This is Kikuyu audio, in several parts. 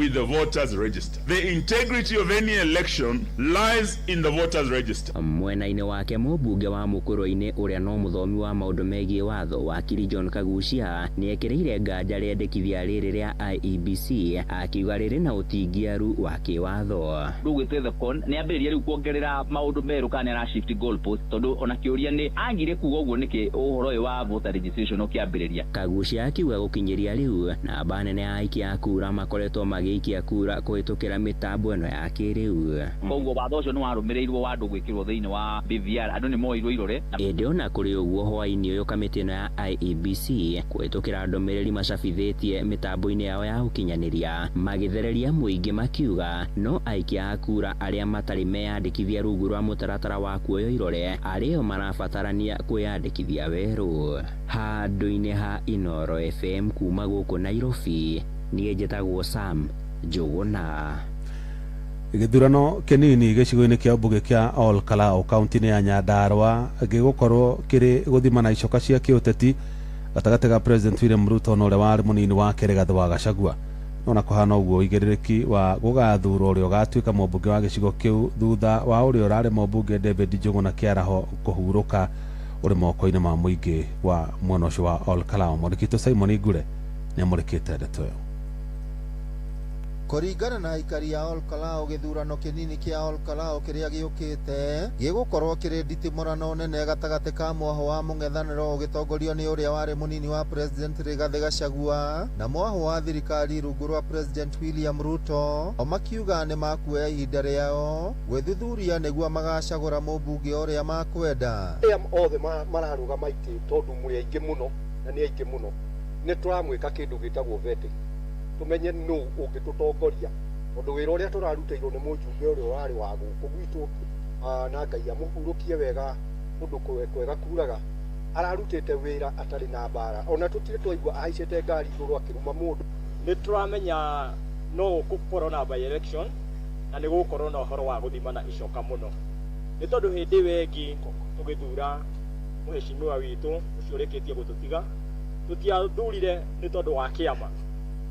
with the voters register. The integrity of any election lies in the voters register. Mwena-inĩ wake, mũmbunge wa Mũkũrwe-inĩ ũrĩa no mũthomi wa maũndũ megiĩ watho, wakiri John Kagucia, nĩ ekĩrĩire nganja rĩendekithia rĩrĩ rĩa IEBC, akiuga rĩrĩ na ũtingiaru wa kĩwatho. Rĩu the con nĩ ambĩrĩria rĩu kuongerera maũndũ merũ kana nĩ ara shift goal post, tondũ ona kĩũria nĩ agire kuga ũguo nĩkĩ ũhoro ũyũ wa voter registration ũkĩambĩrĩria. Kagucia akiuga gũkinyĩria rĩu namba nene ya aikia a kura makoretwo magĩikia kura kũhĩtũkĩra mĩtambo ĩno ya kĩrĩu. Koguo watho ũcio nĩ warũmĩrĩirwo wa andũ gwĩkĩrwo thĩinĩ wa BVR, andũ nĩ moirwo irore. Ĩndĩ ona kũrĩ ũguo, hwaĩ-inĩ ũyũ kamĩtĩ ĩno ya IEBC kũhĩtũkĩra ndũmĩrĩri macabithĩtie mĩtambo-inĩ yao ya ũkinyanĩria magĩthereria mũingĩ, makiuga no aikia a kura arĩa matarĩ meyandĩkithia rungu rwa mũtaratara wa kuoywo irore arĩo marabatarania kwĩyandĩkithia werũ. Handũ-inĩ ha Inoro FM kuma gũkũ Nairobi, niĩ njĩtagwo Sam Njũgũna. Gĩthurano kĩnini gĩcigo-inĩ kĩa mbunge kĩa Ol Kalou kaunti-inĩ ya Nyandarua gĩgũkorwo kĩrĩ gũthimana icoka cia kĩũteti gatagatĩ ga President William Ruto na ũrĩa warĩ mũnini wake Rigathĩ wa Gachagua. No na kũhana ũguo, ũigĩrĩrĩki wa gũgathurwo ũrĩa ũgatuĩka mũmbunge wa gĩcigo kĩu thutha wa ũrĩa ũrarĩ mũmbunge David Njũgũna Kĩaraho kũhurũka ũrĩ moko-inĩ ma mũingĩ wa mwena ũcio wa Ol Kalou. Mwandĩki witũ Simon Ngure nĩamũrĩkĩte ndeto ĩyo. Kũringana na aikari a Ol Kalou, gĩthurano kĩnini kĩa Ol Kalou kĩrĩa gĩũkĩte gĩgũkorwo kĩrĩ nditimũrano nene gatagatĩ ka mwaho wa mũng'ethanĩro ũgĩtongorio nĩ ũrĩa warĩ mũnini wa President Rigathĩ Gachagua na mwaho wa thirikari rungu rwa President William Ruto, o makiuga nĩ makuoya ihinda rĩao gwĩthuthuria nĩguo magacagũra mũmbunge ũrĩa makwenda. Arĩa othe mararũgama itĩ, tondũ mwĩ aingĩ mũno na nĩ aingĩ mũno, nĩ tũramwĩka kĩndũ gĩtagwo vetting, tũmenye nũ ũngĩtũtongoria, tondũ wĩra ũrĩa tũrarutĩirwo nĩ mũjumbe ũrĩa ũrarĩ wa gũkũ gwitũ, na Ngai amũhurũkie wega kũndũ kwega kuraga, ararutĩte wĩra atarĩ na mbara, ona tũtirĩ twaigua ahaicĩte ngari igũrũ akĩruma mũndũ. Nĩ tũramenya no gũkorwo na by election na nĩ gũgũkorwo na ũhoro wa gũthimana icoka mũno, nĩ tondũ hĩndĩ ĩyo ĩngĩ tũgĩthura mũheshimiwa witũ ũcio ũrĩkĩtie gũtũtiga, tũtiathurire nĩ tondũ wa kĩama,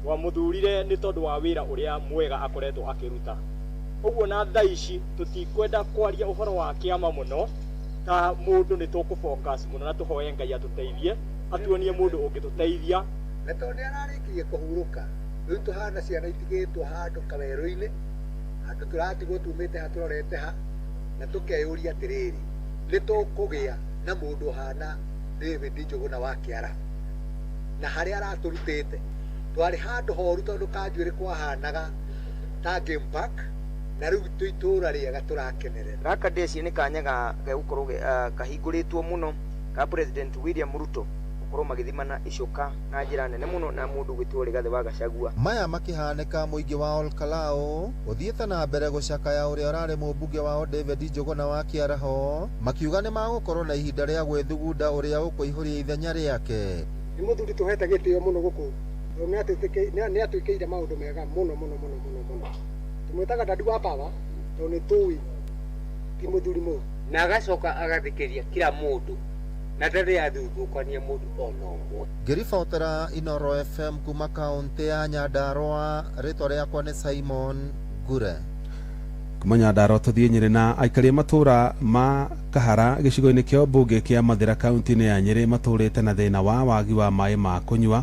twamũthurire nĩ tondũ wa wĩra ũrĩa mwega akoretwo akĩruta. Ũguo na thaa ici tũtikwenda kwaria ũhoro wa kĩama mũno ta mũndũ, nĩ tũkũ focus mũno na tũhoe Ngai atũteithie, atuonie mũndũ ũngĩtũteithia. Na tondũ nĩ ararĩkirie kũhurũka, rĩu tũhana ciana itigĩtwo handũ kawerũ-inĩ, handũ tũratigwo tumĩte ha tũrorete ha, na tũkeyũria atĩrĩrĩ, nĩ tũkũgĩa na mũndũ ũhana David Njũgũna wa Kĩaraho na harĩa aratũrutĩte? Twarĩ handũ horu tondũ kanjuĩrĩ kwahanaga ta game park, na rĩu twĩ itũũra rĩega tũrakenerera. Gaka ndĩciria nĩ kanya gegũkorwo kahingũrĩtwo mũno ka President William Ruto gũkorwo magĩthimana icoka na njĩra nene mũno na mũndũ gwĩtwo Rigathĩ wa Gachagua. Maya makĩhanĩka, mũingĩ wa Ol Kalou ũthiĩte na mbere gũcakaya ũrĩa ũrarĩ mũmbunge wao David Njũgũna wa Kĩaraho, makiuga nĩ magũkorwo na ihinda rĩa gwĩthugunda ũrĩa ũkũihũria ithenya rĩake. Nĩ mũthuri tũhete gĩtĩo mũno gũkũ, tondũ nĩ atwĩkĩire maũndũ mega mũno mũno mũno mũno mũno. Tũmwĩtaga Dadi wa Power tondũ nĩ tũĩ ti mũthuri mũru. Na agacoka agathikĩria kila mũndũ na ndarĩ athuthũkania mũndũ ona ũmwe. Ngĩribotera Inoro FM kuma kaũntĩ ya Nyandarua, rĩtwa rĩakwa nĩ Simon Ngure. Kuma Nyandarua tũthiĩ Nyĩrĩ, na aikari a matũũra ma Kahara gĩcigo-inĩ kĩa ũmbunge kĩa Mathĩra kaunti-inĩ ya Nyĩrĩ matũũrĩte na thĩna wa wagi wa maĩ ma kũnyua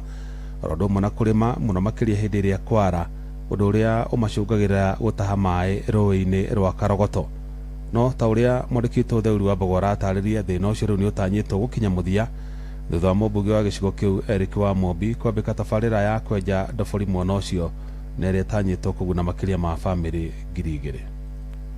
oro ũndũ ũmwe na kũrĩma mũno, makĩria hĩndĩ ĩrĩa kwara, ũndũ ũrĩa ũmacũngagĩrĩra gũtaha maĩ rũĩ-inĩ rwa Karogoto. No ta ũrĩa mwandĩki witũ Theuri wa Mbogo aratarĩria, thĩna ũcio rĩu nĩ ũtanyĩtwo gũkinya mũthia thutha wa mũmbunge wa gĩcigo kĩu Eric wa Mombi kwambĩka tabarĩra ya kwenja ndobori mwena ũcio, na ĩrĩa ĩtanyĩtwo kũguna makĩria ma bamĩrĩ 2000.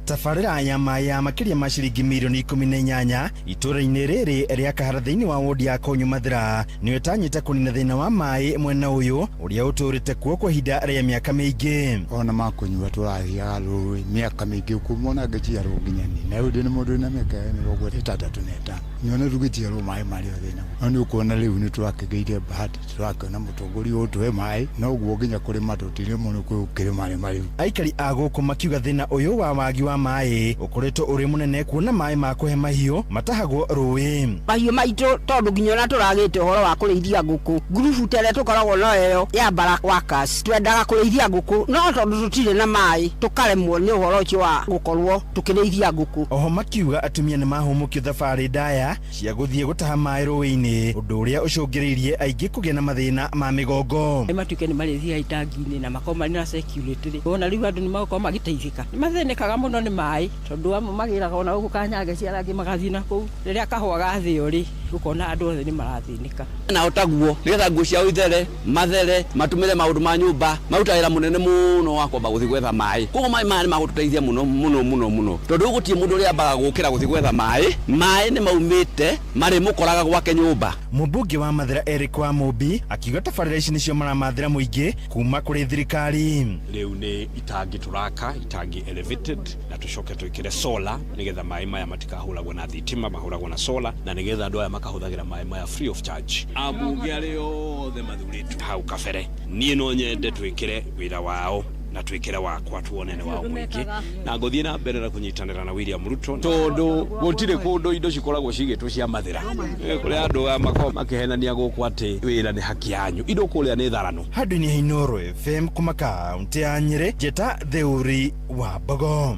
Tabarĩra ya maĩ ya makĩria ma ciringi mirioni 18 itũũra-inĩ rĩrĩ rĩa Kahara thĩinĩ wa wodi ya Konyo Mathĩra nĩyo ĩtanyĩte kũnina thĩna wa maĩ mwena ũyũ ũrĩa ũtũũrĩte kuo kwa ihinda rĩa mĩaka mĩingĩ. Ona makũnyua tũrathiaga rũĩ mĩaka mĩingĩ kuma ona ngĩciarwo nginya niĩ, na rĩu ndĩ nĩ mũndũ wĩna mĩaka ya 65. Nyona rugĩtiarwo maĩ marĩa thĩna. No nĩ ũkuona rĩu nĩ tũrakĩgĩire bahati, tũrakĩona mũtongoria ũtũhe maĩ, noguo nginya kũrĩma tũtirĩ mũno kũrĩma rĩma rĩu. Aikari a gũkũ makiuga thĩna ũyũ wa wagi wa maĩ ũkoretwo ũrĩ mũnene kuona maĩ ma kũhe mahiũ matahagwo rũĩ. Mahiũ maitũ tondũ nginya ona tũragĩte ũhoro wa kũrĩithia ngũkũ, ngurubu ta ĩrĩa tũkoragwo nayo ya Barrack Workers, twendaga kũrĩithia ngũkũ no tondũ tũtirĩ na maĩ tũkaremwo nĩ ũhoro ũcio wa gũkorwo tũkĩrĩithia ngũkũ. Oho makiuga atumia nĩ mahũmũkio thabarĩ ndaya cia gũthiĩ gũtaha maĩ rũĩ-inĩ, ũndũ ũrĩa ũcũngĩrĩirie aingĩ kũgĩa na mathĩna ma mĩgongo. Nĩ matuĩke nĩ marĩthiaga itangi-inĩ na makorwo marĩ na security rĩ, ona rĩu andũ nĩ magũkorwo magĩteithĩka. Nĩ mathĩnĩkaga mũno nĩ maĩ tondũ amwe magĩraga ona gũkũ Kanyange ciara angĩ magathiĩ na kũu. Rĩrĩa kahũa gathĩo rĩ, ũkona andũ othe nĩ marathĩnĩka. Nao taguo nĩgetha nguo ciao ithere, mathere, matũmĩre maũndũ ma nyũmba, maruta wĩra mũnene mũno wa kwamba gũthiĩ gwetha maĩ. Koguo maĩ maya nĩ magũtũteithia mũno mũno mũno mũno, tondũ gũtirĩ mũndũ ũrĩa ambaga gũkĩra gũthiĩ gwetha maĩ. Maĩ nĩ maumĩte marĩmũkoraga gwake nyũmba. Mũmbunge wa Mathĩra Eric Wamũmbi akiuga tabarĩra ici nĩcio maramathĩra mũingĩ kuma kũrĩ thirikari. Rĩu nĩ itangi tũraka, itangi elevated, na tũcoke twĩkĩre solar nĩgetha maĩ maya matikahũragwo na thitima, mahũragwo na solar, na nĩgetha andũ aya makahũthagĩra maĩ maya free of charge. Ambunge arĩa othe mathurĩtwo hau kabere, niĩ no nyende twĩkĩre wĩra wao na twĩkĩre wakwa tuone nĩ wao mũingĩ, na ngũthiĩ na mbere na kũnyitanĩra na William Ruto tondũ gũtirĩ kũndũ indo cikoragwo cigĩtwo cia Mathĩra. Kũrĩa andũ makoragwo makĩhenania gũkũ atĩ wĩra nĩ haki yanyu, indo kũrĩa nĩ tharano. Handũ-inĩ ha Inooro FM kuma kaũntĩ ya Nyĩrĩ, Njĩta Theuri wa Mbogo.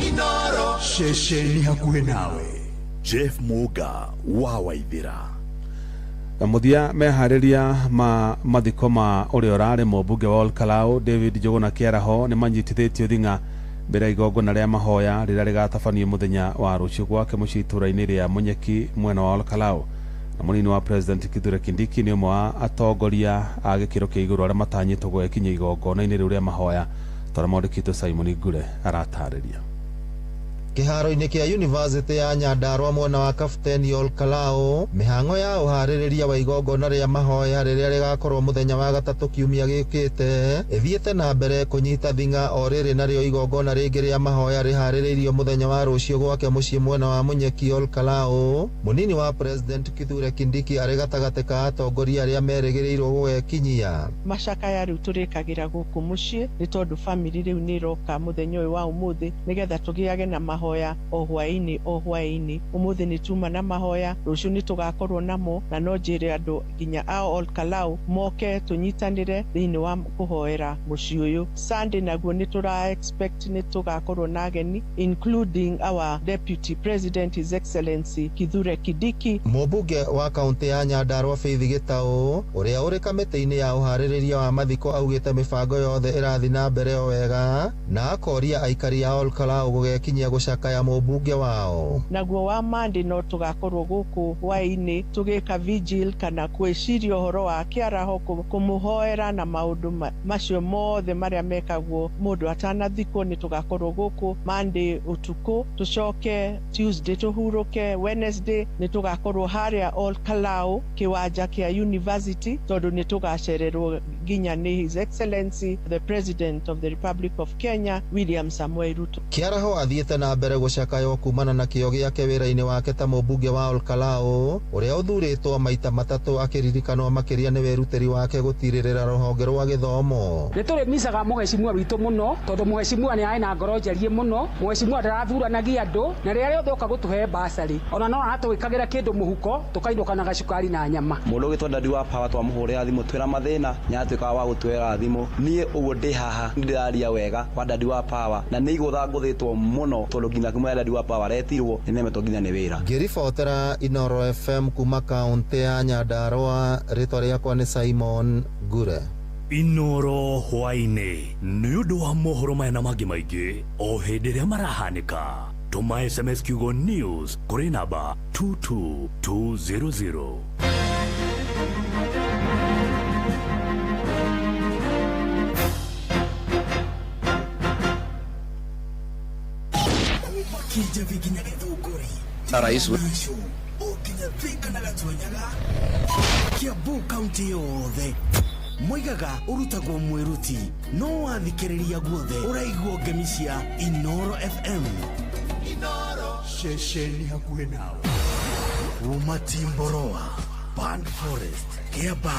Inooro ceceni hakuhĩ nawe. Jeff Muga wa Waithĩra. Mũthia meharĩria ma mathiko ma ũrĩa ũrarĩ mũmbunge wa Olkalau David Njuguna Kĩaraho nĩ manyitithĩtio thing'a mbere ya igongona rĩa mahoya rĩrĩa rĩgatabanio mũthenya wa rũciũ gwake mũciĩ itũũra-inĩ rĩa Munyeki mwena wa Olkalau. Na mũnini wa President Kithure Kindiki nĩ ũmwe wa atongoria a gĩkĩro kĩa igũrũ arĩa matanyĩtwo gwĩkinyia igongona-inĩ rĩu rĩa mahoya, ta ũrĩa mwandĩki witũ Simon Ngure aratarĩria. Kĩharo-inĩ kĩa University ya Nyandarua mwena wa Kapteni Olkalau, mĩhang'o ya ũharĩrĩria wa igongona rĩa mahoya rĩrĩa rĩgakorwo mũthenya wa gatatũ kiumia gĩũkĩte ĩthiĩte na mbere kũnyita thing'a o rĩrĩ narĩo igongona rĩngĩ rĩa mahoya rĩharĩrĩirio mũthenya wa rũciũ gwake mũciĩ mwena wa Munyeki Olkalau. Mũnini wa President Kithure Kindiki arĩ gatagatĩ ka atongoria arĩa merĩgĩrĩirwo gũgekinyia. Macakaya rĩu tũrĩkagĩra gũkũ mũciĩ nĩ tondũ family rĩu nĩ ĩroka mũthenya ũyũ wa ũmũthĩ nĩgetha tũgĩage na mahoya o hwaĩ-inĩ o hwaĩ-inĩ. Ũmũthĩ nĩ tuma na mahoya, rũciũ nĩ tũgakorwo namo, na no njĩre andũ nginya a Olkalau moke tũnyitanĩre thĩinĩ wa kũhoera mũciĩ ũyũ. Sunday naguo nĩ tũra expect nĩ tũgakorwo na ageni including our Deputy President His Excellency Kithure Kindiki. Mũmbunge wa kaũntĩ ya Nyandarua Faith Gĩtaũ ũrĩa ũrĩ kamĩtĩ-inĩ ya ũharĩrĩria wa mathiko augĩte mĩbango yothe ĩrathiĩ na mbere o wega na akoria aikari a Olkalau gũgekinyia gũcakaya mũmbunge wao. Naguo wa Monday no tũgakorwo gũkũ hwaĩ-inĩ tũgĩka vigil kana kwĩciria ũhoro wa Kĩaraho, kũmũhoera na maũndũ macio mothe marĩa mekagwo mũndũ atanathikwo. Nĩ tũgakorwo gũkũ Monday ũtukũ, tũcoke Tuesday tũhurũke, Wednesday nĩ tũgakorwo harĩa Olkalau kĩwanja kĩa university tondũ nĩ tũgacererwo nginya nĩ His Excellency the President of the Republic of Kenya William Samoei Ruto. Kĩaraho athiĩte na mbere gũcakaywo kumana na kĩo gĩake wĩra-inĩ wake ta mũmbunge wa Olkalau ũrĩa ũthurĩtwo maita matatũ, akĩririkanwo makĩria nĩ wĩrutĩri wake gũtirĩrĩra rũhonge rwa gĩthomo. Nĩ tũrĩmicaga mũhecimua witũ mũno tondũ mũhecimua nĩ arĩ na ngoro njariĩ mũno. Mũhecimua ndarathuranagia andũ, na rĩrĩa rĩothe oka gũtũhe basarĩ ona no aratwĩkagĩra kĩndũ mũhuko tũkainũka na gacukari na nyama. Mũndũ ũgĩtwo Daddy wa Power twamũhũrĩra thimũ twĩra mathĩna nĩ atuĩkaga wa gũtwĩra thimũ. Niĩ ũguo ndĩ haha nĩndĩraria wega kwa Daddy wa Power na nĩ igũtha ngũthĩtwo mũno tondũ nginya kumũra Daddy wa Power aretirwo nĩ nemetwo nginya nĩ wĩra. Ngĩribotera Inooro FM kuma kaũntĩ ya Nyandarua, rĩtwa rĩakwa nĩ Simon Ngure. Inooro hwaĩ-inĩ nĩ ũndũ wa mohoro maya na mangĩ maingĩ o hĩndĩ ĩrĩa marahanĩka. Tũma SMS kiugo news kũrĩ namba 22200. Rais Kiambu kaunti yothe moigaga ũrutagwo mwĩruti no wathikĩrĩria guothe ũraigua ngemi cia Inooro FM. Inooro ceceni hakuhĩ nawe. Kuma Timboroa, Band Forest, Kiaba,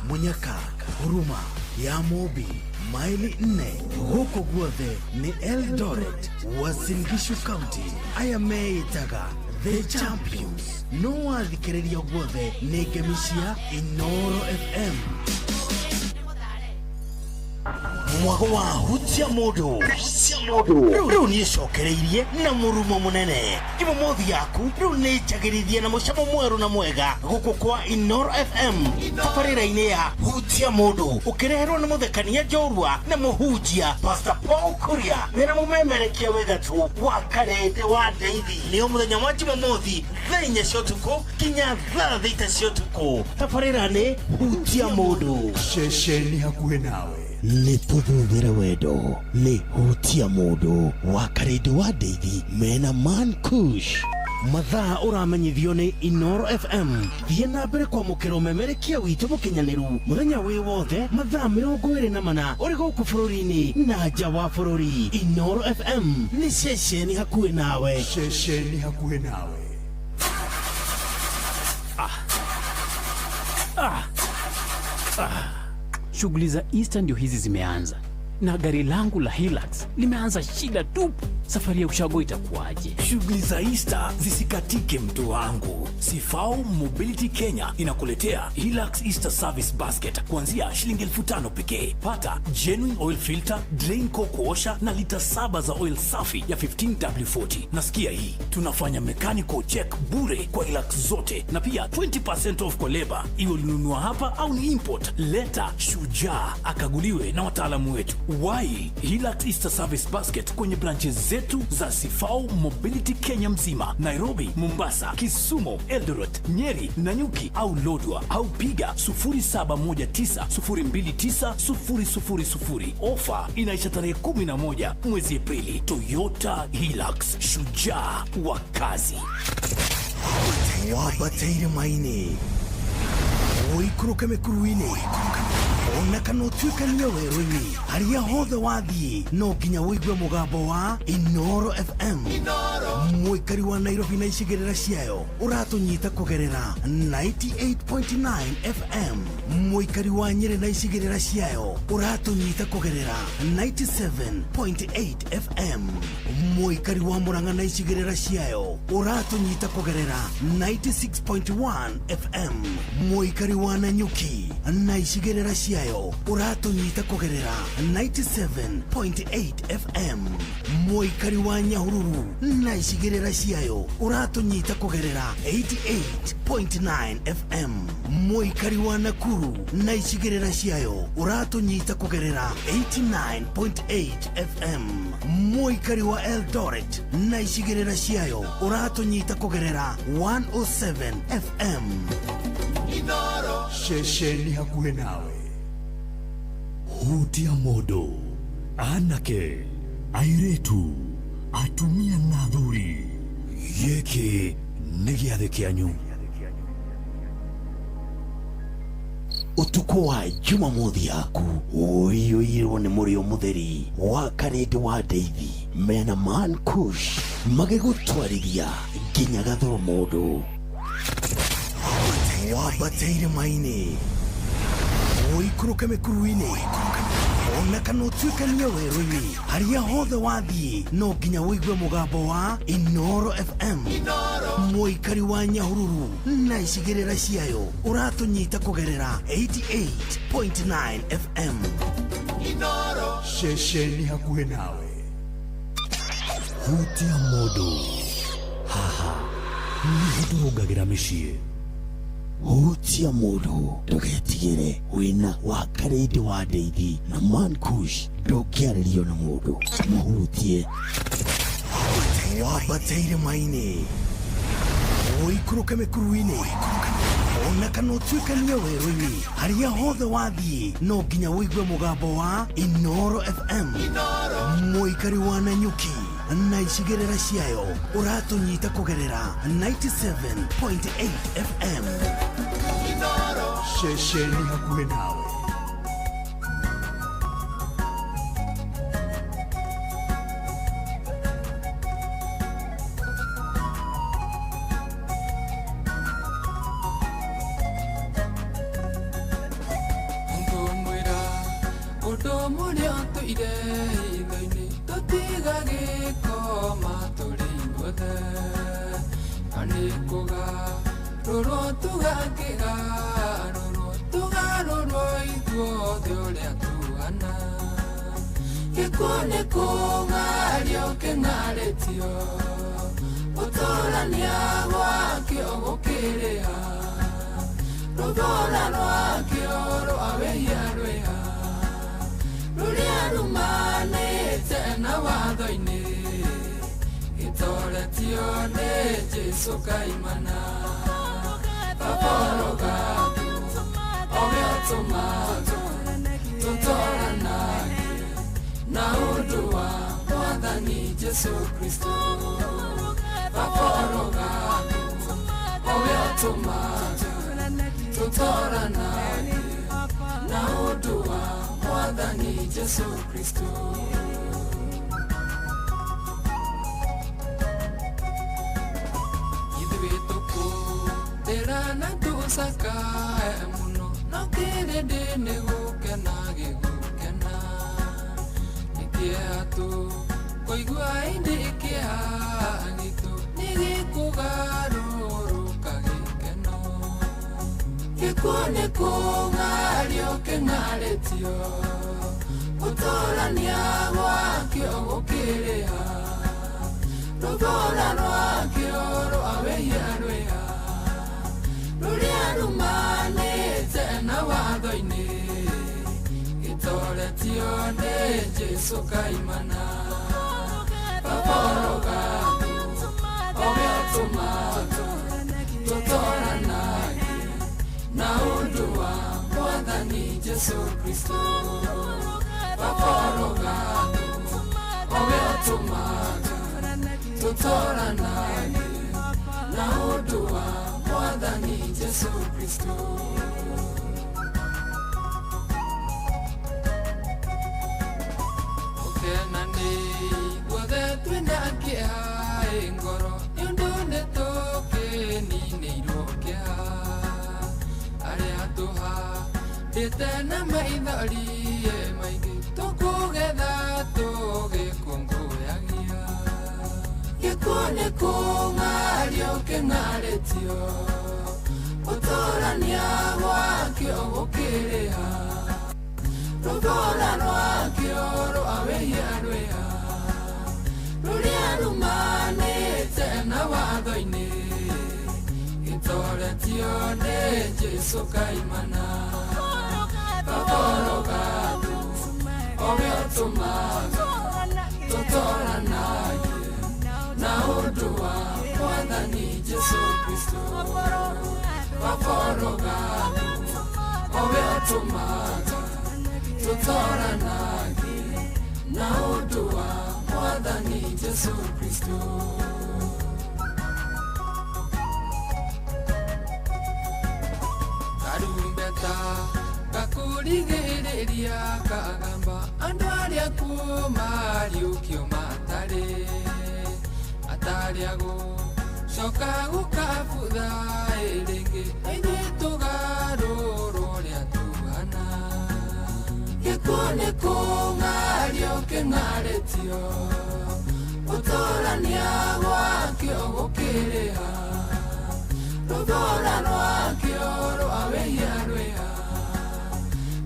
Munyaka, Huruma, ya Mobi, maili 4 gũkũ guothe nĩ Eldoret, Uasin Gishu County. Aya meĩtaga The Champions. No wathikĩrĩria guothe nĩ ngemi cia Inoro FM. Mwago wa hutia mũndũ rĩu nĩcokereirie na mũrumo mũnene. Jumamothi yaku rĩu nĩ njagĩrithie na mũcamo mwerũ na mwega gũkũ kwa Inoro FM tabarĩra-inĩ ya hutia mũndũ, ũkĩreherwo nĩ mũthekania njorua na mũhunjia Pastor Paul Kuria wĩna mũmemerekia wĩ gatũ wa Karende wa Ndeithi. Nĩo mũthenya wa Jumamothi thaa 4 cia ũtukũ nginya thaa 6 cia ũtukũ. Tabarĩra nĩ hutia mũndũ, ceceni hakuhĩ nawe. Nĩ tũthuthĩre wendo nĩ hutia mũndũ wa Karende wa Ndeithi mena Man Kush. Mathaa ũramenyithio nĩ Inoro FM. Thiĩ na mbere kwamũkĩra ũmemerekia witũ mũkinyanĩru mũthenya wĩ wothe mathaa 24 ũrĩ gũkũ bũrũri-inĩ na nja wa bũrũri. Inoro FM nĩ ceceni hakuhĩ nawe. Ceceni hakuhĩ nawe. Shughuli za Easter ndio hizi zimeanza, na gari langu la Hilux limeanza shida tupu. Safari ya ushago itakuwaje? Shughuli za Easter zisikatike mtu wangu. Sifau Mobility Kenya inakuletea Hilux Easter Service Basket kuanzia shilingi 5,000 pekee. Pata genuine oil filter, drain core kuosha na lita 7 za oil safi ya 15W40. Nasikia hii, tunafanya mechanical check bure kwa Hilux zote na pia 20% off kwa leba. Iwe ulinunua hapa au ni import, leta shujaa akaguliwe na wataalamu wetu. Wai Hilux Easter Service Basket kwenye branches zetu za Sifau Mobility Kenya mzima, Nairobi, Mombasa, Kisumu, Eldoret, Nyeri, Nanyuki au Lodwar, au piga 0719029000. Ofa inaisha tarehe 11 mwezi Aprili. Toyota Hilux, shujaa wa kazi. Wabataire maini ũikũrũke mĩkuru-inĩ ona kana ũtuĩkanie werũ-inĩ, harĩa hothe wathiĩ no nginya ũigue mũgambo wa Inoro FM. Mũikari wa Nairobi na icigĩrĩra ciayo ũratũnyita kũgerera 98.9 FM. Mũikari wa Nyĩrĩ na icigĩrĩra ciayo ũratũnyita kũgerera 97.8 FM. Mũikari wa Murang'a na icigĩrĩra ciayo ũratũnyita kũgerera 96.1 FM. Mũikari wa Nanyuki na icigĩrĩra ciayo ũratũnyita kũgerera 97.8 FM. Mũikari wa Nyahururu na icigĩrĩra ciayo ũratũnyita kũgerera 88.9 FM. Mũikari wa Nakuru na icigĩrĩra ciayo ũratũnyita kũgerera 89.8 FM. Mũikari wa Eldoret na icigĩrĩra ciayo ũratũnyita kũgerera 107 FM. Ceceni hakuhĩ nawe. Hutia mũndũ, anake, airĩtu, atumia na athuri, gĩkĩ nĩ gĩathĩ kĩanyu. Ũtukũ wa Jumamothi yaku ũiyũirwo nĩ mũrĩo mũtheri wa Karende wa Ndeithi mena Man Kush magĩgũtwarithia nginya gathoro mũndũ. Wabataire maini ũikũrũke mĩkuru-inĩ ona kana ũtuĩkanie werũ-inĩ, harĩa hothe wathiĩ no nginya ũigue mũgambo wa Inoro FM. Mũikari wa Nyahururu na icigĩrĩra ciayo ũratũnyita kũgerera 88.9 FM. Ceceni hakuhĩ nawe. Hutia mũndũ, haha nĩho tũrũngagĩra mĩciĩ. Hutia mũndũ, ndũgetigĩre, wĩna wa Karende wa Ndeithi na Man Kush. Ndũngĩarĩrio na mũndũ, mũhutie. Wabataire maini ũikũrũke mĩkuru-inĩ ona kana ũtuĩkanie werũ-inĩ, harĩa hothe wathiĩ no nginya ũigue mũgambo wa Inoro FM. Mũikari wa Nanyuki na icigĩrĩra ciayo ũratũnyita kũgerera 97.8 FM. Ceceni hakuhĩ nawe. Tũgagĩkoma tũrĩ ithuothe na nĩ kũgarũrwo tũgakĩgarũrwo tũgarũrwo ithuothe ũrĩa tuhana gĩkuũ nĩ kũng'ario kĩng'arĩtio gũtũrania gwakĩo gũkĩrĩha rũthũra rwakĩo rwa wĩhia rwĩha rũrĩa rumanĩte na watho-inĩ gĩtoretio nĩ Jesũ kaimana Baba ũrogatwo owe ũtũmaga tũtũranagie na ũndũ wa Mwathani Jesũ Kristo Baba ũrogatwo owe ũtũmaga tũtũranagie na ũndũ wa Mwathani Jesũ Kristo. Ithuĩ tũkũrĩra na tũcakae mũno no kĩrĩndĩ nĩ gũkena gĩgũkena nĩ kĩeha tũkũigua ĩndĩ kĩeha gitũ nĩ gĩkũgarũrũka gĩkeno gĩkuũ nĩ kũng'ario kĩng'arĩtio gũtũrania gwakĩo gũkĩrĩha rũthũra rwakĩo rwa wĩhia rwĩha rũrĩa rumanĩte na watho-inĩ gĩtoretio nĩ Jesũ kaimana Baba ũrogatwo owe ũtũmaga tũtũranagie na ũndũ wa Mwathani Jesũ Kristo Baba ũrogatwo owe ũtũmaga tũtũranagie na ũndũ wa Mwathani Jesũ Kristo. Gũkena nĩ ithuothe twĩna kĩeha ĩ ngoro nĩ ũndũ nĩ tũkĩninĩirwo kĩeha arĩa tũhandĩte na maithori maingĩ tũkũgetha tũgĩkũngũyagia gĩkuũ nĩ kũng'ario kĩng'arĩtio gũtũrania gwakĩo gũkĩrĩha rũthũra rwakĩo rwa wĩhia rwĩha rũrĩa rumanĩte na watho-inĩ gĩtoretio nĩ Jesũ kaimana Baba ũrogatwo owe ũtũmaga tũtũranagie na ũndũ wa Mwathani Jesũ Kristo Baba ũrogatwo owe ũtũmaga tũtũranagie na ũndũ wa Mwathani Jesũ Kristo. Karumbeta gakũrigĩrĩria kagamba andũ arĩa kuo mariũkio matarĩ atarĩ agũcoka gũkabutha rĩngĩ ithuĩ tũgarũrwo ũrĩa tuhana gĩkuũ nĩ kũng'ario kĩng'arĩtio gũtũrania gwakĩo gũkĩrĩha rũthũra rwakĩo rwa wĩhia rwĩha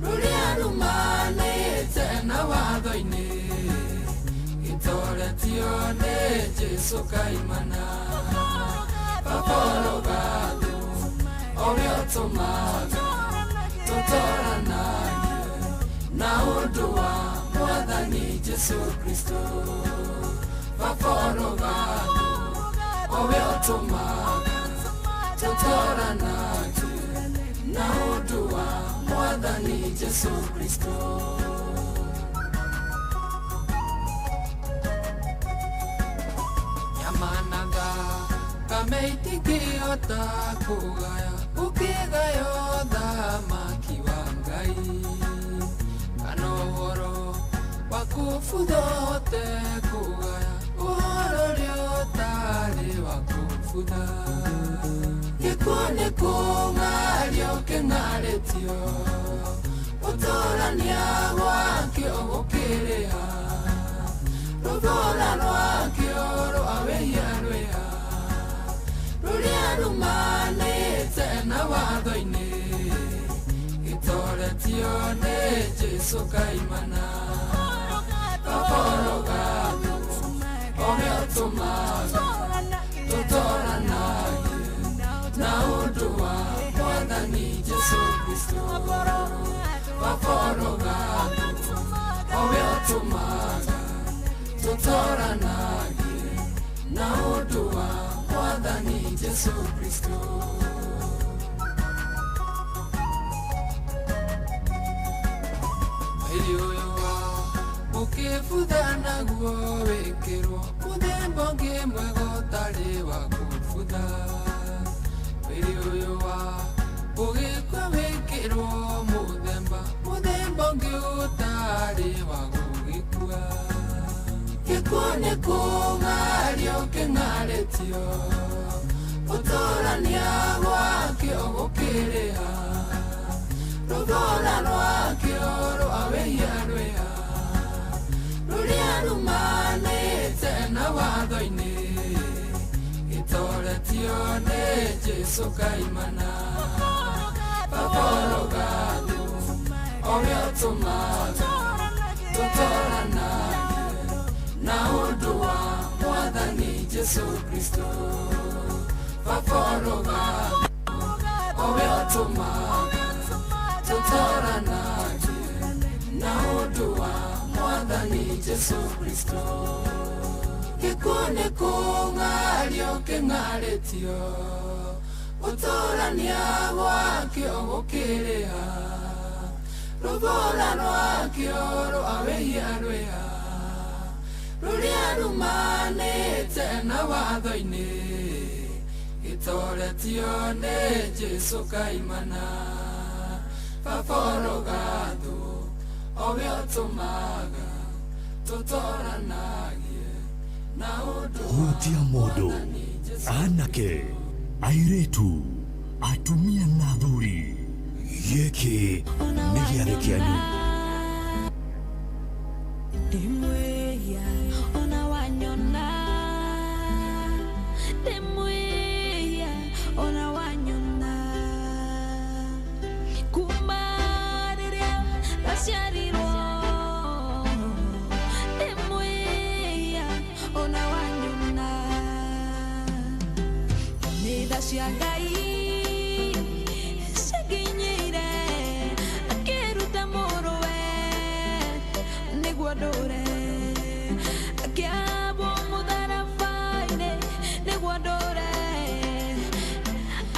rũrĩa rumanĩte na watho-inĩ gĩtoretio nĩ Jesũ kaimana Baba ũrogatwo owe ũtũmaga tũtũranagie na ũndũ wa Mwathani Jesũ Kristo Baba ũrogatwo owe ũtũmaga tũtũranagie na ũndũ wa Mwathani Jesũ Kristo. Nyama na thakame itingĩhota kũgaya ũkĩgaya ũthamaki wa Ngai kana ũhoro wa kũbutha ũhote kũgaya ũhoro ũrĩa ũtarĩ wa kũbutha gĩkuũ nĩ kũng'ario kĩng'arĩtio gũtũrania gwakĩo gũkĩrĩha rũthũra Jesu kaimana. Baba orogatwo owe ũtũmaga tũtoranagie na ũndũ wa Mwathani Jesu Kristo. Baba orogatwo owe ũtũmaga tũtoranagie na ũndũ wa Mwathani Jesu Kristo. Mwĩrĩ ũyũ wa ũkĩbutha naguo wĩkĩrwo mũthemba ũngĩ mwega ũtarĩ wa kũbutha. Mwĩrĩ ũyũ wa ũgĩkua wĩkĩrwo mũthemba ũngĩ ũtarĩ wa gũgĩkua. Gĩkuũ nĩ kũng'ario kĩng'arĩtio, gũtũrania gwakĩo gũkĩrĩha, rũthũra rwakĩo rwa wĩhia rwĩha, rũrĩa rumanĩte na watho-inĩ, gĩtoretio nĩ Jesu kaimana. Baba orogatwo owe ũtũmaga tũtoranagie na ũndũ wa Mwathani Jesu Kristo. Baba orogatwo owe ũtũmaga tũtoranagie na ũndũ wa Mwathani Jesu Kristo. Gĩkuũ nĩ kũng'ario kĩng'arĩtio, gũtũrania gwakĩo gũkĩrĩha, rũthũra rwakĩo rwa wĩhia rwĩha, rũrĩa rumanĩte na watho-inĩ, gĩtoretio nĩ Jesu kaimana. Baba orogatwo owe ũtũmaga tũtoranagie na ũndũ wa Hutia mũndũ, anake, airĩtu, atumia na athuri, gĩkĩ nĩ gĩathĩ kĩanyu. Ndĩmwĩhia ona wanyona, ndĩmwĩhia ona wanyona, kuma rĩrĩa ndaciarirwo, ndĩmwĩhia ona wanyona, nĩ tha cia Ngai cianginyĩire, akĩruta mũrũwe nĩguo ndũre, akĩambwo mũtharaba-inĩ nĩguo ndũre,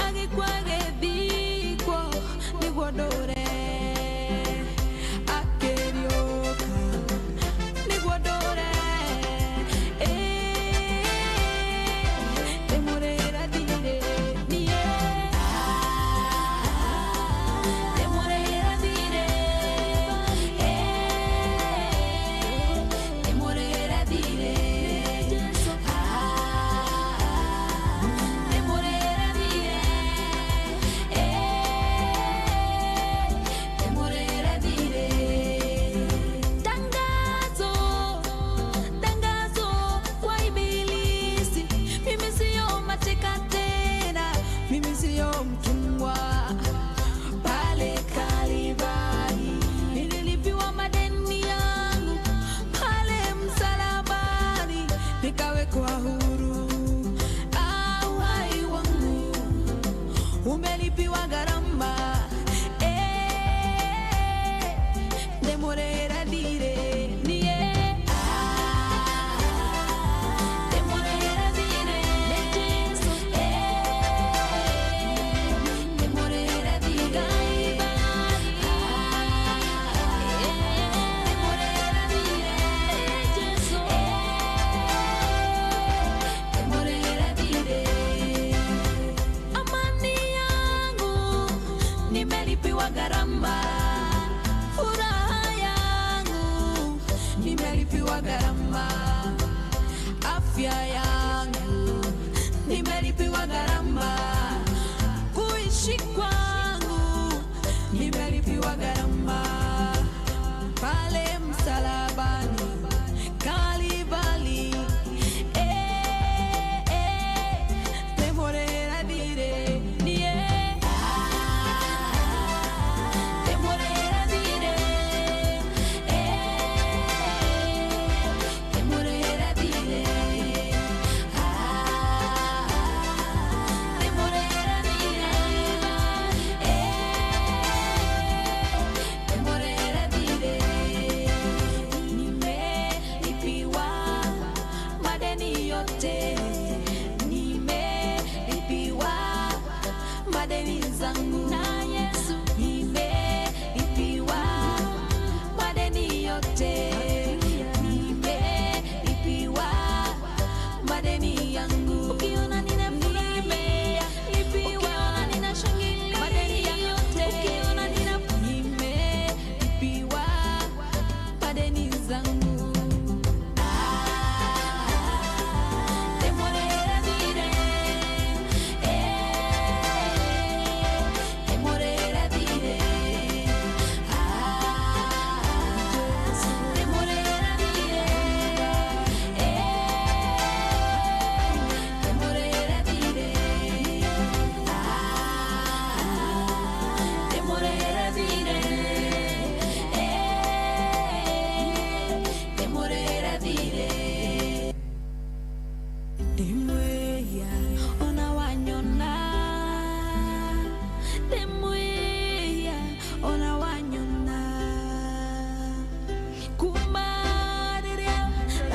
agĩkua agĩthikwo nĩguo ndũre, akĩriũka nĩguo ndũre. Ndĩmũrĩra thirĩ niĩ, ndĩmũrĩra thirĩ, ndĩmũrĩra thirĩ, ndĩmũrĩra thirĩ, ndĩmũrĩra thirĩ. Tangazo, tangazo kwa ibilisi, mimi sio mateka tena, mimi sio mtumwa. Pale Kalvari nililipiwa madeni yangu, pale msalabani nikawekwa huru. Uhai wangu umelipiwa gharama. Ndĩmũrĩra thirĩ niĩ, ndĩmũrĩra thirĩ nĩ Jesu, ndĩmũrĩra thirĩ, ndĩmũrĩra thirĩ nĩ Jesu, ndĩmũrĩra thirĩ. Amani yangu nimelipiwa gharama, furaha yangu nimelipiwa gharama, afya yangu nimelipiwa gharama, kuishi kwangu nimelipiwa gharama, pale msalabani Kalvari. Ndĩmũrĩra thirĩ niĩ, ndĩmũrĩra thirĩ.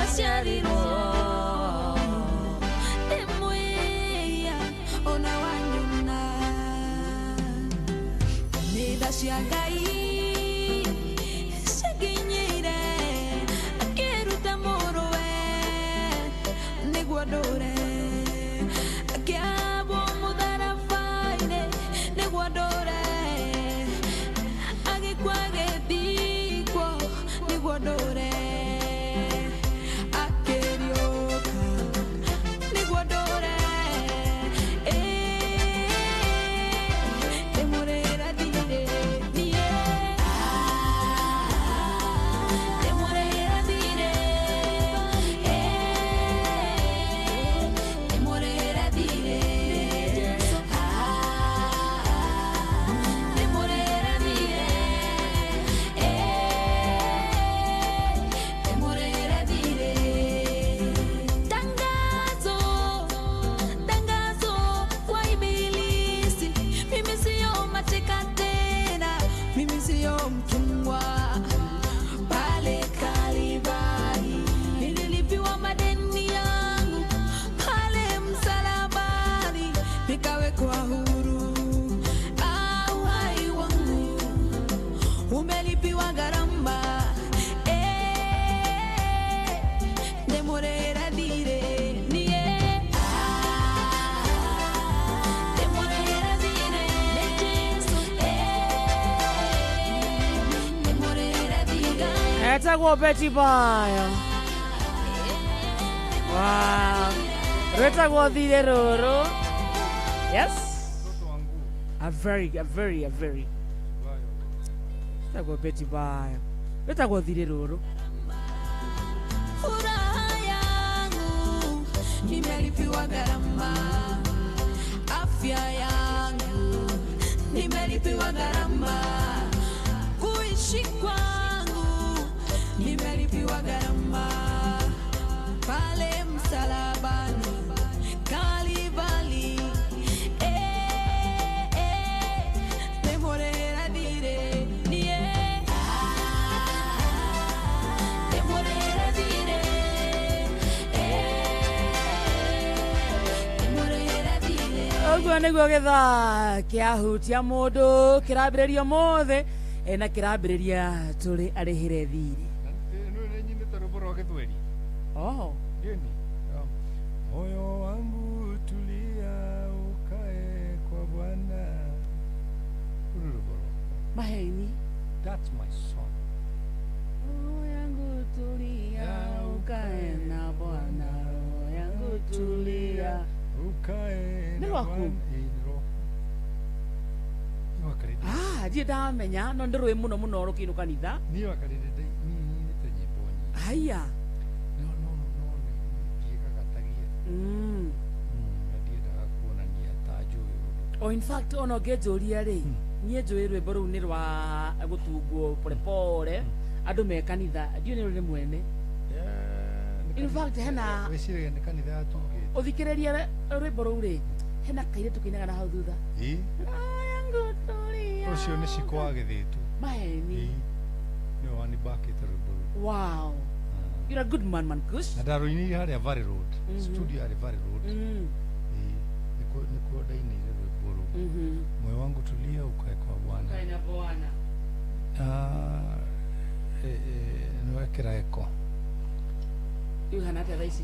Ndaciarirwo ndĩ mwĩhia ona wanyona. Nĩ tha cia Ngai cianginyĩire, akĩruta mũrũwe nĩguo ndũre, akĩambwo mũtharaba-inĩ nĩguo ndũre, agĩkua agĩthikwo nĩguo ndũre, akĩriũka nĩguo ndũre. Ndĩmũrĩra thirĩ niĩ, ndĩmũrĩra thirĩ, ndĩmũrĩra thirĩ, ndĩmũrĩra thirĩ, ndĩmũrĩra thirĩ. Tangazo, tangazo kwa ibilisi, mimi sio mateka tena, mimi sio mfungwa. Pale Kalvari nililipiwa madeni yangu, pale msalabani nikawekwa huru. Ah, uhai wangu umelipiwa gharama. Ndĩmũrĩra thirĩ niĩ, ndĩmũrĩra thirĩ nĩ Jesũ, ndĩmũrĩra thirĩ. Etagwo Betty Bayo. Wow. Rwĩtagwo thirĩ rũrũ. Yes. A very, a very, a very. Rwĩtagwo Betty Bayo. Rwĩtagwo thirĩ rũrũ. Furaha yangu nimelipiwa gharama, afya yangu nimelipiwa gharama, kuishi kwangu nimelipiwa gharama, pale msalabani Kalvari. Ndĩmũrĩra thirĩ niĩ, ndĩmũrĩra thirĩ, ndĩmũrĩra thirĩ. Ũguo nĩguo gĩthaa kĩahutia mũndũ kĩrambĩrĩria ũmũthĩ na kĩrambĩrĩria tũrĩ arĩhĩre thirĩ. Ĩno nĩ nyinĩte rwĩmbo rwa gĩthweri. Oh. Gĩni. Moyo wangu tulia ukae kwa Bwana. Rũrũ rwĩmbo rwakwa. Maheni. That's my song. Roho yangu tulia ukae na Bwana, roho yangu tulia ukae Nĩ na rwaku? Bwana. Ĩĩ, nĩ rwakwa. Niĩ wakarĩte. Ah, ndirĩ ndamenya no ndĩrũĩ mũno mũno rũkĩinũ kanitha. Niĩ wakarĩte nyinĩte nyĩmbo nyingĩ. Haya. No no no nĩ ndiĩgagatagia. Na ndiendaga kuonania ta njũĩ ũndũ. O in fact ona ũngĩnjũria rĩ, niĩ njũĩ rwĩmbo rũu nĩ rwa gũtungwo polepole andũ me kanitha, ndiũĩ nĩ rũrĩ mwene. In fact hena Wĩciragia nĩ kanitha yatungĩte. ũthikĩrĩrie rwĩmbo rũu rĩ, hena kairĩtu kainaga na hau thutha. Ĩĩ. Yangu tulia. Ũcio nĩ Ciko wa Gĩthĩtu. Maheni. Ĩĩ. Nĩwe wanibakĩte rwĩmbo rũu. Wow. You're a good man, man Kush. Na ndarũinĩire harĩa Valley Road. Studio yarĩ Valley Road. Ĩĩ. Nĩkuo ndainĩire rwĩmbo rũu. Moyo wangu tulia ukae kwa Bwana. Ukae na Bwana. Nĩwekĩra eko. Rĩu hana atĩa thaa ici?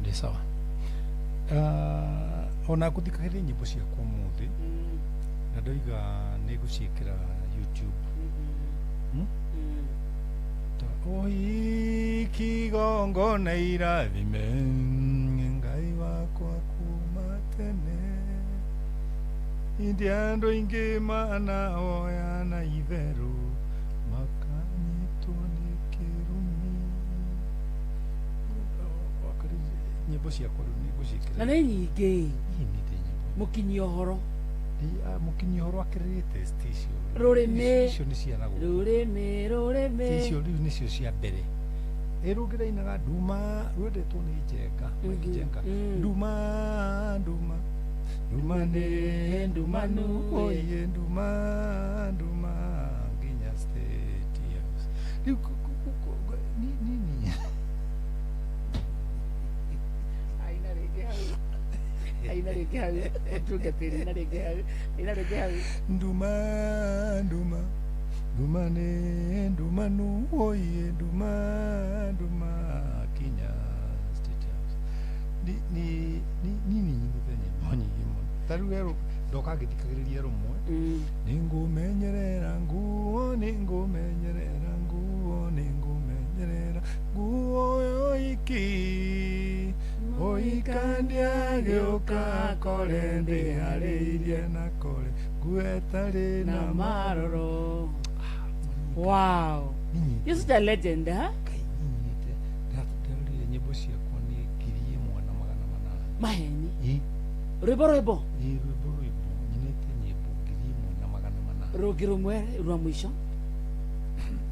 Ndĩ sawa. Ona ngũthikagĩrĩria nyĩmbo ciakwa ũmũthĩ na ndoiga nĩ ngũciĩkĩra YouTube. Ta ũhiki igongona irathime Ngai wakwa kuma tene indi andũ aingĩ manahoya na itherũ makanyitwo nĩ kĩrumi. Nyĩmbo ciakwa rĩu nĩ ngũciĩkĩra. Na nĩ nyingĩ. Mũkinyi ũhoro. Mũkinyi ũhoro akĩrĩrĩte icio. Rũrĩmĩ. Icio nĩ cia na gũkũ. Rũrĩmĩ, rũrĩmĩ. Icio rĩu nĩcio cia mbere. Ĩ rũngĩ ndainaga nduma rwendetwo nĩ Njenga, Mike Njenga. Nduma, nduma, nduma nĩ ndumanu, oye nduma, nduma nginya State House. Rĩu nini. rĩngĩ hau, mũtungatĩri, ina rĩngĩ hau, ina rĩngĩ hau. Nduma, nduma, nduma nĩ ndumanu, oye, nduma, nduma, kinya State House. Ni nyinĩte nyĩmbo nyingĩ mũno. Ta rĩu erũ ndoka ngĩthikagĩrĩria rũmwe, nĩngũmenyerera nguo, nĩngũmenyerera nguo, nĩngũmenyerera nguo yoiki oikandiagĩũka kore ndĩharĩirie na kore nguo ĩtarĩ na maroro. Wow, you're such a legend, huh? Nyinĩte, ndarorire nyĩmbo ciakwa nĩ 1800. Maheni. Ĩ. Rwĩmbo rwĩmbo. Ĩ, rwĩmbo rwĩmbo, nyinĩte nyĩmbo 1800. Rũngĩ rũmwe rwa mũico.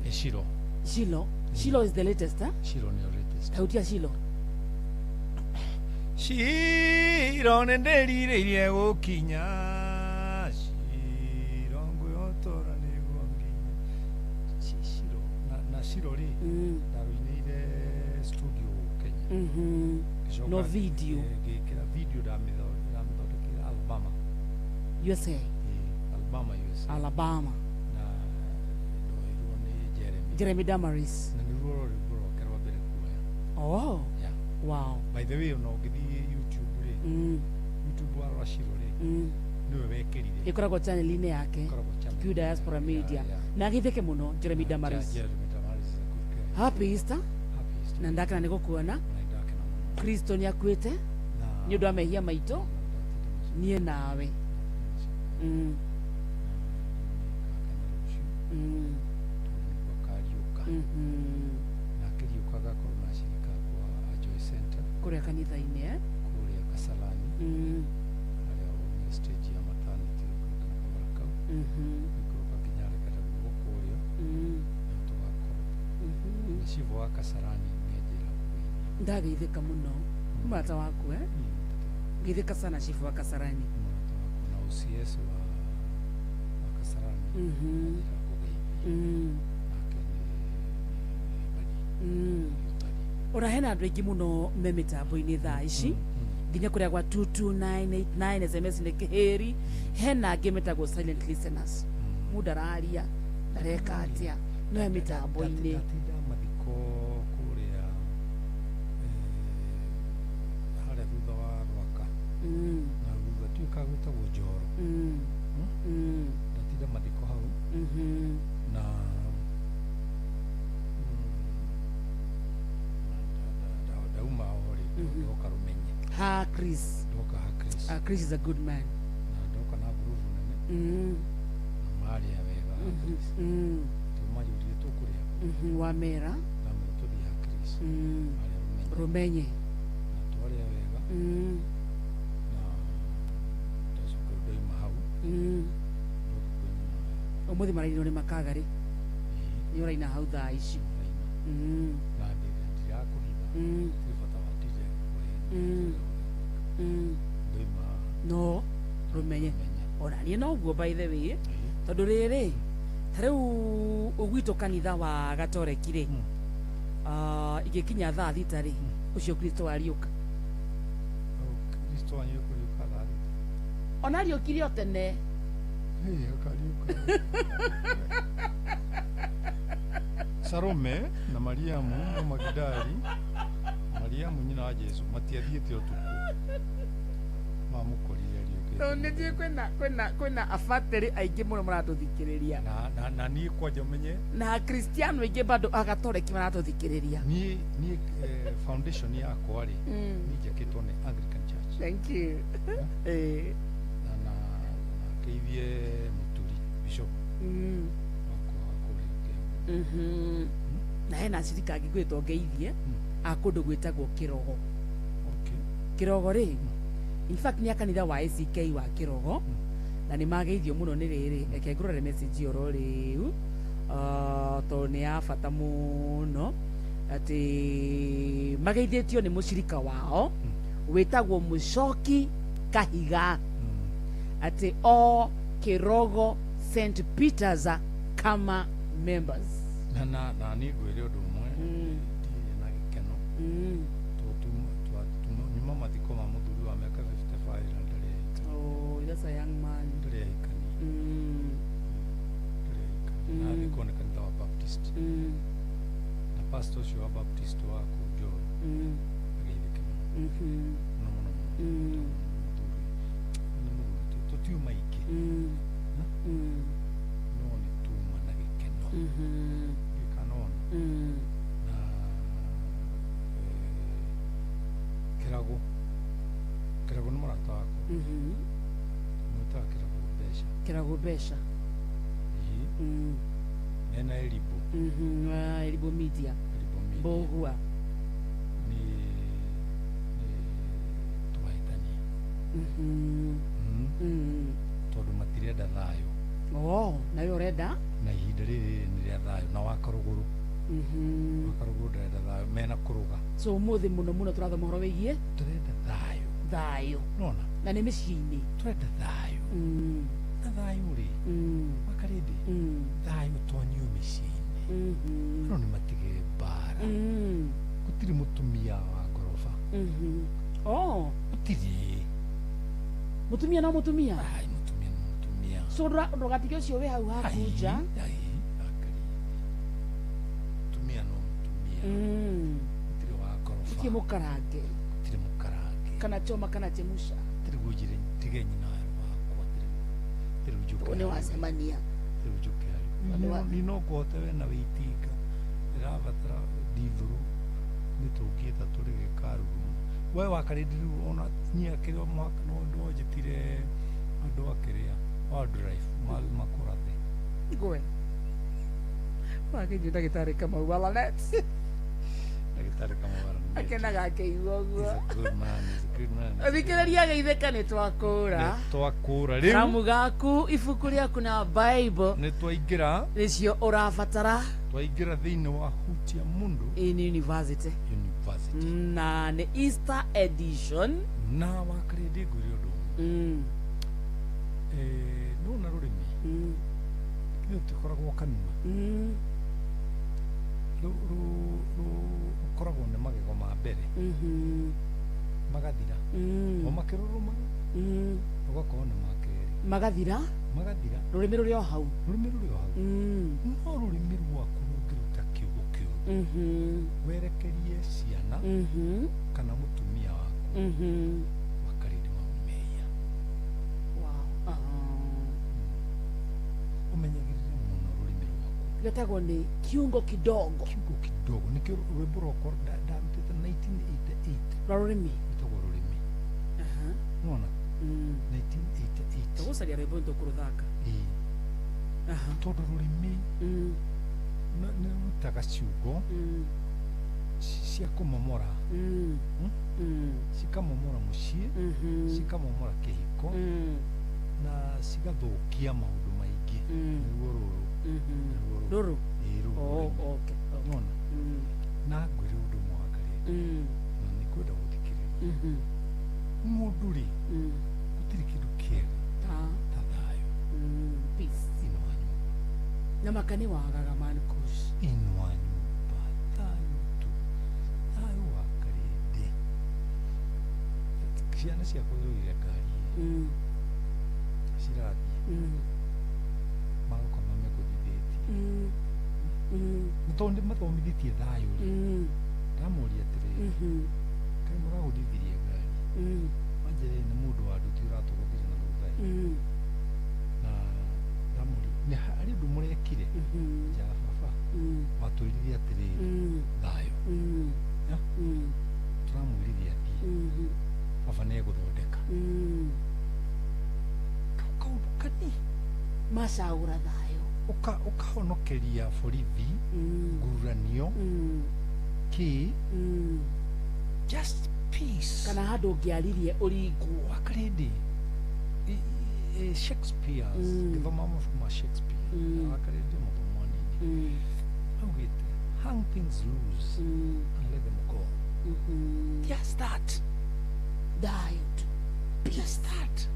Ĩ, Shilo. Shilo. Shilo is the latest, huh? Shilo nĩyo latest. Tauti ya Shilo. Shilo nĩndĩrirĩirie gũkinya, Shilo ngwĩhotora nĩguo nginye. Shilo na Shilo rĩ, ndarũinĩire studio Kenya. Ngĩcoka No video. Ngĩkĩra video, ndamĩthondekire Alabama. USA. Ĩ, Alabama, USA. Alabama. Na ndoirwo nĩ Jeremy. Jeremy Damaris. Na nĩruo rwĩmbo rwake rwa mbere kuoya. Oh. Yeah. Wow. By the way, ona ũngĩthiĩ YouTube rĩ, YouTube warora Shilo rĩ, nĩwe wekĩrire. Ĩkoragwo channel-inĩ yake. Ĩkoragwo channel. Q Diaspora Media. Na agithĩke mũno Jeremy Damaris. Jeremy Damaris is a good guy. Happy Easter. Happy Easter. Na ndakena nĩ gũkuona. Na ndakena mũno. Kristo nĩ akuĩte nĩ ũndũ wa mehia maitũ, niĩ nawe. Nĩguo akariũka. Na akĩriũka agakorwo na acirika akwa a Joy Center kũrĩa kanitha-inĩ, eh? Kũrĩa Kasarani, harĩa nĩ stage ya maternity kana kabara kau, ikũrũka nginya harĩa getagwo gũkũrĩa, nĩho tũgakorwo. Na cibũ wa Kasarani nĩanjĩra kũgeithia. Ndageithĩka mũno. Nĩ mũrata waku, eh? Geithĩka sana chifu wa Kasarani. Mũrata wakwa na OCS wa Kasarani anjĩra kũgeithia. Nake nĩ buddy. Ona hena andũ aingĩ mũno me mĩtambo-inĩ thaa ici, nginya kũrĩa gwa 22989 SMS nĩ kĩhĩri. Hena angĩ metagwo silent listeners, mũndũ araria ndareka atĩa, no he mĩtambo-inĩ. Ndatinda mathiko kũrĩa, harĩa thutha wa Rwaka, na thutha tiũĩ gwĩtagwo Njoro. Ndatinda mathiko hau na ndauma ho rĩ, ndoka Rũmenye. Ha Chris. Ndoka ha Chris. Chris is a good man. Na ndoka na ngurubu nene na marĩa wega ha Chris. Tondũ manjũririe tũkũrĩa. Wamera. Ndamera tũthiĩ ha Chris harĩa Rũmenye. Rũmenye. Na twarĩa wega na ndacoka rĩu ndauma hau ndoka kwĩna. Ũmũthĩ marainirwo nĩ makagarĩ, nĩ ũraina hau thaa ici. Na ndirakũhitha, tirĩ bata wa ndire ndoima. No Rũmenye ona niĩ noguo, by the way, tondũ rĩrĩ ta rĩu gwitũ kanitha wa gatoreki rĩ, igĩkinya thaa 6 rĩ, ũcio Kristo ariũka. Kristo wanyu kũriũka thaa 6? Ona ariũkire o tene. Ĩ, akariũka. Salome na Mariamu na Magidali, Mariamu nyina wa Jesu, matiathiĩte ũtukũ, mamũkorire ariũkĩte. Tondũ nĩ njũĩ kwĩna abatĩrĩ aingĩ mũno maratũthikĩrĩria. Na niĩ kwanja ũmenye na akristiano aingĩ bado agatoreki maratũthikĩrĩria. Niĩ foundation yakwa rĩ, niĩ njakĩtwo nĩ Anglican Church. Thank you. Na ngeithie mũturi bishop wakwa wa kũrĩa Kiambu. Na hena acirika angĩ ngwĩtwo ngeithie a kũndũ gwĩtagwo Kĩrogo. Kĩrogo rĩ, in fact nĩ a kanitha wa ACK wa Kĩrogo, na nĩ mageithio mũno nĩ rĩrĩ. Reke ngũrore message oro rĩu, tondũ nĩ ya bata mũno atĩ mageithĩtio nĩ mũcirika wao wĩtagwo Mũcoki Kahiga, atĩ o Kĩrogo St Peters kama members. Na niĩ ngwĩre ũndũ ũmwe, ndirĩ na gĩkeno tondũ nyuma mathiko ma mũthuri wa mĩaka 55 na ndarĩ Mũno mũno mũno. Nĩ mũthuri tũtiuma aingĩ, no nĩ tuma na gĩkeno gĩkanona na Kĩrago. Kĩrago nĩ mũrata wakwa, mwĩtaga Kĩrago mbeca. Kĩrago mbeca. Ĩĩ. Mena Elibo. Wa Elibo Media. Elibo Media. Mbogua. Nĩ twahĩtania tondũ matirenda thayũ. Oh, nawe ũrenda? Na ihinda rĩrĩ nĩ rĩa thayũ na wakarũgũrũ. Wakarũgũrũ ndarenda thayũ, mena kũrũga. So ũmũthĩ mũno mũno tũrathoma ũhoro wĩgiĩ tũrenda thayũ. Thayũ. Nona. Na nĩ mĩciĩ-inĩ. Tũrenda thayũ. Na thayũ rĩ, wakarĩndĩ, thayũ tonyio mĩciĩ-inĩ. No nĩ matige mbara. Gũtirĩ mũtumia wa ngoroba. Oh. Gũtirĩ. Mũtumia no mũtumia? Ai, mũtumia no mũtumia. So ndũgatige ũcio wĩ hau haku nja. Ai, mũtumia no mũtumia. Gũtirĩ wa ngoroba. Gũtirĩ mũkarange. Gũtirĩ mũkarange. Kana choma kana chemusha. Gũtirĩ gũnjire tige nyina wakwa tirĩ njũke. Nĩ wacemania. Tirĩ njũke harĩ. Ni no kũhote we na wĩitinga. Ndĩrabatara ndithũrũ mĩtũngi ĩtatũ rĩgĩkaruruma. We wakarĩndi rĩu ona niĩ akĩrĩ o mũhaka no njĩtire andũ akĩrĩa wildlife makũrathe. Ngwe. Wakĩnyu ndagĩtarĩ Kamau wa Lanet. Ndagĩtarĩ Kamau wa Lanet. Akenaga akĩigua ũguo. He's a good man, he's a good man. Thikĩrĩria geithĩka nĩ twakũra. Nĩ twakũra rĩu. Karamu gaku, ibuku rĩaku na Bible. Nĩ twaingĩra. Nĩcio ũrabatara. Twaingĩra thĩinĩ wa Hutia Mundu in University. University. Na nĩ Easter edition. Na wakarĩndĩ ngwĩre ũndũ ũmwe. Nĩwona rũrĩmĩ nĩ tũkoragwo kanua. Rũkoragwo nĩ magego ma mbere magathira o makĩrũrũmaga rũgakorwo nĩ ma kerĩ magathira magathira rũrĩmĩ rũrĩ o hau. Rũrĩmĩ rũrĩ o hau. No rũrĩmĩ rwaku rũngĩruta kiugo kĩũru werekerie ciana kana mũtumia waku wakarĩndĩ maumĩia. Ũmenyagĩrĩre mũno rũrĩmĩ rwaku. Gĩtagwo nĩ kiungo kidogo. Kiungo kidogo nĩkĩo rwĩmbo rwakwa ndarutĩte 1988 rwa rũrĩmĩ rwĩtagwo rũrĩmĩ. Nĩwona 1988 tũgũcaria rwĩmbo nĩtũkũrũthaka. Ĩĩ. Tondũ rũrĩmĩ nĩ rũrutaga ciugo cia kũmomora, cikamomora mũciĩ, cikamomora kĩhiko na cigathũkia maũndũ maingĩ. Nĩruo rũrũ. Rũrũ. Ĩĩ rũrũ. Oh, okay. Nĩwona? Na ngwĩre ũndũ ũmwe wakarĩte na nĩngwenda gũthikĩrĩria. Mũndũ rĩ, gũtirĩ kĩndũ kĩega ta thayũ. Peace. Inua nyũmba. Na maka nĩ wagaga man kush. Inua nyũmba. Thayũ tu. Thayũ wakarĩndĩ. Ciana ciakwa iroire ngari cirathiĩ magoka mamĩgũthithĩtie. Nĩ tondũ ndĩmathomithĩtie thayũ rĩ, ndamũria atĩrĩrĩ, kaĩ mũragũthithirie ngari? Manjĩrĩre nĩ mũndũ wa nduthi ũratũgũthire na thutha ĩ. Na ndamũria nĩ harĩ ũndũ mũrekire? Njaa baba watwĩrire atĩrĩrĩ, thayũ. Tũramwĩrire athiĩ, baba nĩ egũthondeka. Kau kaũndũ kanini macagũra thayũ. Ũkahonokeria borithi ngururanio kĩ just peace. Kana handũ ũngĩaririe ũringwo. Wakarĩndĩ Shakespeare, ngĩthoma mabuku ma Shakespeare, wakarĩndĩ mũthomo nini, augĩte hang things loose and let them go. Just that. Thayũ tu. Just that.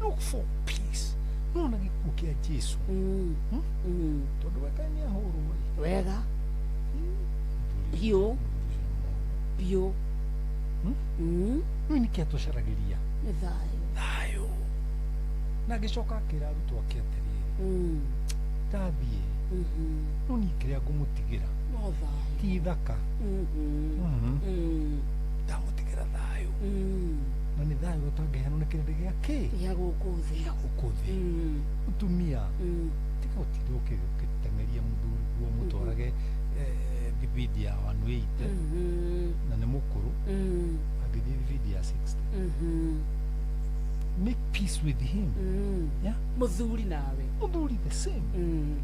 Look for peace. Nona gĩkuũ kĩa Jesu. Tondũ we kaĩ nĩahũrwo rĩ. Wega. Biũ. Biũ. Rĩu nĩkĩ atũcaragĩria? Nĩ thayũ. Thayũ. Na agĩcoka akĩra arutwo ake atĩrĩrĩ, ndathiĩ no niĩ kĩrĩa ngũmũtigĩra No thayũ. ti thaka. Ndamũtigĩra thayũ. peace with him. Yeah. Mũthuri nawe. Mũthuri the same.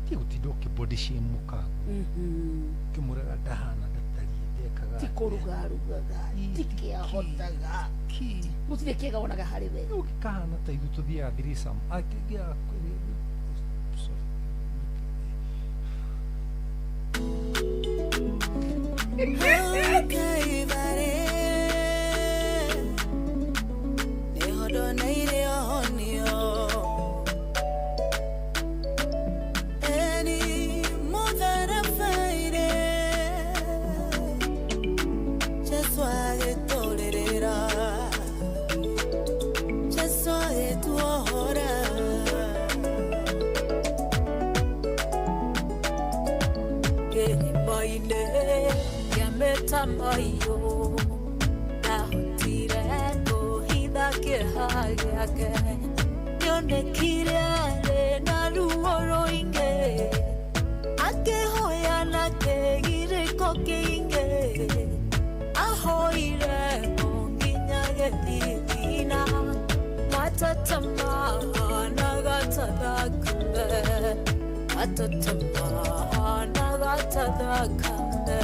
Tiga gũtinda ũkĩbody shame mũkagu, ũkĩmũrega ndahana, ndatariĩ, ndekaga. Ti kũruga arugaga, ti kĩahotaga, gũtirĩ kĩega wonaga harĩ we. Ũngĩkahana ta ithuĩ tũthiaga threesome. Sorry. Kĩrĩma-inĩ ndahotire kũhitha kĩeha gĩake, nĩonekire arĩ na ruo rũingĩ, akĩhoya na kĩgirĩko kĩingĩ, ahoire o nginya gĩthithina, matata mahanaga ta thakame, matata mahanaga ta thakame.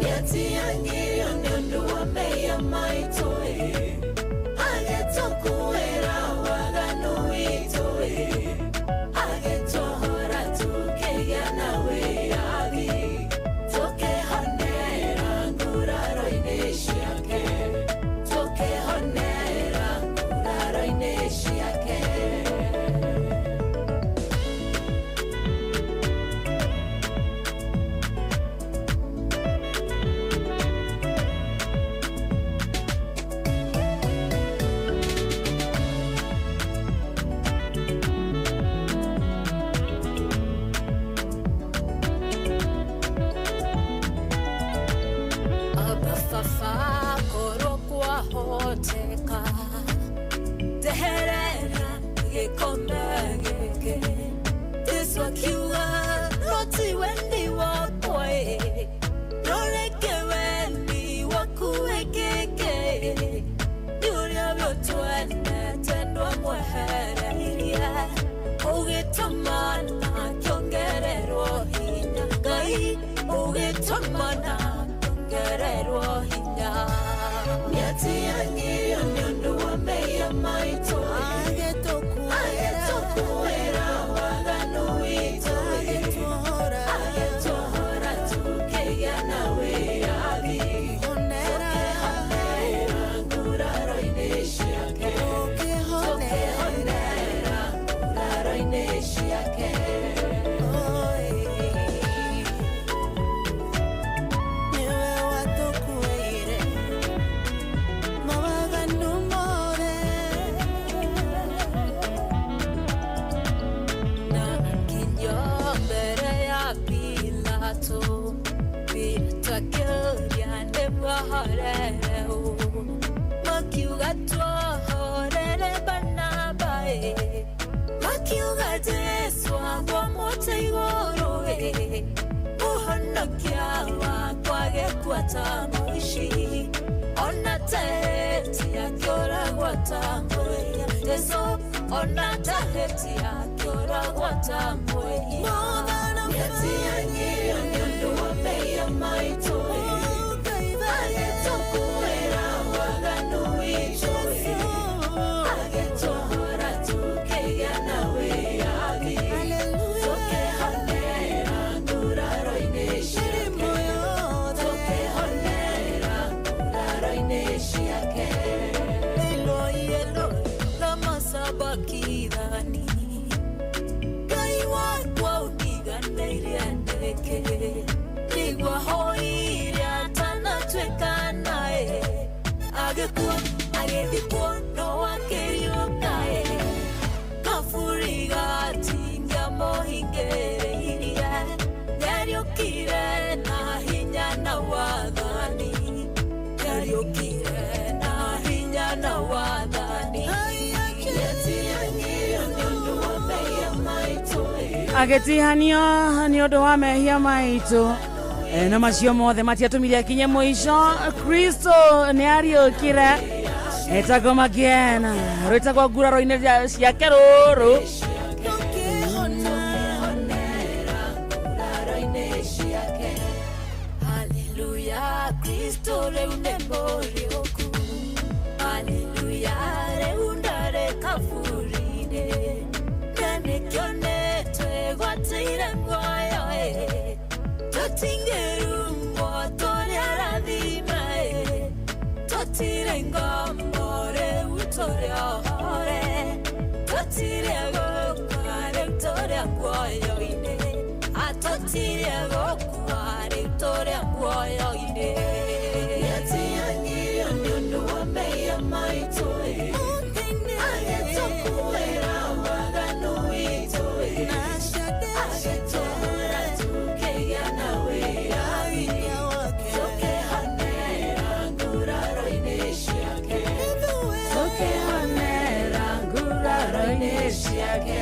Nĩatigangirio nĩ ũndũ wa mehia maitũ ĩ, agĩtũkuĩra waganu witũ ĩ, agĩtũhũra tũkĩgĩa na wĩyathi, tũkĩhonera nguraro-inĩ ciake, tũkĩhonera nguraro-inĩ ciake. Abafafa korwo kwahoteka, ndeherera gĩkombe gĩkĩ. Jesũ akiuga no ti wendi wakwa ĩ, no reke wendi waku wĩkĩke. Nĩ ũrĩa we ũtwendete ndwamwehereirie, ũgĩtũma akĩongererwo hinya. Ngai ũgĩtũma akĩongererwo hinya. Nĩatigangirio nĩ ũndũ wa mehia maitũ ĩ, agĩtũkuĩra waganu witũ ĩ, agĩtũhũra tũkĩgĩa na wĩyathi, tũkĩhonera nguraro-inĩ ciake, tũkĩhonera nguraro-inĩ ciake. Niwe watũkuĩire mawaganu mothe. Na akinyio mbere ya Pilato, Pilato akĩũria nĩ mwahorere ũ, makiuga twohorere Barnaba ĩ, makiuga Jesũ agwo mũtĩ igũrũ ĩ, mũhonokia wakwa agĩkua ta mũici, ona tahĩti akĩũragwo ta mwĩhia. Jesũ ona tahĩti akĩũragwo ta mwĩhia. Nĩatigangirio nĩ ũndũ wa mehia maitũ ĩ, agĩtũkuĩra waganu witũ ĩ, agĩtũhũra tũkĩgĩa na wĩyathi, tũkĩhonera nguraro-inĩ ciake, tũkĩhonera nguraro-inĩ ciake. Eloi, Eloi, lama sabakithani, Ngai wakwa ũndiganĩirie nĩkĩ? Nĩguo hoire atanatuĩka naĩ, agĩkua agĩthikwo no akĩriũka ĩ, kaburi gatingĩamũhingĩrĩirie, nĩariũkire na hinya na wathani, nĩariũkire na hinya na wathani. Nĩatigangirio nĩ ũndũ wa mehia maitũ ĩ, Agĩtihanio nĩ ũndũ wa mehia maitũ. Na macio mothe matiatũmire akinye mũico. Kristo nĩ ariũkire. Etagwo Magiena rwĩtagwo nguraro-inĩ ciake rũrũ. Haleluya, Kristo rĩu nĩ mũriũku. Haleluya, rĩu ndarĩ kaburi-inĩ. Na nĩkĩo nĩtwĩgwatĩire muoyo ĩ. Tũtingĩrumwo tũrĩ arathime ĩ. Tũtirĩ ngombo rĩu tũrĩ ohore. Tũtirĩ gũkua rĩu tũrĩ muoyo-inĩ. Tũtirĩ gũkua rĩu tũrĩ muoyo-inĩ. Nĩatigangirio nĩ ũndũ wa mehia maitũ ĩ. Agĩtũkuĩra waganu witũ ĩ. Agĩtũhũra tũkĩgĩa na wĩyathi. Tũkĩhonera nguraro-inĩ ciake. Tũkĩhonera nguraro-inĩ ciake.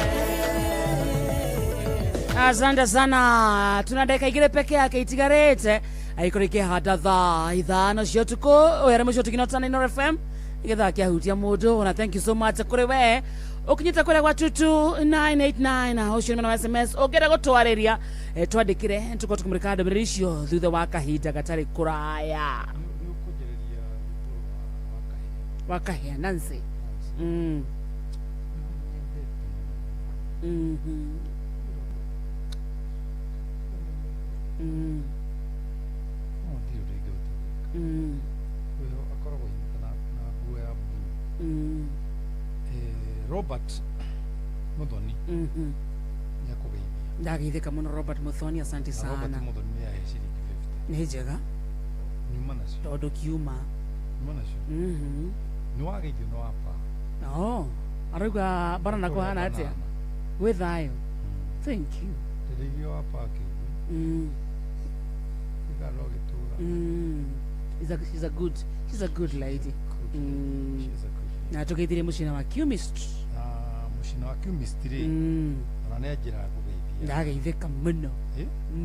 Asante sana. Tuna dakika igĩrĩ peke yake itigarĩte aikorwo ikĩhanda thaa 5 cia ũtukũ ũyũ arĩ mũciĩ ũtũgina tana Inooro FM gĩthaa kĩahutia mũndũ. Na thank you so much kũrĩ we ũkinyĩte kũrĩa gwa 22989 ũcio nĩ mwena wa SMS. Ũngĩenda gũtwarĩria twandĩkĩre tũkorwo tũkĩmũrĩka ndũmĩrĩri icio thutha wa kahinda gatarĩ kũraya. Wa kahĩa Nancy. Akoragwo anyita na nguo ya blue. Robert Muthoni nĩ akũgeithia. Ndageithĩka mũno Robert Muthoni, asante Na Robert sana. Muthoni nĩ ahe ciringi 50. Nĩ njega Nyuma nacio. tondũ kiuma. Nyuma nacio. Nĩ wageithio nĩ wapa. Oh, arauga barana kũhana atĩa? Gwĩ thayũ. Thank you. Ndĩrĩithio wapa akĩigua. Gĩthaa no gĩtũra. She's a good lady. Na tũgeithirie mũcina wa Chemist. Na mũcina wa Chemist rĩ, ona nĩ anjĩraga kũgeithia. Ndageithĩka mũno.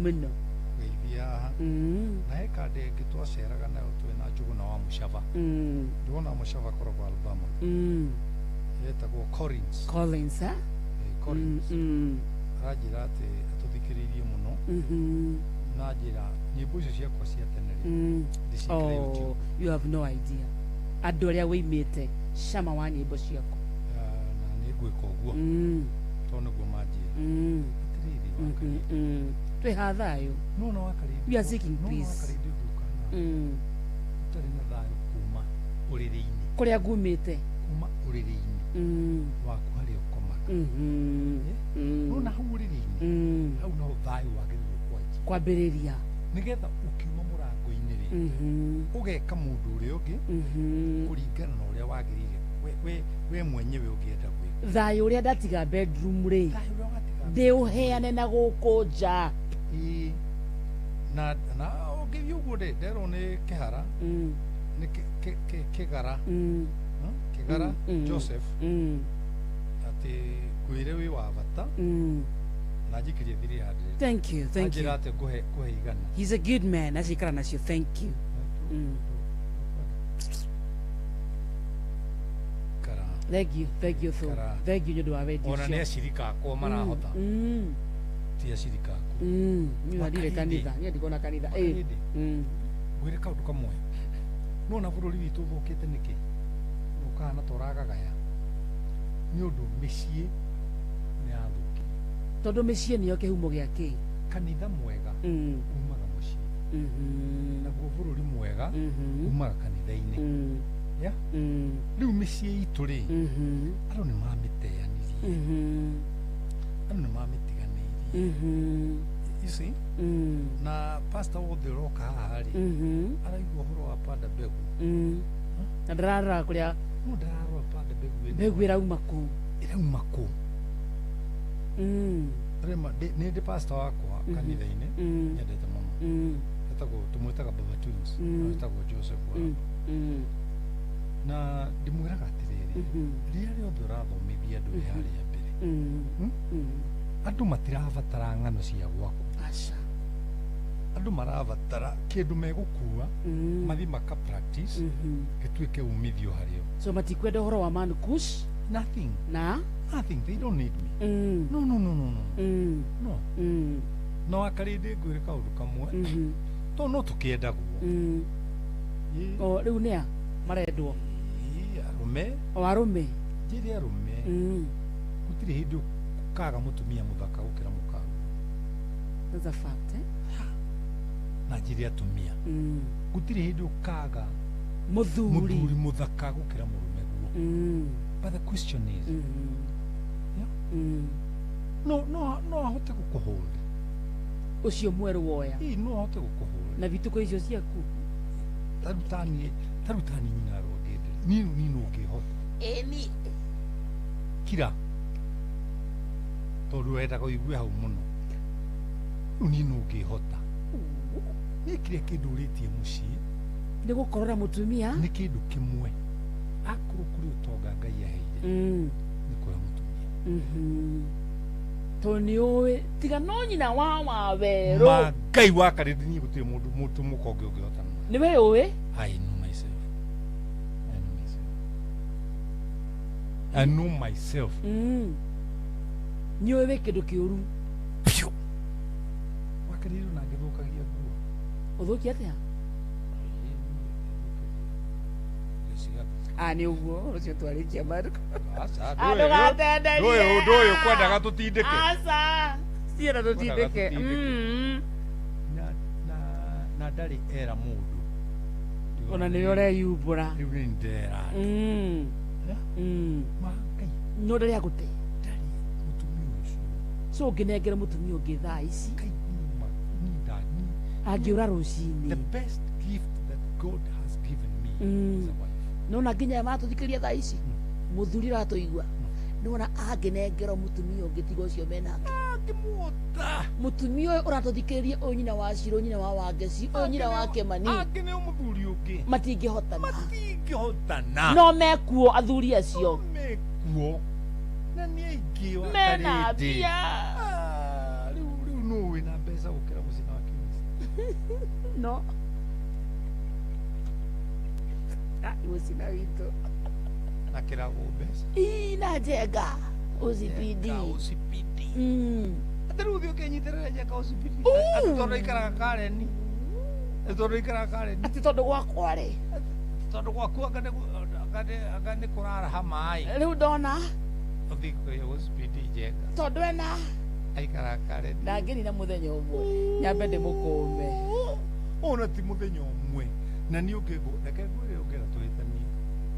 Mũno. Kũgeithia haha. Na he kanda ĩngĩ twaceraga nayo twĩ na Njũgũna wa Mũcaba. Njũgũna wa Mũcaba akoragwo Alabama. Etagwo Collins. Collins, eh? Collins. Aranjĩra atĩ atũthikĩrĩirie mũno. Na njĩra nyĩmbo icio ciakwa cia tene rĩ, ndĩciĩkĩre YouTube. Oh, you have no idea. Andũ arĩa wĩimĩte cama wa nyĩmbo ciaku. Na nĩ ngwĩka ũguo. Tondũ nĩguo manjĩra. Atĩrĩrĩ, Wakarindi. Twĩ ha thayũ. No na Wakarindi. We are seeking No na peace. Wakarindi ũngĩũka na ũtarĩ na thayũ kuma ũrĩrĩ-inĩ. Kũrĩa ngumĩte. Kuma ũrĩrĩ-inĩ. Waku harĩa ũkomaga. No na hau ũrĩrĩ-inĩ. Hau no thayũ wagĩrĩirwo kwanjia. Kwambĩrĩria. Nĩgetha ũkiuma mũrango-inĩ rĩ, ũgeka mũndũ ũrĩa ũngĩ kũringana na ũrĩa wagĩrĩire we mwenyewe ũngĩenda gwĩka. Thayũ ũrĩa ndatiga bedroom rĩ, ndĩũheane na gũkũ nja. Ĩĩ. Na ũngĩthiĩ ũguo rĩ, nderwo nĩ kĩhara, nĩ kĩgara, Kĩgara Joseph, atĩ ngwĩre wĩ wa bata na njikĩrie 300. Thank you, thank you. Anjĩra atĩ ngũhe 100. He's a good man. Acikara nacio, thank you. Thank you, thank you so. Thank you nĩ ũndũ wa wendi Ona ũcio. nĩ acirika akwa marahota. Ti acirika aku. Niĩ ndirĩ kanitha, niĩ ndikona kanitha. Ngwĩre kaũndũ kamwe. No na bũrũri witũ ũthũkĩte nĩkĩ? Ũkahana ta ũragagaya. Nĩ ũndũ mĩciĩ nĩ yathũkire. Tondũ mĩciĩ nĩyo kĩhumo gĩa kĩ? Kanitha mwega umaga mũciĩ. Naguo bũrũri mwega umaga kanitha-inĩ. Yeah? Rĩu mĩciĩ itũ rĩ, andũ nĩ mamĩteanirie. Andũ nĩ mamĩtiganĩirie. You see? Na pastor wothe ũroka haha rĩ, araigua ũhoro wa panda mbegu. Na ndararora kũrĩa No ndararora panda mbegu ĩno. Mbegu ĩrauma kũ? Ĩrauma kũ? Rĩma nĩ ndĩ pastor wakwa kanitha-inĩ, nyendete mũno. Etagwo tũmwĩtaga Baba Twins, etagwo Joseph Waraba. Na ndĩmwĩraga atĩrĩrĩ, rĩrĩa rĩothe ũrathomithia andũ wĩ harĩa mbere, andũ matirabatara ng'ano cia gwaku. Aca. Andũ marabatara kĩndũ megũkua mathiĩ maka practice gĩtuĩke umithio harĩo. So matikwenda ũhoro wa Man Kush. Nothing. Na nothing, they don't need me. No no no no no. No. No akarĩndĩ ngwĩre kaũndũ kamwe. To no tũkĩendagwo. O rĩu nĩa marendwo? Arũme. O arũme. Njĩre arũme. Gũtirĩ hĩndĩ ũkaga mũtumia mũthaka gũkĩra mũkagu. That's a fact, eh? Na njĩre atumia. Gũtirĩ hĩndĩ ũkaga mũthuri mũthaka gũkĩra mũrũme guo. But the question is, yeah? No no no ahote gũkũhold. Ũcio mwerũ woya. Ĩĩ no ahote gũkũhold. Na bituko icio ciaku. Tarutani nyina rwangende. Niĩ no ngĩhota. Ĩni. Kira. Tondũ wendaga ũigue hau mũno. Rĩu niĩ no ngĩhota. Niĩ kĩrĩa kĩndũ ũrĩtie mũciĩ nĩ gũkorora mũtumia nĩ kĩndũ kĩmwe. Akorwo kũrĩ ũtonga Ngai aheire nĩ kũhe mũtumia. Tondũ nĩ ũĩ tiga no nyina wa wawerũ. Ma Ngai wa karĩndĩ niĩ gũtirĩ mũndũ mũndũ mũkonge ũngĩhotana. Nĩ we ũĩ? I know myself. I know myself. I know myself. Nĩ ũĩ wĩ kĩndũ kĩũru. Piũ. Wakarĩrwo na ngĩthũkagia nguo. Ũthũkia atĩa? Ah, nĩ ũguo ũcio twarĩkia Marco. Aca, ndũgatenderie. Ũndũ ũyũ kwendaga tũtindĩke. Aca, cienda tũtindĩke. Na ndarĩ era mũndũ. Ona nĩwe ũreyumbũra. Rĩu nĩ ndera. Ma Ngai. No ndarĩ agũte. Ndarĩ mũtumia ũcio. So ũngĩnengera mũtumia ũngĩ thaa ici. Angĩũra rũcinĩ. The best gift that God has given me is a wife. Nona nginya maratũthikĩrĩria thaa ici mũthuri ũratũigua nĩwona angĩnengerwo mũtumia ũngĩ tiga ũcio menake angĩmuota mũtumia ũyũ ũratũthikĩrĩria ũyũ nyina wa Shiro nyina wa Wangeci ũyũ nyina wa Kĩmani angĩneo mũthuri ũngĩ matingĩhotana matingĩhotana no mekuo athuri acio mekuo na nĩ aingĩ wa mena Karĩndĩ. mbia rĩu nũ wĩna mbeca gũkĩra mũcina wa Kĩmisi no mũcina witũ na kĩrago mbeca ii na njenga OCPD OCPD atĩ rĩu ũthiĩ ũkĩnyitĩrĩra njenga OCPD atĩ tondũ aikaraga Kareni atĩ tondũ aikaraga Kareni atĩ tondũ gwakwa rĩ tondũ gwaku anga nĩ kũraraha maĩ rĩu ndona ũthiĩ kwĩ OCPD njenga tondũ ena aikaraga Kareni ndangĩnina mũthenya ũmwe nyambe ndĩmũkũme ona ti mũthenya ũmwe na nĩ ũngĩngũ reke ngwĩre ũngĩenda tũhĩtanie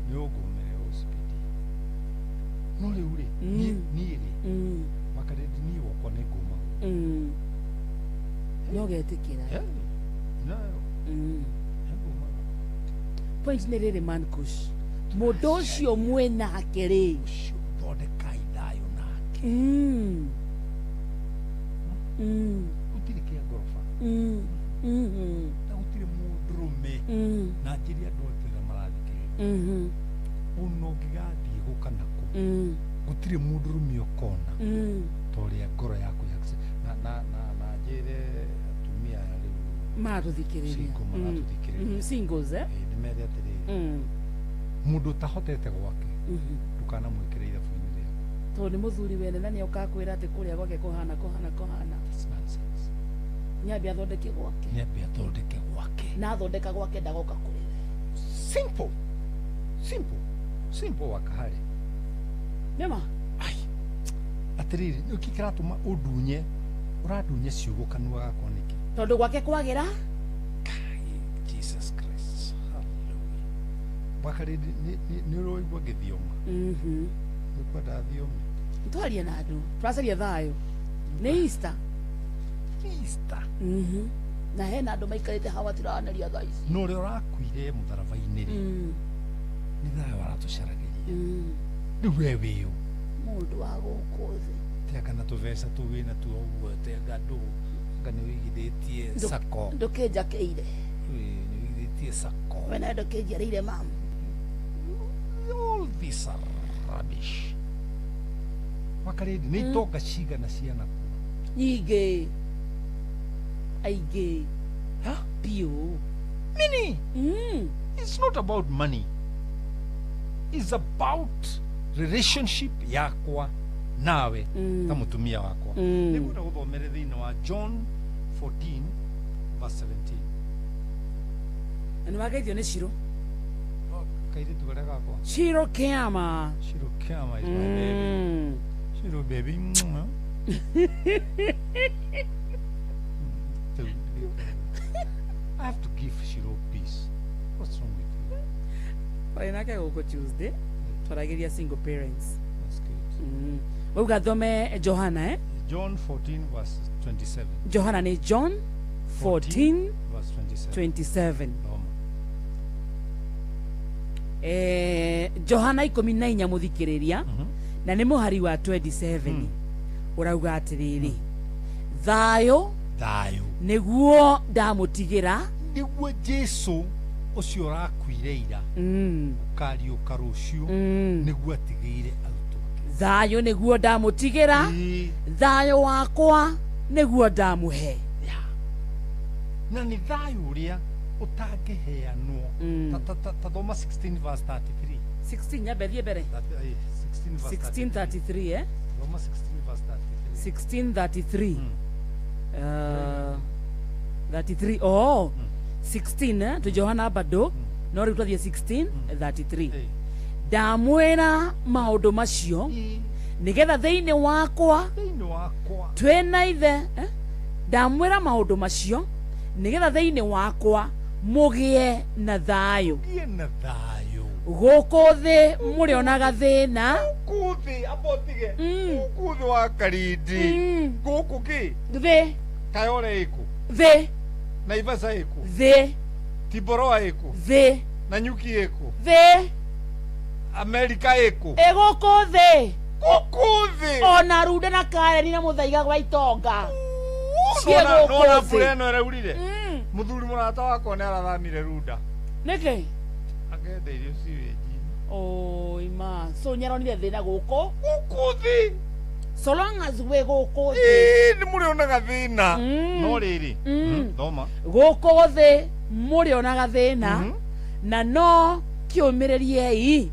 nĩ ũngũmere OCPD no rĩu rĩ niĩ rĩ makarĩndi niĩ gwakwa nĩ ngũmagwo no getĩkĩra nayo point nĩ rĩrĩ Man Kush mũndũ ũcio mwĩnake rĩ ũcio thondekai thayũ nake gũtirĩ kĩa ngoroba na gũtirĩ mũndũrũme na njĩre andũ othe arĩa marathikĩrĩria ona ũngĩgathiĩ gũka nakũ gũtirĩ mũndũrũme ũkona ta ũrĩa ngoro yaku na njĩre atumia aya rĩu maratũthikĩrĩria single maratũthikĩrĩria singles eh nĩ mere atĩrĩrĩ mũndũ ũtahotete gwake ndũkanamwĩkĩre ithabu-inĩ rĩaku tondũ nĩ mũthuri wene na nĩokaga kwĩra atĩ kũrĩa gwake kũhana kũhana kũhana nĩambe athondeke gwake nĩambe athondeke gwake na athondeka gwake ndagoka kũrĩ we simple simple simple wakahari nĩma ai atĩrĩrĩ nĩkĩ kĩratũma ũndunye ũrandunye ciugo kanua gakwa nĩkĩ tondũ gwake kwagĩra Jesus Christ hallelujah wakarĩndĩ nĩ ũroigua ngĩthioma nĩ kwenda thiome twarie na andũ tũracaria thayũ nĩ Easter Easter na hena andũ maikarĩte hawa matiranĩria thaa ici na ũrĩa ũrakuire mũtharaba-inĩ rĩ nĩ thayũ aratũcaragĩria rĩu we wĩũ mũndũ wa gũkũ thĩ teanga na tũbeca tũu wĩna tuo ũguo teanga ndũ anga nĩ ũigithĩtie sako ndũkĩnjakĩire nĩ ũigithĩtie sako we nawe ndũkĩnjiarĩire mamu all this are rubbish wakarĩndĩ nĩ itonga cigana cianakuo nyingĩ aingĩ Biũ. Mini, it's not about money, it's about relationship yakwa nawe ta mutumia wakwa. Nĩngwenda gũthomere thĩinĩ wa John 14 verse 17. Na nĩ wageithio nĩ Ciro. Kairĩtu karĩa gakwa. Ciro Kĩama. Shiro Kĩama is my baby. Shiro baby. Mwah. I have to give Shiro peace. What's wrong with you? Twarĩ nake gũkũ Tuesday, twaragĩria single parents. That's good. Wauga thome Johana, eh? John 14 verse 27. Johana nĩ John 14 verse 27. 27. Thoma. Johana 14 mũthikĩrĩria, na nĩ mũhari wa 27, ũrauga atĩrĩrĩ, thayũ thayũ nĩguo ndamũtigĩra. Nĩguo Jesu ũcio ũrakuire ira, ũkariũka rũciũ, nĩguo atigĩire arutwo. Thayũ nĩguo ndamũtigĩra, thayũ wakwa nĩguo ndamũhe. Na nĩ thayũ ũrĩa ũtangĩheanwo. Ta thoma 16 verse 33. 16, nyambe thiĩ mbere. 16 verse 1633, eh? Thoma 16 verse 33. 1633. 33, oh, 16, eh? Twĩ Johana bado, no rĩu twathiĩ 1633. Ndamwĩra maũndũ macio nĩgetha thĩinĩ wakwa thĩinĩ wakwa twĩna ithe, eh? Ndamwĩra maũndũ macio nĩgetha thĩinĩ wakwa mũgĩe na thayũ. Mũgĩe na thayũ. Gũkũ thĩ mũrĩonaga thĩna. Gũkũ thĩ ambotige, gũkũ thĩ wa Karindi, gũkũ kĩ thĩ. Kayole ĩkũ? Thĩ. Naivasha ĩkũ? Thĩ. Timboroa ĩkũ? Thĩ. Nanyuki ĩkũ? Thĩ. Amerika ĩkũ? Ĩ gũkũ thĩ. Gũkũ thĩ. Ona Runda na Kareni na Mũthaiga gwa Itonga ciĩ Nona gũkũ mbura thĩ. ĩno ĩraurire, mũthuri mũrata wakwa nĩ arathamire Runda. Nĩkĩ? Akenda irio ciwĩnji. Oi ma, so nĩaronire thĩna gũkũ gũkũ thĩ. So long as wĩ gũkũ thĩ. Ĩĩ, nĩ mũrĩonaga thĩna, no rĩrĩ, thoma. Gũkũ thĩ mũrĩonaga thĩna, na no kĩũmĩrĩriei,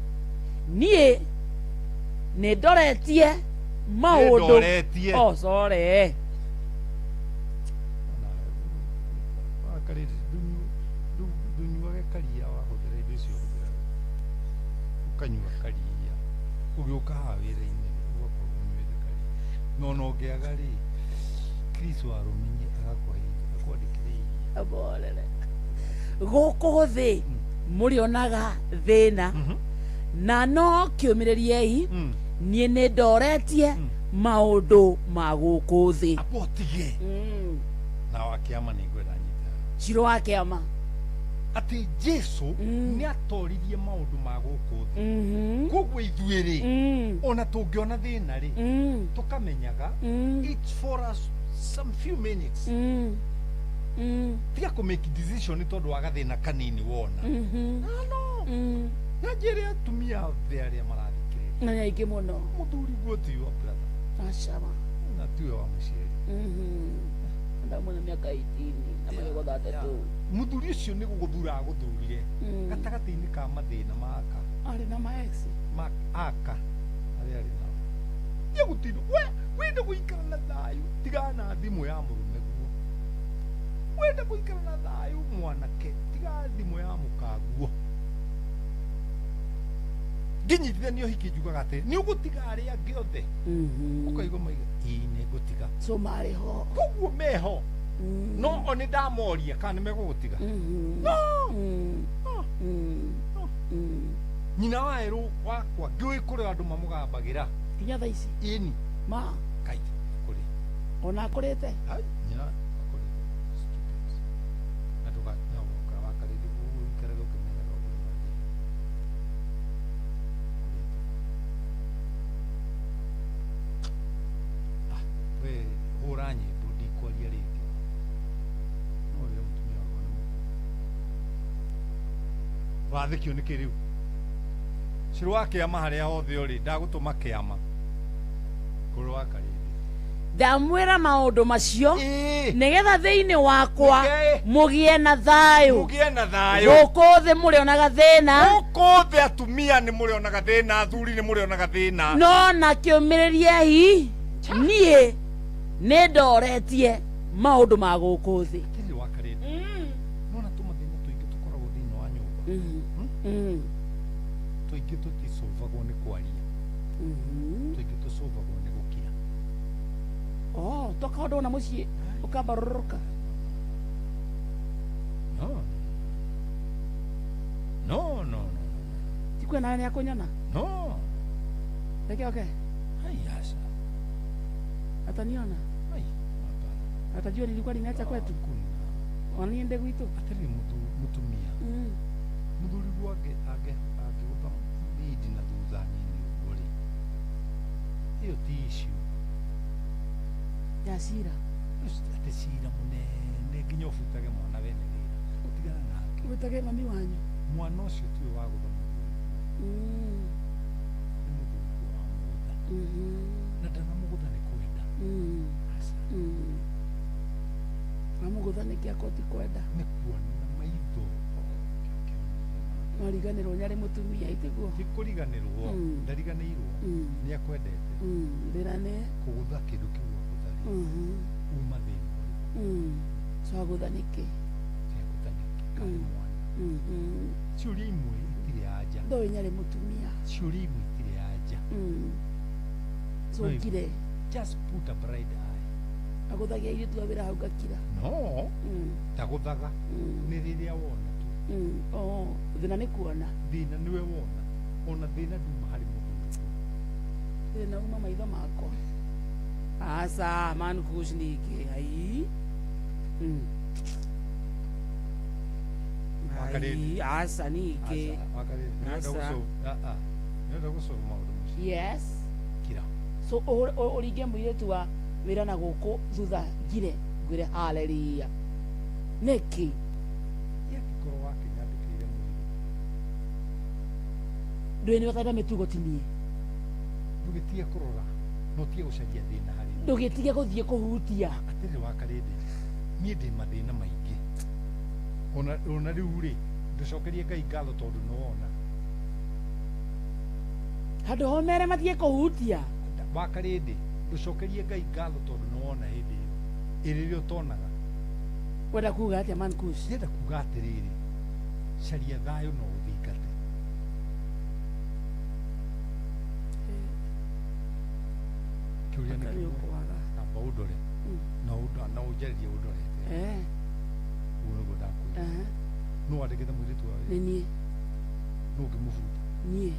niĩ nĩ ndoretie maũndũ. Nĩndoretie. Oh, sorry. Karindi, ndũnyuage karia wahũthĩra indo icio ũhũthĩraga, ũkanyua karia ũgĩũka haha wĩra-inĩ, ũgakorwo ũnyuĩte karia, no ona ũngĩaga rĩ, Chris wa Rũminyi agakũhe, akwandĩkĩre iria. Aborere. Gũkũ thĩ mũrĩonaga thĩna, na no kĩũmĩrĩriei, niĩ nĩ ndoretie maũndũ ma gũkũ thĩ. Abotige. Na wa kĩama nĩ ngwenda nyite. Ciro wa kĩama. Atĩ Jesu nĩ atoririe maũndũ ma gũkũ thĩ, koguo ithuĩ rĩ, ona tũngĩona thĩna rĩ, tũkamenyaga it's for us some few minutes. Tiga kũ make decision nĩ tondũ wa gathĩna kanini wona. No na njĩre atumia othe arĩa marathikĩrĩria, Na nĩ aingĩ mũno. Mũthuri guo ti wa brother. Acama. Na tiwe wa mũciari. Ndamwena mĩaka 18 na magego 32. Mũthuri ũcio nĩ gũgũthura agũthurire gatagatĩ-inĩ ka mathĩna maka. Arĩ na maex. Ma aka arĩa arĩ nao. Nĩ gũtirĩ we wenda gũikara na thayũ, tigana na thimũ ya mũrũme guo. Wenda gũikara na thayũ mwanake, tiga thimũ ya mũkaguo. Ngĩnyitithanio hiki njugaga atĩrĩ, nĩ ũgũtiga arĩa angĩ othe, ũkaigua maiga ĩĩ nĩ ngũtiga. So marĩ ho. Koguo meho, no o nĩ ndamoria kana nĩ megũgũtiga. No. Nyina wa erũ wakwa ngĩũĩ kũrĩ andũ mamũgambagĩra. Nginya thaa ici? Ĩni. Ma. Kai kũrĩ. Ona akũrĩte? Ai, nyina akũrĩte. Stupid. Na ndũga na ũka wa Karindi ũikarage ũkĩmenyaga ũrĩa ũrathiĩ. Ah, we hũra nyĩmbo, ndikwaria rĩngĩ. No rĩrĩa mũtumia wakwa nĩ mũkũrũ. Wathĩkio nĩkĩ rĩu? Ciro wa kĩama harĩa hothe ũrĩ, ndagũtũma kĩama. Kũrĩ wa Karindi. Ndamwĩra maũndũ macio nĩgetha thĩinĩ wakwa mũgĩe na thayũ. Mũgĩe na thayũ. Gũkũ thĩ mũrĩonaga thĩna. Gũkũ thĩ atumia nĩ mũrĩonaga thĩna, athuri nĩ mũrĩonaga thĩna. No na kĩũmĩrĩriei, niĩ nĩ ndoretie maũndũ ma gũkũ thĩ. Atĩrĩrĩ wa Karĩndĩ, nona tũmathĩna tũingĩ tũkoragwo thĩinĩ wa nyũmba. Tũingĩ tũticũvagwo nĩ kwaria, tũingĩ tũcũvagwo nĩ gũkira. Oh, toka ũndũ na mũciĩ ũkambarũrũka. No no no no. Tikwena nawe nĩakũnyona. No. Reke oke. Ai, aca. Ataniona. Ai. Atajua nilikuwa nimeacha kwetu. Ona niĩ ndĩ gwitũ. Atĩrĩrĩ, mũtumia, mũthuri guo angĩgũtha bidi na thutha nini ũguo rĩ, ĩyo ti issue. Ya cira. Atĩ cira mũnene nginya ũbutage mwana wene wĩra, ũtigana nake. Wĩtage mami wanyu. Mwana ũcio tiwe wagũtha mũthuri, nĩ mũthuri wamũgũtha, na ndanamũgũtha nĩ kwenda. Aca. Amũgũtha nĩkĩ akorwo ti kwenda? Nĩ kuona maitho. Mariganĩrwo nyarĩ mũtumia itiguo. Ti kũriganĩrwo, ndariganĩirwo, nĩ akwendete. Thĩna nĩ kũgũtha kĩndũ kĩu agũtha rĩ, uma thĩna ũrĩkũ? So agũtha nĩkĩ? Agũtha nĩkĩ karĩ mwana? Ciũria imwe itirĩ anja. Ndoĩ nyarĩ mũtumia. Ciũria imwe itirĩ anja. So No, ngire. Just put a bright eye. Agũthagia airĩtu a wĩra hau ngakira. No, ndagũthaga, nĩ rĩrĩa wona tu. Oh, thĩna nĩ kuona. Thĩna nĩwe wona, ona thĩna nduma harĩ mũthuri. Thĩna uma maitho makwa. Aca man kush ningĩ ai. Wakarĩndĩ. Ai, aca ningĩ. Aca, Wakarĩndĩ, nĩũrenda Aca. Nĩũrenda gũsolve maũndũ macio? Yes. Kira. So ũringe mũirĩtu wa wĩra na gũkũ thutha ngire ngwĩre haleluya. Nĩkĩ? Angĩkorwo wakĩnyandĩkĩire mũrigo. Ndũĩ nĩwe ũtarĩ na mĩtugo ti niĩ. Ndũgĩtige kũrora na ũtige gũcaria thĩna harĩ niĩ. Ndũgĩtige gũthiĩ kũhutia. Atĩrĩrĩ Wakarĩndĩ, niĩ ndĩ mathĩna maingĩ. Ona rĩu rĩ, ndũcokerie Ngai ngatho tondũ nĩwona. Handũ ho mere mathiĩ kũhutia. Wakarĩndĩ, ndũcokerie Ngai ngatho tondũ nĩwona hĩndĩ ĩyo ĩrĩ rĩrĩa ũtonaga. Wenda kuga atĩa man Kush? Ndĩrenda kuga atĩrĩrĩ, caria thayũ na ũthingate. Kĩũria nĩ Nĩ kĩmwe. ũkwaga. Amba ũndore. Na ũnjarĩrie ũndorete. Ũguo nĩguo ndakwĩra. Nũ wandĩkĩte mũirĩtu wa Nĩ wĩra? niĩ. Nũ ũngĩmũbuta? Niĩ.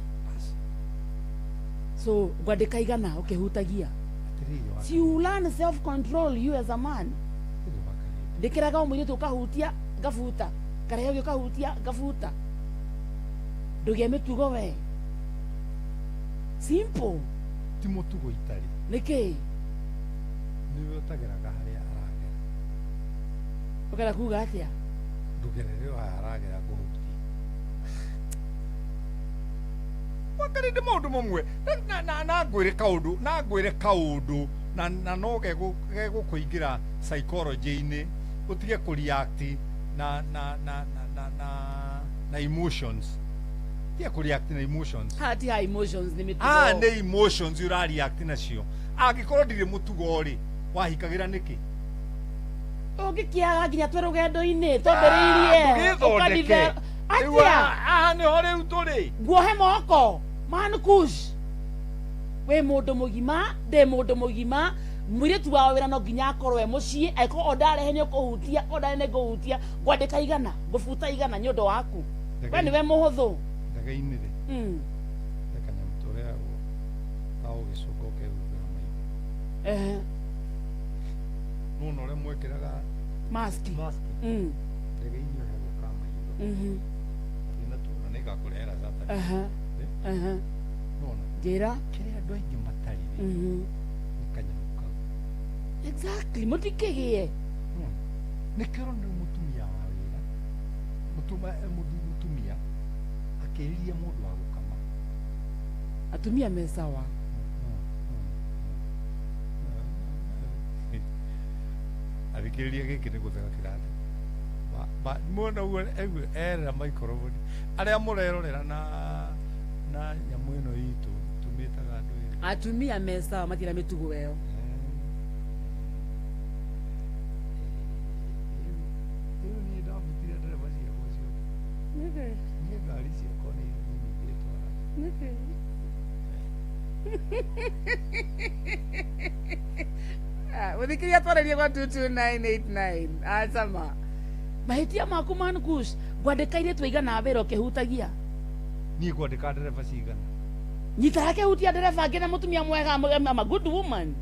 So ngwandĩka igana ũkĩhutagia. Atĩrĩrĩ wa Si you learn self control you as a man. Ndĩkĩraga o mũirĩtu ũkahutia ngabuta, karehe ũngĩ ũkahutia ngabuta. Ndũgĩe mĩtugo we. Simple. Ti mũtugo itarĩ. Nĩkĩ? Nĩwe ũtageraga harĩa aragera. Ũkenda kuga atĩa? Ndũgerere o haha aragera ngũhutie. Wakarĩndĩ maũndũ mamwe na ngwĩre kaũndũ, na ngwĩre kaũndũ na no gegũkũingĩra psychology-inĩ, ũtige kũreact na na na na na na na emotions. Tiga kũreact na emotions. Haha ti ha emotions nĩ mĩtugo. Ah, nĩ emotions ũrareact nacio. Angĩkorwo ndirĩ mũtugo rĩ, wahikagĩra nĩkĩ? Ũngĩkĩaga nginya twĩ rũgendo-inĩ twambĩrĩirie. Ndũgĩthondeke. Rĩu Atĩa? haha nĩho rĩu tũrĩ. Nguohe moko. Man Kush. Wĩ mũndũ mũgima, ndĩ mũndũ mũgima. Mũirĩtu wa wĩra no nginya akorwo e mũciĩ, angĩkorwo o ndarehe nĩ ũkũhutia, o ndarehe nĩ ngũhutia, ngwandĩka igana, ngũbuta igana nĩ ũndũ waku. We nĩwe mũhũthũ. Ndege-inĩ rĩ, he kanyamũ tũrehagwo ga ũgĩcũnga ũkehumbĩra maitho. Nĩwona ũrĩa mwekĩraga Maski. Maski. Ndege-inĩ ũheagwo ka maitho. Thiĩ natuo na nĩngakũrehera Saturday. Nĩwona? Njĩra. Kĩrĩa andũ aingĩ matarĩ rĩ, nĩ kanyamũ kau. Exactly, mũtikĩgĩe. Nĩkĩo ũrona rĩu mũtumia wa wĩra, mũtumia akĩriria mũndũ wa gũkama. Atumia me sawa. Athikĩrĩria gĩkĩ nĩ gũtheka kĩrathi. Mwona ũguo erera microphone. Arĩa mũrerorera na na nyamũ ĩno itũ tũmĩtaga andũ ĩrĩ. Atumia me sawa matirĩ na mĩtugo ĩyo. Rĩu niĩ ndabutire ndereba ciakwa ciothe. Nĩkĩ? Niĩ ngari ciakwa nĩ niĩ ndĩtwaraga. Nĩkĩ? Mũthikĩria twarĩrie kwa 22989 acama mahĩtia maku mankush ngwandĩka airĩtu aigana a wĩra ũkĩhutagia. Niĩ ngwandĩka ndereba cigana? Nyita akĩhutia ndereba angĩ na mũtumia mwega I'm a good woman.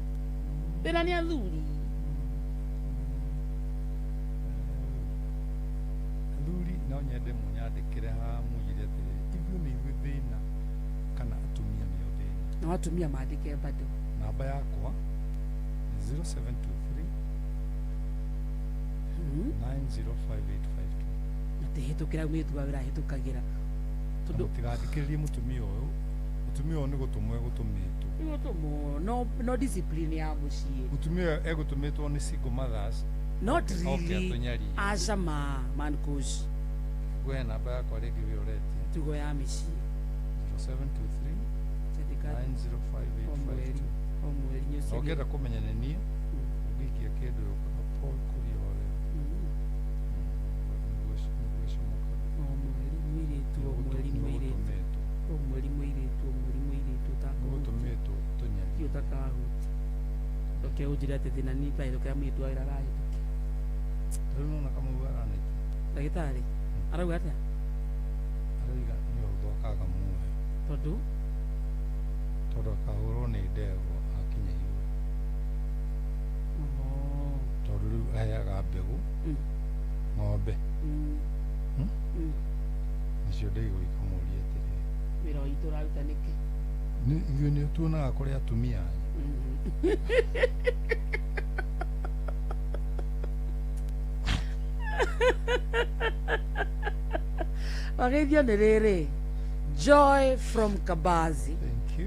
Thĩna nĩ athuri. Athuri no nyende mũnyandĩkĩre haha mũnjĩre atĩrĩrĩ, ithuĩ nĩ ithuĩ thĩna kana atumia nĩo thĩna. No atumia mandĩke bado. Namba yakwa nĩ 0723 905852. Atĩhĩtũkĩra mũirĩtu wa wĩra ahĩtũkagĩra. Tondũ mũtigathikĩrĩrie mũtumia ũyũ. Mũtumia ũyũ nĩ gũtũmwo egũtũmĩtwo. Nĩ gũtũmwo no no discipline ya mũciĩ. Mũtumia ũyũ egũtũmĩtwo nĩ single mothers. Not Oke really. atũnyarie. Aca ma man coach. Ngũhe namba yakwa rĩngĩ wĩ ũretia. Tugo ya mĩciĩ. 0723 Chandĩka 905852. O mweri nĩ ũcio. Ũngĩenda kũmenya nĩ niĩ, ũngĩikia kĩndũ yũkaga Paul Kuria wa Weru. Nĩguo O mweri mũirĩtu, o mweri mũirĩtu. O mweri mũirĩtu, o mweri mũirĩtu ũtakũhutia. Nĩgũtũmĩtwo tũnyarie. Ti ũtakahutia. Reke ũnjĩre atĩ thĩna nĩ ndahĩtũkĩra mũirĩtu wa wĩra arahĩtũkia. Rĩu nĩwona Kamau aranĩte. Ndagĩtarĩ arauga atĩa? Arauga nĩ ũhũthũ akaga muoyo. Tondũ? Tondũ akahũrwo nĩ ndegwa akinya igũrũ. Tondũ rĩu aheaga mbegũ ng'ombe. Nacio ndegwa ikamũria atĩrĩrĩ. Wĩra witũ ũraruta nĩkĩ? Ithuĩ nĩ tuonaga kũrĩ atumia anyu. Wageithio nĩ rĩrĩ. Joy from Kabazi.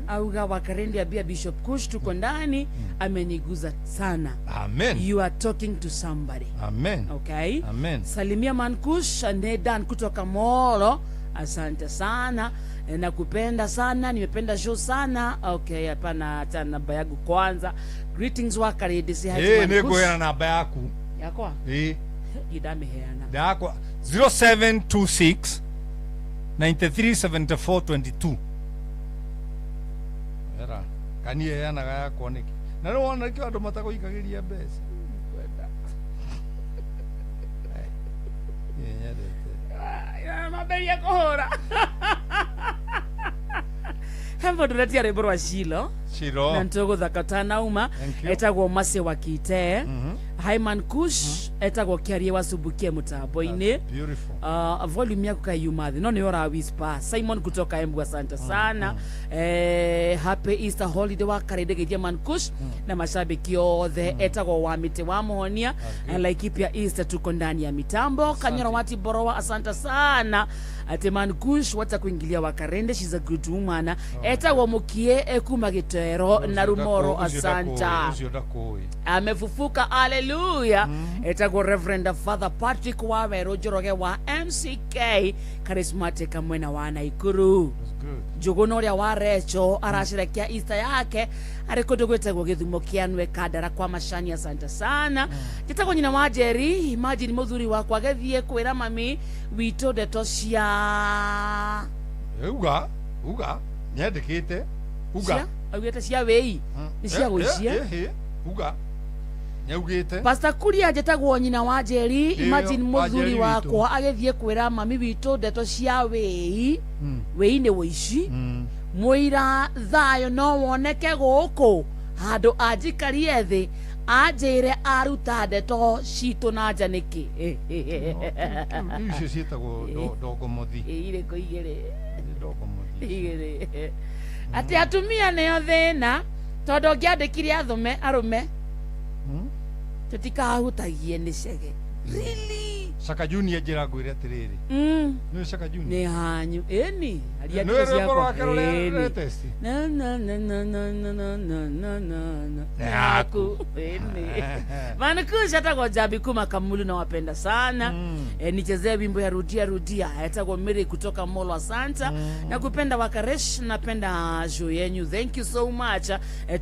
Auga Wakarendi abia Bishop Kush tuko ndani, ameniguza sana. Amen. You are talking to somebody. Amen. Okay. Amen. Salimia Mankush Nedan kutoka Molo. Asante sana. Nakupenda sana, nimependa show sana. Okay, hapana hata namba yangu kwanza. Greetings Wakarindi, say hi to Eh, Mankush. nĩngũheana namba yaku. Yakwa? Ĩĩ. Ndamĩheana. Yakwa 0726 937422. Era, kani heanaga yakwa nĩkĩ? Na rĩu wona nĩkĩo andũ matagũikagĩria mbeca. Kwenda. Niĩ nyendete. Mambĩrĩria kũhũra. He mũndũ ũretia rwĩmbo rwa Shilo. Shilo. Na nĩtũgũthaka tanauma. Thank you. Etagwo Mercy wa Kite. Hyman Kush etagwo Kĩarie wa Subukia mũtambo-inĩ. Beautiful. Volume yaku kaiuma thĩ no nĩ ora whisper. Simon kutoka Embu asante sana. Happy Easter holiday wa Karende geithia Man Kush na mashabiki othe. Etagwo wa mĩtĩ wa Mũhonia. Laikipia Easter tuko ndani ya mitambo. Kanyoro wati Borowa asante sana. Ate Man Kush wacha kuingilia wa Karende, she's a good woman. Etagwo Mukie ekuma Gitero na Rumoro asante. Ũcio ndakũĩ. Amefufuka, haleluya. Etagwo Reverend Father Patrick Waweru Njoroge wa MCK Charismatic mwena wa Naikuru. Njũgũna ũrĩa wa Recho aracerekea Easter yake arĩ kũndũ gwĩtagwo Gĩthumo kĩa Nwe Kandara kwa Macani asante sana. Njĩtagwo nyina wa Njeri, imagine mũthuri wakwa agĩthiĩ kwĩra mami witũ ndeto cia Uga, uga, nĩandĩkĩte. Uga. Augĩte cia wĩi nĩ cia gũicia. Uga. Nĩaugĩte. Pastor Kuria njĩtagwo nyina wa Njeri, Ĩyo, imagine wa mũthuri Njeri witũ. wakwa agĩthiĩ kwĩra mami witũ ndeto cia wĩi. Wĩi nĩ wũici. Mũira thayũ no woneke gũkũ handũ anjikarie thĩ anjĩre aruta ndeto citũ na nja nĩkĩ. Icio ciĩtagwo ndongomothi. Irĩkũ igĩrĩ? Ndongomothi. Igĩrĩ. Atĩ atumia nĩo thĩna tondũ ũngĩandĩkire athome arũme tũtikahutagie nĩ cege. Really? Shaka Junior njĩra ngwĩre atĩrĩrĩ. Nĩ Shaka Junior. Nĩ hanyu. Ĩni. Aria Nĩ rwĩmbo rwake rũrĩa latest. Na na na na na na na na na na na. Nĩ haku. Ĩni. Manikush atagwo Jabi kuma Kamulu na wapenda sana. Nichezee wimbo ya rudia rudia. Atagwo Mary kutoka Molo Santa. Na kupenda Wakaresh, napenda show yenyu. Thank you so much.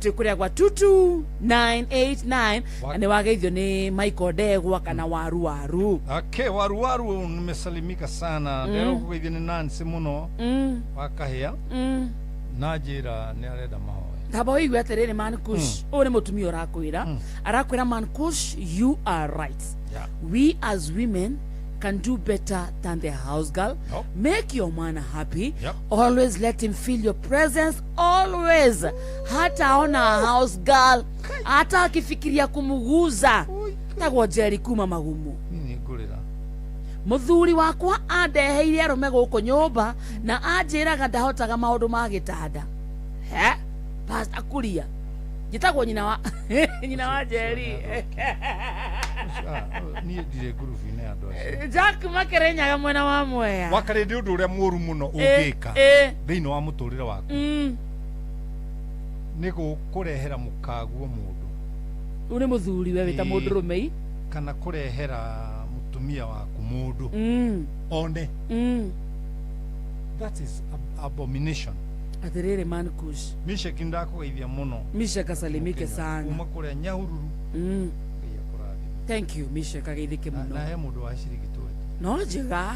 Tukuria kwa 22989 na nĩ wageithio nĩ Michael Ndegwa kana waru waru. Okay, waru waru nimesalimika sana. Ndero kugeithio nĩ Nancy mũno. Wakahĩa. Na njĩra nĩ arenda mahoya. Taba ũigue atĩrĩrĩ Mankush, ũyũ nĩ mũtumia ũrakwĩra. Arakwĩra Mankush, you are right. Yeah. We as women can do better than the house girl. Yep. Make your man happy. Yep. Always let him feel your presence. Always. Hata ona house girl. Hata akifikiria kumuguza. Tagwo Jerry kuma magumu. Nĩ ngũrĩra. Muthuri wakwa andeheire arũme gũkũ nyũmba na anjĩraga ndahotaga maũndũ ma gĩtanda. He? Pastor Kuria. Njĩtagwo nyina wa nyina wa Jerry. Niĩ ndirĩ ngurubu-inĩ ya andũ acio. Jack Makerenyaga mwena wa Mwea. Wakarĩ nĩ ũndũ ũrĩa mũũru mũno ũngĩka thĩinĩ wa mũtũrĩre waku. Nĩ gũkũrehera mũkaguo mũndũ. Ũyũ nĩ mũthuri we wĩta mũndũrũme. Kana kũrehera mũtumia waku mũndũ. One. That is abomination. Atĩrĩrĩ Mankush. Mishek ndakũgeithia mũno. Mishek asalimike sana. Kuma kũrĩa Nyahururu. Thank you Mishek ageithĩke mũno. Na he mũndũ wa ciringi 20. No njega.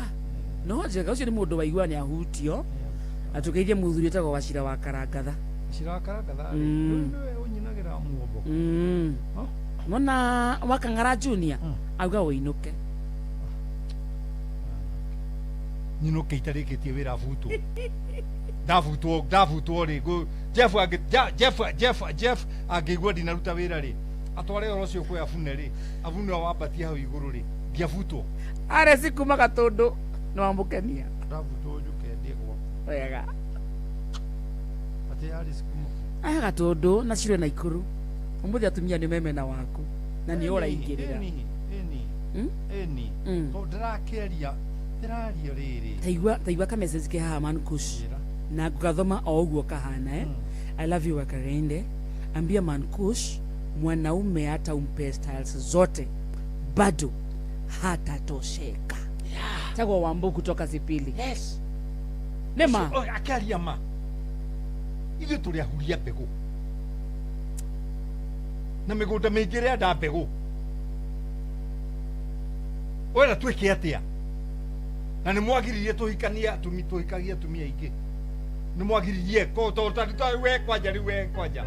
No njega ũcio nĩ mũndũ waigua nĩ ahutio. Na tũgeithie mũthuri wĩtagwo Wacira wa Karangatha. Wacira wa Karangatha nĩwe ũnyinagĩra muombo. Mona wa Kang'ara Junior auga ũinũke. Nyinũke itarĩkĩtie wĩra butwo. Ndabutwo rĩ Jeff angĩigua ndinaruta wĩra rĩ atware ũhoro ũcio kwĩ Abune rĩ Abune wambatie hau igũrũ rĩ ndiabutwo. Areci kuma Gatũndũ nĩ wamũkenia. Ndabutwo njũke ndie gwaku. Wega. Atĩ Alice kuma. Aya Gatũndũ na Shiro na Ikuru. Ũmũthĩ atumia nĩ memena waku na nĩ ũraingĩrĩra. Ĩni. Tondũ ndĩrakĩaria ndĩraria rĩrĩ. Taigua ka message ke haha Mankush. Na ngugathoma o ũguo kahana I love you Wakarende. Ambia Mankush mwanaume hata umpe styles zote bado hatatosheka. Tagwo Wambu kutoka Sipili. Yes. Nema. Akĩaria ma. Ithuĩ tũrĩ ahuria mbegũ. Na mĩgũnda mĩingĩ ĩrenda mbegũ. Wenda twĩke atĩa? Na nĩ mwagiririe tũhikania tũhikagie atumia aingĩ. Nĩ mwagiririe ko tondũ we kwanja rĩu we kwanja.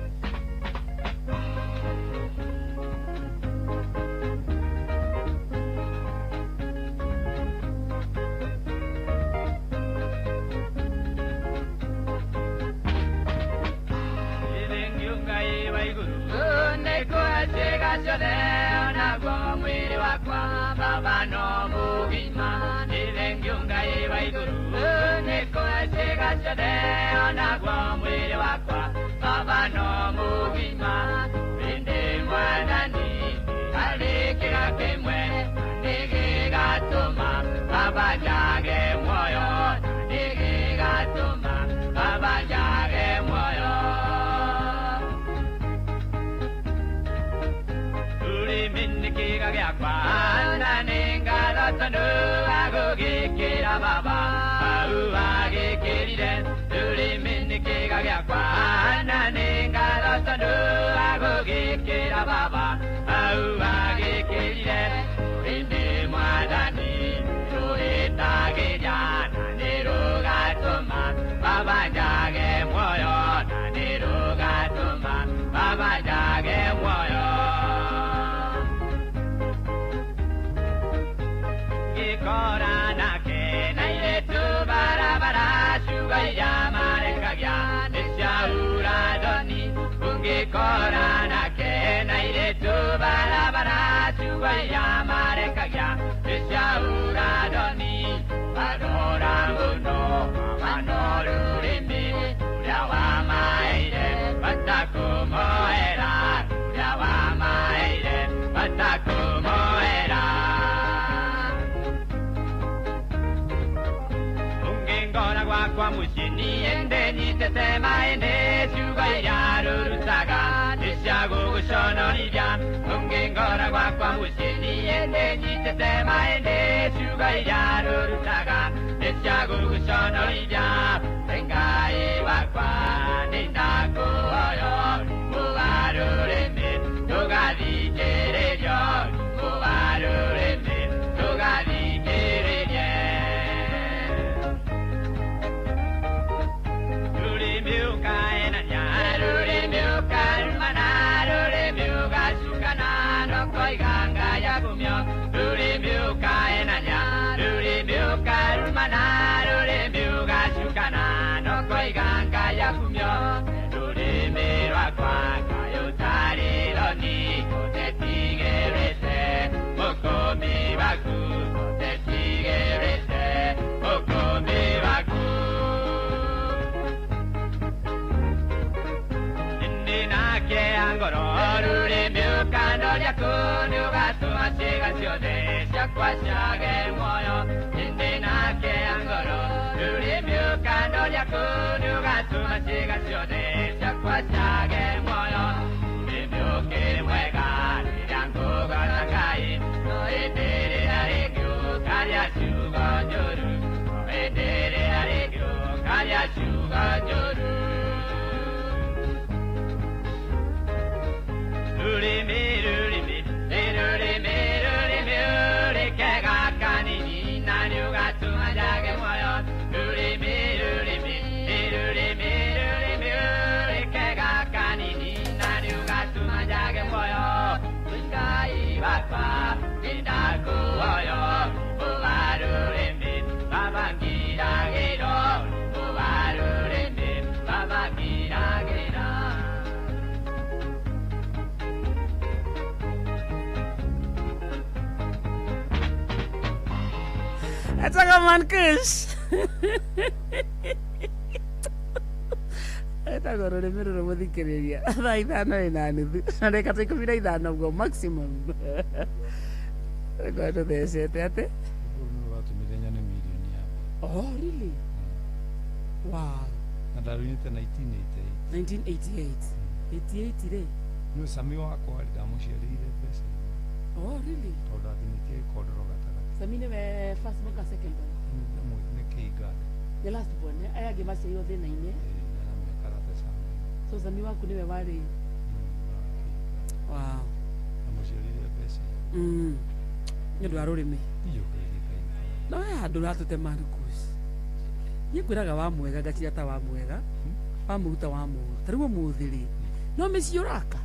Era. mũciĩ niĩ ndĩnyitĩte maĩ nĩ ciugo iria rũrutaga nĩ cia gũgũconorithia ũngĩngora gwakwa mũciĩ niĩ ndĩnyitĩte maĩ nĩ ciugo iria rũrutaga nĩ cia gũgũconorithia Ngai wakwa nĩ ndakũhoya mũgarũrĩme ndũgathikĩrĩrio mũgarũrĩme ndũgathikĩrĩrie rũrĩmĩ ũkaenania rũrĩmĩ ũkarumana rũrĩmĩ ũgacukana nokoiga ngayagumio rũrĩmĩ ũkaenania rũrĩmĩ ũkarumana rũrĩmĩ ũgacukana nokoiga ngayagumio rũrĩmĩ rwakwa kayũtarĩ thoni ũtetigĩrĩte mũkũmi waku ũtetigĩrĩte mũkũmi waku nake angoro rũrĩmĩ ũkandoria kũ nĩũgatũma ciĩga ciothe ciakwa ciage muoyo ĩndĩ nake angoro rũrĩmĩ ũkandoria kũ nĩũgatũma ciĩga ciothe ciakwa ciage muoyo rũrĩmĩ ũkĩrĩ mwega rĩrĩa ngũgana Ngai no ĩndĩ rĩrĩa rĩngĩ ũkaria ciugo njũru no ĩndĩ rĩrĩa rĩngĩ ũkaria ciugo njũru rũrĩmĩ rũrĩmĩ rũrĩmĩ rũrĩmĩ rũrĩkega kanini na nĩũgatũma njage muoyo rũrĩmĩ rũrĩmĩ rũrĩmĩ rũrĩmĩ rũrĩkega kanini na nĩũgatũma njage muoyo Ngai wakwa nĩndakũhoya ũgarũrĩmĩ baba ngiragĩro ũgarũrĩmĩ baba ngiragĩra Etagwo Mankush. Etagwo rũrĩmĩ rũrũ mũthikĩrĩria thaa 5:15 na ndagĩka ta 15 ũguo maximum. Rĩkorwo tũthecete atĩ Watũmire nyone mirioni ya mbere. Oh, really? Wow. Na ndarũinĩte 1988. 1988. 88 rĩ? Nĩ Sami wakwa rĩ ndamũciarĩire mbeca igũrũ. Oh, really? Tondũ ndatinĩtie gĩkondoro gatagatĩ. Sami nĩwe first born kana second born? Nĩ kĩinganda. Nĩ last born, eh? Aya angĩ maciarirwo thĩna-inĩ. Ena mĩaka thate something. So Sami waku nĩwe warĩ? Wow. Ndamũciarĩire mbeca igũrũ. Nĩ ũndũ wa rũrĩmĩ. Njokererie Ngai. No he handũ ũratũte Marcus. Niĩ ngwĩraga wa mwega ngacira ta wa mwega, wa mũru ta wa mũru. Ta rĩu ũmũthĩ rĩ, no mĩciĩ ũraka?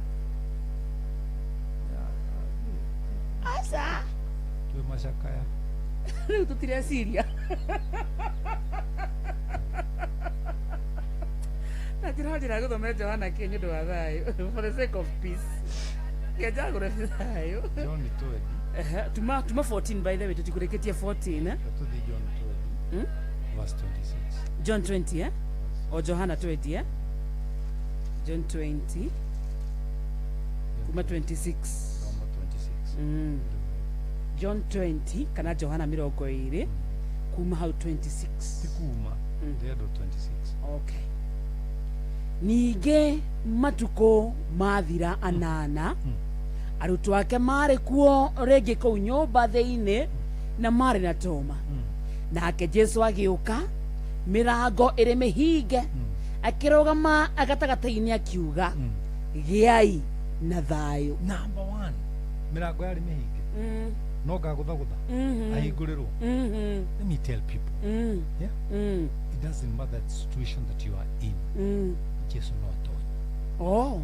Aca. Twĩ macakaya. Rĩu tũtireciria. Na njĩra njĩra gũthomera Johana kĩ nĩ ũndũ wa thayũ for the sake of peace. Ngenjagũre thayũ. John 20. Ehe, tuma tuma 14 by the way tũtikũrĩkĩtie 14 eh? Tũthiĩ John 20. Verse 26. John 20 eh? O Johana 20 eh? John 20 kuma 26. Thoma 26. John 20 kana Johana 20 kuma hau 26. Ti kuma ndĩrendwo 26. Okay. Ningĩ matukũ mathira anana arutwo ake marĩ kuo rĩngĩ kũu nyũmba thĩinĩ na marĩ na Toma. Nake Jesu agĩũka mĩrango ĩrĩ mĩhinge akĩrũgama gatagatĩ-inĩ akiuga gĩai na thayũ. Number 1 mĩrango yarĩ mĩhinge no ngagũthagũtha ahingũrĩrwo. Let me tell people. Yeah? It doesn't matter the situation that you are in. Jesu no atonye. Oh.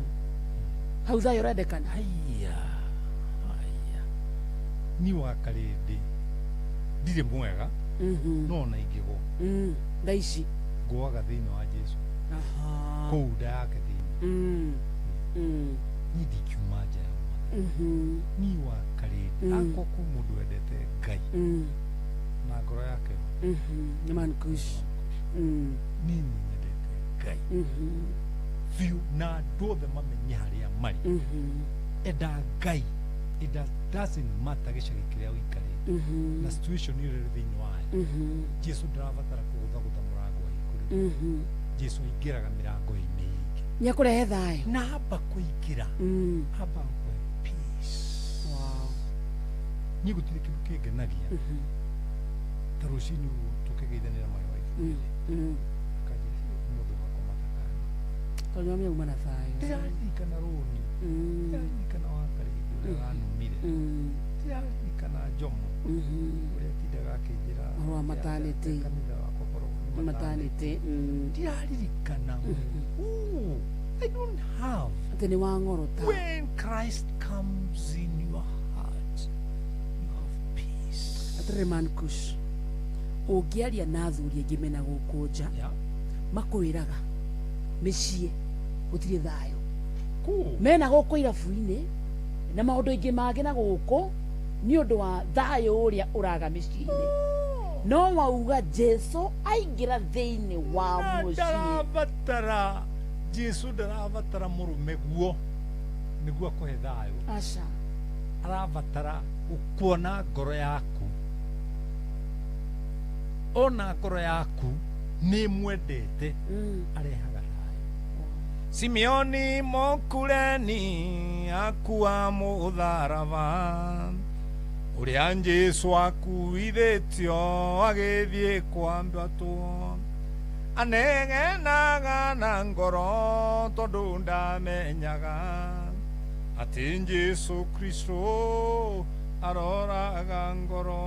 Hau thayũ ũrendekana? Haiya. Haiya. Niĩ wa karĩndĩ ndirĩ mwega no ona ingĩgwa Thaa ici ngũaga thĩinĩ wa Jesu. Kũu nda yake thĩinĩ. Niĩ ndingiuma nja ya Mwathani. Niĩ wa karĩndĩ akorwo kwĩ mũndũ wendete Ngai na ngoro yake Nĩ Mankush. Niĩ nĩ nyendete Ngai biũ na andũ othe mamenye harĩa marĩ. Enda Ngai. It doesn't matter gĩcagi kĩrĩa ũikarĩte na situation ĩrĩa ĩrĩ thĩinĩ wayo. Jesu ndarabatara kũgũthagũtha mũrango ahingũrĩrwo. Jesu aingĩraga mĩrango-inĩ ĩngĩ. Nĩekũrehe thayũ. Na amba kũingĩra, amba gũkũhe peace. Wow. Niĩ gũtirĩ kĩndũ kĩngenagia ta rũcinĩ ũguo tũkĩgeithanĩra my wife. Akanjĩra, "Ũmũthĩ ũgakoma ta kana." Tondũ nĩwauma na thayũ. Ndĩraririkana rũni, ndĩraririkana wakarĩndĩ ũrĩa wanumire, ndĩraririkana Njomo ũrĩa atindaga akĩnjĩra Ũhoro wa maternity. Kanitha wakwa ũkoragwo nĩ maternity. Ndĩraririkana. Ooh, I don't have. Atĩ nĩ wang'orota. When Christ comes in your heart, you have peace. Atĩrĩrĩ man Kush, ũngĩaria na athuri aingĩ mena gũkũ nja, makwĩraga mĩciĩ gũtirĩ thayũ. Mena gũkũ irabu-inĩ na maũndũ aingĩ mangĩ na gũkũ nĩ ũndũ wa thayũ ũrĩa ũraga mĩciĩ-inĩ. No wauga Jesu aingĩra thĩinĩ wa mũciĩ. Ndarabatara Jesu, ndarabatara mũrũme guo nĩguo akũhe thayũ. Aca. Arabatara gũkuona ngoro yaku. Ona ngoro yaku nĩ mwendete, arehaga thayũ. Simeoni Mokureni akua mũtharaba ũrĩa Jesu akuithĩtio agĩthiĩ kwambatwo, anegenaga na ngoro tondũ ndamenyaga atĩ Jesu Kristo aroraga ngoro,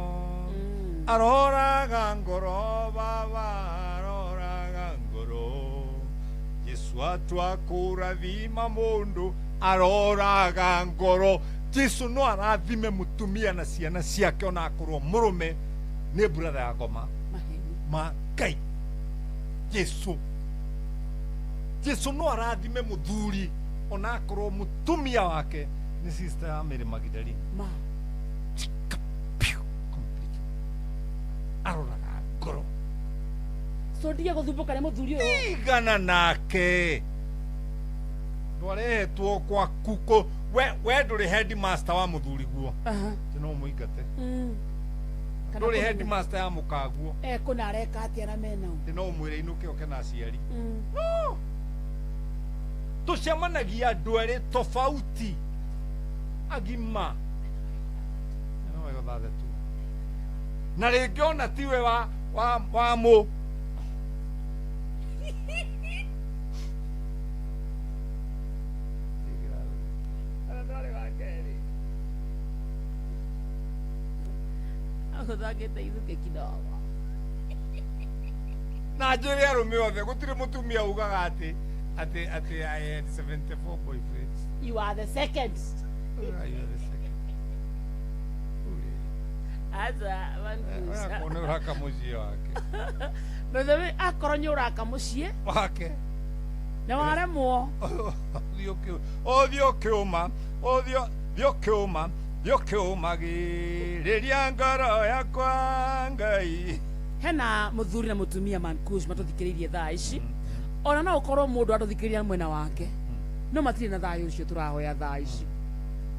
aroraga ngoro, baba aroraga ngoro. Jesu atua kũrathima mũndũ aroraga ngoro. Jesu no arathime mũtumia na ciana ciake ona akorwo mũrũme nĩ brother ya ngoma ma Ngai. Jesu no arathime mũthuri ona akorwo mũtumia wake nĩ sister ya Mary Magdalene. Ma. Aroraga ngoro. So ndige gũthumbũka nĩ mũthuri ũyũ. Tigana nake. Ndwarehetwo gwaku kũ we ndũrĩ headmaster wa mũthuri guo. Atĩ no mũingate. Ndũrĩ headmaster ya mũkaguo. Kũna areka atĩa na mena ũ? Atĩ no ũmwĩre inũke ũke na aciari. No. Tũcemanagia andũ erĩ tofauti agima. No wega thathe tu. Na rĩngĩ ona tiwe wa mũ. Agũthakĩte ithukĩ kidogo. Na njĩre arũme othe gũtirĩ mũtumia ugaga atĩ I had 74 boyfriends. You are the second. You are the second. Aca man Kush. Ũrakona ũraka mũciĩ wake. By the way, akorwo nĩ ũraka mũciĩ wake na waremwo, ũthiĩ ũkĩũma, ũthiĩ ũkĩũma, thiĩ ũkĩũmagĩrĩria ngoro yakwa Ngai. Hena mũthuri na mũtumia man Kush matũthikĩrĩirie thaa ici. Ona no ũkorwo mũndũ atũthikĩrĩria mwena wake, no matirĩ na thayũ ũcio tũrahoya thaa ici.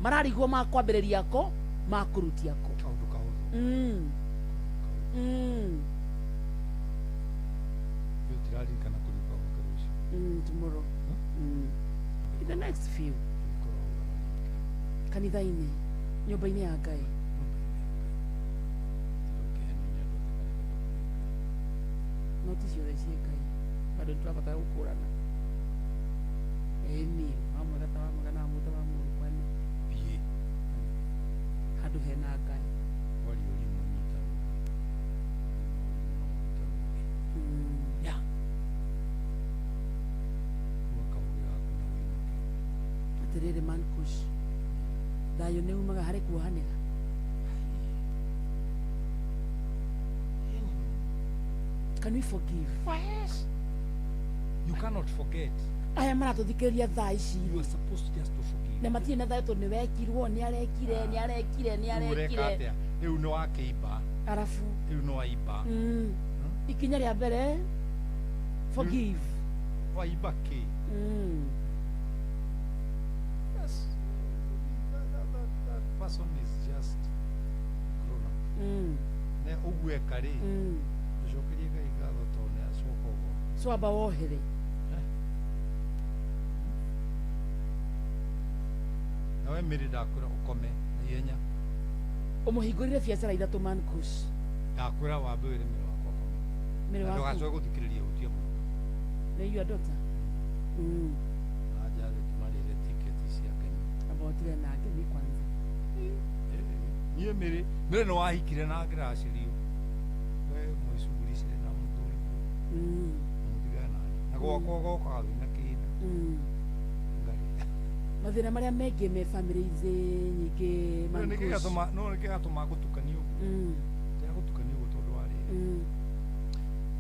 Mararigwo makwambĩrĩria ko makũrutia ko. Kaũndũ kahũthũ. Tũtiraririkana kũriũka gwake rũciũ. Tomorrow. In the next few. Kanitha-inĩ, nyũmba-inĩ ya Ngai. No ti ciothe ciĩ Ngai. Bado nĩtũrabatara gũkũrana. Ĩni, wamwega ta wamwega na wamũta wa mũũru kwani. Thiĩ. Handũ hena Ngai. Waria ũrimũ nyita ũngĩ. Yeah. Atĩrĩrĩ man Kush, thayũ nĩ umaga harĩ kuohanĩra. Can we forgive? Yes. You cannot forget. Aya maratũthikĩrĩria thaa ici. You are supposed just to forgive. Na matirĩ na thayũ tondũ nĩ wekirwo, nĩ arekire, nĩ arekire, nĩ Rĩu ũreka arekire. atĩa? Rĩu nĩ wakĩimba. Arabu. Rĩu nĩ waimba. Ikinya rĩa mbere, forgive. Waimba kĩ? Yes. That person is just grown up. Ne ũguo eka rĩ, tũcokerie Ngai ngatho tondũ nĩ acoka ũguo. So amba wohere. Nawe Mary ndakwĩra ũkome na ihenya. Ũmũhingũrĩre biacara ithatũ man Kush. Ndakwĩra wambe wĩre Mary wakwa akome. Mary waku. Ndũgacoke gũthikĩrĩria hutia mũndũ. Nĩ your daughter. Na njathĩ tũmarĩre tiketi cia ngemi. Amba ũtige na ngemi kwanza. Niĩ Mary Mary nĩ wahikire na ngĩracĩrio. We mwĩcuguricire na mũthuri. Mũtigane nani. Na gwakwa gokaga wĩna kĩndũ. Ngarĩa. Mathĩna marĩa maingĩ me family-inĩ nyingĩ No man nĩkĩ Kush. gĩatũma no nĩkĩ gĩatũma ngũtukanie ũguo. Ndĩragũtukania ũguo tondũ wa rĩrĩ.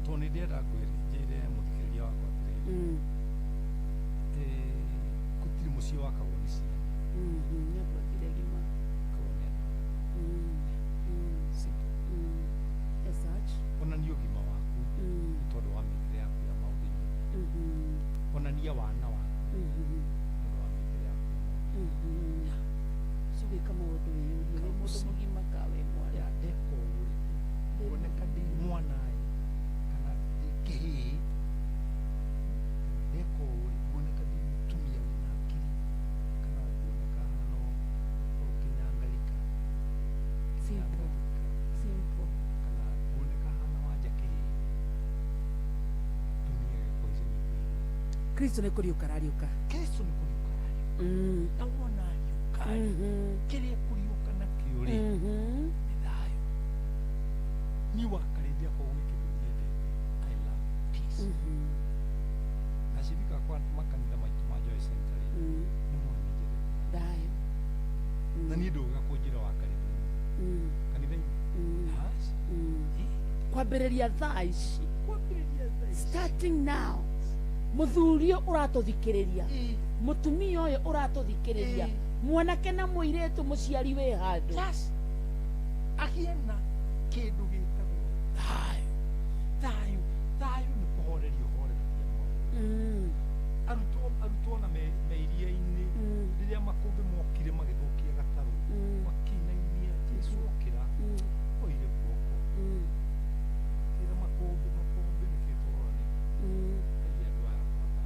Tondũ nĩ ndĩrenda ngwĩre njĩre mũthikĩrĩria wakwa atĩrĩrĩ. Gũtirĩ mũciĩ wakagwo nĩ ciana. Nĩ andũ akĩrĩ agima. Wakagwo nĩ andũ. Simple. As such. Onania ũgima waku nĩ tondũ wa mĩkĩre yaku ya maũndũ nyũmba. Onania wana waku nĩ ũndũ wa mĩkĩre yaku ya maũndũ. So gwĩka maũndũ wĩyũrie wĩ mũndũ mũgima ka wĩ mwana. Ya ndeka ũũ rĩ, nguoneka ndĩ mwana ĩ kana ndĩ kĩhĩĩ kana ndeka ũũ rĩ, nguoneka ndĩ mũtumia wĩna akili kana nguoneka hana o kĩnyangarika. Simple. Simple. Kana nguoneka hana wanja kĩhĩĩ. Tumia gĩkũici nyitĩirwo. Kristo nĩ kũriũka arariũka. Kristo nĩ kũriũka arariũka. Na wona ariũka rĩ, kĩrĩa kũriũka nakĩo rĩ, nĩ thayũ. Niĩ wakarĩria kwa gwĩ kĩndũ nyendete. I love peace. Na cirika kwa makanitha maitũ ma Joy Center rĩ, nĩ moĩ nĩ nyendete thayũ. Na niĩ ndũgaga kũnjĩra wakarĩria kanitha-inĩ. Aca. Kwambĩrĩria thaa ici. Kwambĩrĩria thaa ici. Starting now. Mũthuri ũyũ ũratũthikĩrĩria, mũtumia ũyũ ũratũthikĩrĩria, mwanake na mũirĩtu mũciari wĩ handũ. Yes. Agĩe na kĩndũ gĩtagwo thayũ. Thayũ, thayũ nĩ kũhoreria ũhoreragia maũndũ. Arutwo na me iria-inĩ rĩrĩa makũmbĩ mokire magĩthũkia gatarũ makĩinainia Jesũ okĩra oire guoko kĩra makũmbĩ makũmbĩ nĩkĩ tũrora nĩ ngai andũ aya twatara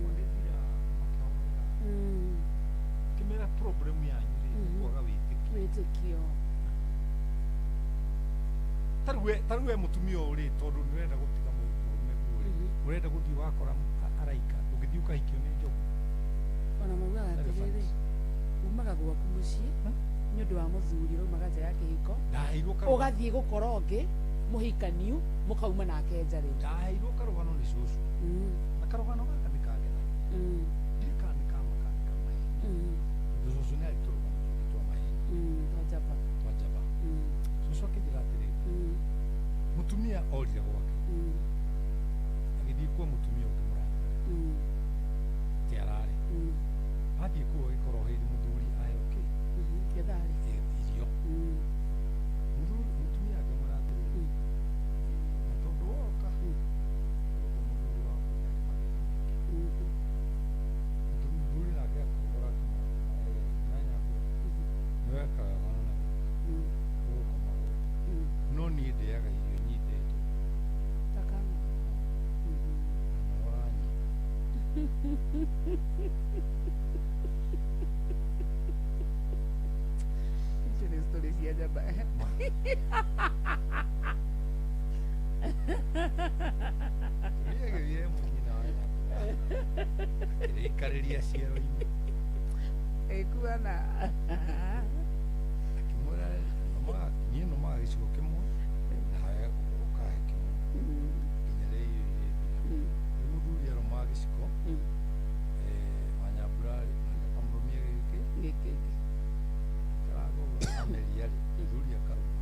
magĩthira makĩhorera kĩmera problem yanyu rĩ nĩ kwaga wĩtĩkio. Wĩtĩkio. Tarĩu we mũtumia ũyũ rĩ tondũ nĩ ũrenda gũtiga mũrũme guo rĩ ũrenda gũthiĩ ũgakora araika ndũngĩthiĩ ũkahikio nĩ njogu. Ona maugaga atĩrĩrĩ, umaga gwaku mũciĩ nĩ ũndũ wa mũthuri ũraumaga nja ya kĩhiko Ndaheirwo karũgano. ũgathiĩ gũkora ũngĩ mũhikaniu mũkauma nake nja rĩu. Ndaheirwo karũgano nĩ cũcũ na karũgano gaka nĩ kangenagia ndirĩ kana nĩ kama kana nĩ ka maheni tondũ cũcũ nĩ arĩ tũrũgano tũingĩ twa maheni Twa njamba. Twa njamba. Cũcũ akĩnjĩra atĩrĩrĩ, mũtumia orire gwake agĩthiĩ kwa mũtumia ũngĩ mũrata ti ararĩ athiĩ kũu agĩkorwo hĩndĩ mũthuri aheo kĩ Gĩtharĩ. Irio. Mũtumia akĩmwĩra atĩrĩrĩ, na tondũ woka ũguo mũthuri waku nĩ arĩ mathĩna maingĩ. Mũthuri nake akĩhũra akĩmwĩra nanyambura nĩ wekaga wega na gũka ũgũkoma gũkũ no niĩ ndĩaga irio nyitĩtwo Takama. Na ũranyita. Icio nĩ story cia njamba. Mũtumia agĩthiĩ nyina wa Nyambura akĩrĩikarĩria ciero-inĩ Ĩkuana. Akĩmwĩra niĩ nũmaga gĩcigo kĩmwe nawe ũkahe kĩmwe nginya rĩrĩa irio irĩthira. Rĩu mũthuri arũmaga gĩciko wa Nyambura rĩ nake akamũrũmia gĩkĩ Gĩkĩ. Karanga ũguo ameria rĩ mũthuri akarũma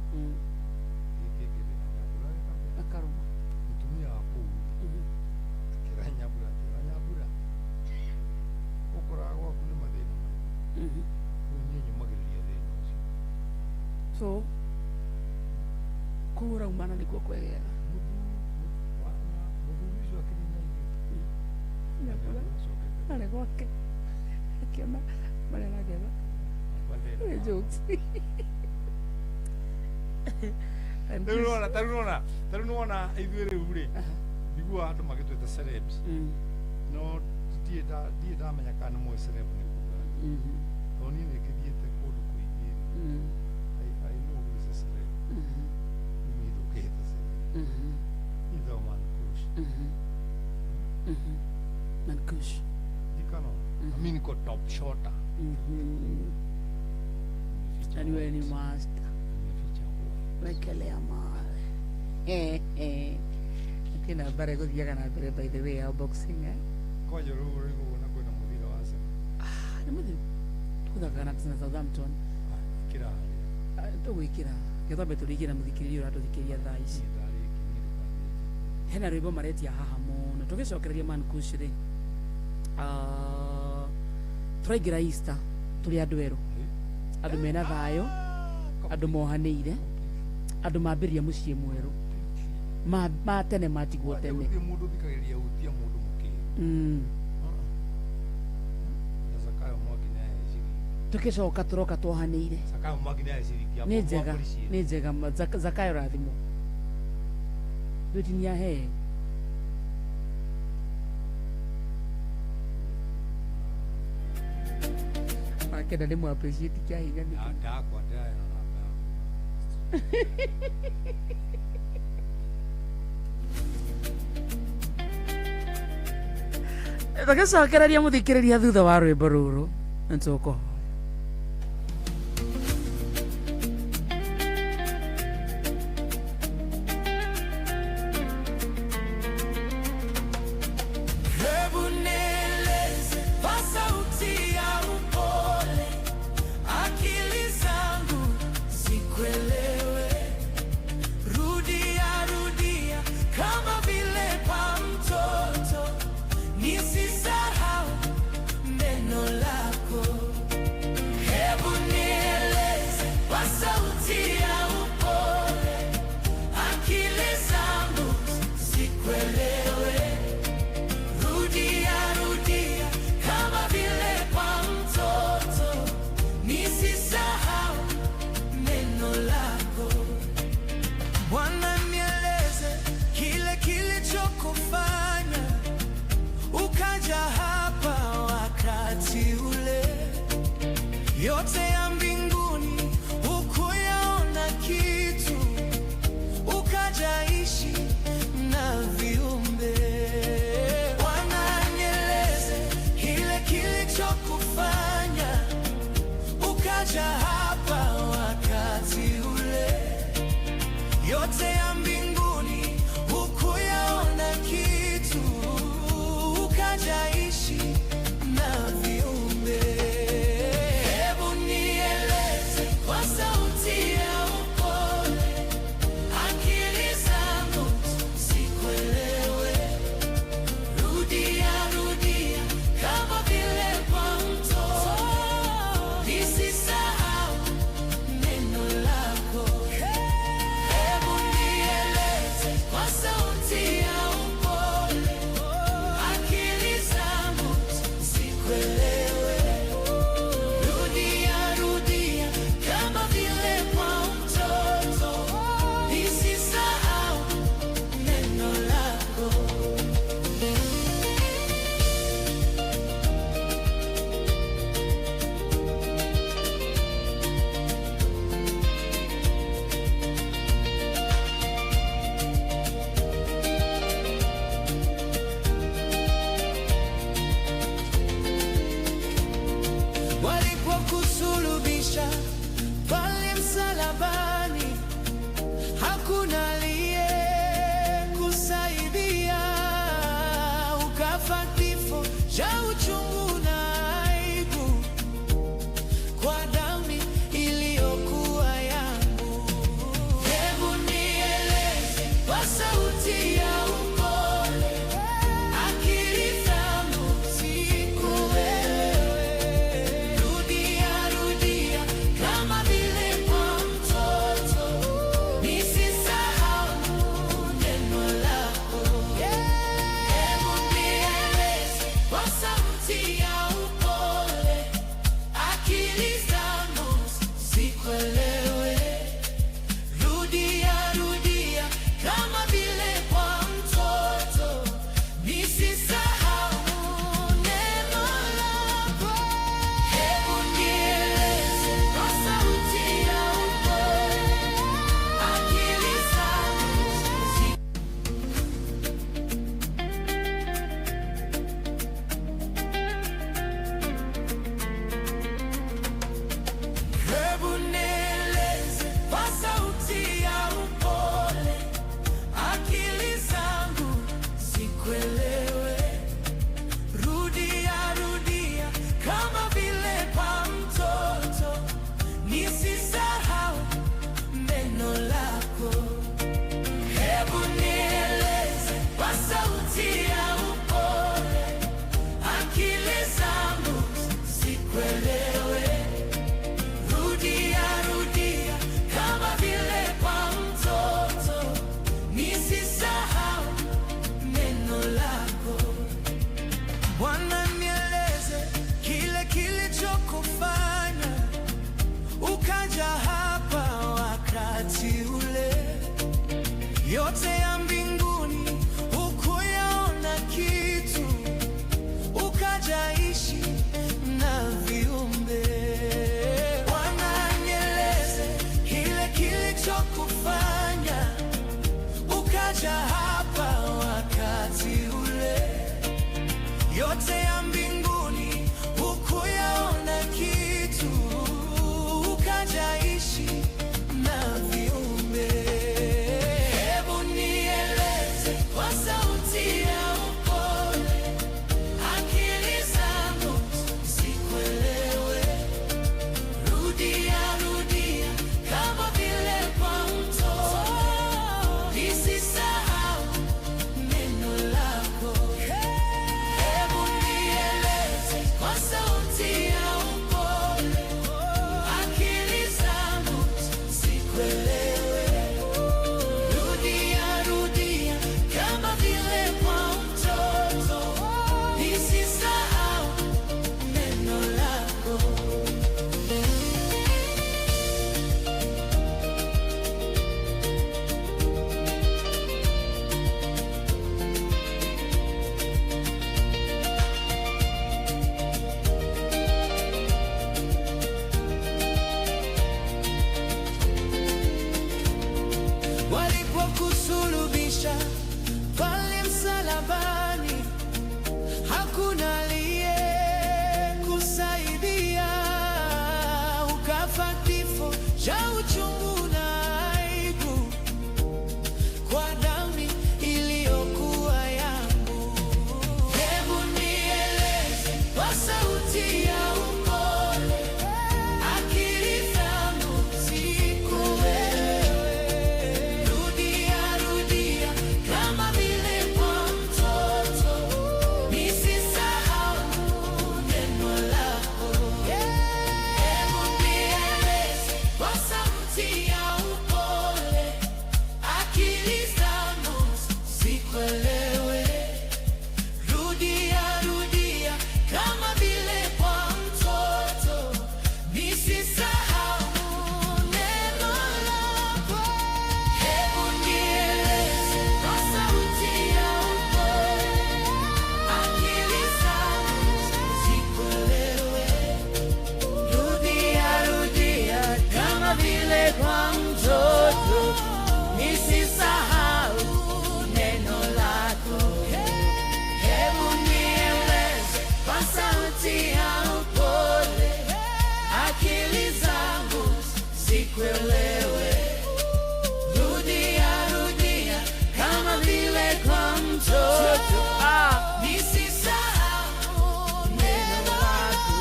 gĩkĩ kĩngĩ na Nyambura akarũma. Mũtumia wa kũu rĩ akĩra Nyambura atĩ wa Nyambura ũkoraga gwaku nĩ mathĩna marĩkũ rĩu niĩ nyũmagĩrĩria thĩna ũcio. So kũu ũraumana nĩkuo kwegega. Mũthuri ũcio akĩnina irio. Nyambura arĩ gwake akĩona marĩa aragetha. Nĩ jokes. Rĩu nĩwona tarĩu nĩwona ithuĩ rĩu rĩ Njiguaga andũ magĩtwĩta celebs. No ndirĩ ndamenya kana nĩ moĩ celeb nĩ kuga. Tondũ niĩ nĩ ngĩthiĩte kũndũ kũingĩ rĩ. I know who is a celeb. Niĩ ndũkĩhĩta celeb. Niĩ Man Kush. Man Kush. Ndikano. Mimi niko top shotter. Yaani wewe ni master. Wekelea mawe. Lakini habari gũthiaga na mbere by the way ya boxing eh. Kwanja rĩu rĩu na kwĩna mũbira wa Arsenal. Ah, nĩ mũthi tũgũthaka na Southampton. Ĩkĩra harĩa. Tũgwĩkĩra. Gĩtwambe tũrĩkie na mũthikĩrĩria ũratũthikĩrĩria thaa ici. Hena rwĩmbo maretia haha mũno tũgĩcokereria Man Kush rĩ. Tũraingĩra Easter tũrĩ andũ erũ, andũ mena thayũ, andũ mohanĩire, andũ mambĩrĩria mũciĩ mwerũ, ma tene matigwo tene. Gũtirĩ mũndũ ũthikagĩrĩria hutia mũndũ mũkĩgu. Na Zakayo Mwangi nĩ ahe ciringi. Tũgĩcoka tũroka twohanĩire. Zakayo Mwangi nĩ ahe ciringi ya Nĩ njega, appreciate. nĩ njega Zakayo rathimwo. Ndũtinia he. Wakenda nĩ mũ appreciate kĩa hinya nĩkĩ? Ndakwa ndĩrarĩ na namba yaku. Tũgĩcokereria mũthikĩrĩria thutha wa rwĩmbo rũrũ nĩtũkũhoya. Hebu nieleze kwa sauti ya upole, akili zangu zikuelewe. Rudia rudia kama vile kwa mtoto, nisisahau neno lako. Hebu nieleze kwa sauti ya upole, akili zangu zikuelewe. Rudia rudia kama vile kwa mtoto, nisisahau neno lako. Bwana nieleze kile kilichokufanya ukaja hapa wakati ule. Yote ya mbinguni hukuyaona kitu, ukajaishi na viumbe. Bwana nieleze kile kilichokufanya ukaja hapa wakati ule. Yote ya mbinguni hukuyaona kitu, ukajaishi na viumbe. Hebu nieleze kwa sauti ya upole, akili zangu zikuelewe. Rudia rudia kama vile kwa mtoto, nisisahau neno lako. Hebu nieleze kwa sauti ya upole, akili zangu zikuelewe. Rudia rudia kama vile kwa mtoto, nisisahau neno lako. Walipokusulubisha pale msalabani, hakuna aliyekusaidia, ukafa kifo cha uchungu na aibu kwa damu iliyokuwa yangu. Hebu nieleze kwa sauti ya upole, akili zangu zikuelewe. Rudia rudia kama vile kwa mtoto, nisisahau neno lako. Hebu nieleze kwa sauti cha uchungu na aibu kwa damu iliyokuwa yangu. Hebu nieleze kwa sauti ya upole, akili zangu zikuelewe. Rudia, rudia kama vile kwa mtoto, nisisahau neno lako. Hebu nieleze kwa sauti ya upole, akili zangu zikuelewe. Rudia, rudia kama vile kwa mtoto, nisisahau neno lako. Hebu nieleze kwa sauti ya upole, akili zangu zikuelewe. Rudia, rudia kama vile kwa mtoto, nisisahau neno lako. Hebu nieleze kwa sauti ya upole, akili zangu zikuelewe. Rudia, rudia kama vile kwa mtoto, nisisahau neno lako.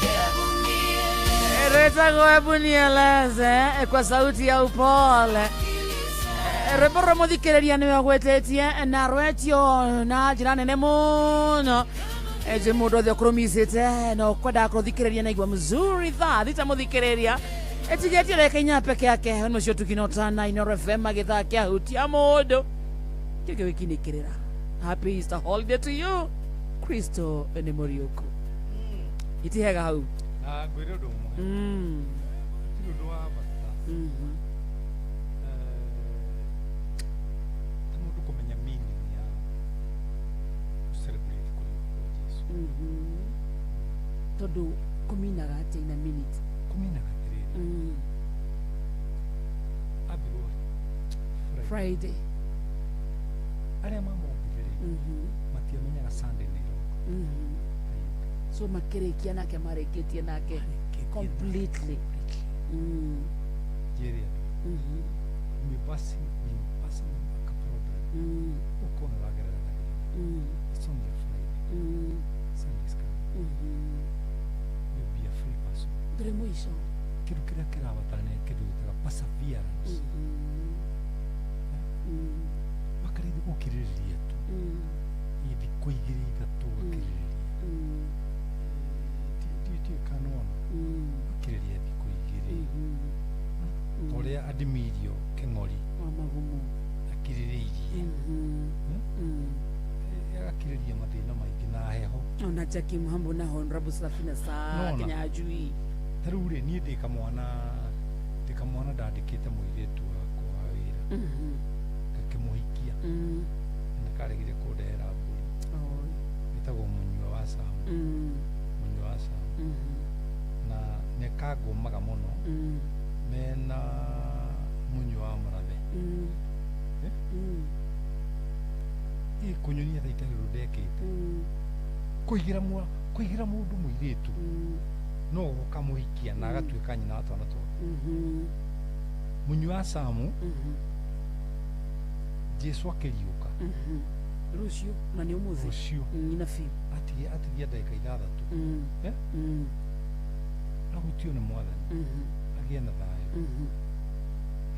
Hebu nieleze Retagwo hebu nieleze kwa sauti ya upole. Rwĩmbo rwa mũthikĩrĩria nĩwe ũgwĩtĩtie na rwetio na njĩra nene mũno. Ĩ mũndũ othe ũkũrũmicĩte na ũkwendaga kũrũthikĩrĩria na igua mzuri thaa thita mũthikĩrĩria ĩtigĩtie ndagĩka 4 peke yake nĩcio tukinota na Inooro FM gĩthaa kĩa hutia mũndũ kĩngĩ wiki-inĩ kĩrĩra. Happy Easter holiday to you. Kristo nĩ mũriũku. Itihega hau. Na ngwĩre ũndũ ũmwe, gũtirĩ ũndũ wa bata ta mũndũ kũmenya meaning ya celebrate kũriũka kwa Jesu. Tondũ kũminaga atĩa in a minute? Kũminaga atĩrĩrĩ, ambirwo Friday. Arĩa mamombire rĩ, matiamenyaga Sunday nĩ ĩroka. So makĩrĩkia nake, marĩkĩtie nake completely. Njĩre andũ, we passing been passing a problem, ũkorwo nĩ ũragerera gathĩna, it's only a Friday. Sunday is coming. You'll be a free person. Ndũrĩ mũico. Kĩndũ kĩrĩa kĩrabatarania nĩ kĩndũ gĩtaga perseverance. Wakarĩthi gũkirĩrĩria tu thikũ 2 3 ũgakirĩrĩria. Ndiũĩ kana wona ũkirĩrĩria thikũ 2 ta ũrĩa Adimirio Kĩng'ori wa magumu akirĩrĩirie, agakirĩrĩria mathĩna maingĩ na heho. Ona Jackie Mhambo na Honorable Safina saa Nona. Kinyanjui. Ta rĩu rĩ, niĩ ndĩ kamwana ndandĩkĩte mũirĩtu wakwa wa wĩra, ngakĩmũhikia, na karegire kũndehera mbũri. Wĩtagwo Mũnyua wa Camu. Mũnyua wa Camu, na nĩ kangũmaga mũno mena mũnyua wa mũrathe. Eh? Ĩ kũnyonia tha itarĩ ũndũ ndekĩte, kũigĩra mũndũ mũirĩtu no ũkamũhikia na agatuĩka nyina wa twana twaku. Mũnyua wa Camu, Jesu akĩriũka Rũciũ na nĩ ũmũthĩ. Rũciũ. Ina biũ. Atigia ndagĩka 6. Eh? Ahutio nĩ Mwathani, agĩe na thayũ,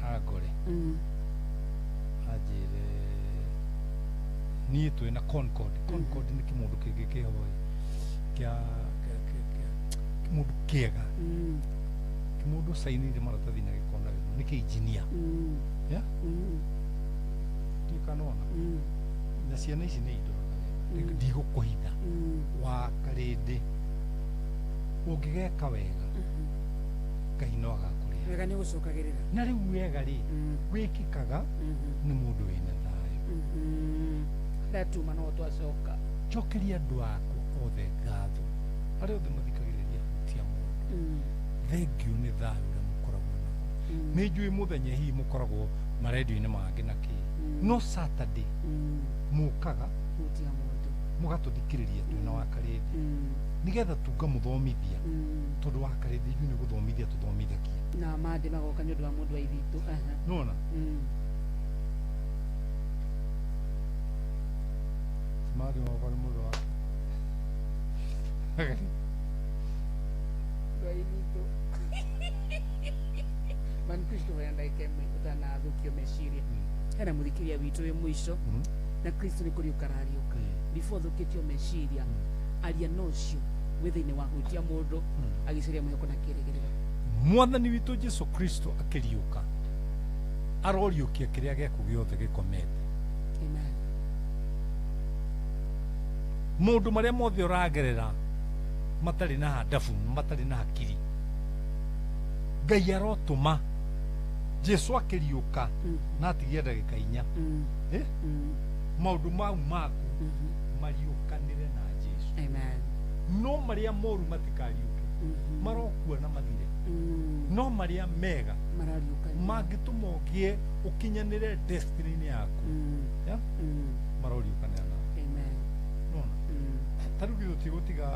angore, anjĩre niĩ twĩna Concord. Concord nĩ kĩmũndũ kĩngĩ kĩho kĩa kĩmũndũ kĩega, kĩmũndũ cainĩire maratathi na gĩkona wega, nĩ kĩ-engineer. Yeah? Ndiũĩ kana wona. Na ciana ici nĩ indoraga wega, ndigũkũhitha wa karĩndĩ, ũngĩgeka wega Ngai no agakũrĩa. Wega nĩ ũgũcokagĩrĩra. Na rĩu wega rĩ, wĩkĩkaga nĩ mũndũ wĩna thayũ. Harĩa tuma no twacoka. Cokeria andũ akwa othe ngatho, arĩa othe mathikagĩrĩria hutia mũndũ, thengiũ nĩ thayũ ũrĩa mũkoragwo naguo. Nĩ njũĩ mũthenya hihi mũkoragwo marendio-inĩ mangĩ na kĩ, no Saturday mũkaga hutia mũndũ. Mũgatũthikĩrĩria twĩna wa Karĩndĩ nĩgetha tũngamũthomithia tondũ wa Karĩndĩ ithuĩ nĩ gũthomithia tũthomithagia na mande magoka nĩ ũndũ wa mũndũ wa ithitũ. Nona mande magoka nĩ mũndũ wa ithitũ. Man Kristo hoya ndagĩka ĩmwe ũtanathũkio meciria. Hena mũthikĩria witũ wĩ mũico na Kristo nĩ kũriũka arariũka. Before thũkĩtio meciria aria no ũcio wĩ thĩinĩ wa hutia mũndũ agĩcaria mwĩhoko na kĩrĩgĩrĩro. Mwathani witũ Jesu Kristo akĩriũka aroriũkia kĩrĩa gĩaku gĩothe gĩkomete. Amen. Maũndũ marĩa mothe ũragerera matarĩ na handabu, matarĩ na hakiri, Ngai arotũma Jesu akĩriũka na atigie ndagĩka inya maũndũ mau maku mariũkanĩre na Jesu. Amen. No marĩa moru matikariũke, marokua na mathire. No marĩa mega mangĩtũma ũgĩe ũkinyanĩre destiny-inĩ yaku maroriũkanĩra nawe. Amen. Nona ta rĩu githĩ tũtigũtiga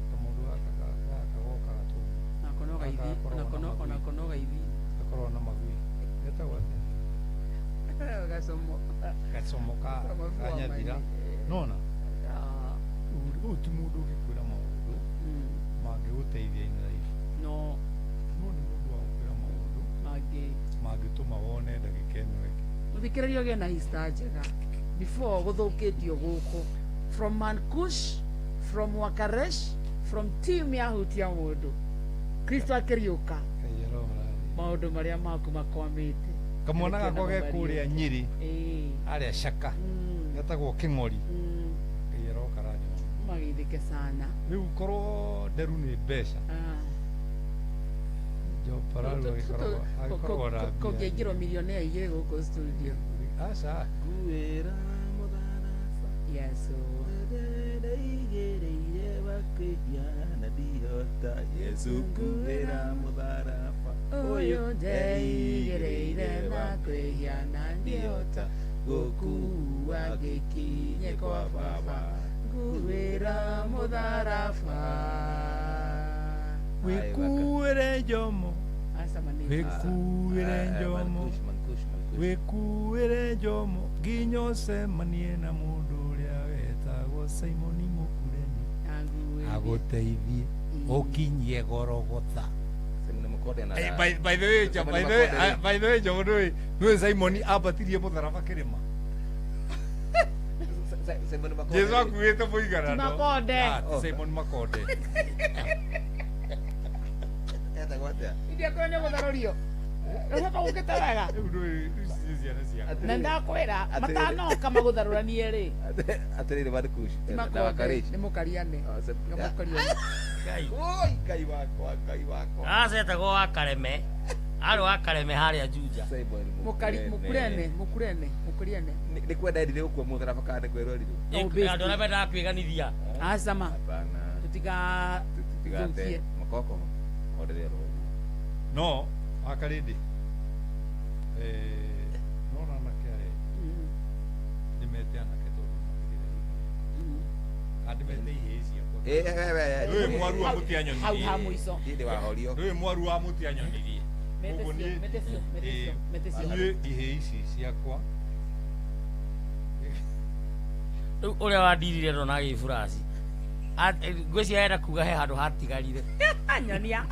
kamũndũ gaka gagoka gatũmũ onako no gaithi gakoragwo na magui getagwo atĩa? Gacomo gacomo ka nyathira. Nona ũyũ ti mũndũ ũngĩkwĩra maũndũ mangĩgũteithia in life. No no nĩ mũndũ wa gũkwĩra maũndũ mangĩtũma wone ndagĩka ĩno ĩngĩ. Mũthikĩrĩria ũgĩe na Easter njega before gũthũkĩtio gũkũ from Mankush, from Wakaresh, from team ya hutia mũndũ. Kristo akĩriũka maũndũ marĩa maku makwamĩte. Kamwana gakwa ge kũrĩa Nyĩrĩ harĩa Caka getagwo Kĩng'ori. Ngai aroka rathima magithike sana. Rĩu korwo nderu nĩ mbeca kũngĩingĩrwo milionea igĩrĩ gũkũ studio. Aca nguĩra mũtharaba Yesu ndeigĩrĩire wakĩhia na ndihota. Yesu nguĩra mũtharaba ũyũ ndeigĩrĩire wakwĩhia na ndihota gũkua ngĩkinye kwa Baba. Nguĩra mũtharaba wĩkuĩre njomo, wĩkuĩre njomo, wĩkuĩre njomo nginya ũcemanie na mũndũ ũrĩa wetagwo Simoni Mũkureni agũteithie ũkinyie Gorogotha. By the way, by the way, Jomo, nĩũĩ Simoni ambatirie mũtharaba kĩrĩma. Jesu akuĩte mũiganano. Makonde. Simon Makonde. Iria korwo nĩ gũtharũrio ũcoka ũkĩte wega na ndakwĩra matanoka magũtharũranie rĩ atĩrĩrĩ Mankush na Wakarĩci nĩ mũkariane. Ngai wakwa, Ngai wakwa. Aca etagwo Wakareme, arĩ Wakareme harĩa Juja. Mũkurene, mũkurene, mũkuriene. Nĩ kwenda endire gũkua mũtharaba kana nĩ kwĩrorirwo? Andũ arĩa mendaga kwĩganithia. Acama tũtigathũkie makoko horere ro. No Wakarĩndĩ nona anake arĩa ndĩmete anake tondũ makĩrĩ rika ndĩmete ihĩĩ ciakwa. Ndũĩ mwaru wa mũtianyonirie. Hau ha mũico. Ndĩ wahorio. Ndũĩ mwaru wa mũtianyonirie. Ũguo niĩ ihĩĩ ici ciakwa rĩu ũrĩa wandirire ndona gĩburaci ngwĩciria enda kuga he handũ hatigarire. Nyonia.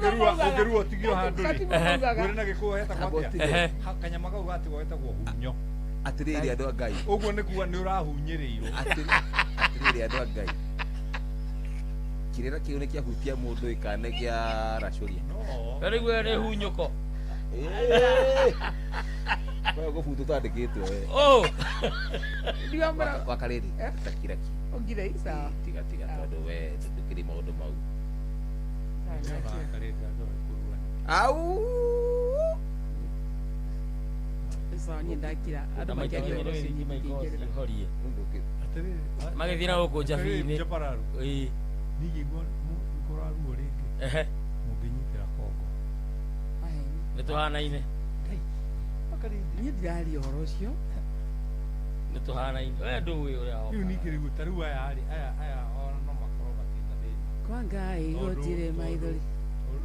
Ũngĩrua ũtigio handũ rĩ ũrĩ na gĩkũyũ hetagwo atĩa? Kanyama kau gatigwo getagwo hunyo. Atĩrĩrĩ andũ a Ngai, ũguo nĩ kuga nĩ ũrahunyĩrĩirwo. Atĩrĩrĩ andũ a Ngai, kĩrĩra kĩu nĩ kĩahutia mũndũ ĩ kana nĩ kĩa racũria? Rĩu ĩyo nĩ hunyũko. Kwa gũbutwo twandĩkĩtwo we. Wakarĩrĩ takira ki. Ongire sawa. Tiga tiga tondũ we ndũkĩrĩ maũndũ mau. Au. Sawa niĩ ndakira andũ makĩaria ũhoro ũcio niĩ ndingĩingĩrĩra. Magĩthiĩ na gũkũ njabi-inĩ. Ĩĩ. Ningĩigua kũraruo rĩngĩ. Mũngĩnyitĩra kongo. Nĩ tũhanaine. Niĩ ndiraria ũhoro ũcio Nĩ tũhanaine. We ndũĩ ũrĩa Rĩu ningĩ rĩu ta rĩu aya rĩ aya aya ona no makorwo matirĩ thĩna. Kwa Ngai gũtirĩ maithori.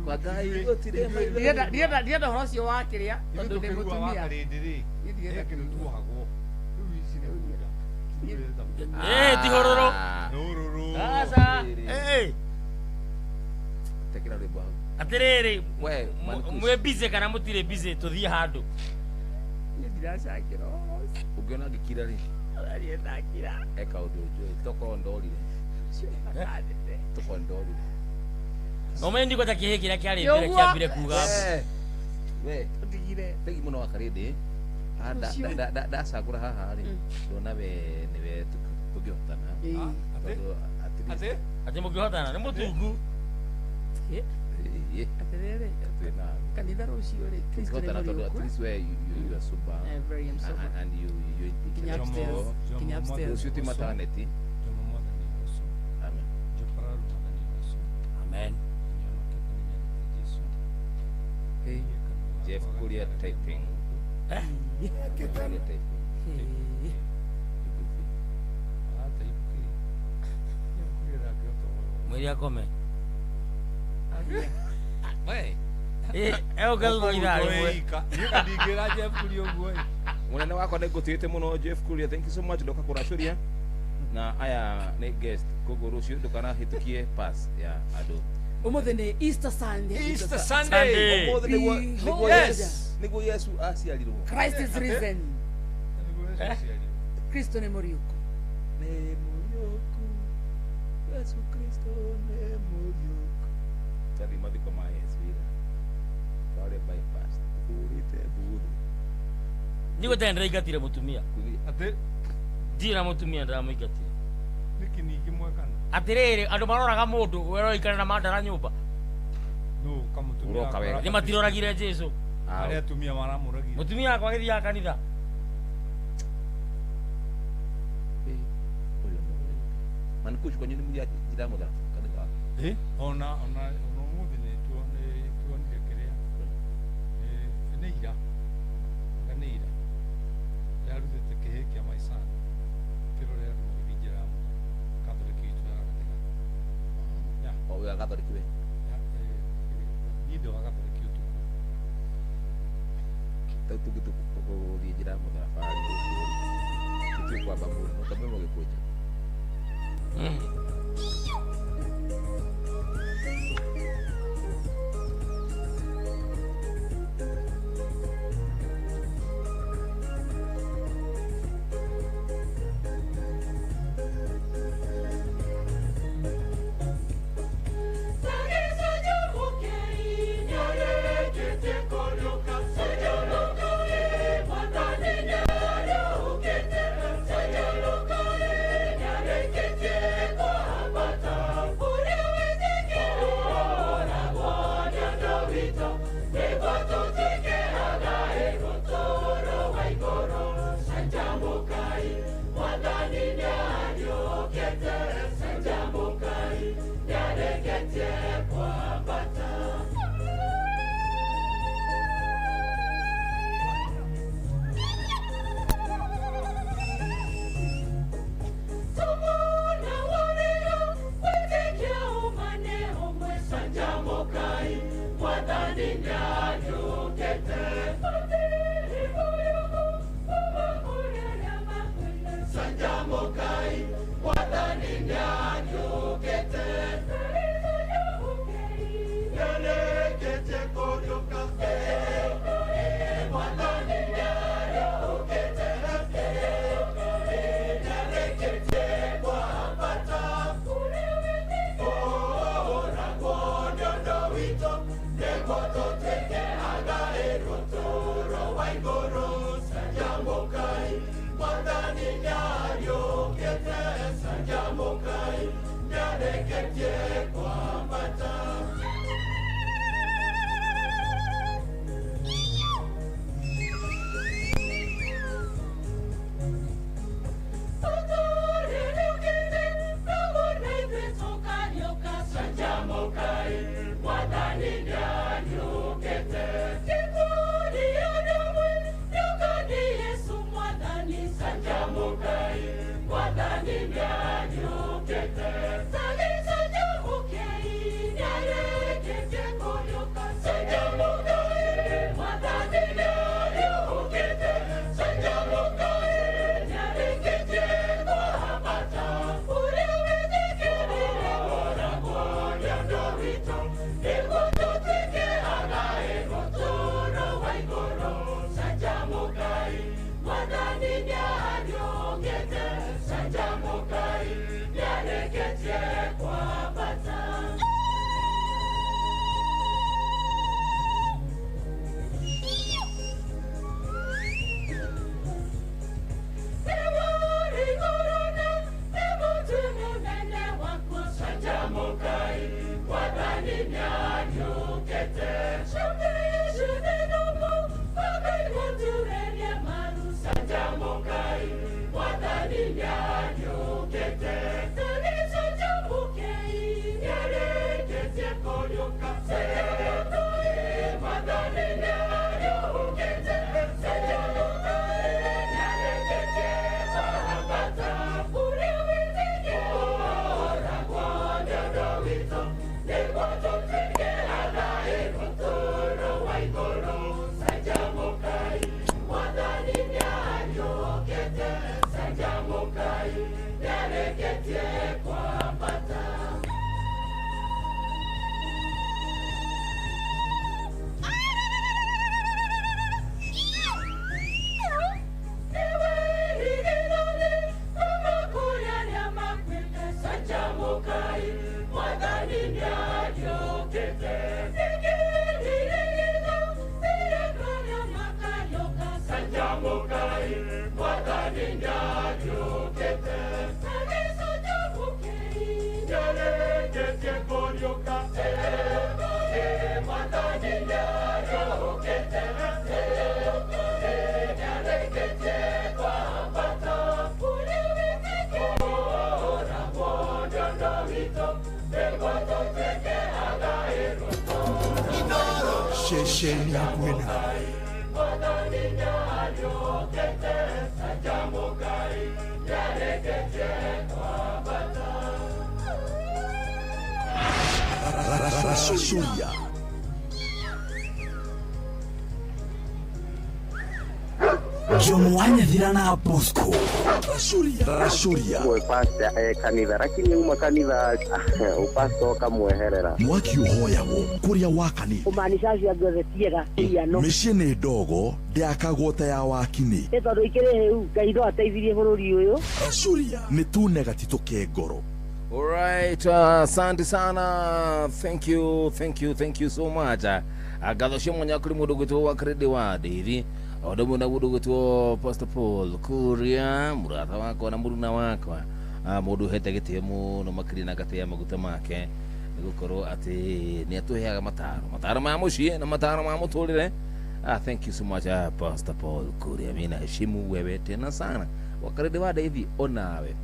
Kwa Ngai gũtirĩ maithori. Ndirenda ũhoro ũcio wa kĩrĩa tondũ ndĩ mũtumia. Karĩndĩ rĩ Ndirenda kĩndũ tuohagwo. Rĩu ici nĩ bunda. Eh, ti hũrũrũ. Hũrũrũ. Aca. Eh. Tekera rwĩmbo hau. Atĩrĩrĩ, We, Mankush. mwĩ busy kana mũtirĩ busy tũthiĩ handũ. Niĩ ndiracangĩra ũhoro ũcio. Ũngĩona ngĩkira rĩ, Ũraria ndakira. eka ũndũ njũĩ. Tokorwo ndorire. Tokorwo ndorire. No menye ndigweta kĩhĩ kĩrĩa kĩarĩ mbere Nĩũguo. kĩambire kuga. We, we. Ũndigire. Thengi mũno wa Karĩndĩ. Ah, Ũcio. Ndacagũra haha rĩ, ndona we nĩwe tũngĩhotana. Ĩĩ. Tondũ at least- Atĩ mũngĩhotana nĩ mũtungu. Ĩ, Ĩĩ. Atĩrĩrĩ, Twĩ na kanitha rũciũ rĩ, Kristo nĩ tũngĩhotana tondũ at mũriũku. least we you are sober. Eh, very am sober. And you Kinya upstairs. Kinya upstairs. Rũciũ ti maternity. Jomo mwathani ũcio. Amen. Njopararu mwathani ũcio. Amen. Nyonokete nĩ nyendete Jesu. Hey, Jeff Kuria typing. Eh? Jeff Kuria typing. Ĩ. Arataip kĩ? Jeff Kuria ndangĩhota ũhoro. Mwĩre akome. We. Eh, egũka thutha wa ithaa rĩmwe. Niĩ ndingĩra Jeff Kuria ũguo ĩ. Munene wakwa nĩ ngũtĩĩte mũno Jeff Kuria, thank you so much ndoka kũracũria na aya nĩ guest koguo rũciũ ndũkanahĩtũkie pass ya andũ. Ũmũthĩ nĩ Easter Sunday. Easter Sunday. Ũmũthĩ nĩguo Behold. Nĩguo Yesu aciarirwo. Christ is risen. Nĩguo Yesu aciarirwo. Kristo nĩ mũriũku. Nĩ mũriũku Yesu Kristo nĩ mũriũku. Twathi mathiko ma Yesu ira twarĩ bypass tũhũrĩte mbũthũ. Ndigweta ndĩraingatire mũtumia. Atĩ Ndirĩ na mũtumia ndĩramũingatire. nĩkĩ ningĩ mwekana? Atĩrĩrĩ, andũ maroraga mũndũ we ũroikara na mandara nyũmba. Nũ kamũtumia Ũroka wega. Nĩ matiroragire Jesu. Arĩa atumia maramũragire. Mũtumia wakwa agĩthiaga kanitha. Mankush kwanyu nĩ mũthiaga njĩra ya mũtharaba kanitha waku? Ĩ, ona ona ona ũmũthĩ nĩ tuonire kĩrĩa. Nĩ ira. Anga nĩ ira. Ndarutĩte kĩhĩ kĩa my son. Kĩrore andũ magĩthiĩ njĩra ya mũtharaba. Catholic itũ ya gatagatĩ. Yeah. O wĩ wa Catholic we? Niĩ ndĩ wa Catholic ũtukũ. Rĩu tũngĩtua gũthiĩ njĩra ya mũtharaba rĩ, tũtiũĩ kwamba mũno, tondũ mũgĩkũnja. Yeah. Nĩarĩkĩtie kwambata. Ceceni hakuhĩ nawe. Rasuria. John Wanyathira na Bosco. Rasuria. Pastor kanitha lakini uma kanitha upastor kamweherera mwaki uhoyagwo kuria wakani kumaanisha acio angĩ othe tiega no mĩciĩ nĩ ndogo ndĩakagwo ta ya wakini nĩ tondũ ikĩrĩ hĩu Ngai no ateithirie bũrũri ũyũ. Rasuria nĩ tune gatitũ ke ngoro. Alright, asante sana. Thank you, thank you, thank you so much. Ngatho cia mwanya kũrĩ mũndũ ũgwĩtwo wa Credit wa Ndĩri o ũndũ ũmwe na mũndũ ũgwĩtwo Pastor Paul Kuria, mũrata wakwa na mũruna wakwa, mũndũ ũhete gĩtĩo mũno makĩria na ngatĩa maguta make nĩ gũkorwo atĩ nĩ atũheaga mataro ma mũciĩ na mataro ma mũtũrĩre. Thank you so much, Pastor Paul Kuria, mimi naheshimu wewe tena sana. Wa Credit wa Ndĩri onawe.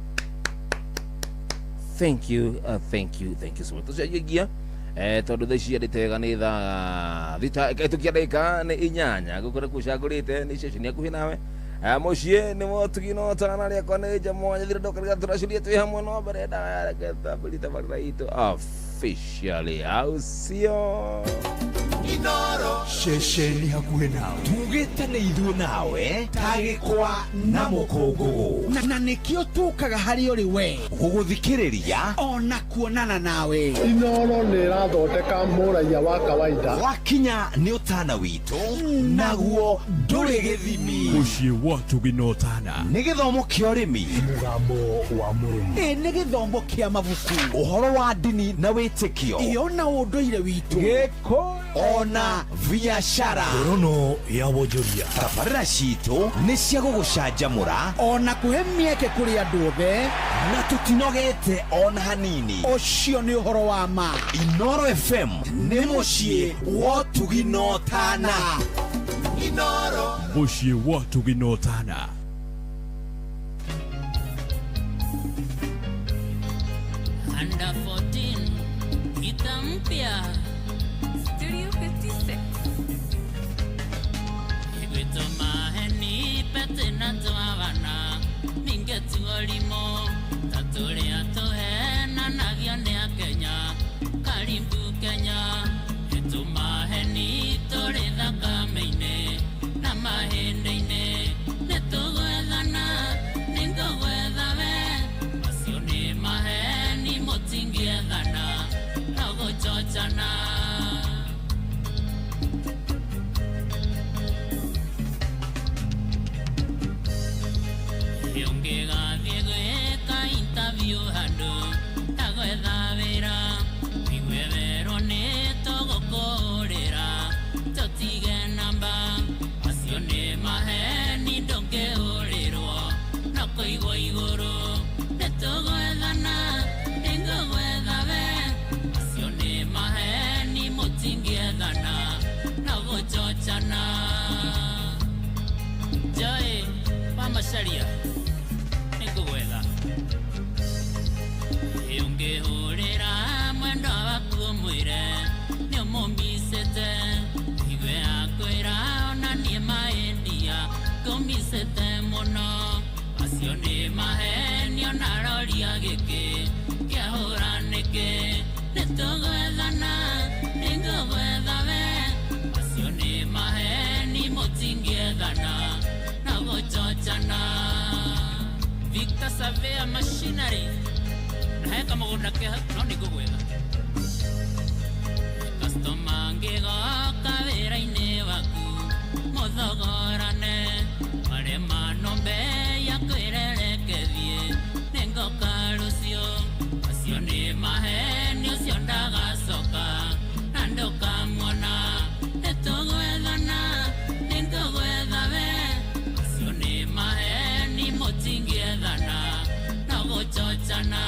Thank you, thank you, thank you so much. Tucagia tondu thaa ici andĩte wega nĩ thaa thita ĩkahetũkia ndagĩka nĩ inyanya gũkũrĩa kũcagũrĩte nĩ ceceni hakuhĩ nawe mũciĩ nĩ motugi no tana rĩakwa nĩ njamwa nyathira ndoka tũracuria twĩ hamwe no mbere ndawa tambũri tabarĩra itũ officially au sio? Inoro ceceni hakuhĩ nawe tugĩte nĩ ithuĩ nawe ta gĩkwa na mũkũngũgũ na nĩkĩo tũkaga harĩ ũrĩ we gũgũthikĩrĩria ona kuonana nawe. Inoro nĩ ĩrathondeka mũraiya wa kawaida wakinya nĩ ũtana witũ naguo ndũrĩ gĩthimi. Mũciĩ wa Tugi na Ũtana nĩ gĩthomo kĩa ũrĩmi, mũgambo wa mũrĩmi, ĩ nĩ gĩthomo kĩa mabuku, ũhoro wa ndini na wĩtĩkio, ĩ ona ũndũire witũ, gĩkũyũ ona biashara, ngorono ya wonjoria. Tabarĩra citũ nĩ cia gũgũcanjamũra ona kũhe mĩeke kũrĩ andũ othe, na tũtinogete ona hanini. Ũcio nĩ ũhoro wa ma. Inoro FM nĩ mũciĩ wa Ũtugi na Ũtana. Inoro mũciĩ wa Ũtugi na Ũtana. Under 14 ita mpya Studio 56. Igwito maheni pete na twabana ningetuolimo taturia tuhena nagio nĩ a Kenya karibu Kenya itu maheni tũrĩ thakame-inĩ na mahĩndĩ-inĩ nĩtũgwethana nĩngũgwetha we macio nĩ maheni mũtingĩethana no gũchochana. Ũngĩgathiĩ gwĩka interview handũ ta gwetha wĩra wigue werwo nĩ tũgũkũrĩra tũtige namba macio nĩ maheni ndũngĩhũrĩrwo no kũigwo igũrũ nĩtũgwethana nĩngũgwetha we macio nĩ maheni mũtingĩethana no gũchochana. Joy wa Macharia nĩngũgwetha ũngĩhũrĩra mwendwa waku ũmwĩre nĩ ũmũmicĩte igue akwĩra ona niĩ maĩndia ngũmicĩte mũno macio nĩ maheni ona roria gĩkĩ kĩahũra nĩkĩ nĩtũgwethana nĩngũgwetha we macio nĩ maheni mũtingĩethana no gũchochana. Victor Surveyor Machinery Na he kamũgũnda ke hau no nĩ ngũgwetha. Customer angĩgoka wĩra-inĩ waku mũthogorane marema nombe ya kwĩrerekethie nĩngoka rũciũ acio nĩ maheni ũcio ndagacoka na ndũkamuona nĩtũgwethana nĩngũgwetha we acio nĩ maheni mũtingĩethana no gũchochana.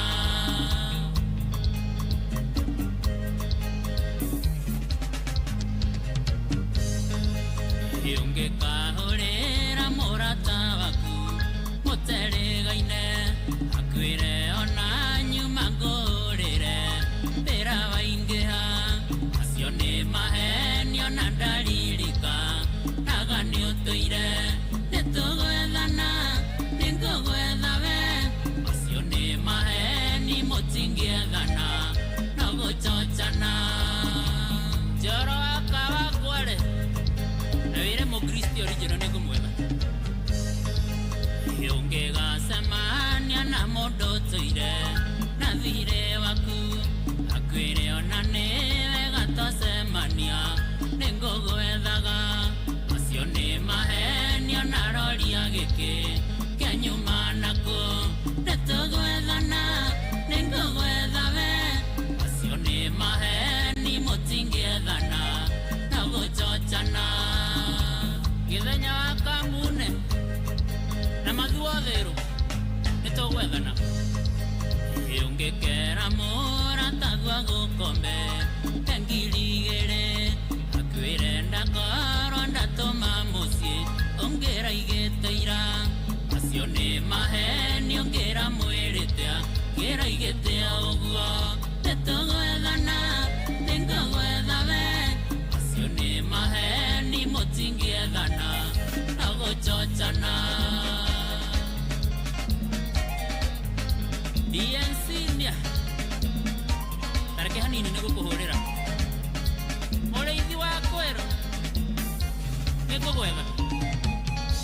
Ũngĩkahũrĩra mũrata waku mũterĩgaine akwĩre ona nyuma ngũrĩre wĩra waingĩha acio nĩ maheni ona ndaririka naga nĩ ũtũire nĩtũgwethana nĩngũgwetha we acio nĩ maheni mũtingĩethana no gũchochana. Njoro wakwa rĩ na wĩre mũkristo original nĩ ngũmwetha. Ũngĩgacemania na mũndũ ũtũire na thirĩ waku akwĩre ona nĩ wega twacemania nĩ ngũgwethaga acio nĩ maheni ona roria gĩkĩ kĩa nyuma nakũ nĩtũgwethana nĩ ngũgwetha we acio nĩ maheni mũtingĩethana no gũchochana. Gĩthenya wa kamune na mathuotherũ nĩtũgwethana. Ũngĩkera mũrata gũkombe ngiri igĩrĩ akwĩre ndakorwo ndatũma mũciĩ ũngĩra igĩte ira acio nĩ maheni ũngĩra mwĩrĩte ngĩra igĩte ũguo nĩtũgwethana nĩngũgwetha we acio nĩ maheni mũtingĩethana no gũchochana. DNC tareke hanini nĩ gũkũhũrĩra mũrĩithi wa kwerũ nĩngũgwetha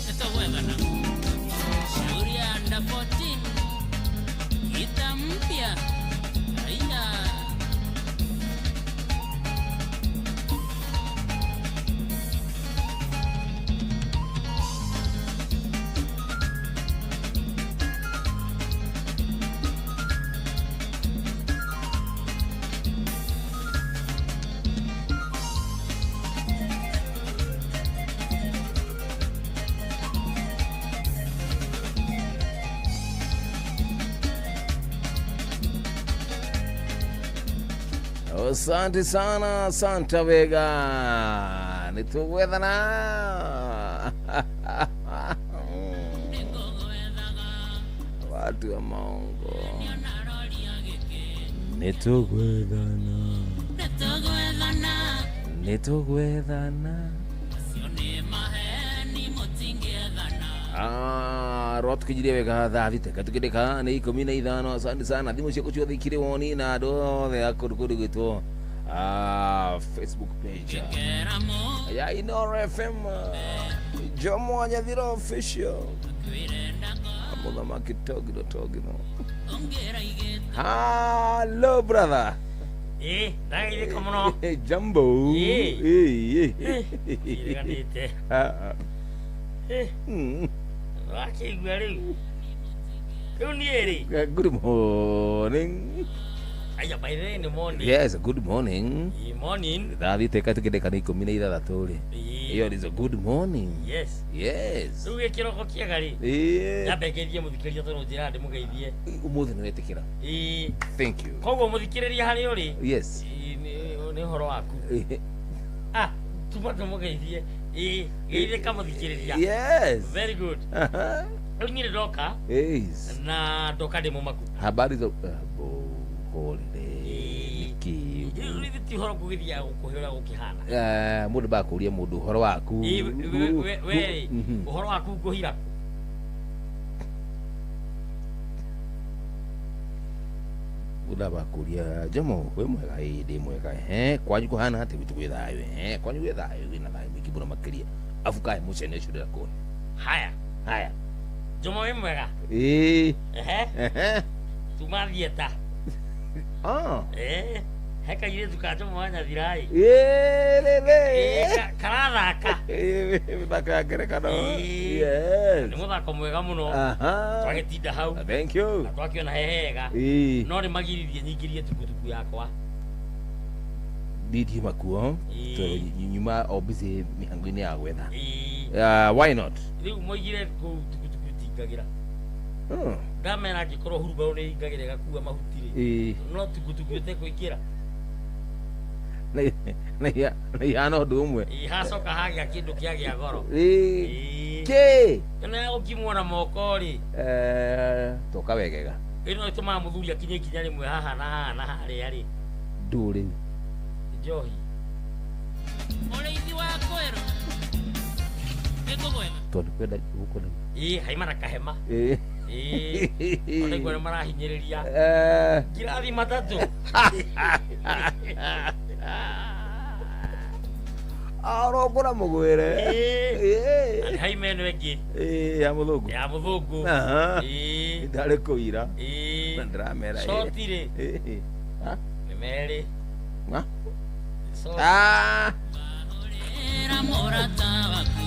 nĩtũgwethana. Shauri ya under 14 gita mpya aina. Asante sana, Santa Vega. Nĩtũgwethana. Watu wa maongo. Nĩtũgwethana. Nĩtũgwethana. Rwatukijirie wega thaa thita katukindika nĩ 15. Asante sana thimũ ciaku ciothe ikĩrĩ woni na andũ othe a kũndũ kũndũ gwĩtwo Facebook page ya Inooro FM Jomo Wanyathira official mũthamaki togino togino. Hello brother. Ndageithĩka mũno. Jambo. Iriganĩte. Wakĩigua rĩu rĩu niĩ rĩ. Good morning. Aya, by the way, nĩ morning. Yes, good morning. Morning. Thaa thita ĩkatukindika nĩ 16 rĩ. Ĩyo is a good morning. Yes. Yes. Rĩu gĩkĩroko kĩega rĩ. Nyambe ngeithie mũthikĩrĩria tondũ njĩra ndĩmũgeithie. Ũmũthĩ nĩ wetĩkĩra. Thank you. Koguo mũthikĩrĩria harĩa ũrĩ. Yes. Nĩ ũhoro waku. Tuma tũmũgeithie. Geithĩka mũthikĩrĩria. Yes. Very good. Rĩu niĩ ndoka. Yes. Na ndoka ndĩ mũmaku. Habari za holiday. Nĩkĩ? Rĩu ti ũhoro ngũgĩthiaga gũkũhe ũrĩa gũkĩhana. Mũndũ bakũria mũndũ ũhoro waku. We ũhoro waku ngũhira kũ? Mũndũ bakũria Jomo wĩ mwega? Ĩĩ ndĩ mwega. Kwanyu kũhana atĩa? Gwitũ gwĩ thayũ. Kwanyu gwĩ thayũ, wĩna thayũ mũingĩ mũno makĩria. Abu kaĩ mũcene ũcio ndĩrakũhe. Haya. Haya. Jomo wĩ mwega? Ĩĩ. Ehe. Tuma thieta. Ah. Eh, he kairĩtu ka Jomo wa Nyathirai. Ĩĩ, Karathaka. Mĩthako ya ngerekano. Ĩĩ. Yes. Nĩ mũthako mwega mũno. Aha. Twagĩtinda hau. Thank you. Na twakĩona he hega. Ĩĩ. No nĩ magiririe nyingĩrie tukutuku yakwa. Ndithi makuo. Ĩĩ. Tondũ nyuma o busy mĩhango-inĩ ya gwetha. Ĩĩ. Why not? Rĩu moigire kũu tukutuku itingagĩra. Hmm. Ndamera angĩkorwo hurumbarũ nĩ ĩingagĩra ĩgakua mahuti rĩ. Ĩĩ. No tukutuku ĩtekũingĩra. Na ihana ũndũ ũmwe. Ĩĩ, hacoka hagĩa kĩndũ kĩagĩa goro. Ĩĩ. Kĩ? Ĩno ya gũkimwo na moko rĩ. Eh, toka wegega. Ĩno ĩtũmaga mũthuri akinye ikinya rĩmwe haha na haha na harĩa rĩ. Ndũrĩ. Njohi. Mũrĩithi wa kwĩrwo nĩngũgwetha. Tondũ kwenda gũkũ. Ĩĩ, haima na kahema. Ĩĩ. Ĩĩ. Ona igua nĩ marahinyĩrĩria. Eh. Ngirathi matatũ. Arongora mũgwĩre. Ĩĩ. Na nĩ haima ĩno ĩngĩ. Ĩĩ, ya mũthũngũ. Ya mũthũngũ. Aha. Ĩĩ. Ndarĩ kũira. Ĩĩ. Na ndĩramera. Ĩĩ. Coti rĩ. Ĩĩ. Ha? Nĩ merĩ. Ha? Coti. Ah. Ĩra mũrata waku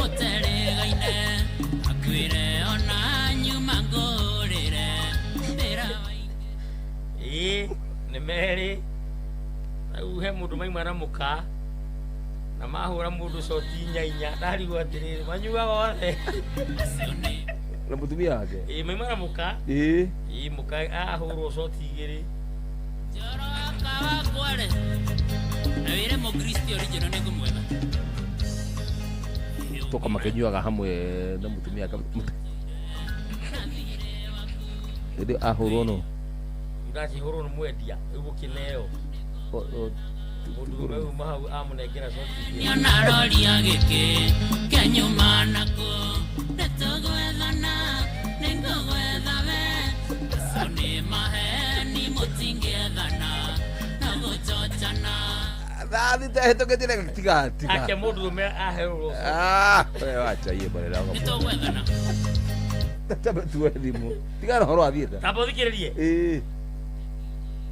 ũteregaine akwĩre ona nyuma ngũrĩre mbĩra. Ĩĩ, nĩ merĩ. Rĩu he mũndũ maima na mũka na mahũra mũndũ coti inya inya ndarigwo atĩrĩrĩ manyuaga othe. Na mũtumia wake. Ĩĩ, maima na mũka. Ĩĩ. Ĩĩ, mũka ahũrwo coti igĩrĩ. Wakwa-rĩ na wĩre mũkristo original nĩngũmwetha. Toka makĩnyuaga hamwe na mũtumia wake. Hĩndĩ ahũrwo no. Ndakĩhũrwo nĩ mwendia rĩu gũkĩneo. Mũndũ ũmwe uma hau amũnengera coti igĩrĩ. Nĩonaroria gĩkĩ kĩanyuma nako nĩtũgwethana nĩngũgwetha we acio nĩ maheni mũtingĩethana na gũchochana. Thathi tehĩtũkĩtie na tiga tiga. Ake mũndũ ũmwe aheirwo coti. Ah, we wacha iye bwana wako. Nĩtũgwethana. Tamba tuwe thimũ. Tiga na ũhoro wa theatre. Tamba ũthikĩrĩrie. Ĩĩ.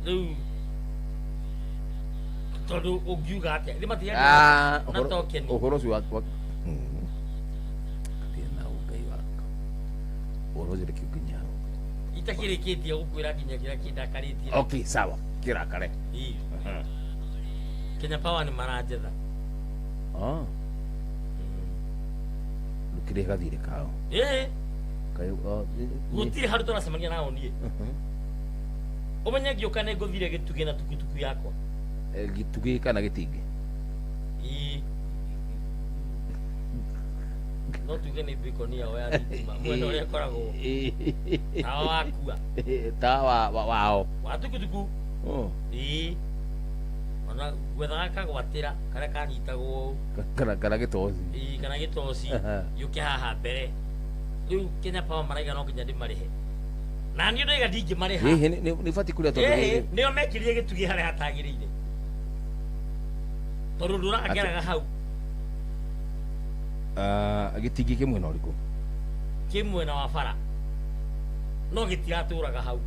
Rĩu tondũ ũngiuga atĩa nĩ matiaria Ah, na token. ũhoro ũcio wa thĩna Ngai wakwa. Ũhoro ũcio reke ũnginye hau. Itakĩrĩkĩtie gũkwĩra nginya kĩrĩa kĩndakarĩtie. Okay, sawa. Kĩrakare. Ĩĩ. Kenya Power nĩ maranjetha. Ah. Ndũkĩrĩhe gathirĩ kao. Ĩĩ. Kaĩ Gũtirĩ handũ tũracemania nao niĩ. Ũmenye ngĩũka nĩ ngũthire gĩtugĩ na tukutuku yakwa. Gĩtugĩ kana gĩtingĩ? Ĩĩ. No tuge nĩ beacon yao ya thitima mwena ũrĩa ĩkoragwo. Tawa wakua. Tawa wao. Wa tukutuku. Oh. Ĩĩ. Ona gwethaga kagwatĩra karĩa kanyitagwo Kana kana gĩtoci. Ĩĩ, kana gĩtoci yũke haha mbere. Rĩu Kenya Power maraiga no nginya ndĩmarĩhe. Na niĩ ndaiga ndingĩmarĩha. Ĩĩ, nĩ ũbatiĩ kũrĩa tondũ Ĩĩ, nĩo mekĩrire gĩtugĩ harĩa hatagĩrĩire. Tondũ ndũrangeraga hau. Ah, gĩtingĩ kĩ mwena ũrĩkũ? Kĩ mwena wa bara. No gĩtiratũraga hau.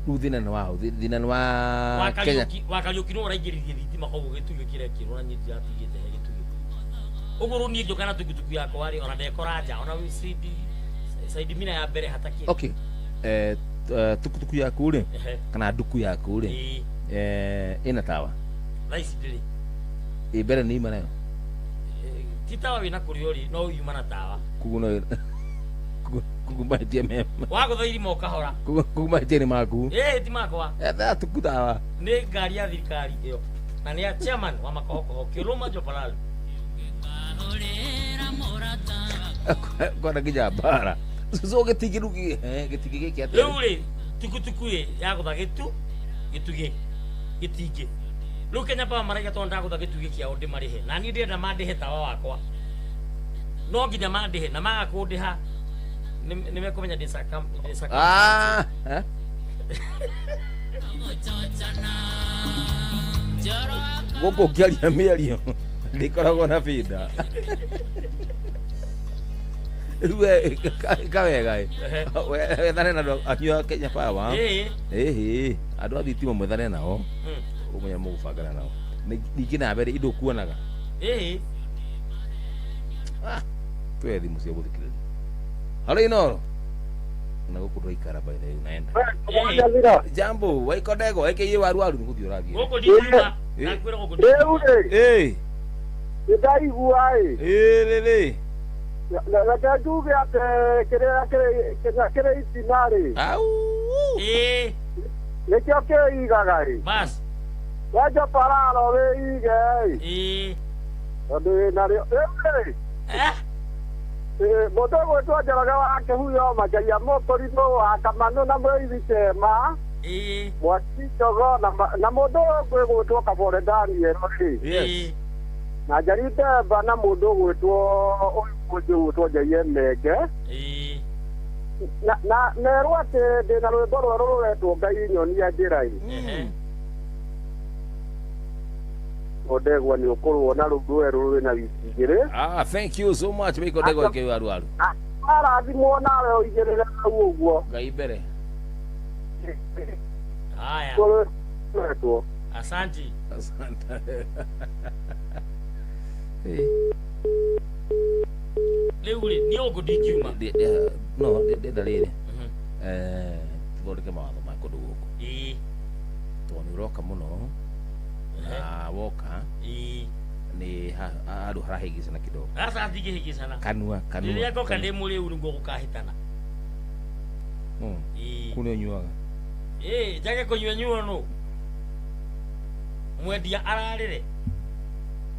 Rĩu thĩna nĩ waũ? Thĩna nĩ wa Kenya. Wa Kariũki nĩwe ũraingĩririe thitima koguo gĩtugĩ kĩrekĩrwo na niĩ ndiratigĩte he gĩtugĩ. Ũguo rĩu niĩ ngĩũka na tukutuku yakwa rĩ ona ndekora nja ona side mina ya mbere hatakĩrĩ. Okay. Tukutuku yaku rĩ kana nduku yaku rĩ ĩna tawa? Thaa ici ndĩrĩ. Ĩ mbere nĩ ima nayo? Ti tawa wĩna kũrĩa ũrĩ no yuma na tawa. Koguo no koguo mahĩtia me Wagũtha irima ũkahora. Koguo mahĩtia nĩ maku? Ĩĩ ti makwa. Etha tuku tawa. Nĩ ngari ya thirikari ĩyo na nĩ ya chairman wa makohokoho Kĩrũma Jopalalu. Kwana nginya mbara. So gĩtingĩ rĩu gĩtingĩ gĩkĩ atĩa? Rĩu rĩ tukutuku ĩ yagũtha gĩtugĩ gĩtingĩ. Rĩu Kenya Power maraiga tondũ ndagũtha gĩtugĩ kĩao ndĩmarĩhe na niĩ ndĩrenda mandĩhe tawa wakwa. No nginya mandĩhe na maga kũndĩha nĩ mekũmenya ndĩ Ah, eh? Gũkũ ũkĩaria mĩario ndĩkoragwo na binda. Rĩu ĩka wega ĩ. Wethane na andũ anyua Kenya Power. Ĩhĩ, andũ a thitima mwethane nao. Ũmenye mũgũbangana nao. Ningĩ na mbere indo kuonaga. Tuoye thimũ cia gũthikĩrĩria. Halo Inoro. Na gũkũ ndũraikara by the way unaenda. Jambo, waiko ndego, AKA waru waru nĩgũthiĩ ũrathiĩ. Gũkũ ndingiuma. Ndakwĩra gũkũ Rĩu rĩ. Nĩndaigua ĩ. Rĩrĩ. Reke njuge atĩ kĩrĩa kĩrĩ itina rĩ. Au. Nĩkĩo kĩigaga ĩ. Bas. Wenja pararo wĩige ĩ. Tondũ wĩnarĩo. Rĩu rĩ. Mũndũ ũgwĩtwo Njoroge wa Kĩhuyo Macharia Mũkũrimũ wa Kamanũ na Mũithi Kĩema. Mwaki Njogo na mũndũ ũgwĩtwo Kabore Daniel rĩ. Yes. Na Njeri Ndemba na mũndũ ũgwĩtwo ũyũ ũgwĩtwo Njaiye Menge. Na nerwo atĩ ndĩna rwĩmbo rwerũ rũretwo Ngai nyonia njĩra ĩ. Ndegwa nĩ ũkũruona rũu rwerũ rwĩna wiki igĩrĩ. Ah, thank you so much Michael Ndegwa AKA waru waru. Arathimwo nawe ũigĩrĩre hau ũguo. Ngai mbere. Haya. Rwetwo. Asante. Asante. Rĩu rĩ niĩ ũguo ndingiuma. No, ndĩrenda rĩrĩ. Tũthondeke mawatho ma kũndũ gũkũ. Tondũ nĩ ũroka mũno. Na woka. Nĩ handũ harahĩngĩcana kidogo. Aca ndingĩhĩngĩcana. Kanua. Rĩrĩa ngoka ndĩ mũrĩu nĩguo gũkahĩtana. Kũu nĩ ũnyuaga. Njage kũnyua nyuo nũ. Mwendia ararĩre.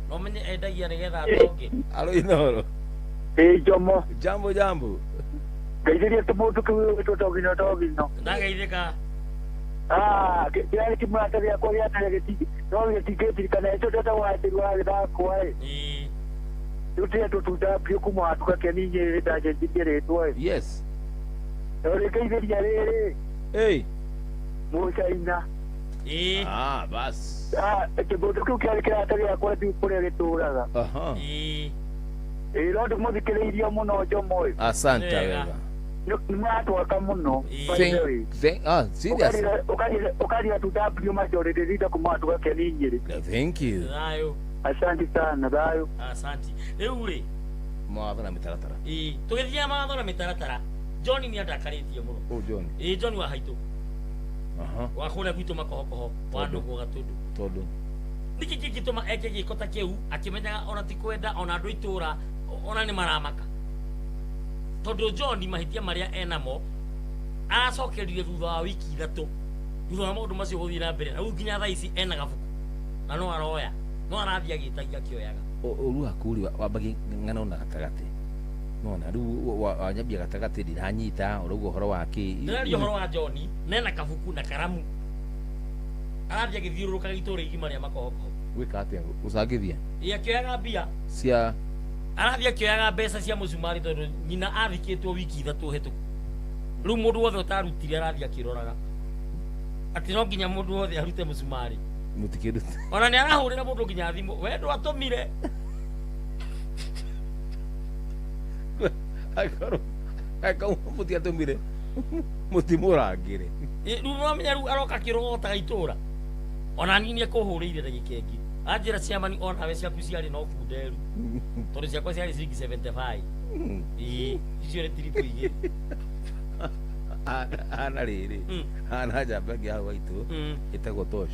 No menye endagia nĩgetha atonge. Alo Inoro. Jomo. Jambo jambo. Ngeithĩria tũmũndũ kĩu gwĩtwo Togino Togino. Ndageithĩka. Kĩrĩa kĩmũrata gĩakwa gĩa tene no gĩtingĩtirikana ĩtũ twetagwo atĩ wa gĩthakwa ĩ. Rĩu tũretwo tunda biũ kuma watuka Keni Nyĩrĩ ndacenjirie rĩtwa ĩ. Yes. No rĩngeithĩria rĩrĩ. Mũcaina. Ah, bas. Kĩmũndũ kĩu kĩarĩ kĩrata gĩakwa ndiũ kũrĩa gĩtũraga. No ndĩmũthikĩrĩirie mũno Jomo ĩ. Asante wega. Nĩ mũratwaka mũno. Serious. Ũkarira tunda biũ majority leader kuma watuka Keni Nyĩrĩ. Thank you. Thayũ. Asante sana thayũ. Asante. Rĩu rĩ. Mawatho na mĩtaratara. Tũgĩthiaga mawatho na mĩtaratara. John nĩ andakarĩtie mũno. Oh, John. John wa haitũ. Wa kũrĩa gwitũ makohokoho wa ndũgũ gatũndũ. Tondũ. Nĩkĩ kĩngĩtũma eke gĩko ta kĩu akĩmenyaga ona ti kwenda ona andũ itũra ona nĩ maramaka. Tondũ John mahĩtia marĩa enamo aracokerire thutha wa wiki ithatũ thutha wa maũndũ macio gũthiĩ na mbere na rĩu nginya thaa ici ena gabuku na no aroya no arathiĩ agĩtagia akĩoyaga. Ũru waku rĩ wambagia ng'ano na gatagatĩ. Nona rĩu wanyambia gatagatĩ ndiranyita ũrauga ũhoro wa kĩ. Ndĩraria ũhoro wa John nena kabuku na karamu arathiĩ agĩthiũrũrũkaga itũũra igima rĩa makohokoho. Gwĩka atĩa? Gũcangithia? Akĩoyaga mbia cia arathiĩ akĩoyaga mbeca cia mũcumarĩ tondũ nyina athikĩtwo wiki ithatũ hĩtũku. Rĩu mũndũ wothe ũtarutire arathiĩ akĩroraga atĩ no nginya mũndũ wothe arute mũcumarĩ. Mũtikĩrute. Ona nĩ arahũrĩra mũndũ nginya thimũ we ndwatũmire. Akorwo mũtiatũmire mũtimũrangĩre. Rĩu nĩwamenya rĩu aroka akĩrogotaga itũũra. Ona niĩ nĩekũhũrĩire ndagĩka ĩngĩ. Anjĩra ciamani onawe ciaku ciarĩ no bunderu. Tondũ ciakwa ciarĩ ciringi 75. Icio nĩ tiribu igĩrĩ. Hana rĩrĩ. Hana njamba ĩngĩ hau haitũ ĩtagwo Tosh.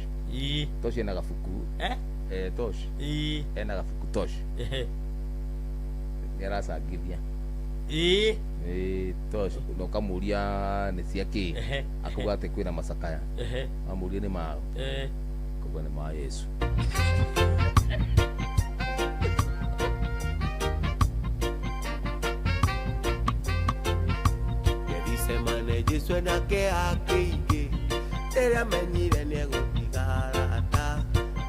Tosh ena gabuku. Tosh. Ena gabuku Tosh. Nĩ aracangithia. Tosh na ũkamũria nĩ cia kĩ. Akauga atĩ kwĩna macakaya. Amũria nĩ maũ. Akauga nĩ ma Yesu. Jesu nake akĩingĩ rĩrĩa menyire nĩegũtiga arata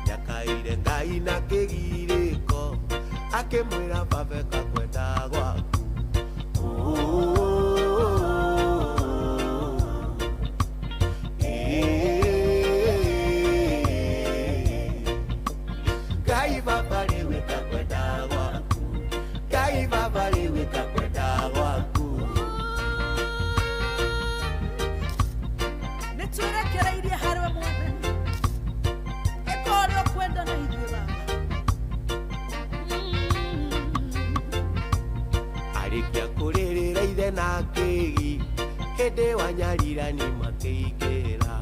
nĩakaire Ngai na kĩgirĩko akĩmwĩra babe kakwenda gwaku. Ngai baba rĩu ĩka kwenda gwaku. Ngai baba rĩu ĩka kwenda gwaku. Kũrĩrĩra ithe na kĩgi hĩndĩ wa nyarirani makĩingĩra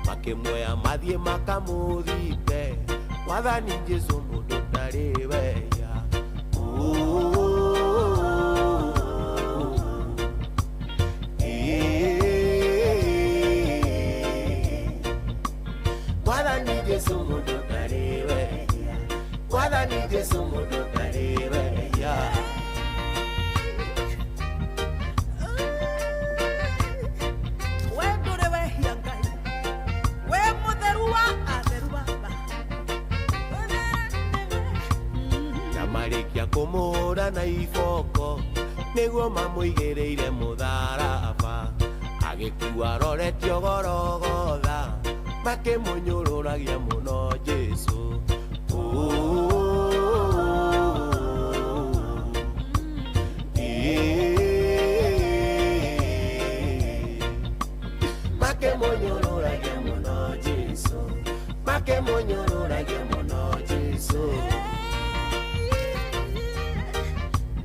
makĩmuoya mathiĩ makamũthite Mwathani Jesũ mũndũ ndarĩ weya. Mwathani Jesũ mũndũ ndarĩ weya. Mwathani Jesũ mũndũ ndarĩ weya. We ndũrĩ wehia Ngai, we mũtheru wa atheru baba. Na marĩkia kũmũhũra na iboko nĩguo mamũigĩrĩire mũtharaba agĩkua aroretio Gorogotha makĩmũnyũrũragia mũno Jesũ. Makĩmũnyũrũragia mũno Jesũ, makĩmũnyũrũragia mũno Jesũ.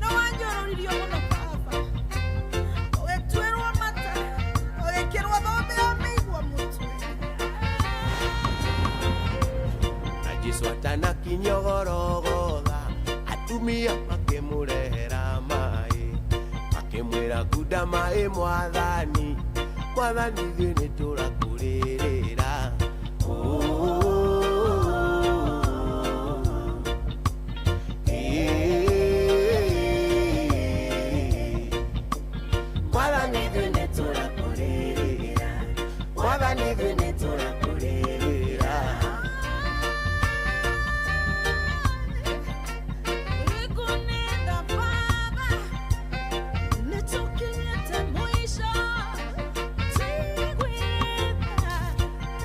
No wanjũrũririo mũno baba, ũgĩtuĩrwo mata, ũgĩkĩrwo thũmbĩ ya mĩigua mũtwe. Na Jesũ atanakinya Gorogotha atumia makĩmũrehera maĩ makĩmwĩra kunda maĩ Mwathani, Mwathani ithuĩ nĩtũrakũrĩrĩra. Mwathani ithuĩ nĩtũrakũrĩrĩra, Mwathani ithuĩ nĩtũrakũrĩrĩra. Nĩngũnenda baba, nĩtũkinyĩte mũico, tigwĩtha.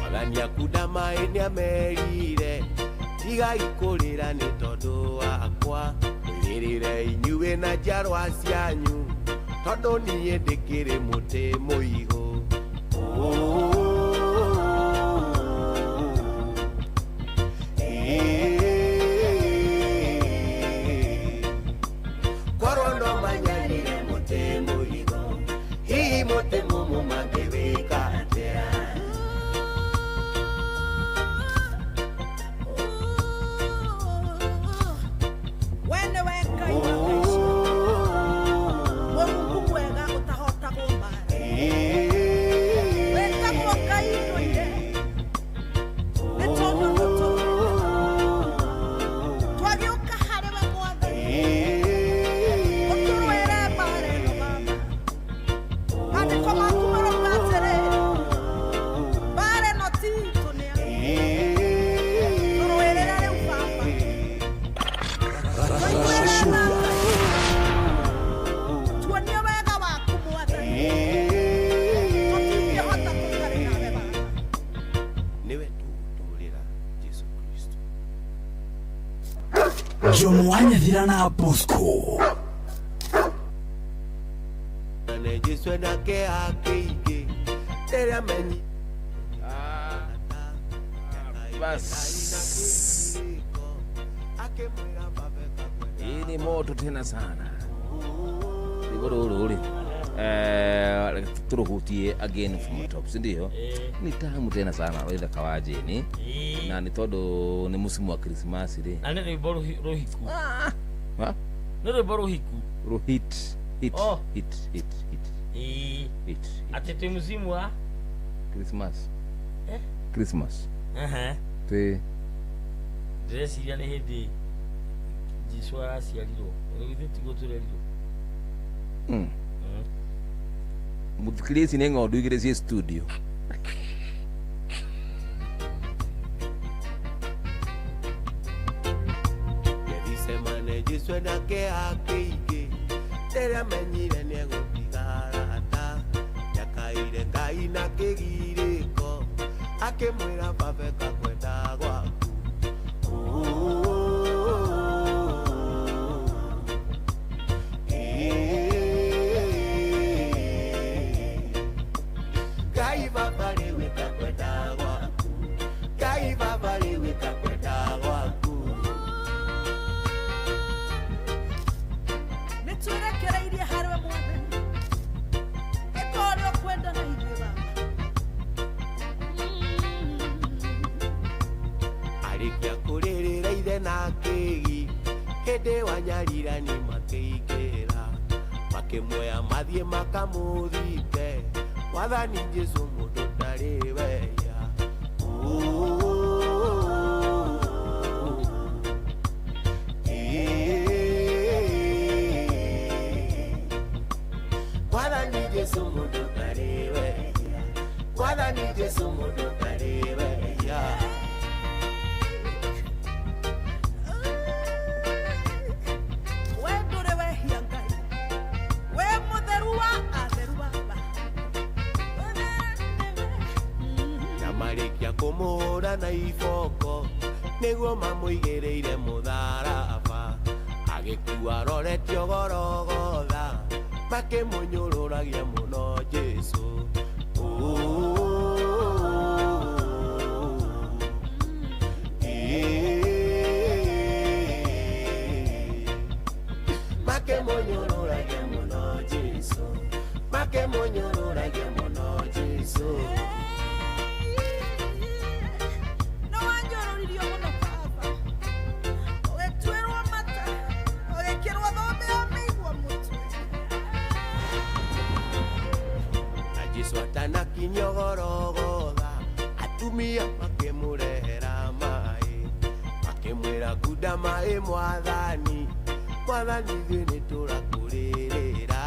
Mwathani akunda maĩ nĩamerire tigai kũrĩra nĩ tondũ wakwa mwĩrĩrĩre inyuĩ na njiarwa cianyu tondũ niĩ ndĩkĩrĩ mũtĩ mũigũ. Korwo no manyarire mũtĩ mũigũ hihi mũtĩ mũmũ mangĩwĩka atĩa? We nĩwe Ngai wa maica, Mũrungu mwega ũtahotagwo mbaara. Wĩtagwo Ngai ndũire, nĩ tondũ nĩũtũrũĩte. Twagĩũka harĩ we Mwathani, ũtũrũĩre mbaara ĩno Baba. Maandĩko maku marauga atĩrĩrĩ, mbaara ĩno ti itũ nĩ yaku. Tũrũĩrĩre rĩu Baba. Tuonie wega waku Mwathani, tũtingĩhota tũtarĩ nawe Baba. Nĩwe tũgũtũũrĩra Jesũ Kristo. Jomo Wanyathira na Bosco. Na Jesũ enake akĩingĩ rĩrĩa menyi Bas. Hii ni moto tena sana. Rwĩmbo rũrũ rĩ tũrũhutie again from the top, si ndio? Ni tamu tena sana rwĩthaka wa Jane na nĩ tondũ nĩ mũsimu wa Krismasi rĩ. Na nĩ rwĩmbo rũhiku. Ha? Nĩ rwĩmbo rũhiku. Rũ hit hit Oh. hit hit hit Ĩĩ. hit Atĩ twĩ mũsimu wa Christmas. Eh? Christmas. Ehe. Twĩ Ndĩreciria nĩ hĩndĩ Jesũ araciarirwo. Rĩu ithuĩ tiguo tũrerirwo. Mũthikĩria ici nĩ ng'ondu igĩrĩ ciĩ studio. Gethsemane Jesũ enake akĩingĩ rĩrĩa menyire nĩegũtiga arata nĩakaire Ngai na kĩgirĩko akĩmwĩra Baba ĩka kwenda gwaku. Ngai Baba rĩu ĩka kwenda gwaku, Ngai Baba rĩu ĩka kwenda gwaku. Nĩtwĩrekereirie harĩ we Mwathani. na kĩgi hĩndĩ wanyarirani makĩingĩra makĩmuoya mathiĩ makamũthike Mwathani Jesũ mũndũ ndarĩ wehia. Mwathani Jesũ mũndũ ndarĩ wehia. Mwathani Jesũ mũndũ ndarĩ wehia. We ndũrĩ wehia Ngai, we mũtheru wa atheru baba. Na marĩkia kũmũhũra na iboko nĩguo mamũigĩrĩire mũtharaba agĩkua aroretio Gorogotha makĩmũnyũrũragia mũno Jesũ. Makĩmũnyũrũragia mũno Jesũ, makĩmũnyũrũragia mũno Jesũ. No wanjũrũririo mũno baba, ũgĩtuĩrwo mata, ũgĩkĩrwo thũmbĩ ya mĩigua mũtwe. Na Jesũ atanakinyio Gorogotha atumia makĩmũrehera maĩ makĩmwĩra kunda maĩ Mwathani, Mwathani ithuĩ nĩtũrakũrĩrĩra.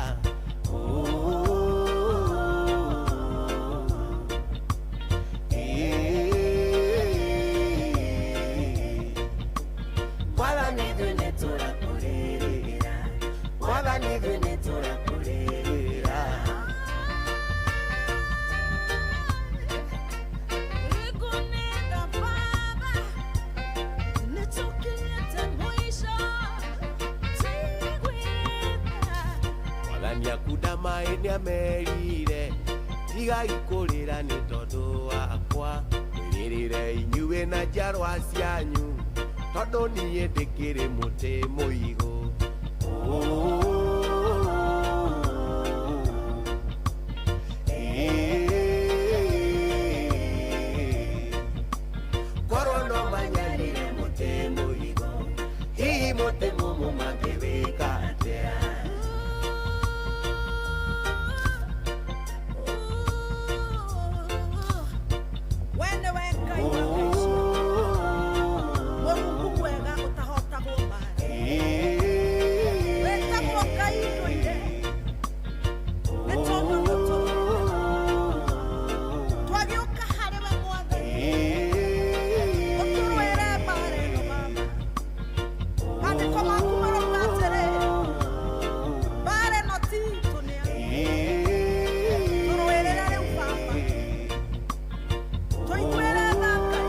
Mwathani ithuĩ nĩtũrakũrĩrĩra, Mwathani ithuĩ nĩtũrakũrĩrĩra. Nĩngũnenda baba, nĩtũkinyĩte mũico, tigwĩka. Mwathani akunda maĩ nĩamerire tigai kũrĩra nĩ tondũ wakwa mwĩrĩrĩre inyuĩ na njiarwa cianyu tondũ niĩ ndĩkĩrĩ mũtĩ mũigũ. Korwo no manyanire mũtĩ mũigũ hihi mũtĩ mũmũ mangĩwĩka atĩa? We nĩwe Ngai wa maica, Mũrungu mwega ũtahotagwo mbaara. Wĩtagwo Ngai ndũire, nĩ tondũ nĩũtũrĩte. Twagĩũka harĩ we Mwathani, ũtũrũĩre mbaara ĩno baba. Maandĩko maku marauga atĩrĩ, mbaara ĩno ti itũ nĩ yaku. Tũrũĩrĩre rĩu baba, tũiguĩre tha Ngai,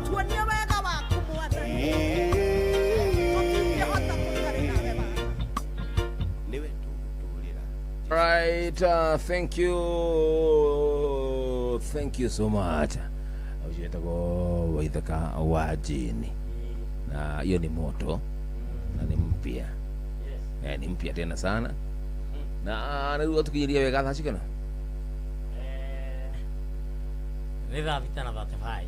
tuonie wega waku Mwathani. Tũtingĩhota tũtarĩ nawe baba. Nĩwe tũgũtũrĩra. Right, thank you. Thank you so much. Ũcio wĩtagwo Waithaka wa Jane. Na hiyo ni moto na ni mpya. Eh, ni mpya tena sana. Na rĩu atukinyirie wega thaa cigana? Nĩ thaa thita na 35.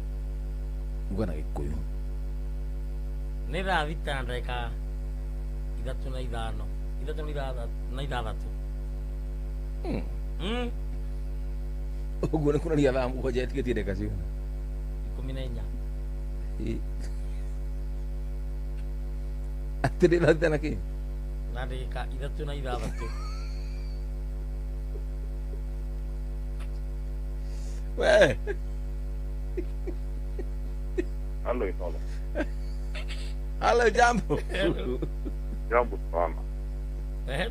Uga na Gĩkũyũ. Nĩ thaa thita na ndagĩka ithatũ na ithano, ithatũ na ithathatũ. Ũguo nĩ kuonania thaa mũgwanja ĩtigĩtie ndagĩka cigana? 14. Atĩ nĩ thaa thita na kĩ? Na ndagĩka ithatũ na ithathatũ. We. Halo Inola. Halo, jambo. Jambo sana.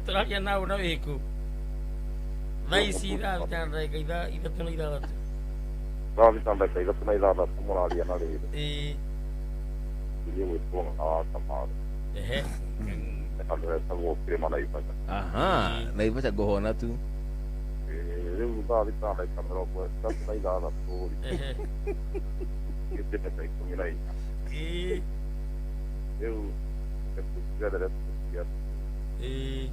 Tũraria naũ na wĩkũ? Thaa ici thaa thita na ndagĩka ithatũ na ithathatũ. Thaa thita na ndagĩka ithatũ na ithathatũ mũraria na rĩrĩ. Ĩĩ. Iria gwĩtwo Ng'ang'a wa Kamaru. Ehe. Handũ hetagwo Kĩrĩma Naivasha. Aha, Naivasha ngũhona tu. Ĩĩ, rĩu thaa thita na ndagĩka mĩrongo ĩtatũ na ithathatũ rĩ. Ehe. Gĩtĩ ndagĩka 14. Ĩĩ. Rĩu tũtigerere tũtia. Ĩĩ.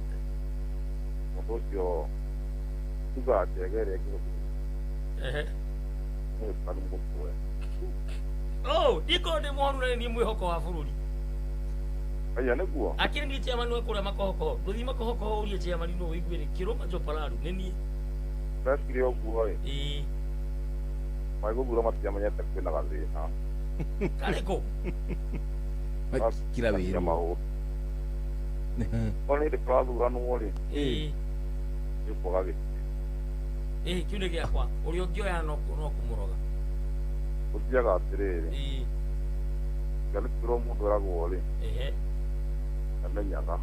Mũndũ ũcio tugaga njega ĩrĩa ĩngĩhũthĩrwo. Ehe. Nĩ mũkue. Oh, ndiko ndi mworu na ni mwihoko wa bururi. Aya niguo. Akiri ni chairman wa kuria makohokoho. Nduthi makohokoho urie chairman no uiguire Kiruma Jopararu ni nie. Ndacire ũguo ĩ. Ĩĩ. Magũthura matiamenyete kwĩna gathĩna. Karĩkũ? Kira wĩra. Maũndũ. Ona hĩndĩ kũrathuranwo rĩ. Ĩĩ. Nĩũkwaga gĩtĩ. Ĩĩ kĩu nĩ gĩakwa. Ũrĩa ũngĩoya no kũmũroga. Gũthiaga atĩrĩrĩ. Ĩĩ. Nĩ mũndũ eragwo rĩ. Ehe. Amenyaga.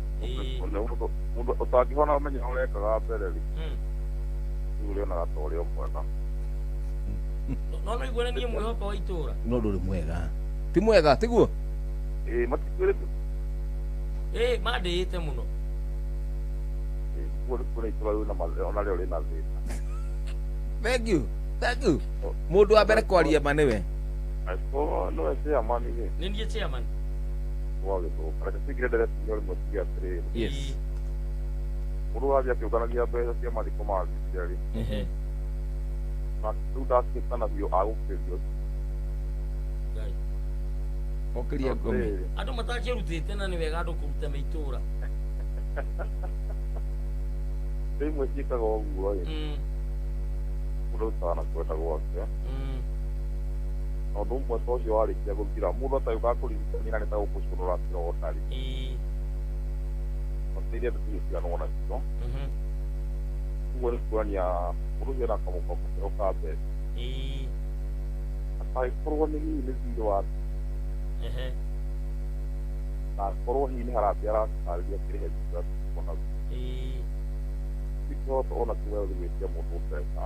Mũndũ ũtangĩhona ũmenya ũrekaga mbere rĩ. Rĩu ũrĩonaga ta ũrĩ o mwega. No no igwe niĩ mwĩhoko wa itũra. No ndũrĩ mwega. Ti mwega tiguo? Ĩĩ matikwĩrĩte. Ĩĩ mandĩĩte mũno. Ĩĩ kuo nĩ kuona itũra rĩu ona rĩo rĩna thĩna. Thank you. Thank you. Mũndũ wa mbere kwaria ma nĩwe. Angĩkorwo nĩwe chairman rĩ. Nĩ niĩ chairman. Gwagĩthũka. Reke tũingĩre ndeereti-inĩ o rĩmwe tuge atĩrĩrĩ. Yes. Mũndũ ũrathiĩ akĩũnganagia mbeca cia mathiko ma thire rĩ. Ehe. Na rĩu ndatuĩka biũ agũkĩrio. Ngai. Okĩria ngome. Andũ matakĩrutĩte na nĩ wega andũ kũruta me itũra. Rĩmwe ciĩkaga ũguo ĩ. Mũndũ arutaga na kwenda gwake. Na ũndũ ũmwe ta ũcio warĩkia gũthira mũndũ atagĩũkaga kũririkania nĩ ta gũkũcũnũra kĩronda rĩ. Iria tũtigĩtiganwo nacio. Ũguo nĩ kuonania mũndũ ũcio ena kamũkongo keo ka mbeca. Angĩkorwo nĩ hihi nĩ thirĩ wa na akorwo hihi nĩ harambee aracarĩria akĩrĩhe thirĩ ũcio naguo. Ti kĩhoto ona kĩmwe gũthiĩ gwĩtia mũndũ mbeca.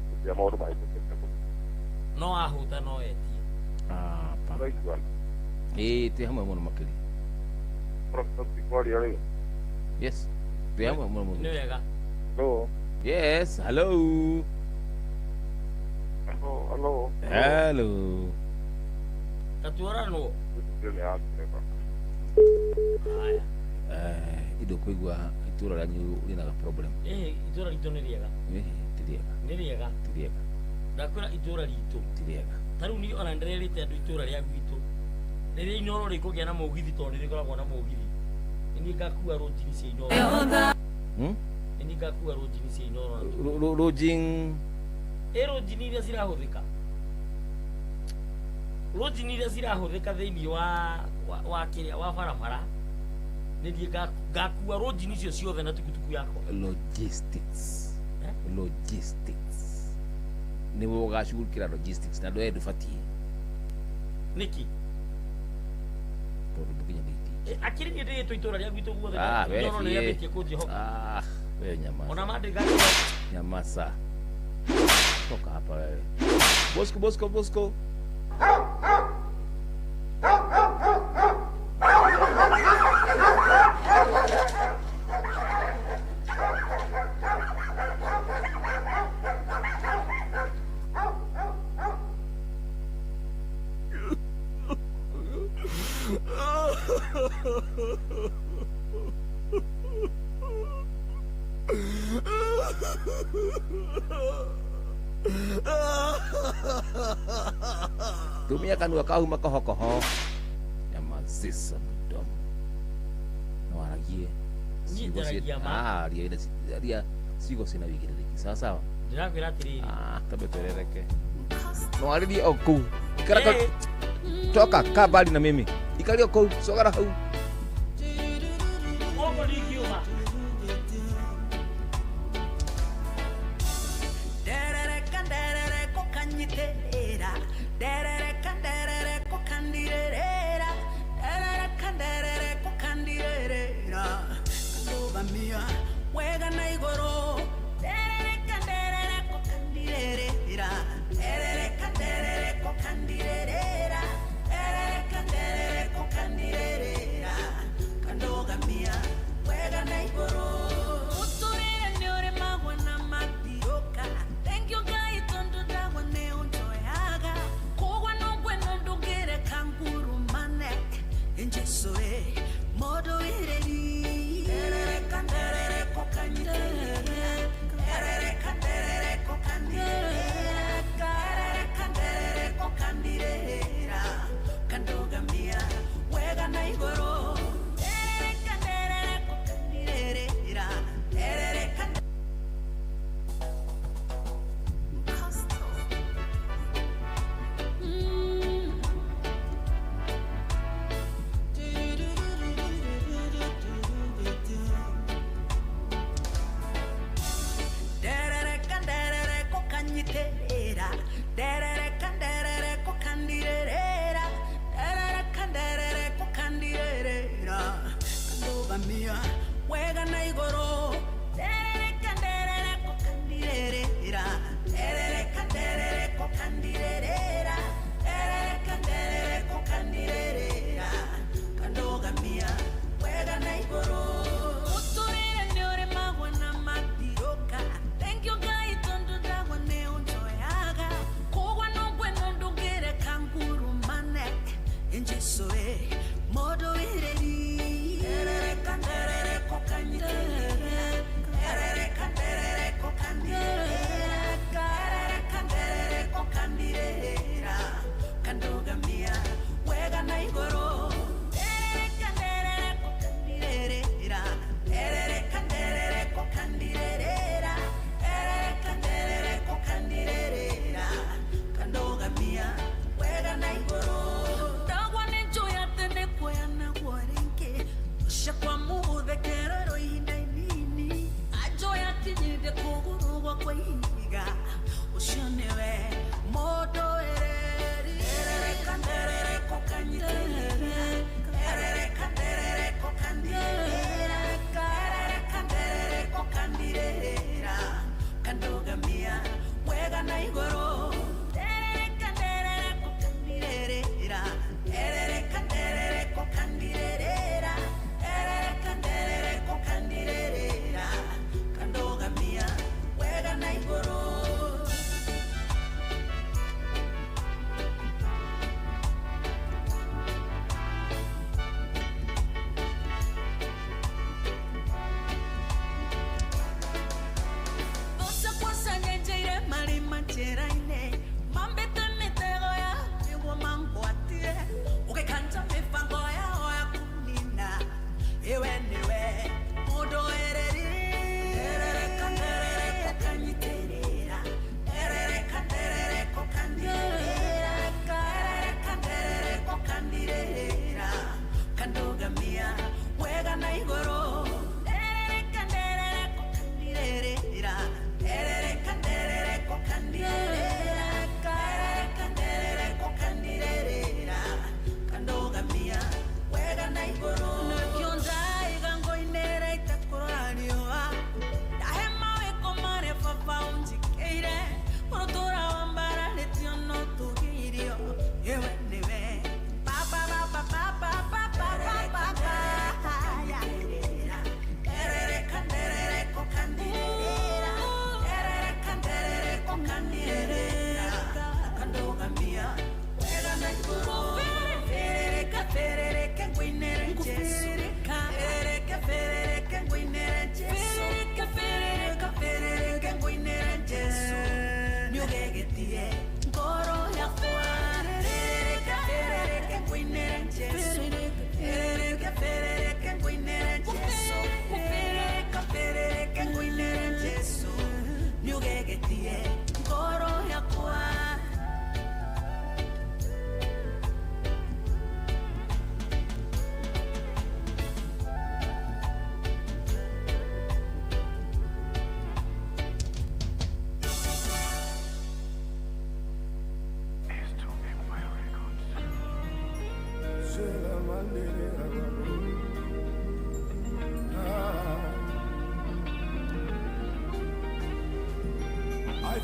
Gũtirĩ maũndũ mahĩtũkĩte. No ahũta no etie. Tũraiguana? Ĩĩ twĩ hamwe mũno makĩria. Yes. Twĩ hamwe mũno mũno. Nĩ wega. Hello. Yes, hello. Hello, hello. Hello. Tatuoranwo. Haya. Indo kuigua itũra rĩanyu rĩna problem. Ĩĩ itũra ritũ nĩ rĩega. Ĩĩ ti rĩega. Nĩ rĩega. Ti rĩega. Ndakwĩra itũra ritũ. Ti rĩega. Ta rĩu niĩ ona ndĩrerĩte andũ itũra rĩa gwitũ. Rĩrĩa Inooro rĩkũgĩa na mũgithi tondũ nĩ rĩkoragwo na mũgithi. Nĩ niĩ ngakua rũnjini cia Inooro. Nĩ niĩ ngakua rũnjini cia Inooro. Rũnjini. Ĩ rũnjini iria cirahũthĩka. Rũnjini iria cirahũthĩka thĩinĩ wa kĩrĩa wa barabara. Nĩ niĩ ngakua rũnjini icio ciothe na tukutuku yakwa. Logistics. Logistics. Nĩwe ũgacugurikĩra logistics na ndũe ndũbatiĩ. Nĩkĩ? Tondũ ndũkinyanĩirie. Akĩrĩ niĩ ndĩrĩtwo itũra rĩa gwitũ guothe. Inooro nĩ rĩambĩtie kũnjĩhoka. Wewe nyamaza. Ona mandĩka. Nyamaza. Toka hapa wewe. Bosco, Bosco, Bosco. Tumia kanua kau makohokoho. Nyamazisa mdomo. No aragie. Aria ciugo cina wigĩrĩrĩki. Sawa sawa. Ndĩrakwĩra atĩrĩrĩ. Tambe twerereke. No arĩrie o kũu. Ikara toka kaa mbali na mimi. Ikaria kũu, cogera hau. Gũkũ ndingiuma. Nderereka nderereko kanyitĩrĩra. Nderereka nderereko kandirĩrĩra. Nderereka nderereko kandirĩrĩra. Ndũgamia wega na igũrũ. Nderereka nderereko kandirĩrĩra. Nderereka nderereko kandirĩrĩra. Nderereka nderereko kandirĩrĩra. Kandũgamia wega na igũrũ. Mũtũrĩre nĩ ũrĩmagwo na matiũka. Thank you Ngai tondũ ndagwa nĩ ũnjoyaga. Kũgwa no ngweno ndũngĩreka ngurumane. Jesu ĩ mũndũ wĩrĩri. Nderereka nderereko kanyitĩrĩra.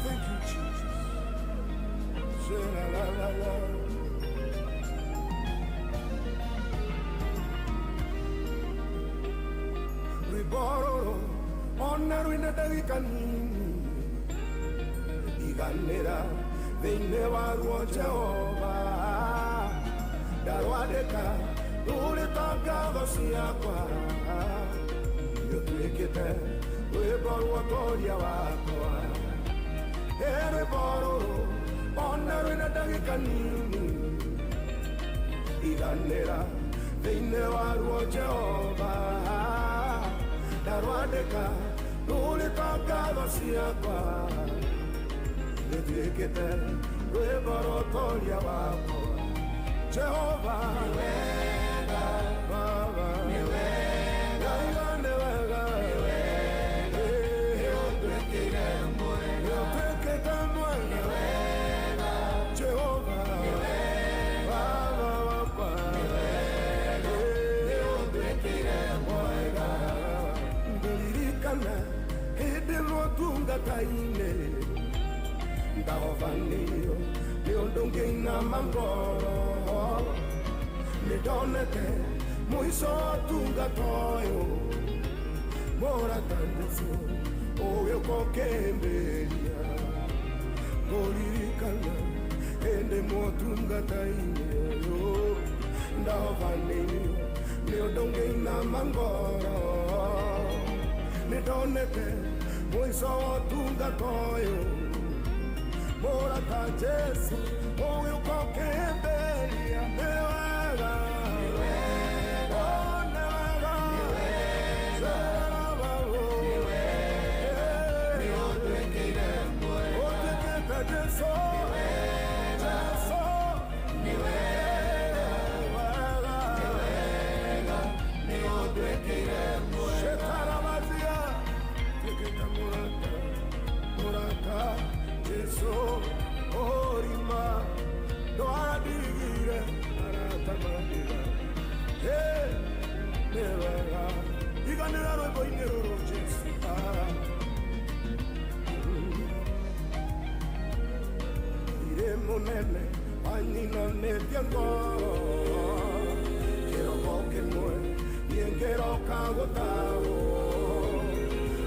Thank you, Jesus. Say la la la la. Rwĩmbo ona rwĩna ndagĩka nini iganĩra thĩinĩ waruo Jehova ndarwandĩka rũrĩ ta ngatho ciakwa nĩũtuĩkĩte rwĩmbo rwa ũtoria wakwa. Rwĩmbo rũrũ ona rwĩna ndagĩka nini iganĩra thĩinĩ waruo Jehova ndarwandĩka rũrĩ ta ngatho ciakwa nĩũtuĩkĩte rwĩmbo rwa ũtoria wakwa. Jehova nĩ wega, Baba nĩ wega, nĩ wega, nĩ wega, nĩũtuĩkĩte mwega, nĩũtuĩkĩte mwega, nĩ wega, Jehova nĩ wega, Baba wakwa nĩ wega, nĩũtuĩkĩte mwega. Ngũririkana hĩndĩ ĩmwe ũtungata-inĩ ndahobanĩrio nĩ ũndũ ngĩinama ngoro nĩndonete mũico wa ũtungata ũyũ mũrata Jesũ ũgĩũka ũkĩhĩmbĩria. Ngũririkana hĩndĩ ĩmwe ũtungata-inĩ ũyũ ndahobanĩrio nĩ ũndũ ngĩinama ngoro nĩndonete mũico wa ũtungata ũyũ mũrata Jesũ ũgĩũka ũkĩhĩmbĩria. Nĩ wega, nĩ wega, nĩ wega, nĩ wega, nĩ wega, nĩũtuĩkĩire mwega, ũtuĩkĩte Jesũ, Jesũ, nĩ wega, nĩ wega, nĩũtuĩkĩire mwega. Shetarabazia, tuĩkĩte mũrata, mũrata Jesũ orima ndwandigire arata mandiga. Nĩ wega iganĩra rwĩmbo-inĩ rũrũ Jesũ. Irĩ mũnene wanyinanĩtie ngoro kĩroko kĩmwe niĩ ngĩroka gũtahwo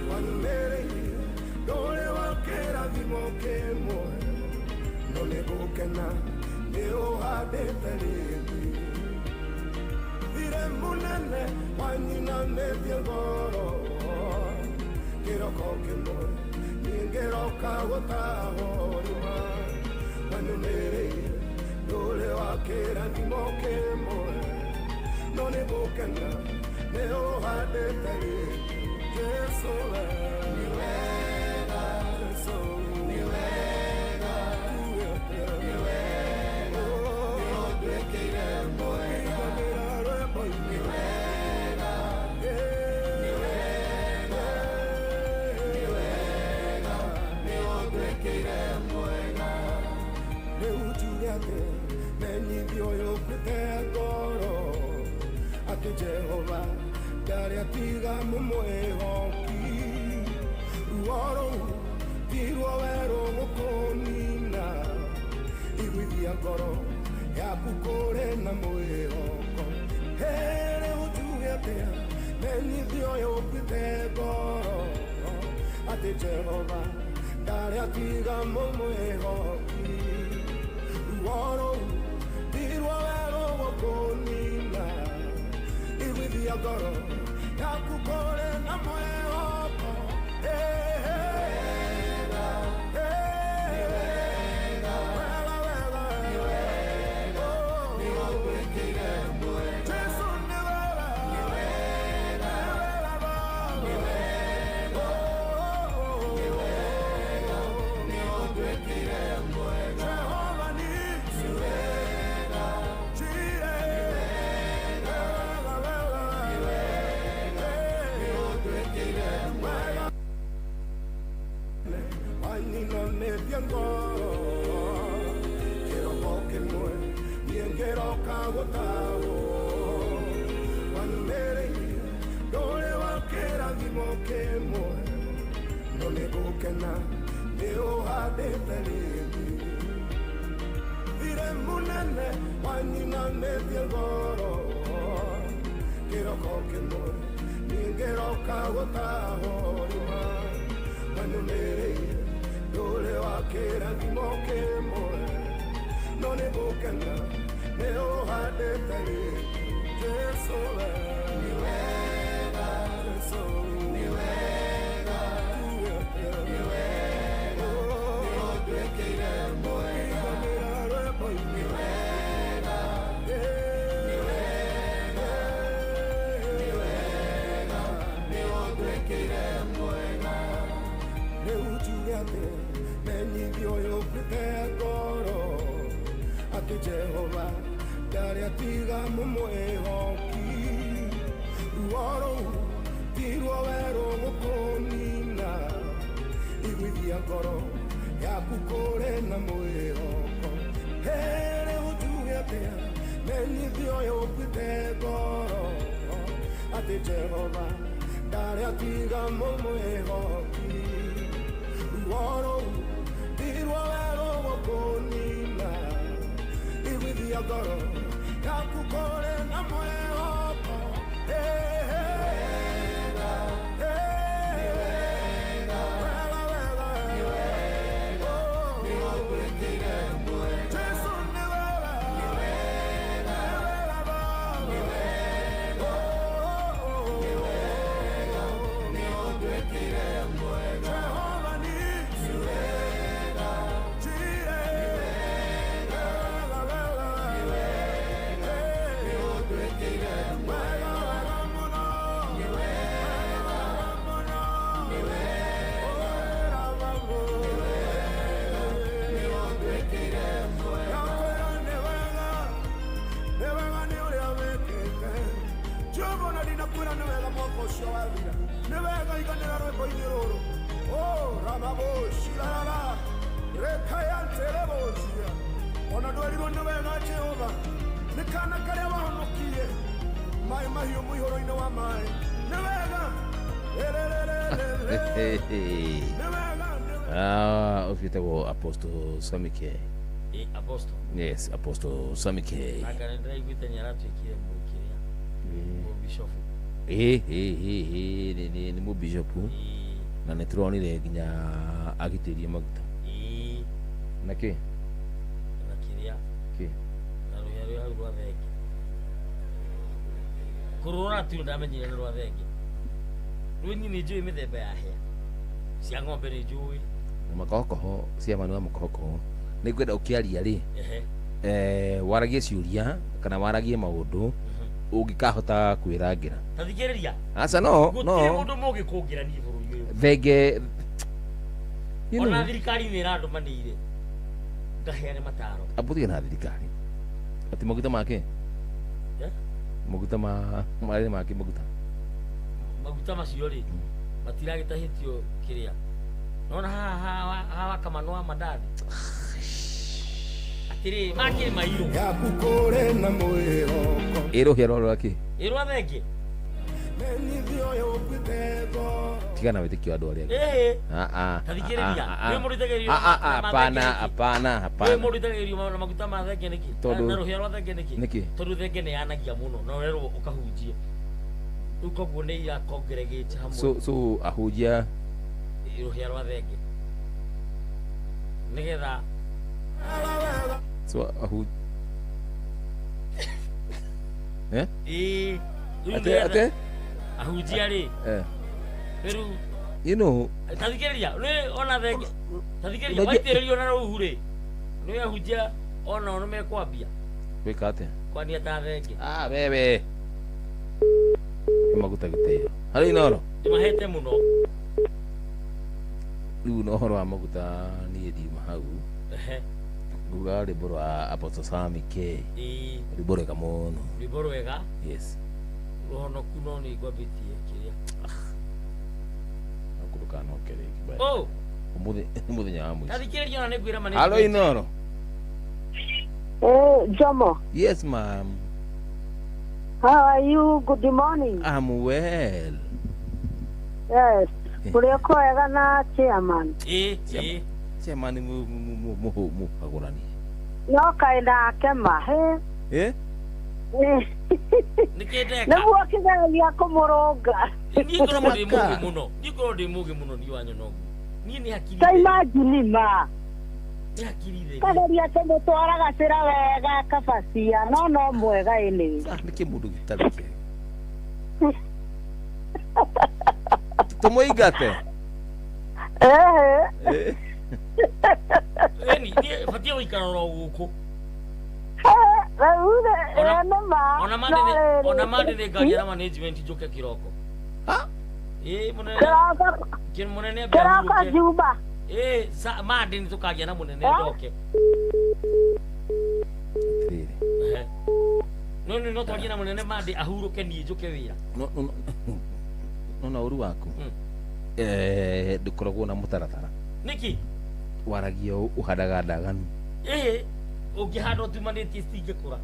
wanyumĩrĩirie ndũrĩ wa kĩrathimo kĩmwe no nĩngũkena nĩ ũhandĩte rĩngĩ. Thirĩ mũnene wanyinanĩtie ngoro kĩroko kĩmwe niĩ ngĩroka gũtahwo rĩma wanyumĩrĩirie ndũrĩ wa kĩrathimo kĩmwe no nĩngũkena nĩ ũhandĩte rĩngĩ. Jesũ we nĩ wega, Jesũ nĩ wega, nĩ wega, nĩũtuĩkĩire mwega, nĩ wega, nĩ wega, nĩ wega, nĩũtuĩkĩire mwega. Rĩu njuge atĩ menyithio yũkĩte ngoro atĩ Jehova ndarĩ atiga mũmwĩhoki. Ruo rũu ti ruo werũ gũkũnina iguithia ngoro yaku kũrĩ na mwĩhoko. Rĩu njuge atĩa menyithio yũkĩte ngoro atĩ Jehova ndarĩ atiga mũmwĩhoki. Ruo rũu ti ruo werũ gũkũnina iguithia ngoro yaku kũrĩ na mwĩhoko. Wanyinanĩtie ngoro kĩroko kĩmwe niĩ ngĩroka gũtahwo wanyumĩrĩirie ndũrĩ wa kĩrathimo kĩmwe no nĩngũkena nĩ Nĩ ũhandĩte rĩngĩ. Thirĩ mũnene wanyinanĩtie ngoro. Kĩroko kĩmwe ningĩroka gũtahũrima. Wanyumĩrĩire ndũrĩ wa kĩrathimo kĩmwe. No nĩ ngũkena nĩ ũhandĩte rĩngĩ. Jesu we nĩ wega, Jesu nĩ wega, nĩ wega, nĩ ũnduĩkĩire mwega. Nĩ wega, nĩ wega, nĩ wega, nĩ ũnduĩkĩire mwega. Rĩu njuge atĩ menyithio ũyũ ũkuĩte ngoro atĩ Jehova ndarĩ atiga mũmwĩhoki. Ruo rũu ti ruo werũ gũkũnina. Iguithia ngoro yaku kũrĩ na mwĩhoko. Hĩ, rĩu njuge atĩa menyithio ũyũ ũkuĩte ngoro atĩ Jehova ndarĩ atiga mũmwĩhoki. Ruo rũu ti ruo werũ gũkũnina. Iguithia ngoro yaku kũrĩ na mwĩhoko. Ũcio Apostle Samike. Apostle. Yes, Apostle Samike. Anga nĩ ndĩraiguĩte nĩ aratuĩkire mũkĩrĩa. Mũbishofu. Nĩ mũbishopu. Na nĩ tũronire nginya agitĩrie maguta. Na kĩ? Na kĩrĩa. Kĩ? Na rũhĩa rũrĩa hau rwa thenge. Kũrũrora tu ndamenyire nĩ rwa thenge. Rĩu niĩ nĩ njũĩ mĩthemba ya hĩa. Cia ng'ombe nĩ njũĩ. Na makohokoho cia manu wa makohokoho nĩ ngwenda ũkĩaria rĩ waragie ciũria kana waragie maũndũ ũngĩkahota kwĩrangĩra. Ta thikĩrĩria. Aca no gũtirĩ mũndũ mũgĩ kũngĩra niĩ bũrũri ũyũ. Thenge ona thirikari nĩ ĩrandũmanĩire ngaheane mataro. Ambũthie na thirikari atĩ maguta make maguta ma marĩ make maguta maguta macio rĩ matiragĩtahĩtio kĩrĩa. Nona haha hawa kama noa mandathi. Atiri makiri mairo. Yaku kũrĩ na mwĩhoko. Ĩrũhĩa rwa rwa kĩ? Ĩrwa thenge. Tigana wĩtĩkio andũ arĩa angĩ. Ta thikĩrĩria. Nĩ mũndũ ũitagĩrĩrio. Hapana hapana hapana. Nĩ mũndũ ũitagĩrĩrio na maguta ma thenge nĩkĩ? Na rũhĩa rwa thenge nĩkĩ? Nĩkĩ? Tondũ thenge nĩ yanagia mũno na ũrerwo ũkahunjie. Rĩu koguo nĩ ira congregate hamwe. So ahunjia rũhĩa rwa thenge nĩgetha so ahu ate ahunjia rĩ rĩu you know ta thikĩrĩria nĩ ona thenge ta thikĩrĩria waitĩrĩrio na rũhu rĩ nĩ ahunjia ona nĩ mekwambia gwĩka atĩa kwania ta thenge. Wewe maguta gĩtĩo harĩ Inoro ndĩmahete mũno. Rĩu na ũhoro wa maguta niĩ ndiuma hau nguga rwĩmbo rwa Apostle Samike. Rwĩmbo rwega mũno. Rwĩmbo rwega. Yes. Rũhonoku no nĩ ngwambĩtie kĩrĩa. Ndũkanoke rĩngĩ. Oh. Ũmũthĩ nĩ mũthenya wa mũico. Ta thikĩrĩria ona nĩ ngwĩra ma nĩ. Halo Inoro. Jomo. Yes ma'am. How are you? Good morning. I'm well. Yes. Kũrĩa kwega na chairman. Chairman mũhagũrani. No kaĩ nake ma he. Eh? Nĩkĩ ndeka? Nĩguo akĩgeria kũmũrũnga. Niĩ ngoragwo ndĩ mũgĩ mũno. Niĩ ngoragwo ndĩ mũgĩ mũno niĩ wanyona ũguo. Niĩ nĩ hakiri. Ta imagine ma. Nĩ hakiri theri. Kageria kũmũtwara gacĩra wega kabacia no no mwega anyway. Nĩkĩ mũndũ gĩtarĩ kĩega? Tũmũingate. Ehe. Eni, niĩ batiĩ gũikara oro gũkũ. Rĩu rĩ, nĩ ma. Ona mande nĩ ngaria na management njũke kĩroko. Ĩĩ mũnene. Kĩroko. Mũnene ambe Kĩroko ahurũke. Juma. Ĩĩ mande nĩ tũkagia na mũnene ndoke. Atĩrĩrĩ. Ehe. No no no twarie na mũnene mande ahurũke niĩ njũke wĩra. No no no na ũru waku. Ndũkoragwo na mũtaratara. Nĩkĩ? Waragia ũhandaga ndaganu. Ĩĩ ũngĩhanda ũtumanĩtie citingĩkũra.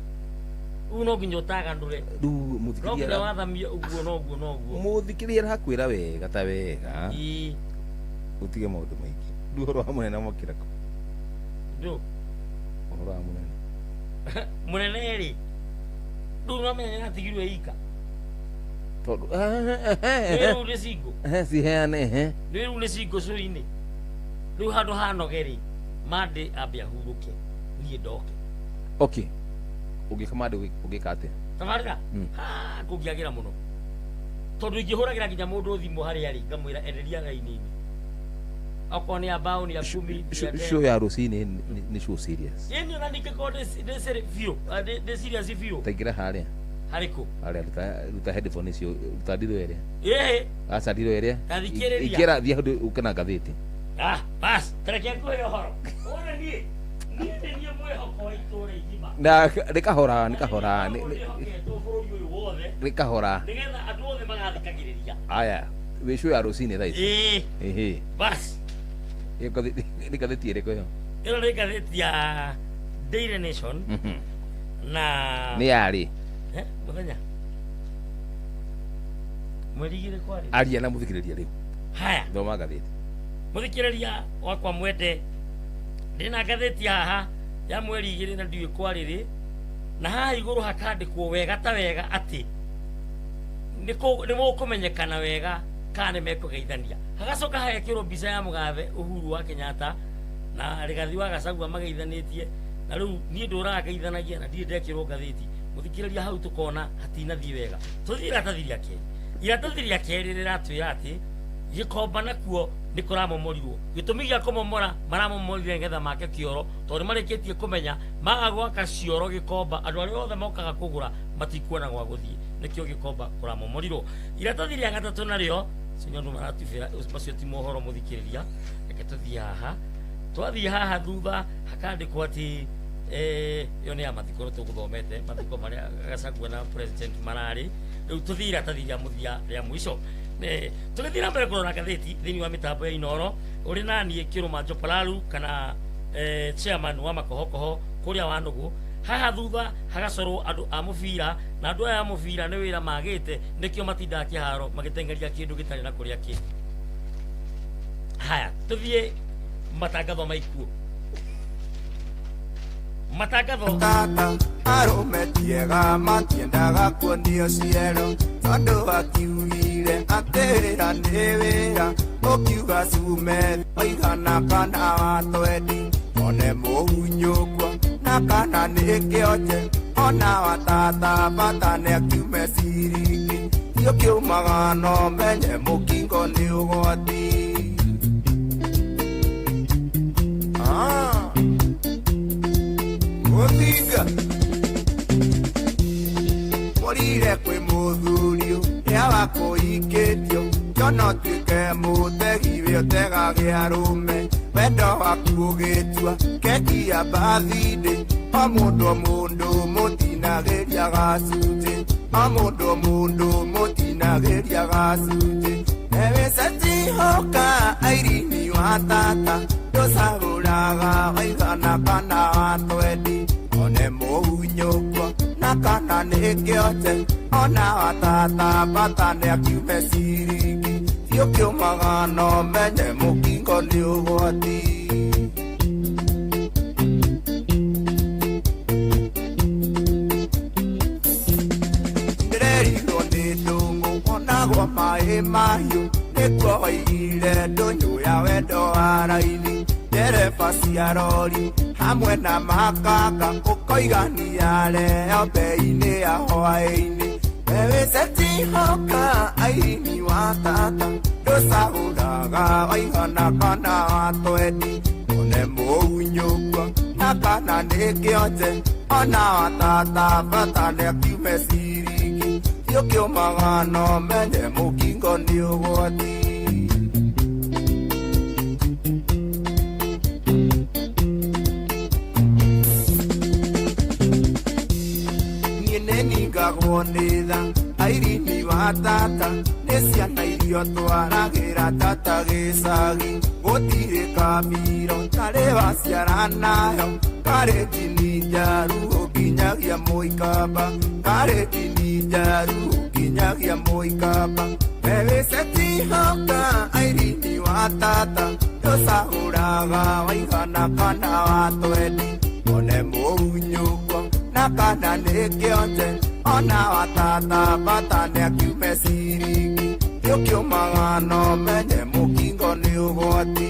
Rĩu no nginya ũtaganũre. Rĩu No mũthikĩrĩria nginya wathamie ũguo noguo noguo. Mũthikĩrĩria arakwĩra wega ta wega. Ĩĩ. Ũtige maũndũ maingĩ. Rĩu ũhoro wa mũnene mwakĩra kũ? Ndũ. Ũhoro wa mũnene. Mũnene rĩ. Rĩu no menya nĩatigirwo ika. Tondũ Rĩu nĩ single. Ciheane ehe. Rĩu nĩ single cũinĩ. Rĩu handũ hanoge rĩ, mande ambe ahurũke niĩ ndoke. Okay. Ũngĩka mande ũngĩka atĩa? Tabarĩra? Ha, kũngĩagĩra mũno. Tondũ ingĩhũragĩra nginya mũndũ thimũ harĩa arĩ ngamwĩra enderia raini-inĩ. Okorwo nĩ ya mbaũ nĩ ya kumi. Show ya rũcinĩ nĩ show serious. Ĩni ona ningĩkorwo ndĩ biũ, ndĩ serious biũ. Ta ingĩra harĩa. Harĩ kũ? Harĩa ruta headphone icio, ruta ndiro ĩrĩa. Ĩĩ. Aca ndiro ĩrĩa. Ta thikĩrĩria. Ingĩra thiĩ handũ ũke na ngathĩti. Ah, bas, tareke ngwĩre ũhoro. Wona niĩ, niĩ nĩ niĩ mwĩhoko wa itũũra igima. Na nĩ kahora, nĩ kahora, Nĩhoketwo bũrũri ũyũ wothe. nĩ kahora. Nĩgetha andũ othe magathikagĩrĩria. Aya, wĩ show ya rũcinĩ thaa ici. Ĩĩ. Ĩhĩ. Bas. Ĩyo nĩ ngathĩti ĩrĩkũ ĩyo? Ĩno nĩ ngathĩti ya Daily Nation na Nĩ yarĩ. Mũthenya. Mweri igĩrĩ kwarĩ. Aria na mũthikĩrĩria rĩu. Haya. Thoma ngathĩti. Mũthikĩrĩria wakwa mwende, ndĩna ngathĩti haha ya mweri igĩrĩ na ndiũĩ kwarĩrĩ, na haha igũrũ hakandĩkwo wega ta wega atĩ nĩ mũkũmenyekana wega kana nĩ mekũgeithania. Hagacoka hagekĩrwo mbica ya mũgathe Uhuru wa Kenyatta na Rigathi wa Gachagua mageithanĩtie, na rĩu niĩ ndũraga ngeithanagia na ndirĩ ndekĩrwo ngathĩti. Mũthikĩrĩria hau tũkona hatinathiĩ wega. Tũthiĩ iratathi rĩa kerĩ. Iratathi rĩa kerĩ rĩratwĩra atĩ Gĩkomba nakuo nĩ kũramomorirwo. Gĩtũmi gĩa kũmomora maramomorire nĩgetha make kĩoro, tondũ nĩmarĩkĩtie kũmenya maga gwaka cioro Gĩkomba andũ arĩa othe mokaga kũgũra matikuona gwa gũthiĩ, nĩkĩo Gĩkomba kũramomorirwo. Iratathi rĩa gatatũ narĩo cio andũ maratubĩra macio ti mohoro mũthikĩrĩria, reke tũthiĩ haha. Twathiĩ haha thutha hakandĩkwo atĩ ĩyo nĩ ya mathiko no tũgũthomete mathiko marĩa Gachagua na president mararĩ. Rĩu tũthiĩ iratathi rĩa mũthia rĩa mũico. Tũgĩthiĩ na mbere kũrora ngathĩti thĩinĩ wa mĩtambo ya Inooro, ũrĩ na niĩ Kĩrũma Njopalaru kana chairman wa makohokoho kũrĩa wa Nũgũ. Haha thutha hagacorwo andũ a mũbira, na andũ aya a mũbira nĩ wĩra magĩte, nĩkĩo matindaga kĩharo magĩteng'eria kĩndũ gĩtarĩ na kũrĩa kĩ. Haya, tũthiĩ matangatho ma ikuũ. Matangatho. Tata arũme tiega matiendaga kuonio ciero, tondũ akiugire atĩ wĩra nĩ wĩra, ũkiuga cume waigana kana wa twendi, one mũhunyũkwa na kana nĩ kĩonje, ona wa tata bata nĩ akiume ciringi, ti ũkiumaga no menye mũkingo nĩ ũgwati. Mũthinga mũrire kwĩ mũthuri nĩawa kũhikĩtio, kĩona ũtuĩke mũtegi wĩ ũtegagĩa arũme, wendo waku ũgĩtua keki ya bathindĩ, o mũndũ o mũndũ mũtinagĩria gacunjĩ, o mũndũ o mũndũ mũtinagĩria gacunjĩ. Ewĩcetihoka airini wa tata, ndũcagũraga waigana kana wa twendi, one mũhunyũkwa na kana nĩ kĩonje, ona wa tata bata nĩ akiume ciringi, ti ũkiumaga no menye mũkingo nĩ ũgwati. maĩ mahiũ nĩkuo waigire ndũnyũ ya wendo wa raithi ndereba cia rori hamwe na makanga ũkoigania leo bei-inĩ ya hwaĩ-inĩ wewĩcetihoka airini wa tata ndũcagũraga waigana kana wa twendi one mũunyũkwa na kana nĩ kĩonje ona wa tata bata nĩakiume ciringi ũkĩũmaga no menye mũkingo nĩ ũgwati. Niĩ nĩningagwo nĩ tha airini wa tata nĩ ciana irio twaragĩra tata gĩcagi gũtirĩ kabiro tarĩ waciara nayo karĩ ndini njaru ũkinyagia mũikamba karĩ ndini njaru ũkinyagia mũikamba wewĩcetihoka airini wa tata ndũcagũraga waigana kana wa twendi one mũunyũkwa na kana nĩ kĩonje ona wa tata bata nĩakiume ciringi ũkĩũmaga no menye mũkingo nĩ ũgwati.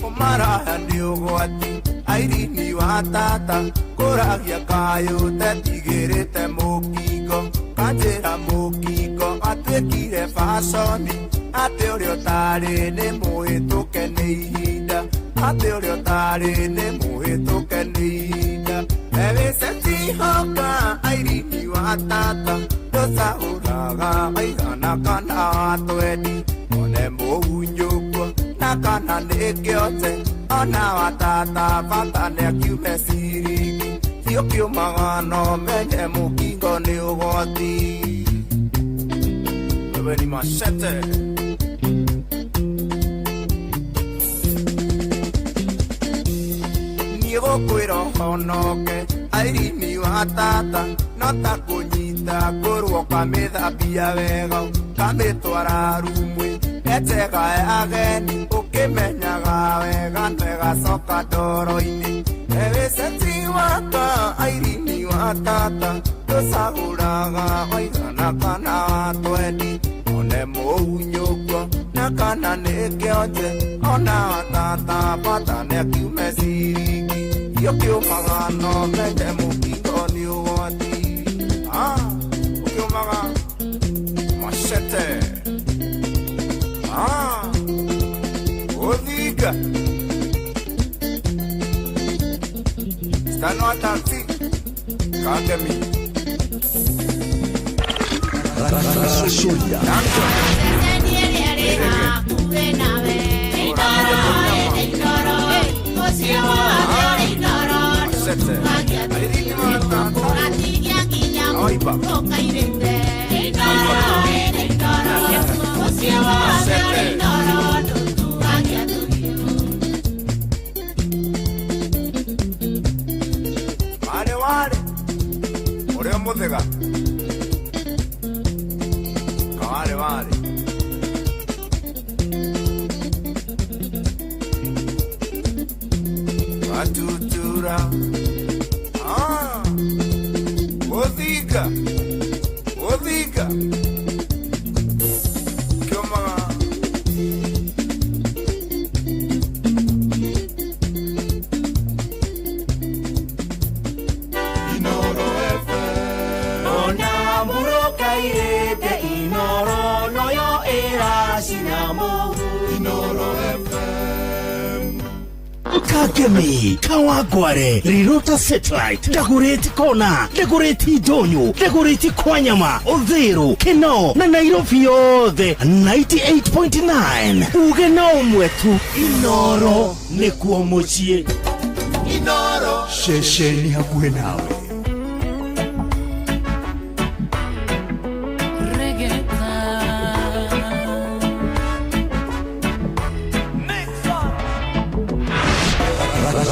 Ũmaraya nĩ ũgwati airini wa tata kũragia kayũ tetigĩrĩte mũkingo kanjĩra mũkingo atuĩkire baconi atĩ ũrĩa ũtarĩ nĩ mũhĩtũke nĩ ihinda atĩ ũrĩa ũtarĩ nĩ mũhĩtũke nĩ ihinda wewĩcetihoka airini wa tata ndũcagũraga waigana kana wa twendi one mũhunyũkwa na kana nĩ kĩonje ona wa tata bata nĩakiume ciringi ũkĩũmaga no menye mũkingo nĩ ũgwati. Wewe ni machete. Niĩ gũkwĩra ũhonoke airini wa tata no ta kũnyita ngũrwo ũkamĩthambia wega ũkamĩtwara rumwe ĩtega ya ageni ũkĩmenyaga wega no ĩgacoka ndoro-inĩ wewĩcetiwaka airini wa tata ndũcagũraga waigana kana wa twendi one mũhunyũkwa na kana nĩ kĩonje ona wa tata bata nĩakiume ciringi ũkĩũmaga no menye mũkingo nĩ ũgwati. Ũkĩũmaga machete ũthinga stano taxi kagemi Rasulia. Wale wale ũrĩa mũthega kawale wale Atutura Othiga Othiga Kioma Inoro FM Ona muroka irete inoro noyo era sinamo Inoro FM Kakemi, Kawagware, Rirota Satellite, Dagoretti Kona, Dagoretti Donyo, Dagoretti Kwanyama, Odhero, Keno, na Nairobi yothe 98.9. Uge na umwetu, Inoro, nekuo muciĩ. Inoro Ceceni hakuhĩ nawe.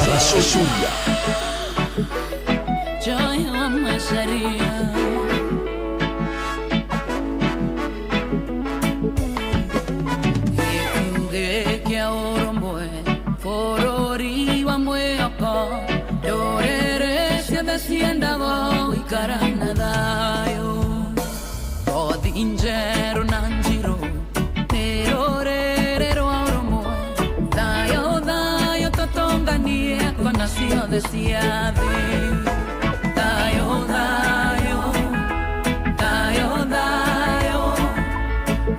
Rasulia. Joy wa Macharia. Gĩkuhĩ kĩa ũrũmwe, bũrũri wa mwĩhoko. Ciendago gũikara na thayũ Ngothi njerũ na njirũ nĩ rũrĩrĩ rwa ũrũmwe Thayũ thayũ tũtũnganie kona ciothe cia thĩ Thayũ thayũ thayũ thayũ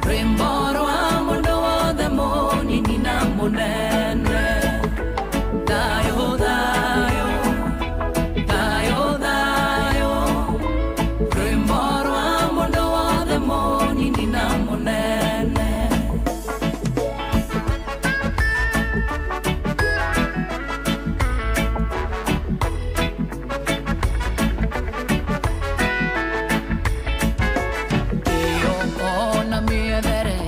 Rwĩmbo rwa mũndũ wothe mũnini na mũnene Thayũ thayũ thayũ thayũ Rwĩmbo rwa mũndũ wothe mũnini na mũnene Ona mĩethere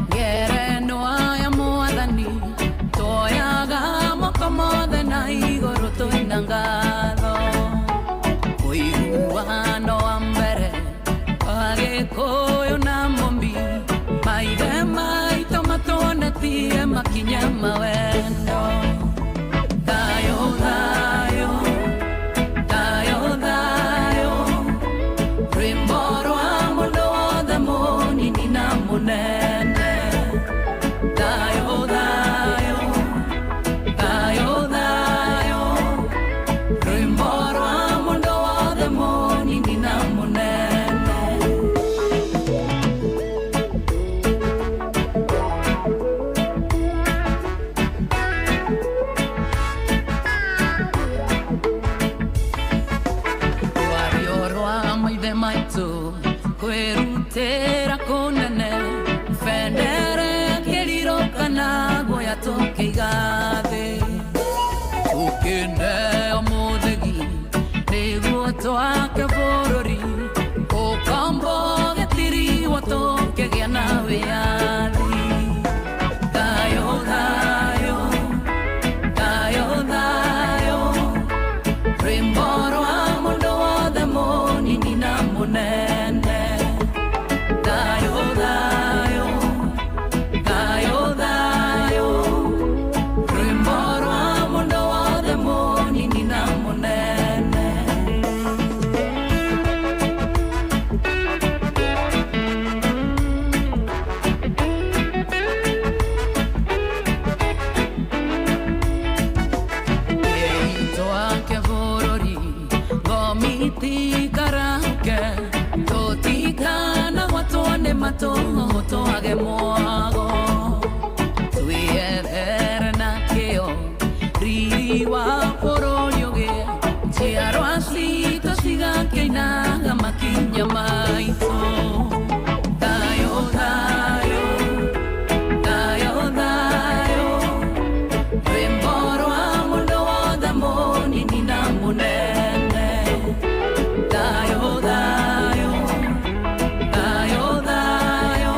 ngerenwa ya mwathani twoyaga moko mothe na igũrũ twĩna ngatho ũiguano wa mbere wa Gĩkũyũ na Mũmbi maithe maitũ matuonetie makinya ma wendo Thayũ thayũ thayũ thayũ Rwĩmbo rwa mũndũ wothe mũnini na mũnene Thayũ thayũ thayũ thayũ Rwĩmbo rwa mũndũ wothe mũnini na mũnene Rwario rwa maithe maitũ kwĩrutĩra kũnene bendera ya kĩriro kana guoya tũkĩiga thĩ tũkĩneo mũthĩgi nĩguo twake bũrũri ũkombo gĩtiriwo tũkĩgĩa na wĩyathi Thayũ thayũ thayũ thayũ Rwĩmbo rwa mũndũ wothe mũnini na mũnene Thayũ thayũ thayũ thayũ Rwĩmbo rwa mũndũ wothe mũnini na mũnene Twake bũrũri ngomitikarahuke tũtikanagwatwo nĩ matũng'ũ twage mwago twĩethere na kĩo riri wa bũrũri ũgĩe njiarwa citũ cigakĩinaga makinya maitũ Thayũ thayũ thayũ thayũ Rwĩmbo rwa mũndũ wothe mũnini na mũnene Thayũ thayũ thayũ thayũ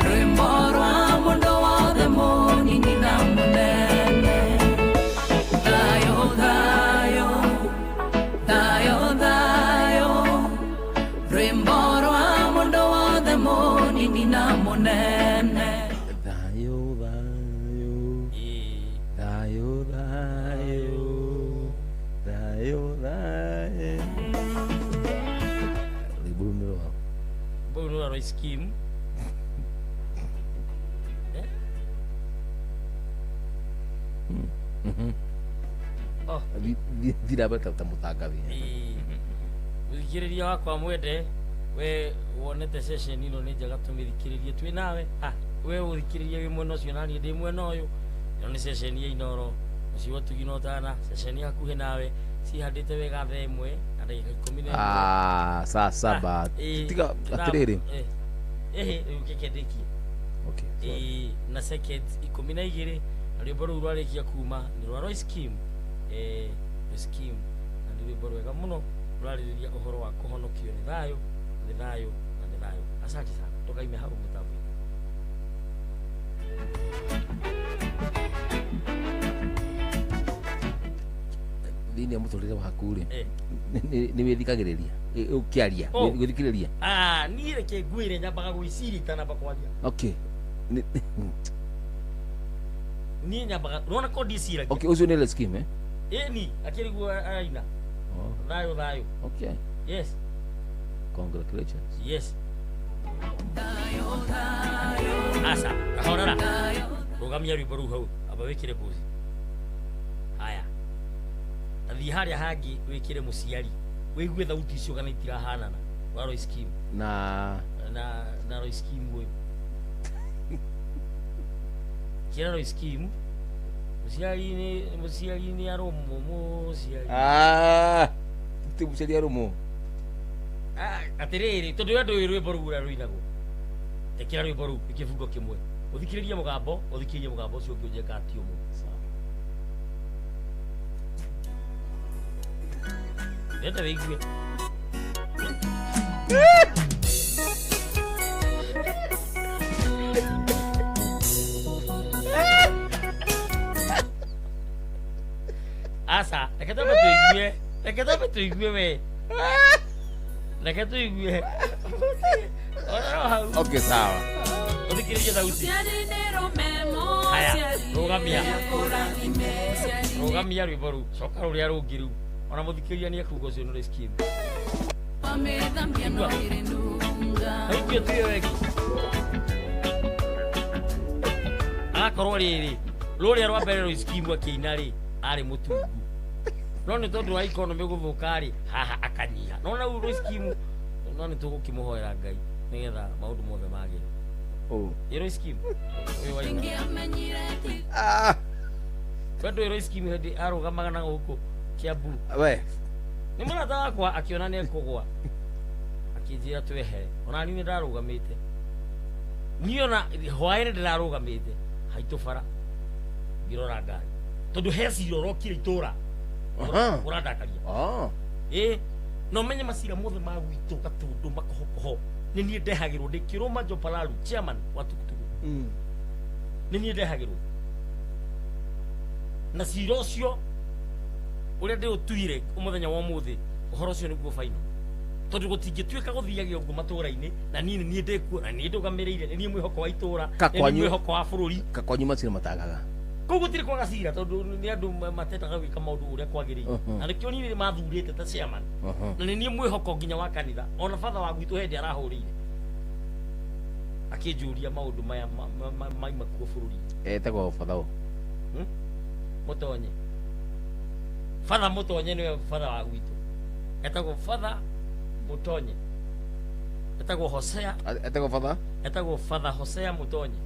Rwĩmbo rwa mũndũ wothe mũnini na mũnene Thayũ thayũ thayũ thayũ Rwĩmbo rwa mũndũ wothe mũnini na mũnene Thayũ thayũ thayũ thayũ thayũ thayũ Rwĩmbo rũu nĩ rwa Rũu nĩ rwa Royce Kim. Oh. Thira ta mũtangathi Mũthikĩrĩria wakwa mwende we wonete session ĩno nĩ njega tũmĩthikĩrĩrie twĩ nawe we ũthikĩrĩrie wĩ mwena ũcio na niĩ ndĩ mwena ũyũ ĩno nĩ session ya Inooro mũciĩ wa ũtugi na ũtana session hakuhĩ nawe cihandĩte wega thaa 1 na ndagĩka 11 saa saba tiga atĩrĩrĩ rĩu keke ndĩkie okay na seconds 12 na rwĩmbo rũu rwarĩkia kuma nĩ rwa Royce Kim Royce Kim na nĩ rwĩmbo rwega mũno rũrarĩrĩria ũhoro wa kũhonokio nĩ thayũ nĩ thayũ na nĩ thayũ asante sana tũkaime hau mũtambo-inĩ Thĩinĩ wa mũtũrĩre waku rĩ nĩ wĩthikagĩrĩria ũkĩaria gwĩthikĩrĩria niĩ reke ngwĩre nyambaga gwĩciria itanamba kwaria okay niĩ nyambaga ũrona ko ndiciragia okay ũcio nĩ Royce Kim ĩni akĩriguo araina Thayũ thayũ. Okay. Yes. Congratulations. Yes. Aca, kahorera. Rũgamia rwĩmbo rũu hau, amba wĩkĩre pause. Haya. Ta thiĩ harĩa hangĩ wĩkĩre mũciari. Wĩigue thauti icio kana itirahanana. Wa Royce Kim. Na na Royce Kim ũyũ. Kĩra Royce Kim. Mũciari nĩ arũmwo, mũciari. Ah, ti mũciari arũmwo. Atĩrĩrĩ, tondũ we ndũĩ rwĩmbo rũu ũrĩa rũinagwo. Tekĩra rwĩmbo rũu kĩbungo kĩmwe. Ũthikĩrĩrie mũgambo, ũthikĩrĩrie mũgambo ũcio ũngĩ ũnjĩka ti ũmwe. Ndĩrenda wĩigue. Aca, reke twambe tũigue. Reke twambe tũigue we. Reke tũigue. Ona hau. Okay, sawa. Ũthikĩrĩrie thauti. Haya, rũgamia. Rũgamia rwĩmbo rũu. Coka rũrĩa rũngĩ rũu. Ona mũthikĩrĩria nĩ ekuga ũcio nĩ Royce Kim. Thauti ĩyo tiyo ĩngĩ. Agakorwo rĩrĩ, rũrĩa rwa mbere Royce Kim akĩina rĩ, arĩ mũtungu. No nĩ tondũ wa economy gũthũka rĩ, haha akanyiha. No na Royce Kim, no nĩ tũgũkĩmũhoera Ngai nĩgetha maũndũ mothe magĩre. Oh. Ĩ Royce Kim? Ũyũ waina. Ah. We ndũĩ Royce Kim hĩndĩ arũgamaga na gũkũ Kiambu. We. Nĩ mũrata wakwa akĩona nĩ ekũgwa. Akĩnjĩra twehere. Ona niĩ nĩ ndarũgamĩte. Niĩ ona hwaĩ-inĩ ndĩrarũgamĩte haitũ bara ngĩrora ngari. Tondũ he cira ũrokire itũra. Ũrandakaria. Ah. Ĩ, na ũmenye macira mothe ma gwitũ Gatũndũ makohokoho nĩ niĩ ndehagĩrwo ndĩ Kĩrũma Jopalaru chairman wa tukutuku. Nĩ niĩ ndehagĩrwo. Na cira ũcio ũrĩa ndĩũtuire mũthenya wa ũmũthĩ, ũhoro ũcio nĩguo final. Tondũ gũtingĩtuĩka gũthiaga ũguo matũũra-inĩ, na niĩ nĩ niĩ ndĩkuo, na niĩ ndũgamĩrĩire, nĩ niĩ mwĩhoko wa itũũra, nĩ niĩ mwĩhoko wa bũrũri. Kakwanyu macira matagaga. Kũu gũtirĩ kwaga cira tondũ nĩ andũ matendaga gwĩka maũndũ ũrĩa kwagĩrĩire. Na nĩkĩo niĩ mathurĩte ta chairman. Na nĩ niĩ mwĩhoko nginya wa kanitha. Ona batha wa gwitũ hĩndĩ arahũrĩire. Akĩnjũria maũndũ maya maima kuo bũrũri-inĩ. Etagwo batha ũ? Mũtonye. Batha Mũtonye nĩwe batha wa gwitũ. Etagwo Father Mũtonye. Etagwo Hosea. Etagwo Father? Etagwo Father Hosea Mũtonye.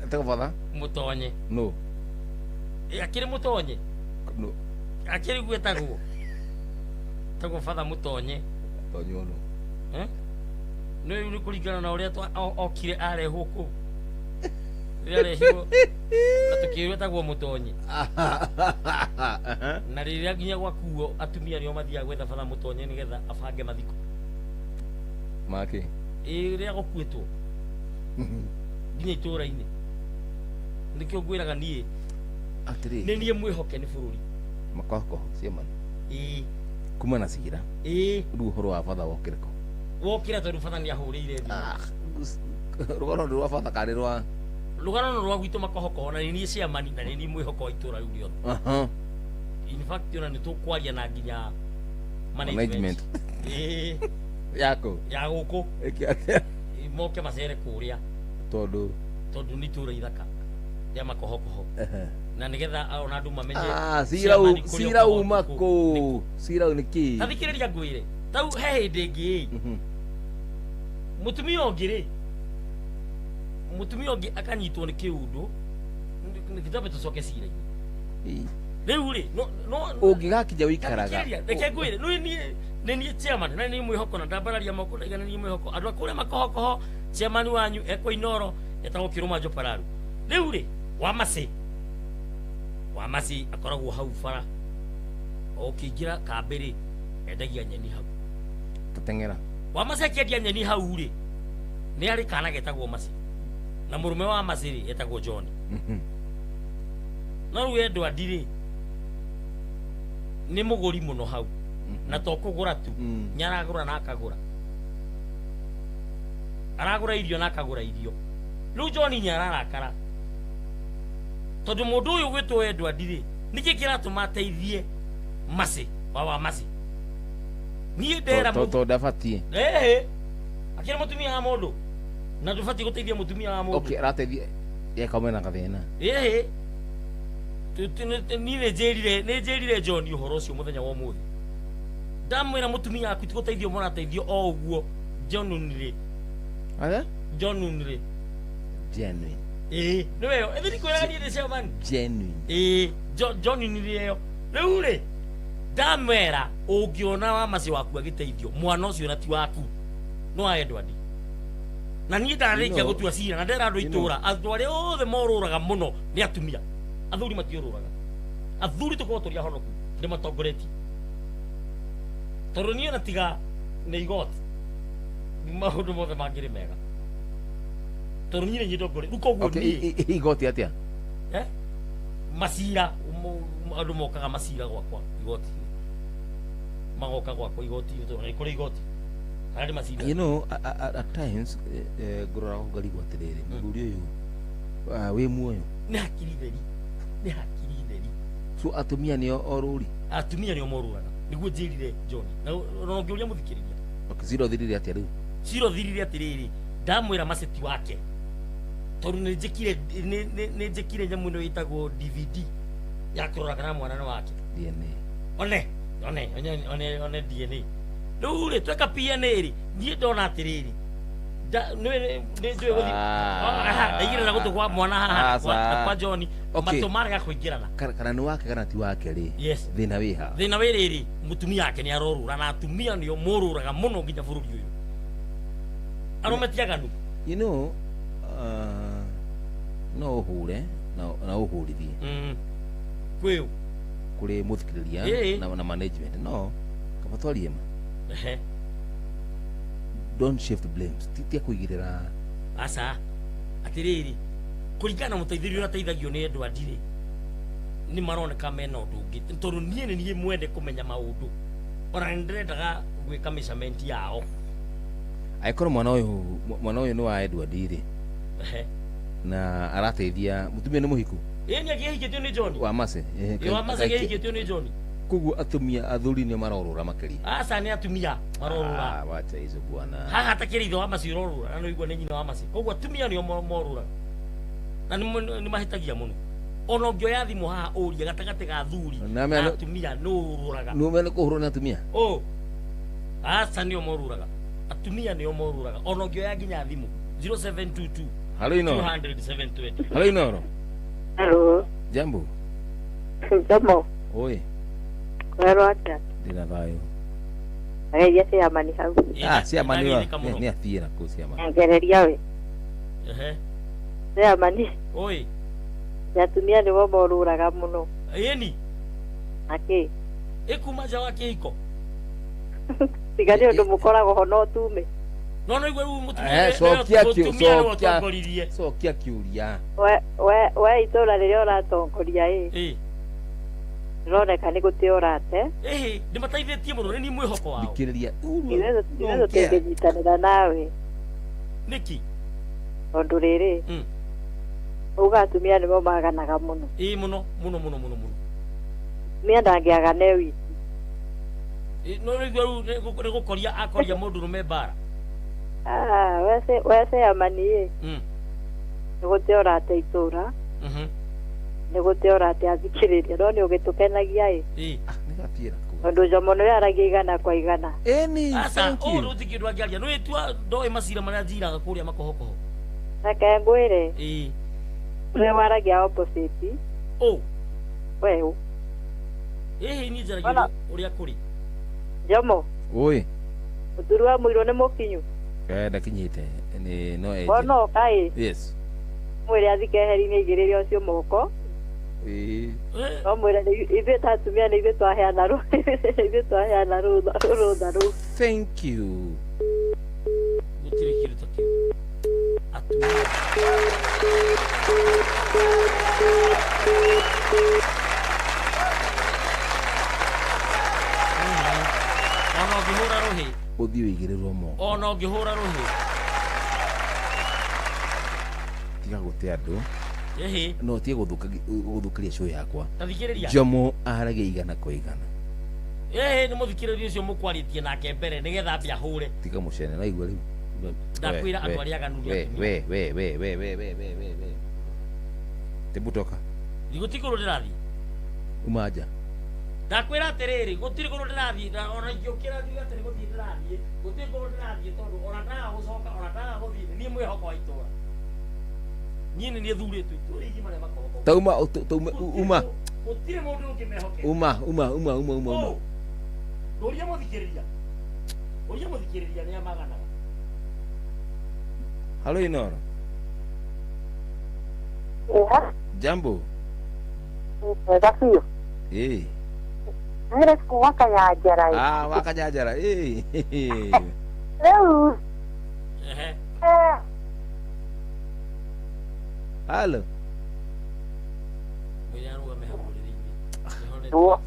Etagwo Father? Mũtonye. No. Akĩrĩ Mũtonye? No. Akĩrĩ guo etagwo. Etagwo Father Mũtonye. Tonye no. Nĩ rĩu nĩ kũringana na ũrĩa okire arehwo kũu. Rĩrĩa arehirwo na tũkĩrwo etagwo Mũtonye. Na rĩrĩa nginya gwakuo atumia nĩo mathiaga gwetha Father Mũtonye nĩgetha abange mathiko. Make. Ĩ rĩrĩa gũkuĩtwo nginya itũũra-inĩ. Nĩkĩo ngwĩraga niĩ. Atĩrĩrĩ. Nĩ niĩ mwĩhoke nĩ bũrũri. Makohokoho chairman. Ĩ. Kuma na cira. Ĩ. Rĩu ũhoro wa batha wokĩre kũ? Wokĩra tondũ batha nĩ ahũrĩire thimũ. Rũgano nĩ rwa batha kana nĩ rwa? Rũgano nĩ rwa gwitũ makohokoho na nĩ niĩ chairman na nĩ niĩ mwĩhoko wa itũũra rĩu rĩothe. In fact ona nĩ tũkwaria na nginya management. Ĩ. Yako. Ya gũkũ. Ĩkĩ atĩa? Moke macere kũrĩa. Tondũ. Tondũ nĩ itũũra ithaka rĩa makohokoho. Na nĩgetha ona andũ mamenye. Cira uma kũ? Cira nĩ kĩ? Ta thikĩrĩria ngwĩre. Tau he hĩndĩ ĩngĩ ĩ. Mũtumia ũngĩ rĩ. Mũtumia ũngĩ akanyitwo nĩ kĩũndũ. Nĩkĩtambe tũcoke cira-inĩ. Rĩu rĩ, no ũngĩgakinya wĩikaraga. Reke ngwĩre, nĩ niĩ chairman na nĩ niĩ mwĩhoko na ndambararia moko ndaiga nĩ niĩ mwĩhoko. Andũ a kũrĩa makohokoho chairman wanyu ekwo Inooro etagwo Kĩrũma Jopararu. Rĩu rĩ, wa Masi akoragwo hau bara. O ũkĩingĩra kambĩ rĩ, endagia nyeni hau. Tateng'era. Wa Masi akĩendia nyeni hau rĩ, nĩ arĩ kana getagwo Masi. Na mũrũme wa Masi rĩ, etagwo John. No rĩu Edward rĩ, nĩ mũgũri mũno hau. Na to kũgũra tu, nĩ aragũra na akagũra. Aragũra irio na akagũra irio. Rĩu John nĩ ararakara. Tondũ mũndũ ũyũ gwĩtwo Edward rĩ, nĩkĩ kĩratũma ateithie Masi, wa Masi. Niĩ ndera To to ndabatiĩ. Ĩhĩ, akĩra mũtumia wa mũndũ na ndũbatiĩ gũteithia mũtumia wa mũndũ. Okay, arateithia eka mwena gathĩna. Ĩhĩ, niĩ nĩ njĩrire John ũhoro ũcio mũthenya wa ũmũthĩ, ndamwĩra mũtumia waku ti gũteithio mũrateithio o ũguo genuinely. Atĩa? Genuinely. Genuine. Ĩĩ, nĩwe ĩyo ĩthĩ ndikwĩraga niĩ ndĩ chairman. Genuine. Ĩĩ, genuinely ĩyo. Rĩu rĩ, ndamwĩra ũngĩona wa maci waku agĩteithio, mwana ũcio na ti waku, no wa Edward. Na niĩ ndarĩkia gũtua cira na ndera andũ itũra, andũ arĩa othe morũraga mũno nĩ atumia, athuri matiũrũraga. Athuri tũkorwo tũrĩ ahonoku, ndĩmatongoretie, tondũ niĩ ona tiga nĩ igoti, maũndũ mothe mangĩrĩ mega, tondũ niĩ nĩ niĩ ndongoretie. Rĩu koguo Okay, niĩ igoti atĩa? Eh? Macira, andũ mokaga macira gwakwa igoti-inĩ, magoka gwakwa igoti-inĩ tondũ nĩ kũrĩ igoti harĩa ndĩ macira. At times ngũrora ngarigwo atĩrĩrĩ, mũthuri ũyũ wĩ muoyo? Nĩ hakiri theri, nĩ hakiri theri. So atumia nĩo orũri? Atumia nĩo morũraga, nĩguo njĩrire John, na ona ũngĩũria mũthikĩrĩria. Okay, cira ũthirire atĩa rĩu? Cira ũthirire atĩrĩrĩ, ndamwĩra maceti wake, tondũ nĩ njĩkire nĩ njĩkire nyamũ ĩno ĩtagwo DVD ya kũrora kana mwana nĩ wake. DNA. One one one one one DNA. Rĩu rĩ, tweka PNA rĩ, niĩ ndona atĩrĩrĩ, nĩ njũĩ gũthiĩ. Ndaigĩrĩra gũtũ kwa mwana haha Aca. kwa John. Okay. Matũ marega kũingĩrana. Kana nĩ wake kana ti wake rĩ? Yes. Thĩna wĩ ha? Thĩna wĩ rĩrĩ, mũtumia wake nĩ arorũra, na atumia nĩo morũraga mũno nginya bũrũri ũyũ. Arũme ti aganu. No ũhure na ũhũrithie. Kwĩũ? Kũrĩ mũthikĩrĩria na management, no kaba twarie ma. Don't shift blames, ti tia kũigĩrĩra. Aca, atĩrĩrĩ, kũringana na mũteithĩrĩrio ũrĩa ateithagio nĩ Edward rĩ, nĩ maroneka mena ũndũ ũngĩ, tondũ niĩ nĩ niĩ mwende kũmenya maũndũ, ona nĩ ndĩrendaga gwĩka measurement yao. Angĩkorwo mwana ũyũ nĩ wa Edward rĩ, na arateithia mũtumia, nĩ mũhiku? Ĩĩ, nĩ akĩhikĩtio nĩ John. Wa Mace? Ĩĩ, wa Mace, akĩhikĩtio nĩ John. Koguo atumia, athuri nĩo marorũra makĩria? Aca, nĩ atumia marorũra. Ah, wacha hizo bwana. Haha takĩrĩ ithe wa Maci ũrorũra, na nĩũigua nĩ nyina wa Maci, koguo atumia nĩo morũraga na nĩ mahĩtagia mũno. Ona ũngĩoya thimũ haha ũrie gatagatĩ ga athuri na atumia nũ ũrũraga. Nĩ nĩ kũhũrwo nĩ atumia? Ũ, aca, nĩo morũraga, atumia nĩo morũraga, ona ũngĩoya nginya thimũ 0722 Halo, Inoro. 200 720. Halo, Inoro. Halo. Jambo. Jambo. Oi. Werwo atĩa? Ndĩna thayũ. Ageria ciamani hau. Ah, ciamani wa nĩ athiĩ na kũu ciamani. Ngereria we. Ciamani. Oi. Atumia nĩo morũraga mũno. Ĩni. Akĩ? Ĩkuma nja wa kĩhiko. Tiga nĩ ũndũ mũkoragwo ho no tume. No no igua rĩu mũtumia Eh, cokia mũtumia nĩwe cokia ũtongoririe. Cokia kĩũria. We itũra rĩrĩa ũratongoria ĩ. Rĩroneka nĩ gũtĩ ũrate. Ĩhĩ, ndĩmateithĩtie mũno, nĩ niĩ mwĩhoko wao. Thikĩrĩria. Ithuĩ tũtingĩnyitanĩra nawe. Nĩkĩ? Tondũ rĩrĩ. Uga atumia nĩmo maganaga mũno. Ĩĩ, mũno mũno mũno mũno mũno. Mũtumia ndangĩagane wiki. Ĩ, no nĩguo rĩu nĩ gũkoria akoria mũndũ rũme mbara. Ah, we ciamani ĩ. Nĩ gũtĩ ũrate itũra. Nĩ gũtĩ ũrate athikĩrĩria, no nĩ ũgĩtũkenagia ĩ. Nĩ gathiĩ na kũu. Tondũ Jomo nĩwe aragia igana kwa igana. Ĩni. Aca, ũũ rĩu ti kĩndũ angĩaria, nĩ wĩtua ndoĩ macira marĩa njiraga kũrĩa makohokoho. Reke ngwĩre. Nĩwe waragia opposite. Ũ. We ũ. Ĩhĩ, niĩ njaragia ũrĩa kũrĩ. Jomo. Oi. Mũthuri wa mũirũ nĩ mũkinyu. Eh, ndakinyĩte nĩ no enje. Wona ũka ĩ. Yes. Mwĩre athiĩ keheri-inĩ aigĩrĩre ũcio moko. Ĩĩ. No mwĩre ithuĩ ta atumia nĩ ithuĩ twaheana ithuĩ twaheana rũtha rũu. Thank you. Gũtirĩ kĩndũ ta kĩu, atumia. Ona ũngĩhũra rũhĩ. Ũthiĩ ũigĩrĩrwo moko. Ona ũngĩhũra rũhĩ. Tiga gũte andũ. Ĩhĩ. No tie gũthũkĩria show yakwa. Ta thikĩrĩria. Jomo aragia igana kwa igana. Ĩĩ nĩ mũthikĩrĩria ũcio mũkwarĩtie nake mbere nĩgetha ambe ahũre. Tiga mũcene naigua rĩu. Ndakwĩra andũ arĩa aganu nĩ We atumia. we we we we we we we we we. Tebu toka. Gũtirĩ kũndũ ndĩrathiĩ. Uma nja. Ndakwĩra atĩrĩrĩ, gũtirĩ kũndũ ndĩrathiĩ, na ona ingĩũkĩra njuge atĩ nĩ gũthiĩ ndĩrathiĩ, gũtirĩ kũndũ ndĩrathiĩ tondũ ona ndaga gũcoka, ona ndaga gũthiĩ, nĩ niĩ mwĩhoko wa itũra. Niĩ nĩ niĩ thurĩtwo itũra igima rĩa Makobokobo. Tauma tauma uma Gũtirĩ mũndũ ũngĩ mehokete. uma uma uma uma uma uma. Ũria mũthikĩrĩria. Ũria mũthikĩrĩria nĩ amaganaga. Halo Inoro. Ĩha, Jambo. wega biũ. Eh. Nĩ kuma Kanyanjara. Ah, wakanyanjara. Eh. Rĩu Ehe. Halo. Mwĩre arũgame hau ũrĩrĩ-inĩ. Nĩguo.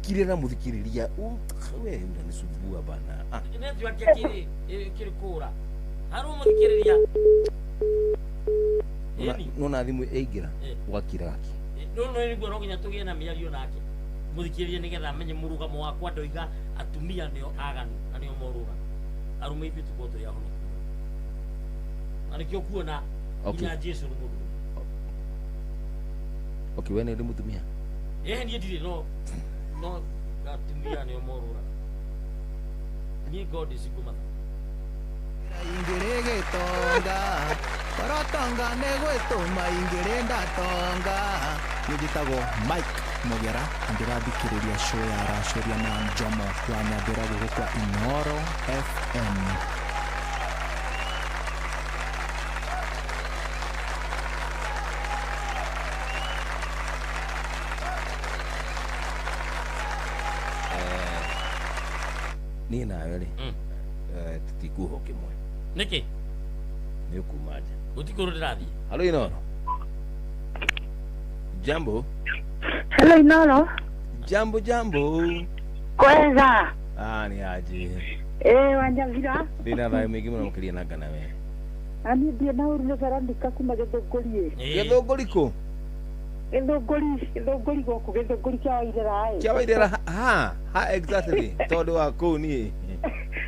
Kire na muthikiriria. We unanisumbua bana. Ah. Network kĩrĩ kĩrĩ kũra. Harũ mũthikĩrĩria. Ĩni. Nona thimu ĩingĩra Eh. ũgakira gaki. No no nĩguo no nginya tũgĩe na mĩario nake. Mũthikĩrĩria nĩgetha amenye mũrũgamo wakwa ndoiga atumia nĩo aganu na nĩo morũra. Arũme ithuĩ tũkorwo tũrĩ ahonoku mũno. Na nĩkĩo kuona Okay. nginya Jesu nĩ mũndũ. Okay, we nĩ ũrĩ mũtumia. Ĩĩ niĩ ndirĩ no no atumia nĩo morũraga. Niĩ God is single mother. Ingĩrĩ gĩtonga korotonga nĩ gwĩtũma ingĩrĩ ndatonga. Nĩ njĩtagwo Mike Mũgera na ndĩrathikĩrĩria show ya Racũria na Njomo wa Nyambĩra gũkũ kwa Inoro FM. Niĩ nawe rĩ tũtikuoho kĩmwe. Nĩkĩ? Nĩ ũkuma nja. Gũtirĩ kũndũ ndĩrathiĩ. Halo Inoro. Jambo. Hello Inoro. Jambo jambo. Kwega. Ah, ni aje. Ĩĩ Wanyabira. Ndĩna thayũ mũingĩ mũno makĩria na ngana we. Na niĩ ndirĩ na ũru nĩ Veronica kuma Gĩthũngũri. Gĩthũngũri kũ? Gĩthũngũri, Gĩthũngũri gũkũ Gĩthũngũri kĩa Wairĩra ĩ. Kĩa Wairĩra ha ha exactly tondũ wa kũu niĩ.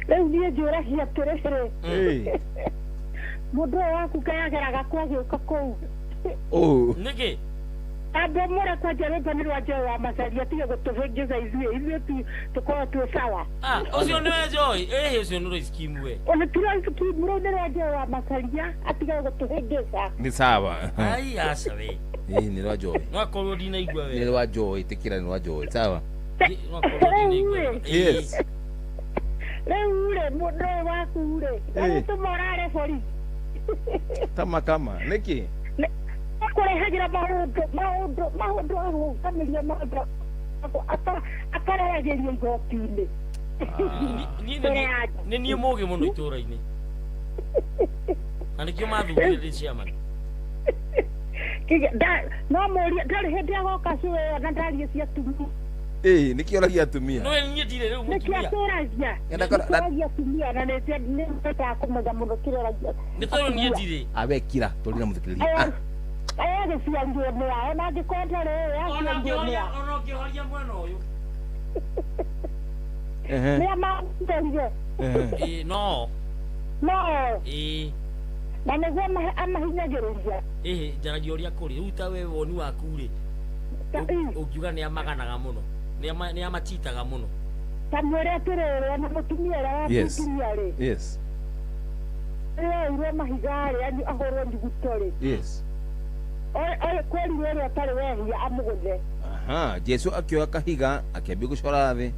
Rĩu niĩ njũragia atĩrĩrĩ. Ĩĩ. Mũndũ ũyũ waku kayageraga kũ agĩũka kũu? Ũũ. Nĩkĩ? Amba mũre kwanja rwĩmbo nĩ rwa Joy wa Macaria tige gũtũhĩngĩca ithuĩ ithuĩ tu tũkorwo twĩ sawa. Ah, ũcio nĩwe Joy. Ĩhĩ ũcio nĩ Royce Kim we. Ona ti Royce Kim rũu nĩ rwa Joy wa Macaria atige gũtũhĩngĩca. Nĩ sawa. Ai aca we. Ĩĩ nĩ rwa Joy. No akorwo ndinaigua Nĩ wega. rwa Joy ĩtĩkĩra nĩ rwa Joy sawa. No akorwo ndinaigua wega. Yes. Rĩu rĩ mũndũ ũyũ waku rĩ agĩtũma ũrare borithi. Kama kama nĩkĩ? Akũrehagĩra maũndũ maũndũ maũndũ agũkanĩria maũndũ akarehagĩria igoti-inĩ. Niĩ nĩ niĩ mũgĩ mũno itũra-inĩ. Na nĩkĩo mathurire ndĩ chairman. No mũrie ndarĩ hĩndĩ agoka cũĩ ĩyo na ndarie cia atumia. Ĩĩ nĩkĩo ũragia atumia. No niĩ ndirĩ rĩu Nĩkĩo mũtumia. atũragia. Ngenda kora- Nĩkĩo atumia na nĩ nĩendaga kũmenya mũno kĩrĩa ũragia. Nĩ tondũ niĩ ndirĩ. Awe kira tũrĩ na mũthikĩrĩria. Ah. Aya agĩciarirwo nĩ a ona angĩkorwo ndarĩ ĩ Ona aciarirwo nĩ a. ũngĩhoria ona ũngĩhoria mwena ũyũ. Ehe. Nĩ a mamũterire. Ehe. Ĩĩ no. No Ĩĩ. na nĩguo amahinyagĩrĩria. Ĩhĩ njaragia ũrĩa kũrĩ. Rĩu ta we woni waku rĩ. Ũngiuga nĩ amaganaga mũno. Nĩ amachitaga mũno. Ta mwĩre atĩrĩrĩ ona mũtumia ũrĩa Yes. watungiria rĩ. Yes. Oirwo mahiga rĩ ahũrwo nyuguto rĩ. Yes. Kwerirwo ũrĩa ũtarĩ wehia amũgũthe. Aha, Jesu akĩoya kahiga akĩambia gũcora thĩ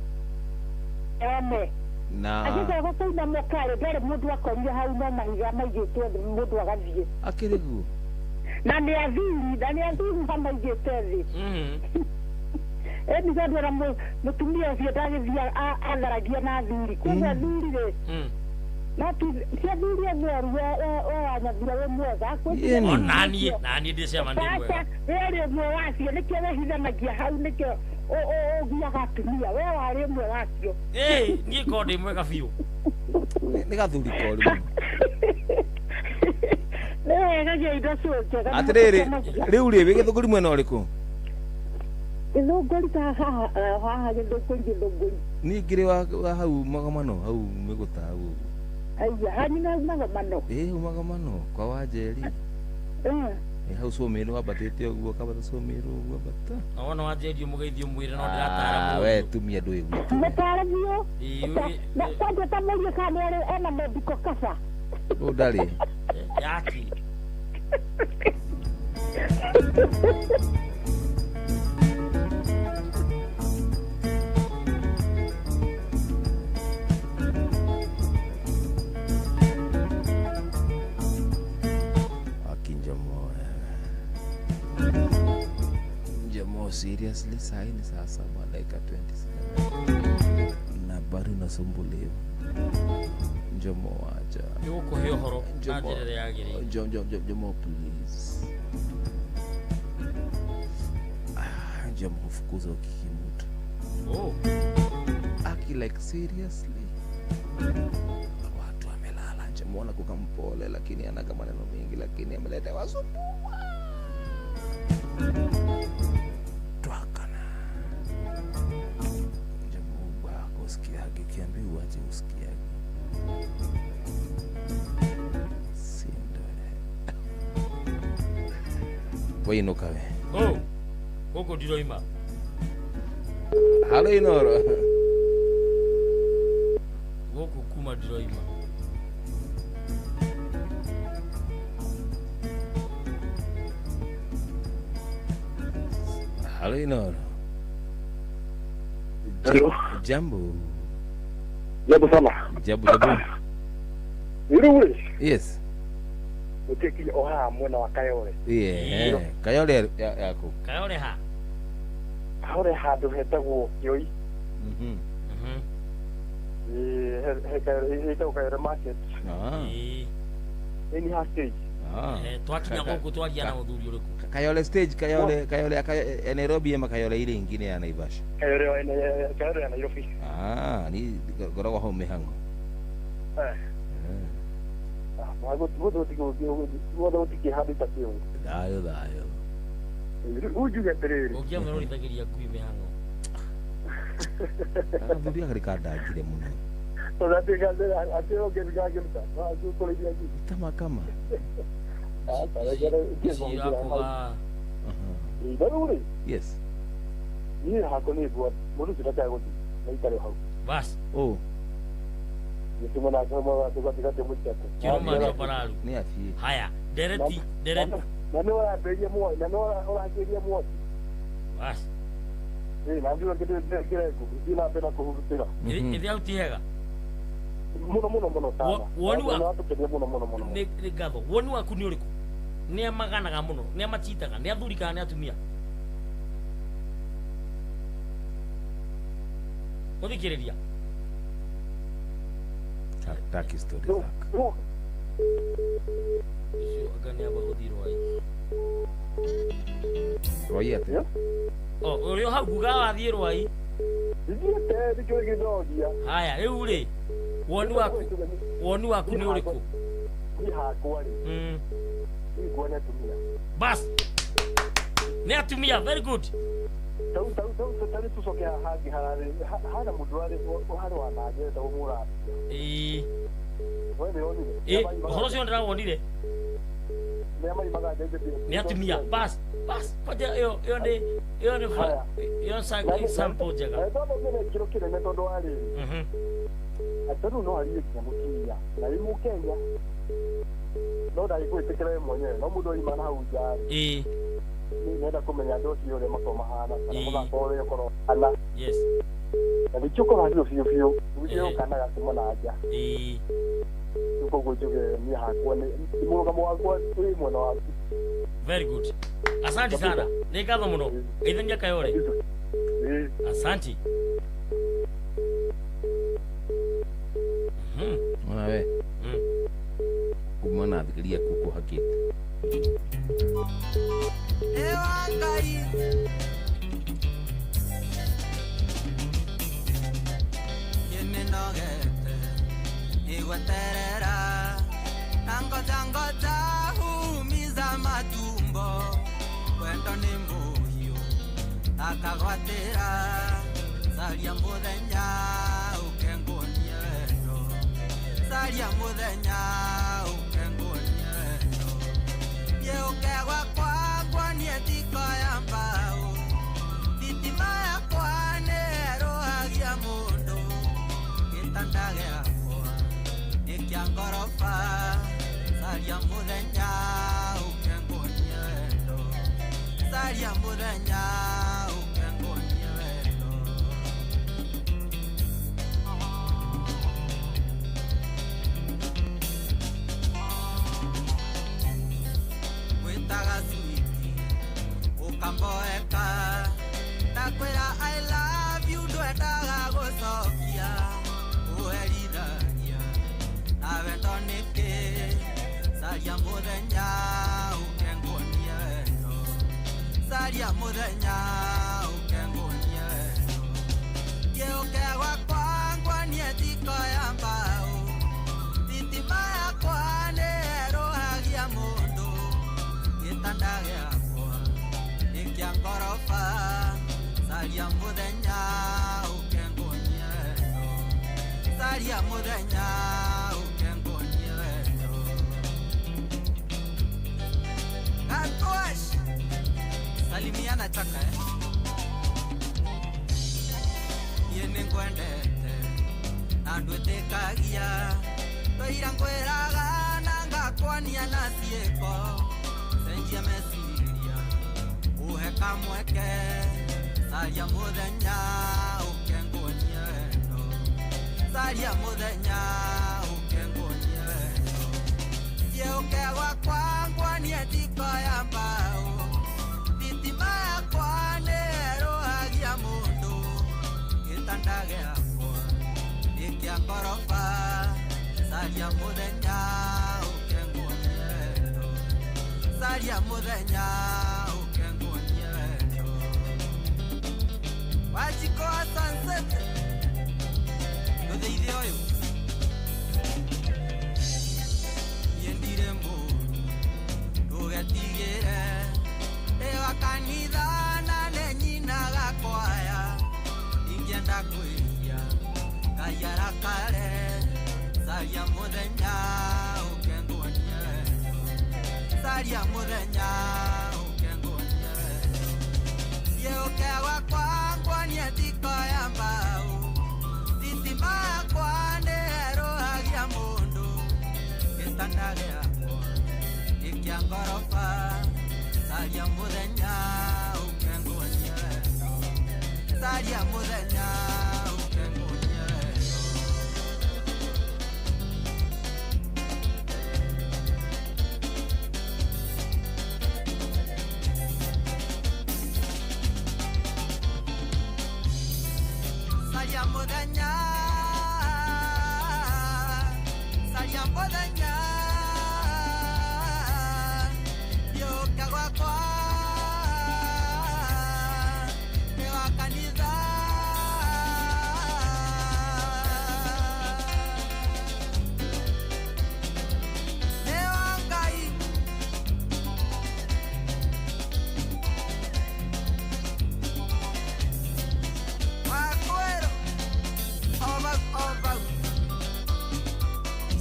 Ene. na Agĩcoka gũkũina mũkarĩ ndarĩ mũndũ akorire hau no mahiga maigĩtwo thĩ mũndũ agathiĩ. Akĩrĩ guo. Na nĩ athuri na nĩ athuri mamaigĩte thĩ. Ĩni tondũ ona mũtumia ũcio ndagĩthiĩ atharagia na athuri. Koguo athuri rĩ no ti athuri othe oru we Wanyabira wĩ mwega. Ona niĩ na niĩ ndĩ chairman ndĩ mwega. Aca we ũrĩ ũmwe wacio nĩkĩo wehithanagia hau nĩkĩo ũgiaga atumia we warĩ ũmwe wacio. Ĩĩ niĩ ngorwo ndĩ mwega biũ. Nĩ gathuri koru mũno. Nĩ wega gĩa indo cio njega. Atĩrĩrĩ rĩu rĩ wĩ Gĩthũngũri mwena ũrĩkũ? Gĩthũngũri ta haha haha Gĩthũngũri Gĩthũngũri. Niĩ ngĩrĩ wa hau Magomano hau Mĩgũta hau ũguo. Aya hanyu na Magomano. Ĩĩ hau Magomano kwa Wanjeri. Ĩ hau Sũmĩrũ wambatĩte ũguo kambata Sũmĩrũ ũguo ambata. Na wona Wanjeri ũmũgeithie ũmwĩre no ndĩratara Ah, we tumia ndũĩ gwitũ. Mũtare biũ. Na kwanja ta mũriũ kana nĩ ena medical cover. Ũ ndarĩ. Yaki. Akinjamo. Njamo seriously sahi ni saa 7 dakika 27 na bado nasumbuliwa. Njomo wacha. Nĩgũkũhe ũhoro na njĩra ĩrĩa yagĩrĩire. Njomo please. Njomo fukuza ukikimutu. Oh. Aki like seriously. Watu wamelala. Njomo anakuwa mpole lakini anaga maneno mengi lakini ameleta wasumbua. Twakana. Njomo bako usikiage ukiambiwa aje usikiage. Sindore. Wainuka we. Oh. Gũkũ ndiroima. Halo Inoro. Gũkũ kuma ndiroima. Halo Inoro. Hello. Jambo. Jambo sana. Jambo jambo. Iruri. Yes. Uteki oha mwena wa Kayole. Yeah. Kayole yako. Kayole ha. Kayole handũ hetagwo Kĩoi. He Kayole hetagwo Kayole market. Ah. Ĩni ha stage. Ah. Twakinya gũkũ twaria na mũthuri ũrĩkũ? Kayole stage, Kayole Kayole ya Nairobi ama Kayole ile ingine ya Naivasha? Kayole ya Nairobi. Ah, ni ngoragwo hau mĩhang'o. Eh. Thayũ thayũ. Ujuge atĩrĩrĩ. Ũngĩamũrorithagĩria ngui mĩhang'o. Athuri aka nĩkandangire mũno. Kama kama. Yes. Niĩ hakwa nĩ ngwa mũndũ ũcio ndakae gũthiĩ na ikare hau. Bas. Oh. Kĩrũma bararu. Nĩ athiĩ. Haya, ndereti ndereti. Na nĩ ũrambĩrĩria mwaki, na nĩ ũrakĩria mwaki. Bas. Ĩĩ na ndiũĩ kĩndũ kĩrengũ, thiĩ na mbere na kũhurutĩra. Ĩthĩ hau ti hega. Mũno mũno mũno sana. Woni waku mũno mũno mũno. Nĩ ngatho. Woni waku nĩ ũrĩkũ? Nĩ amaganaga mũno, nĩ amachitaga, nĩ athuri kana nĩ atumia? Mũthikĩrĩria. Taki story zako. Ũcio anga nĩ amba gũthiĩ Rwai. Rwai atĩa? O, ũrĩ o hau nguga wathiĩ Rwai. Ithiĩte nĩkĩo gĩthogia. Haya, rĩu rĩ, woni waku nĩ ũrĩkũ? Niĩ hakwa rĩ. Niĩ nguona atumia. Bas. Nĩ atumia, very good. Tau tau tũcoke haha hangĩ hararĩ hana mũndũ warĩ harĩ wa nanja etagwo Mũrabia. Ĩĩ. We nĩwonire? Ĩĩ, ũhoro ũcio ndĩrawonire. Nĩ atumia, bas bas kwanja ĩyo ĩyo nĩ ĩyo nĩ ĩyo sample njega. Na tondũ nĩ kĩro kĩnene tondũ wa rĩrĩ. Atĩ rĩu no arie nginya mũtumia na wĩ Mũkenya no ndagĩkwĩtĩkĩra we mwenyewe no mũndũ oima na hau nja rĩ. Ĩĩ. Nĩ kũmenya andũ acio ũrĩa makorwo mahana kana mũthako ũrĩa ũkorwo hana. Yes. Na nĩkĩo ũkorwo biũ biũ nĩkĩo kana gakuma na nja. Ĩĩ. Rĩu koguo njuge niĩ hakwa nĩ mũrũgamo wakwa wĩ mwena waku. Very good. Asante sana. Nĩ ngatho mũno. Geithania Kayole. Asante. Ona we. Kuma na thikĩria kuku hakĩte. Ewa Ngai Nĩnogete nĩgweterera na ngoja ngoja humiza matumbo wendo nĩ mũhiũ Akagwatĩra caria mũthenya ũke nguonie wendo caria mũthenya ũke nguonie wendo Thiĩ ũke gwakwa nguonie thiko ya mbaũ thitima yakwa nĩ ĩrũhagia mũndũ gĩtanda gĩakwa nĩ kĩa ngoroba caria mũthenya ũke nguonie wendo caria mũthenya ũke nguonie wendo Gwĩtaga switi ũkamboeka ndakwĩra I love you ndwendaga gũcokia ũherithagia na wendo nĩkĩ caria mũthenya ũke nguonie wendo caria mũthenya ũke nguonie wendo Thiĩ ũke gwakwa nguonie thiko ya mbaũ thitima yakwa nĩ ĩrũhagia mũndũ gĩtanda gĩakwa nĩ kĩa ngoroba caria mũthenya ũke nguonie wendo caria mũthenya ũke nguonie wendo Gatwash salimiana chaka Niĩ nĩngwendete na ndwĩtĩkagia tũira ngwĩraga na ngakwonia na ciĩko cenjia meciria ũhe kamweke caria mũthenya ũke nguonie wendo caria mũthenya ũke nguonie wendo Thiĩ ũke gwakwa nguonie thiko ya mbaũ thitima yakwa nĩ ĩrũhagia mũndũ gĩtanda gĩakwa nĩ kĩa ngoroba caria mũthenya ũke nguonie wendo caria mũthenya ũke nguonie wendo Wajiko wa sunset ndũthĩithie ũyũ Niĩ ndirĩ mũũru ndũgetigĩre ndĩ wa kanitha na nĩ nyinaga kwaya ingĩenda kwĩhia Ngai arakare caria mũthenya ũke nguonie wendo caria mũthenya ũke nguonie wendo Thiĩ ũke gwakwa nguonie thiko ya mbaũ thitima yakwa nĩ ĩrũhagia mũndũ gĩtanda gĩakwa nĩ kĩa ngoroba caria mũthenya ũke nguonie wendo caria mũthenya ũke nguonie wendo Caria mũthenya caria mũthenya Thiĩ ũke gwakwa ndĩ wa kanitha nĩ wa Ngai Wakwero over over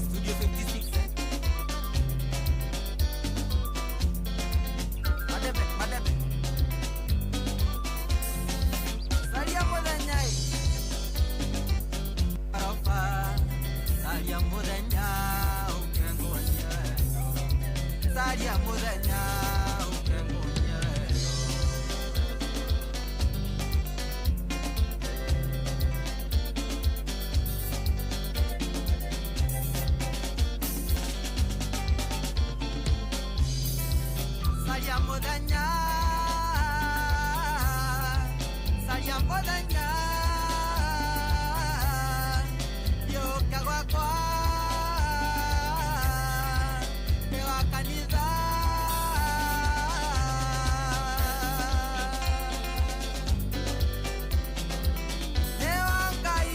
Studio 56 eh? Madebe madebe Caria mũthenya ĩ Arofa caria mũthenya ũke nguonie wendo caria mũthenya ũke nguonie wendo Caria mũthenya caria mũthenya Thiĩ ũke gwakwa ndĩ wa kanitha nĩ wa Ngai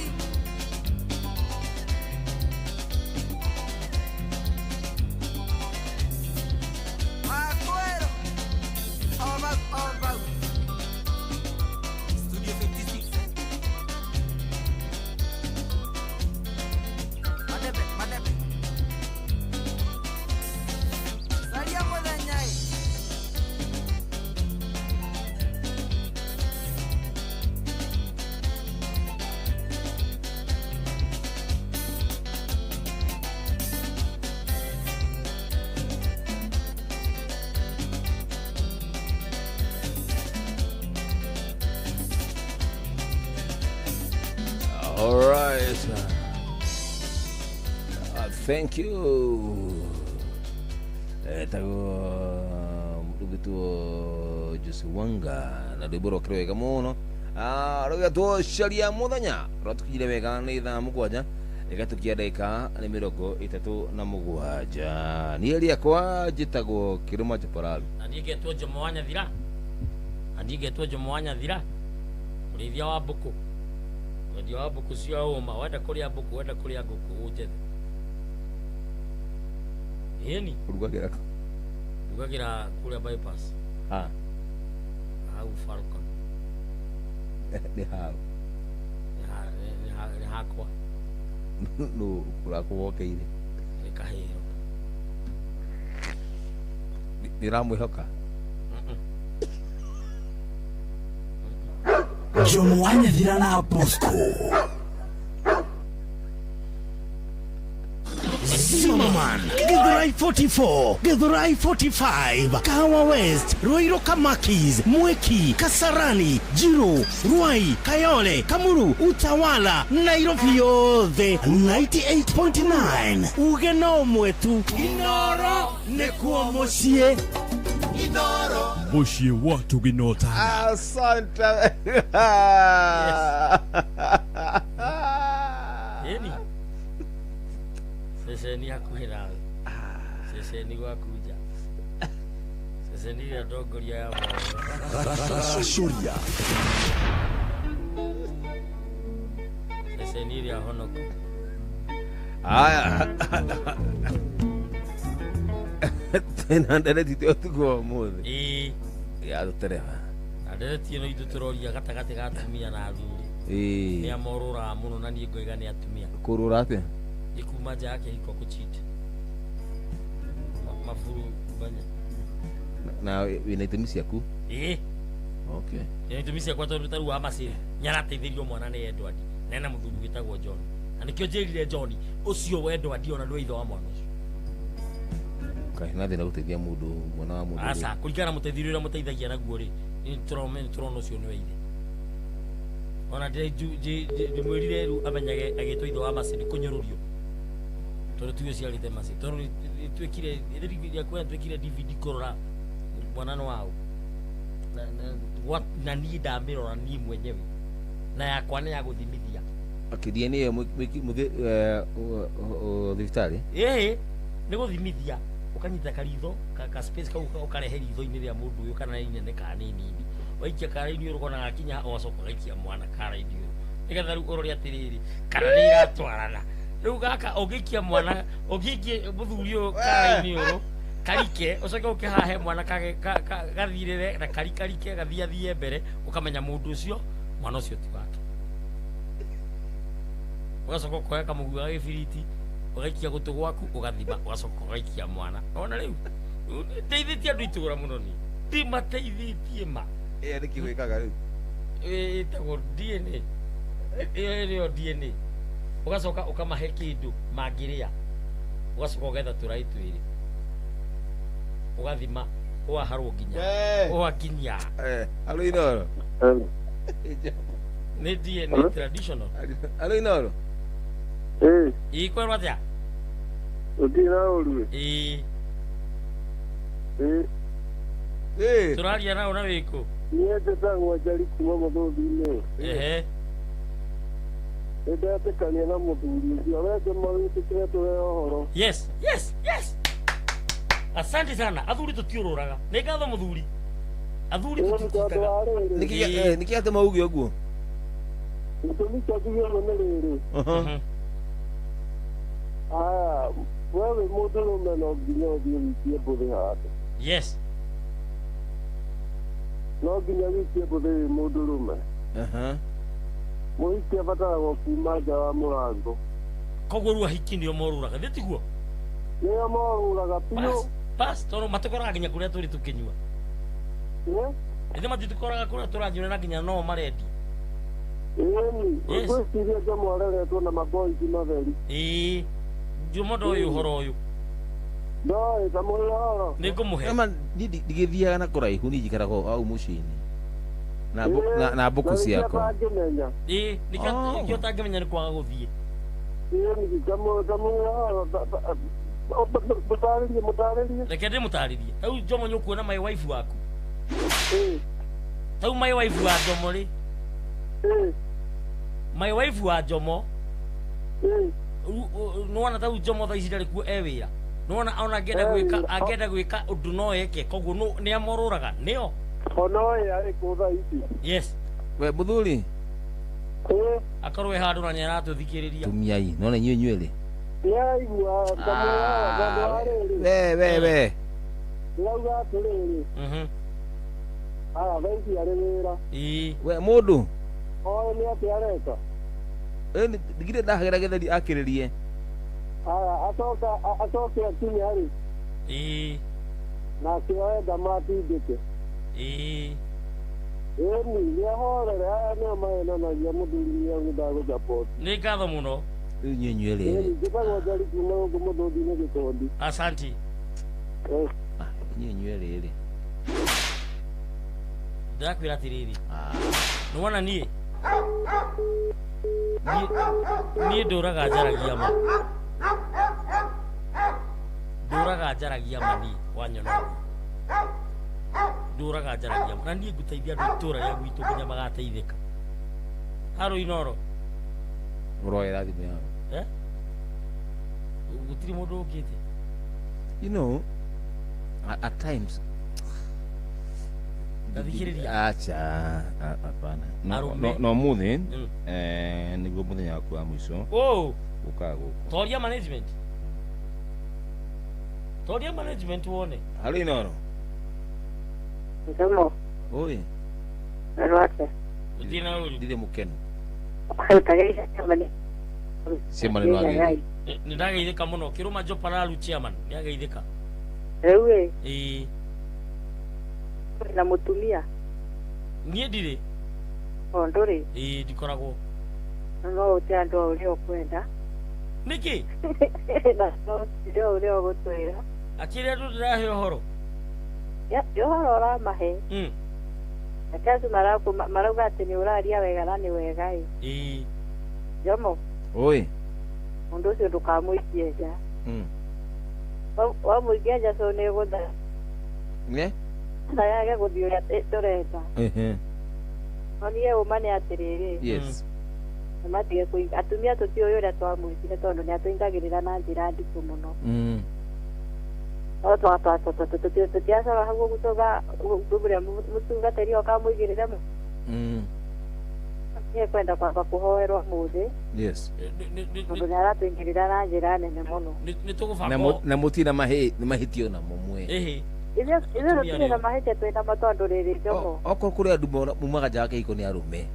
Wakwero Thank you. Etagwo mũndũ Jose Wanga na rwĩmbo rwake wega mũno. Rũgetwo caria mũthenya rwatũkinyire wega nĩ thaa 7 ĩgatukia ndagĩka nĩ 37. Niĩ rĩakwa njĩtagwo Kĩrũma Chaparali. Na niĩ ngetwo Jomo wa Nyathira. Na niĩ ngetwo Jomo wa Nyathira, mũrĩithia wa mbũkũ, mwendia wa mbũkũ cia ũma. Wenda kũrĩa mbũkũ, wenda kũrĩa ngũkũ, ũnjethe. Ĩni ũrugagĩra kũ? Ndugagĩra kũrĩa bypass. Ha hau Falcon. Nĩ hau? Nĩ hakwa. Nũ ũrakũwokeire? Nĩ kahĩro. Nĩ ũramwĩhoka? Jomo wa Nyathira na Bosco. Zimmerman, Githurai 44, Githurai 45, Kahawa West, Ruiru Kamakis, Mwiki, Kasarani, Jiro, Ruai, Kayole, Kamuru, Utawala, Nairobi yothe 98.9. Uge no mwetu Inoro nekuo muciĩ. Inoro muciĩ watu ginotana. Asante. Yes. Ceceni hakuhĩ nawe, ceceni gwaku nja, ceceni ĩrĩa ndongoria ya Racũria, ceceni ĩrĩa honoku. Aya, twĩna ndereti tĩ ũtukũ wa ũmũthĩ. Ĩĩ ya tũtereba. Na ndereti ĩno itũ tũroria gatagatĩ ga atumia na athuri. Ĩĩ nĩa morũraga mũno, na niĩ ngoiga nĩ atumia. Kũrũra atĩa? Ikuma nja ya kĩhiko kũcheat maburu banya. Na wĩna itũmi ciaku? Ĩĩ. Okay. Ĩna itũmi ciakwa tondũ ta rĩu wa Macĩ nĩarateithĩrio mwana nĩ Edward na ena mũthuri wĩtagwo John, na nĩkĩo njĩrire John ũcio wa Edward ona ndũĩ ithe wa mwana ũcio. Kaĩ na thĩna gũteithia mũndũ mwana wa mũndũ? Aca, kũringana na mũteithĩrĩrio ũrĩa mũteithagia naguo rĩ, nĩtũrona ũcio nĩwe ithe. Ona ndĩmwĩrire rĩu amenyage agĩtwo ithe wa Macĩ nĩ kũnyũrũrio, tondũ tiwe ũciarĩte Macĩ, tondũ twĩkire twĩkire DVD kũrora mwana nĩ waũ, na niĩ ndamĩrora niĩ mwenyewe, na yakwa nĩ ya gũthimithia. Okay, DNA ĩyo thibitarĩ? Ĩĩ, nĩ gũthimithia. Ũkanyita karitho ka space kau ũkarehe ritho-inĩ rĩa mũndũ ũyũ, kana nĩ inene kana nĩ nini. Waikia karaini ũyũ ũkona gakinya, ũgacoka ũgaikia mwana karaini ũyũ, nĩgetha rĩu ũrore atĩrĩrĩ kana nĩ iratwarana. Rĩu gaka ũngĩikia mwana, ũngĩikia mũthuri ũyũ karaini ũyũ karike, ũcoke ũkĩhahe mwana gathirĩre na karikarike gathiathie mbere, ũkamenya mũndũ ũcio mwana ũcio ti wake. Ũgacoka ũkoya kamũguo ga gĩbiriti ũgaikia gũtũ gwaku ũgathima, ũgacoka ũgaikia mwana. Ona rĩu ndeithĩtie andũ itũra mũno niĩ, ndimateithĩtie ma. Ĩyo nĩkĩ gwĩkaga rĩu? Ĩtagwo DNA. Ĩyo nĩyo DNA. Ũgacoka ũkamahe kĩndũ mangĩrĩa, ũgacoka ũgetha tũraĩ twĩrĩ, ũgathima, ũgaharwo nginya ũgakinya. Alo Inoro. Nĩ DNA traditional. Alo Inoro. Ĩĩ. Ĩĩ kwerwo atĩa? Ũtirĩ na ũru. Ĩĩ. Ĩĩ. Ĩĩ. Tũraria naũ na wĩkũ? Niĩ njĩtagwo Njeri kuma Mũthũthi-inĩ. Ehe. Nĩndetĩkania na mũthuri ũcio, we Jomo wĩtĩkĩre tũheo ũhoro. Yes, yes, yes. Asante sana. Athuri tũtiũrũraga. Nĩ ngatho mũthuri. Athuri tũtititaga. Nĩkĩ atũma uge ũguo? Gĩtũmi kĩa njuge ũguo nĩ rĩrĩ. Aya, we wĩ mũndũrũme no nginya ũthiĩ wikie mbũthĩ handũ. Yes. No nginya wikie mbũthĩ wĩ mũndũrũme. Mũhiki abataragwo kuma nja wa mũrango. Koguo rĩu ahiki nĩo morũraga, thĩ tiguo? Nĩo morũraga biũ. Bas, tondũ matũkoraga nginya kũrĩa tũrĩ tũkĩnyua. Ĩthĩ matitũkoraga kũrĩa tũranyuĩra na nginya no marendia. Ĩni, ngwĩciria Jomo areretwo na maboici matheri. Ĩĩ, Jomo ndoĩ ũhoro ũyũ. Ndoĩ, ta mũhe ũhoro. Nĩ ngũmũhe. Ma niĩ ndigĩthiaga na kũraihu, niĩ njikaraga o hau mũciĩ-inĩ. Na mbũkũ ciakwa. Ĩĩ, nĩkĩo ũtangĩmenya nĩ kwaga gũthiĩ. Mũtarĩrie. Reke ndĩmũtarĩrie. Rĩu Jomo nĩ ũkuona my wife waku. Rĩu my wife wa Jomo rĩ. My wife wa Jomo. Nĩwona ta rĩu Jomo thaa ici ndarĩ kuo e wĩra. Nĩwona ona angĩenda gwĩka ũndũ no eke koguo nĩ amorũraga nĩo. Onoe arĩ kũ thaa ici? Yes. We mũthuri. Akorwo e handũ na nĩaratũthikĩrĩria. Tumiai nona inyuĩ inyuerĩ. Nĩaraigua ndamwĩra tondũ wa rĩrĩ. We. Ndĩrauga atĩrĩrĩ. Aya thaa ici arĩ wĩra. We mũndũ. Oĩ nĩ atĩa areka? Ndigire ndahagĩra gĩtheri akĩrĩrie. Aya acoke akinye harĩ. Na akĩoe ndamatindĩke. Ĩni nĩahorere aya nĩo mahenanagia mũthuri nĩo ndagũcapoti. Nĩ ngatho mũno. Rĩu inyuĩ inyuerĩ. Ĩni njĩtagwo Njeri kuma gũkũ Mũthũthi-inĩ Gĩkondi. Asanti. Inyuĩ inyuerĩ rĩ. Ndĩrakwĩra atĩrĩrĩ. Nĩwona niĩ niĩ ndũraga njaragia ma. Ndũraga njaragia ma niĩ wanyona ũguo. Ndũraga njaragia ma. Na niĩ ngũteithia andũ itũra rĩa gwitũ nginya magateithĩka. Harũ Inoro. Ũroera thimũ yao. Gũtirĩ mũndũ ũkĩte. You know, at times Ndathikĩrĩria. Acha, hapana. No mũthĩ nĩguo mũthenya waku wa mũico. Oh, gũkaga gũkũ. Toria management. Toria management wone. Harĩ Inoro. Njomo. Oi. Rwate. Ũthiĩ na ũru. Ndirĩ mũkenu. Chairman. Chairman nĩ wagĩrĩire. Nĩ ndageithĩka mũno. Kĩrũma Jopararu chairman nĩ ageithĩka. Rĩu ĩ. Ĩĩ. Na mũtumia. Niĩ ndirĩ. O ndũrĩ. Ĩĩ ndikoragwo. No ũte andũ a ũrĩa ũkwenda. Nĩkĩ? Na no ũtire ũrĩa ũgũtwĩra. Akĩrĩ andũ ndĩrahe ũhoro. Ya, ũhoro ũramahe. Reke acio marauga atĩ nĩ ũraria wega na nĩ wega ĩ. Ĩĩ. Jomo. Oi. Mũndũ ũcio ndũkamũikie nja. Wamũikia nja so nĩ gũtha. Ne? Na yage gũthiĩ ũrĩa tũrenda. No niĩ ũma nĩ atĩrĩrĩ. Yes. Nĩmatige atumia tũtiũĩ ũrĩa twamwĩkire tondũ nĩatũingagĩrĩra na njĩra nditũ mũno. No tũtiacoka hau ũguo tũga mũtungatĩri oka amũigĩrĩre mũ. Niĩ kwenda kwamba kũhoerwo mũthĩ. Yes. Tondũ nĩaratũingĩrĩra na njĩra nene mũno. Nĩtũgũbanga. Na mũtirĩ mahĩtio na mũmwe. Ithuĩ tũtirĩ na mahĩtia twĩnamo tondũ rĩrĩ Jomo. Okorwo kũrĩ andũ mumaga nja wa kĩhiko nĩ arũme.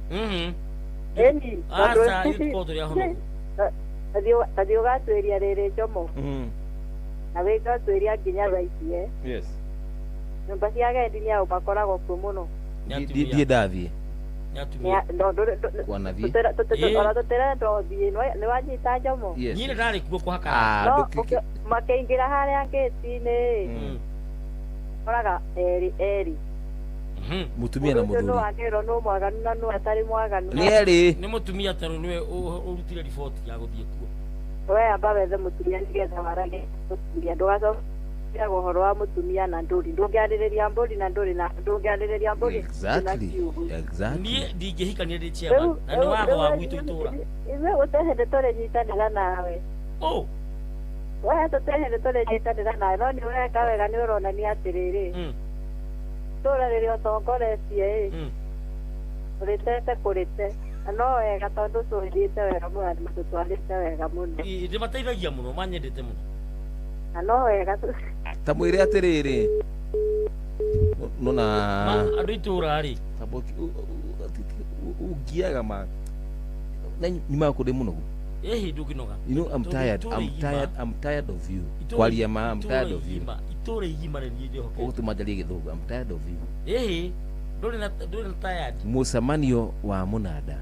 Ĩni. Aca ithuĩ tũkoragwo tũrĩ ahonoku. Tathiĩ ũgatuĩria rĩrĩ Jomo. Na wĩgatuĩria nginya thaa ici. Yes. Nyũmba cia agendi nĩ ao makoragwo kuo mũno. Ndiĩ ndathiĩ. Ona tũtirenda ũthiĩ nĩwanyita Jomo. Niĩ nĩ ndarĩ kuo kũhaka. No makĩingĩra harĩa ngĩti-inĩ koraga erĩ. Mũtumia na mũthuri. Nũ wagĩrĩirwo nũ mwaganu na nũ atarĩ mwaganu. Nĩ erĩ. Nĩ mũtumia tondũ nĩwe ũrutire riboti ya gũthiĩ kuo. We amba wethe mũtumia nĩgetha waragie mũtumia ndũgacoke ũhoro wa mũtumia na ndũri ndũngĩarĩrĩria mbũri na ndũri na ndũngĩarĩrĩria mbũri. Exactly. Exactly. Niĩ ndingĩhikania ndĩ chairman na nĩ watho wa gwitũ itũra. Ithuĩ gũtirĩ hĩndĩ tũrĩnyitanĩra nawe. Oh. We tũtirĩ hĩndĩ tũrĩnyitanĩra nawe no nĩ ũreka wega nĩ ũronania atĩrĩrĩ. Itũra rĩrĩa ũtongoretie ĩ. Ũrĩtete kũrĩte. No wega tondũ tũthiĩte wega mũno na tũtwarĩte wega mũno. Ndĩmateithagia mũno manyendete mũno. Na no wega ta mwĩre atĩrĩrĩ nona andũ itũra rĩ ũngiaga ma na nyuma kũndĩ mũnogu. Ĩhĩ ndũngĩnoga. You know I'm tired. I'm tired of you. Kwaria ma I'm tired of you. Itũra igima rĩ niĩ ndĩhokete. Ũgũtũma njarie gĩthũngũ I'm tired of you. Ĩhĩ ndũrĩ na tired. Mũcemanio wa mũnanda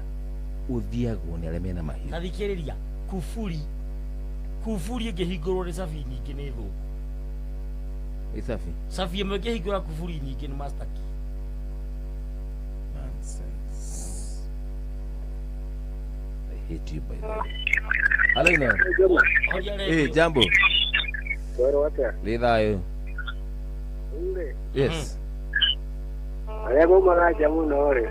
ũthiagwo nĩ arĩa mena mahiũ. Ta thikĩrĩria kuburi ĩngĩhingũrwo nĩ cabi nyingĩ nĩ thũku. Ĩcabi? Cabi ĩmwe ĩngĩhingũra kuburi nyingĩ nĩ master key. Nonsense. I hate you by the way. Halo ino. Eh, jambo. Wero atia? Ri thayo. Yes. Arĩa maumaga nja mũno rĩ.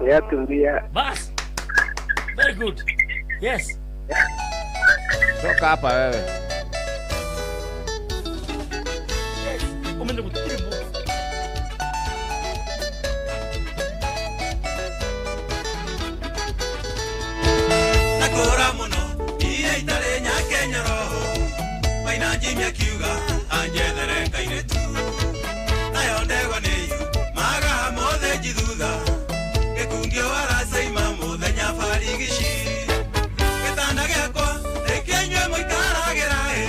Nĩ atumia. Bas. Very good. Yes. Toka hapa wewe. Yes. Umeenda kutiribu. Nakora muno iye itare nyake nyoroho maina jimya kiuga anjethere kairetu nayo ndegwa nĩyu maga mothe njithutha gĩkungio waracaima mũthenya barigici gĩtanda gĩakwa nĩkĩnyue mũikaragĩra ĩ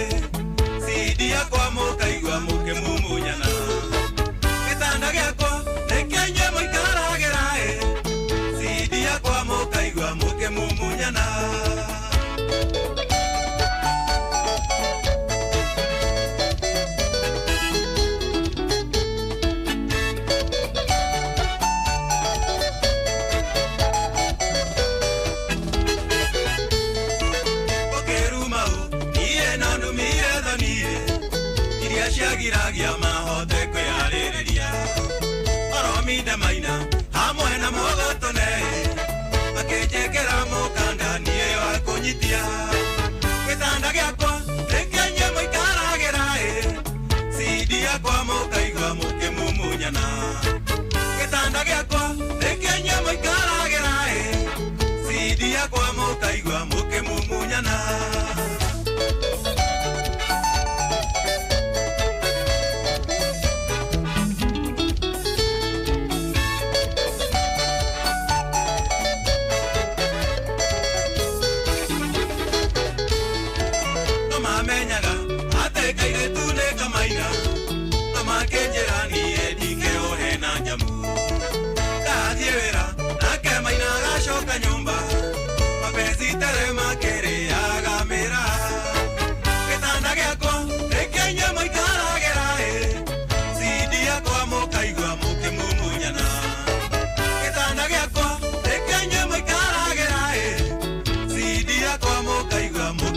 cidi yakwa mũkaigua mũkĩmumunyana gĩtanda gĩakwa nĩkĩnyue mũikaragĩra ĩ cidi yakwa mũkaigua mũkĩmumunyana. Ciagiragia mahote kwĩarĩrĩria orominde maina hamwe na mũgotone makĩnjĩkĩra mũkanda niĩ wa kũnyitia gĩtanda gĩakwa nĩkĩnyue mũikaragĩra ĩ cidi yakwa mũkaigua mũkĩmumunyana gĩtanda gĩakwa nĩkĩnyue mũikaragĩra ĩ cidi yakwa mũkaigua mũkĩmumunyana.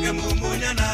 Mumunyana.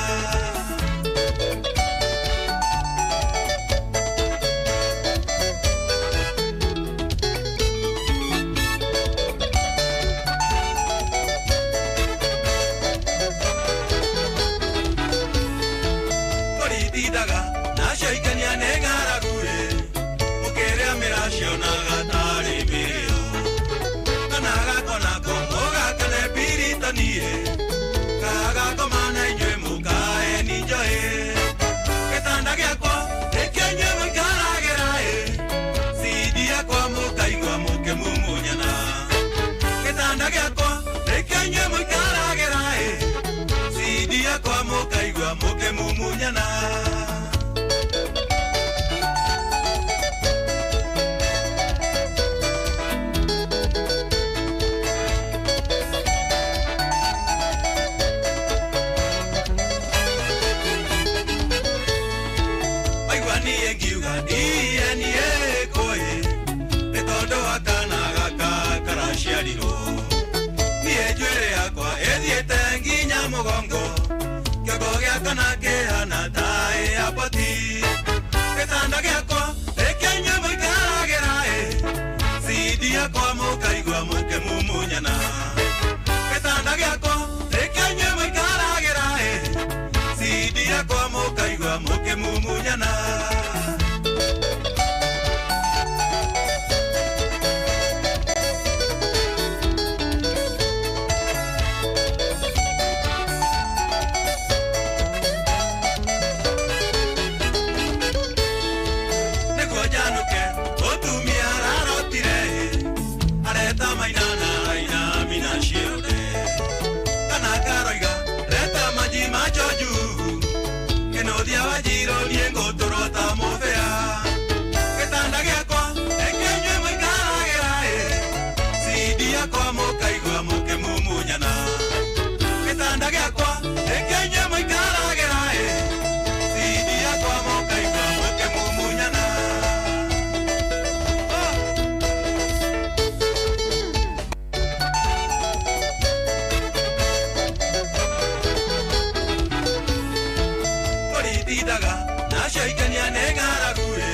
Nacio ikenia nĩ ng'aragu-ĩ,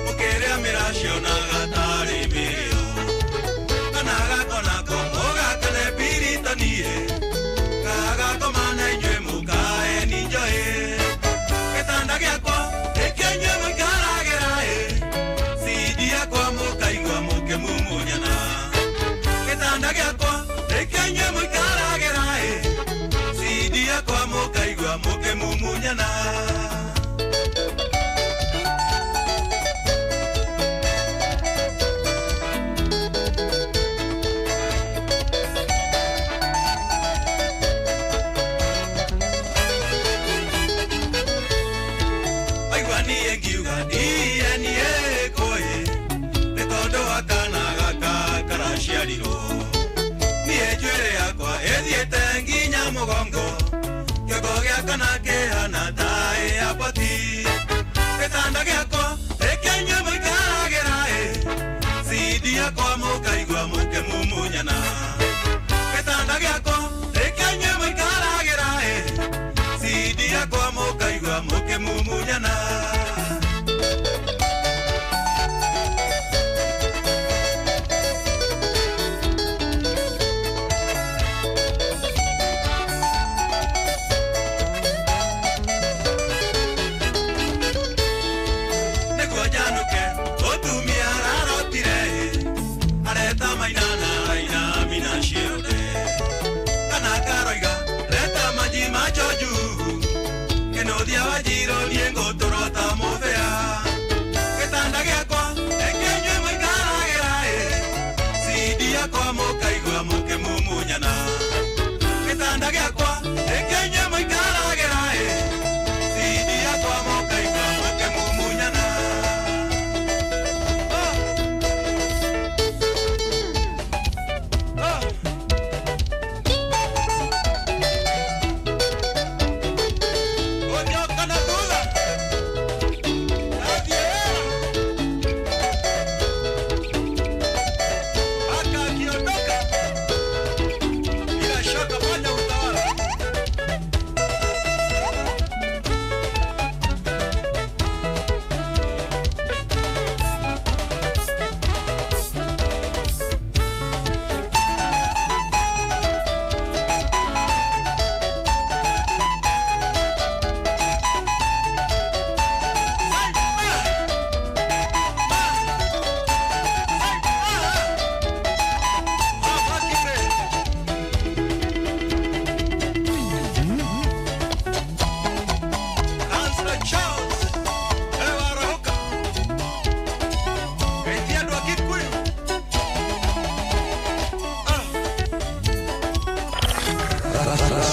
mũkĩrĩa mĩracio na gatarĩ mĩrĩo. Kana gakonako mũgakane biritani-ĩ, gagakoma na inyuĩ mũkae ninjoĩ. Gĩtanda gĩakwa nĩkĩo inyuĩ mũikaragĩra-ĩ, cidi yakwa mũkaigua mũkĩmumunyana. Gĩtanda gĩakwa nĩkĩo inyuĩ mũikaragĩra-ĩ, cidi yakwa mũkaigua mũkĩmumunyana. Aigua niĩ ngiuga niĩ niĩ kũĩ, nĩ tondũ wa kana gaka karaciarirwo. Niĩ njuĩrĩ yakwa ĩthiĩte nginya mũgongo, kĩongo gĩa kana kĩhana ta ĩapoti. Gĩtanda gĩakwa nĩkĩo inyuĩ mũikaragĩra-ĩ, cidi yakwa mũkaigua mũkĩmumunyana. Gĩtanda gĩakwa nĩkĩo inyuĩ mũikaragĩra-ĩ, cidi yakwa mũkaigua mũkĩmumunyana. Nĩguo njanũke mũtumia ararotire-ĩ, areta maina na araina mina ciothe. Kana karoiga reta maji macho juu, kĩnũthia wanjirũ niĩ ngũtũrwo ta mũbĩa. Gĩtanda gĩakwa nĩkĩo inyuĩ mũikaragĩra-ĩ, cidi yakwa mũkaigua mũkĩmumunyana. Gĩtanda gĩakwa nĩkĩo inyuĩ mũikaragĩra-ĩ, cidi yakwa mũkaigua mũkĩmumunyana. Onyoka na thutha. Athiĩ wĩra. Aka akiondoka. Bila shaka fanya utawala. Councillor Charles Ewarahoka. Geithia andũ a Kikuyu.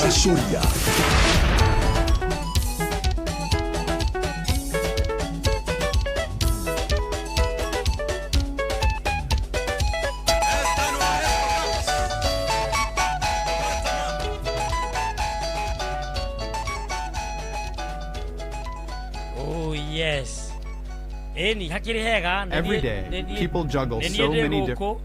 Racũria. Oh yes. Ĩni hakĩrĩ hega nĩ Every niĩ- day, nĩ niĩ- people juggle nĩ niĩ so ndĩ many gũkũ, different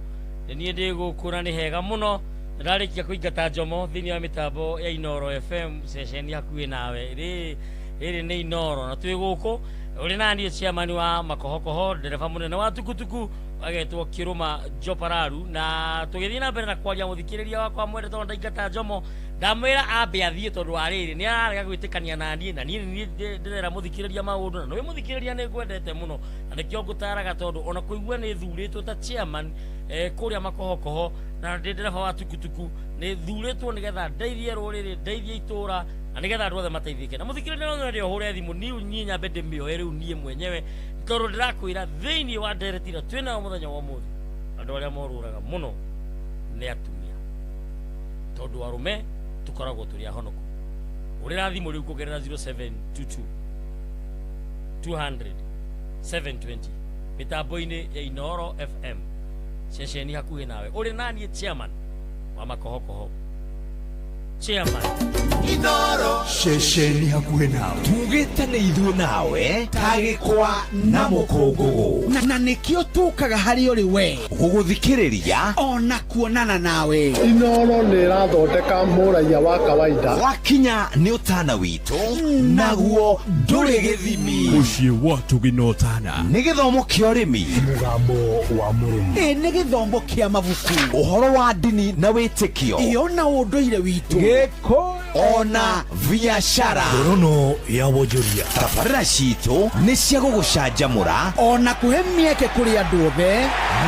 nĩ niĩ ndĩ gũkũ na nĩ hega mũno. Nĩndarĩkia kũingata Njomo thĩinĩ wa mĩtambo ya Inoro FM ceceni hakuhĩ nawe. Rĩrĩ nĩ Inoro na twĩ gũkũ ũrĩ na niĩ chairman wa makohokoho ndereba mũnene wa tukutuku agetwo Kĩrũma Jopararu, na tũgĩthiĩ na mbere na kwaria mũthikĩrĩria wakwa mwende tondũ ndaingata Njomo ndamwĩra ambe athiĩ tondũ wa rĩrĩ nĩ ararega gwĩtĩkania na niĩ, na niĩ nĩ niĩ ndĩrera mũthikĩrĩria maũndũ, na nĩwe mũthikĩrĩria nĩ ngwendete mũno na nĩkĩo ngũtaraga tondũ ona kũigua nĩ thurĩtwo ta chairman kũrĩa makohokoho na ndĩ ndereba wa tukutuku nĩ thurĩtwo nĩgetha ndeithie rũrĩrĩ, ndeithie itũra na nĩgetha andũ othe mateithĩke. Na mũthikĩrĩria no nyende ũhũre thimũ niĩ niĩ nyambe ndĩmĩoe rĩu niĩ mwenyewe tondũ ndĩrakwĩra thĩinĩ wa ndereti ĩrĩa twĩ nayo mũthenya wa ũmũthĩ andũ arĩa morũraga mũno nĩ atumia tondũ arũme tũkoragwo tũrĩ ahonoku. Ũrĩra thimũ rĩu kũgerera 0722 200 720 mĩtambo-inĩ ya Inoro FM ceceni hakuhĩ nawe. Ũrĩ naniĩ chairman wa makohokoho, chairman. Inoro ceceni hakuhĩ nawe tugĩte nĩ ithuĩ nawe tagĩkwa na mũkũngũgũ na nĩkĩo tũkaga harĩ ũrĩ we gũgũthikĩrĩria ona kuonana nawe. Inoro nĩ ĩrathondeka mũraiya wa kawaida. Wakinya nĩ ũtana witũ naguo ndũrĩ gĩthimi. Mũciĩ wa tũginotana nĩ gĩthomo kĩa ũrĩmi, mũgambo wa mũrĩmi, ĩ nĩ gĩthomo kĩa mabuku, ũhoro wa ndini na wĩtĩkio, ĩyo na ũndũire witũ, gĩkũyũ ona biashara, ngorono ya wonjoria. Tabarĩra citũ nĩ cia gũgũcanjamũra ona kũhe mĩeke kũrĩ andũ othe,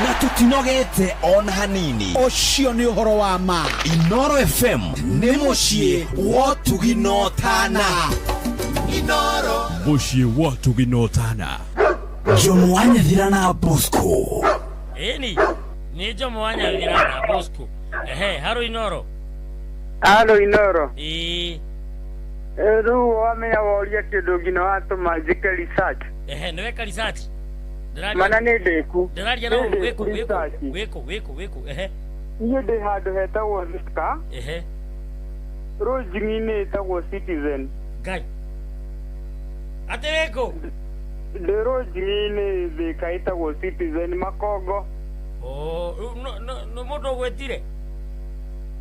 na tũtinogete ona hanini. Ũcio nĩ ũhoro wa ma. Inoro FM nĩ mũciĩ wa tũginotana. Inoro mũciĩ wa tũginotana. Jomo wa Nyathira na Bosco. Ĩni nĩ Jomo wa Nyathira na Bosco. Ehe, haro Inoro. Haro Inoro. Ĩĩ. Rĩu wamenya woria kĩndũ nginya watũma njĩke research. Ehe, nĩ weka research. Mana nĩ ndĩku. Ndĩraria na wĩkũ wĩkũ wĩkũ wĩkũ wĩkũ. Ehe. Niĩ ndĩ handũ hetagwo Thika. Ehe. Rũnjingi-inĩ ĩtagwo Citizen. Ngai. Atĩ wĩkũ? Ndĩ rũnjingi-inĩ Thika ĩtagwo Citizen Makongo. Oh, no mũndũ ũgwĩtire?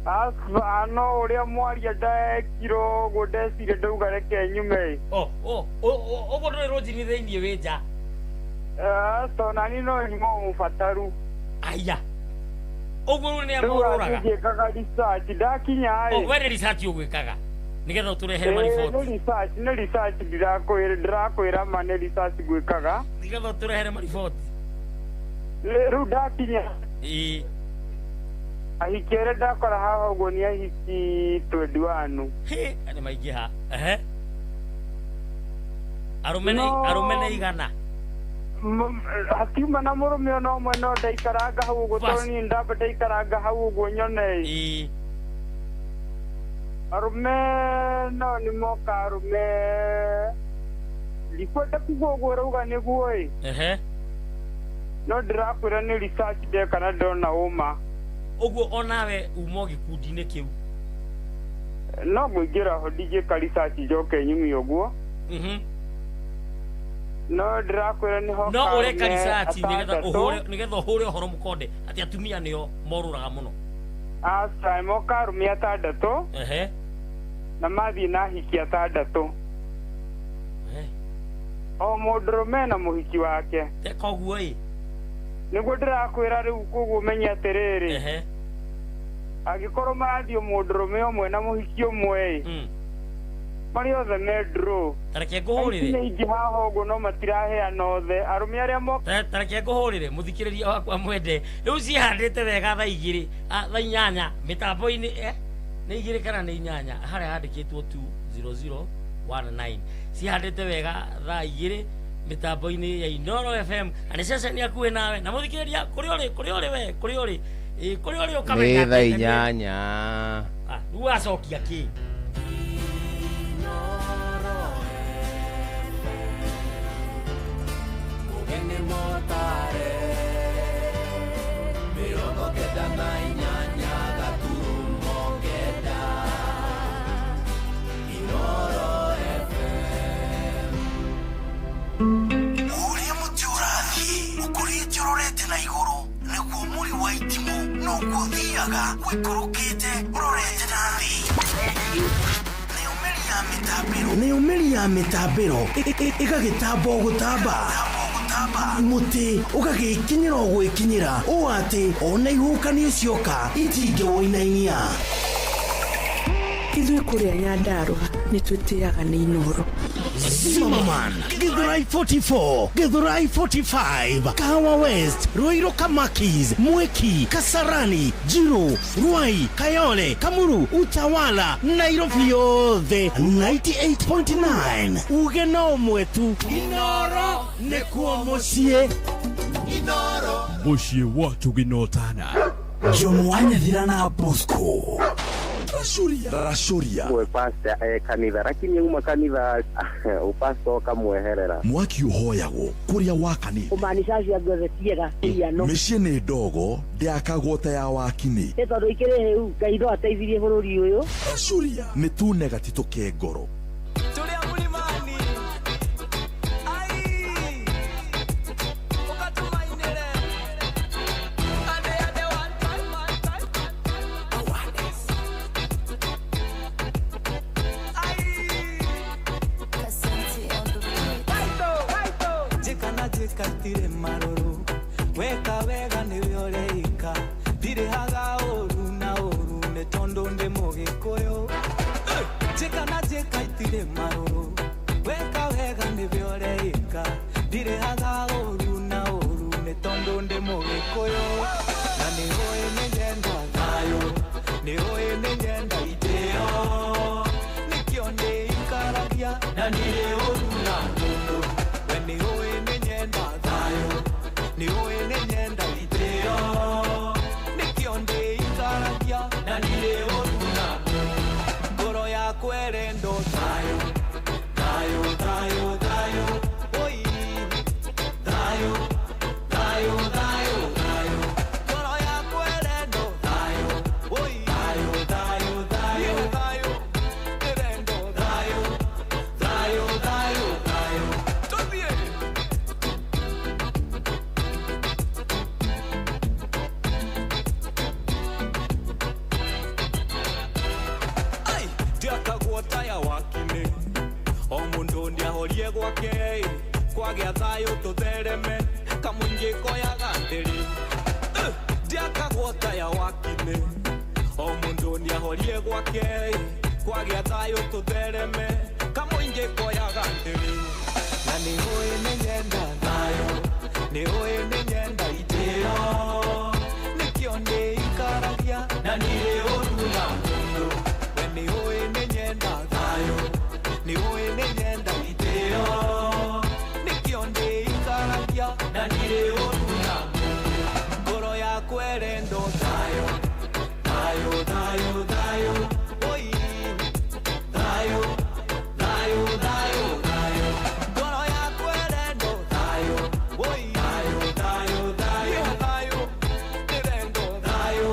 Aca, no ũrĩa mwaria ndekirwo ũguo ndeciria ndauga reke nyume. Oh, oh, ũguo ndũrĩ rũnjingi thĩinĩ wĩ nja? Aca, ona niĩ no nyuma mũbataru. Aya. Ũguo rĩu nĩ amorũraga. Njĩkaga research ndakinya ĩ. We nĩ research ũgwĩkaga nĩgetha ũtũrehere mariboti. Nĩ research, nĩ research ndĩrakwĩra ma nĩ research ngwĩkaga. Nĩgetha ũtũrehere mariboti. Rĩu ndakinya. Ĩĩ. Ahiki arĩa ndakora haha ũguo nĩ ahiki 21. Hĩ, nĩ maingĩha. Ehe. Arũme nĩ igana. Hatiuma na mũrũme ona ũmwe no ndaikaranga hau ũguo tondũ niĩ ndamba ndaikaranga hau ũguo nyone. Ĩĩ. Arũme no nĩ moka arũme ndikwenda kuga ũguo ũrauga nĩguo ĩ. Ehe. No ndĩrakwĩra nĩ research ndeka na ndona ũma. Ũguo onawe uma gĩkundi-inĩ kĩu? No ngũingĩra ho ndingĩka research njoke nyume ũguo. No ndĩrakwĩra nĩ hoka. No ũreka research nĩgetha ũhũre ũhoro mũkonde atĩ atumia nĩo morũraga mũno. Aca, moka arũme atandatũ. Ehe. Na mathiĩ na ahiki atandatũ. O mũndũrũme na mũhiki wake. Teka ũguo ĩ. Nĩguo ndĩrakwĩra rĩu koguo ũmenye atĩrĩrĩ. Ehe. Angĩkorwo marathiĩ mũndũrũme ũmwe na mũhiki ũmwe ĩ. Marĩ othe me draw. Ta reke ngũhũrĩre. Nĩ ingĩ haha ũguo no matiraheana othe. Arũme arĩa moka. Ta reke ngũhũrĩre mũthikĩrĩria wakwa mwende. Rĩu cihandĩte wega thaa igĩrĩ, thaa inyanya mĩtambo-inĩ nĩ igĩrĩ kana nĩ inyanya harĩa handĩkĩtwo 20019. Cihandĩte wega thaa igĩrĩ mĩtambo-inĩ ya Inoro FM na nĩ ceceni hakuhĩ nawe na mũthikĩrĩria kũrĩa ũrĩ kũrĩa ũrĩ we kũrĩa ũrĩ kũrĩa ũrĩ ũkamenya nĩ thaa inyanya. Rĩu wacokia kĩ? Ũrĩa mũtĩ ũrathiĩ ũkũrĩte ũrorete na igũrũ nĩguo mũri wa itimũ noguo ũthiaga ũikũrũkĩte ũrorete na thĩ. Nayo mĩri ya mĩtambĩro ĩgagĩtamba o gũtamba mũtĩ ũgagĩkinyĩra o gwĩkinyĩra ũũ atĩ ona ihuhũkanio cioka itingĩwũinainia. Ithuĩ kũrĩa Nyandarũa nĩ twĩtĩaga nĩ Inoro. Zimmerman, Githurai 44, Githurai 45, Kahawa West, Ruiru Kamakis, Mwiki, Kasarani, Jiru, Ruai, Kayole, Kamuru, Utawala, Nairobi yothe 98.9. Uge no mwetu Inoro nĩkuo mũciĩ. Inoro mũciĩ wa tũginotana. Jomo wa Nyathira na Bosco. Racũria. Mwe pastor kanitha lakini uma kanitha upastor kamweherera. Mwaki ũhoyagwo kũrĩa wakanĩte. Kumaanisha acio angĩ othe ti ega iano. Mĩciĩ nĩ ndogo ndĩakagwo ta ya wakini. Nĩ tondũ ikĩrĩ hĩu Ngai no ateithirie bũrũri ũyũ. Racũria. Nĩ tune gatitũ ke ngoro. Njĩka marũrũ weka wega nĩwe ũreika ndirĩhaga ũru na ũru nĩ tondũ ndĩ mũgĩkũyũ. Njĩka na njĩka itirĩ marũrũ weka wega nĩwe ũreika ndirĩhaga ũru na ũru nĩ tondũ ndĩ mũgĩkũyũ. Na nĩũĩ nĩ nyenda thayũ, nĩũĩ nĩ nyenda itĩo, nĩkĩo ndĩikaragia na ndirĩ ũru na mũndũ. We nĩũĩ nĩ nyenda thayũ, nĩũĩ nĩ nyenda itĩo, nĩkĩo ndĩikaragia na ndirĩ ũru na mũndũ. Ngoro yakwa ĩrendo thayũ, thayũ, thayũ, thayũ, oi, thayũ, thayũ, thayũ, thayũ. Ngoro yakwa ĩrendo thayũ, oi, thayũ, thayũ, thayũ, thayũ, ĩrendo thayũ, thayũ, thayũ, thayũ. Tũthiĩ. Ai, ndiakagwo taya wakinĩ o mũndũ nĩahorie gwake kwagĩa thayũ tũthereme kamũingĩ koyaga ndĩrĩ. Ndiakagwo taya wakinĩ o mũndũ nĩahorie gwake kwagĩa thayũ tũthereme kamũingĩ koyaga ndĩrĩ. Na nĩũĩ nĩ nyenda thayũ, nĩũĩ nĩ nyenda itĩo, nĩkĩo ndĩikaragia na ndirĩ ũru na mũndũ. We nĩũĩ nĩ nyenda thayũ, nĩũĩ nĩ nyenda itĩo, nĩkĩo ndĩikaragia na ndirĩ ũru na mũndũ. Ngoro yakwa ĩrendo thayũ, thayũ, thayũ, thayũ, oi, thayũ, thayũ, thayũ, thayũ. Ngoro yakwa ĩrendo thayũ, oi, thayũ, thayũ, thayũ, thayũ, ĩrendo thayũ,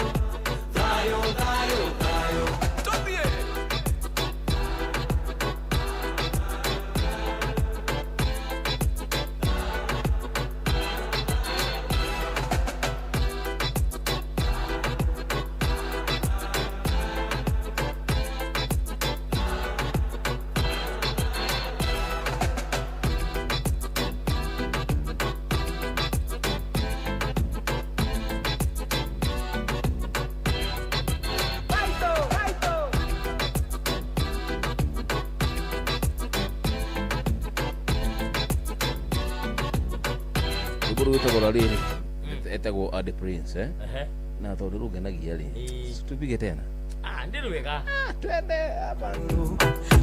thayũ, thayũ, thayũ. Tũthiĩ. Rwĩmbo rũu rwĩtagwo rĩrĩ etagwo Adi Prince Ehe. Na tondũ rũngenagia rĩ tupige tena. Ah, ndĩ rwega. Twende hapa.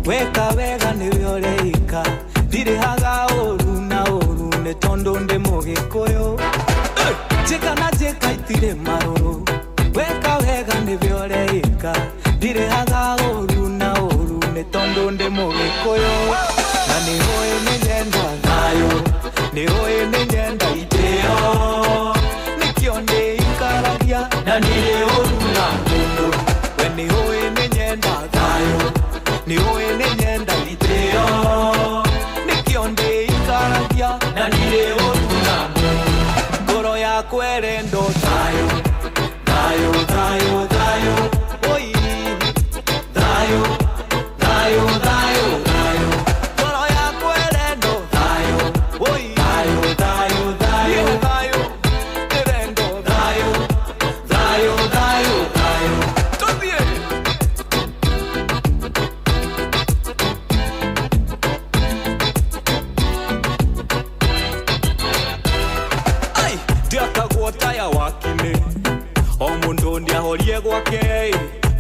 Weka wega nĩwe ũreika ndirĩhaga ũru na ũru nĩ tondũ ndĩ mũgĩkũyũ. Njĩka na njĩka itirĩ marũrũ weka wega nĩwe ũreika ndirĩhaga ũru na ũru nĩ tondũ ndĩ mũgĩkũyũ. Na nĩũĩ nĩ nyenda thayũ, nĩũĩ nĩ nyenda itĩo, nĩkĩo ndĩikaragia na ndirĩ ũru na mũndũ. We nĩũĩ nĩ nyenda thayũ, nĩũĩ nĩ nyenda itĩo, nĩkĩo ndĩikaragia na ndirĩ ũru na mũndũ. Ngoro yakwa ĩrendo thayũ, thayũ, thayũ, thayũ, oi, thayũ, thayũ, thayũ, thayũ. Ngoro yakwa ĩrendo thayũ, oi, thayũ, thayũ, thayũ, thayũ, ĩrendo thayũ, thayũ, thayũ, thayũ. Tũthiĩ. Ai, ndiakagwo taya wakinĩ o mũndũ nĩahorie gwake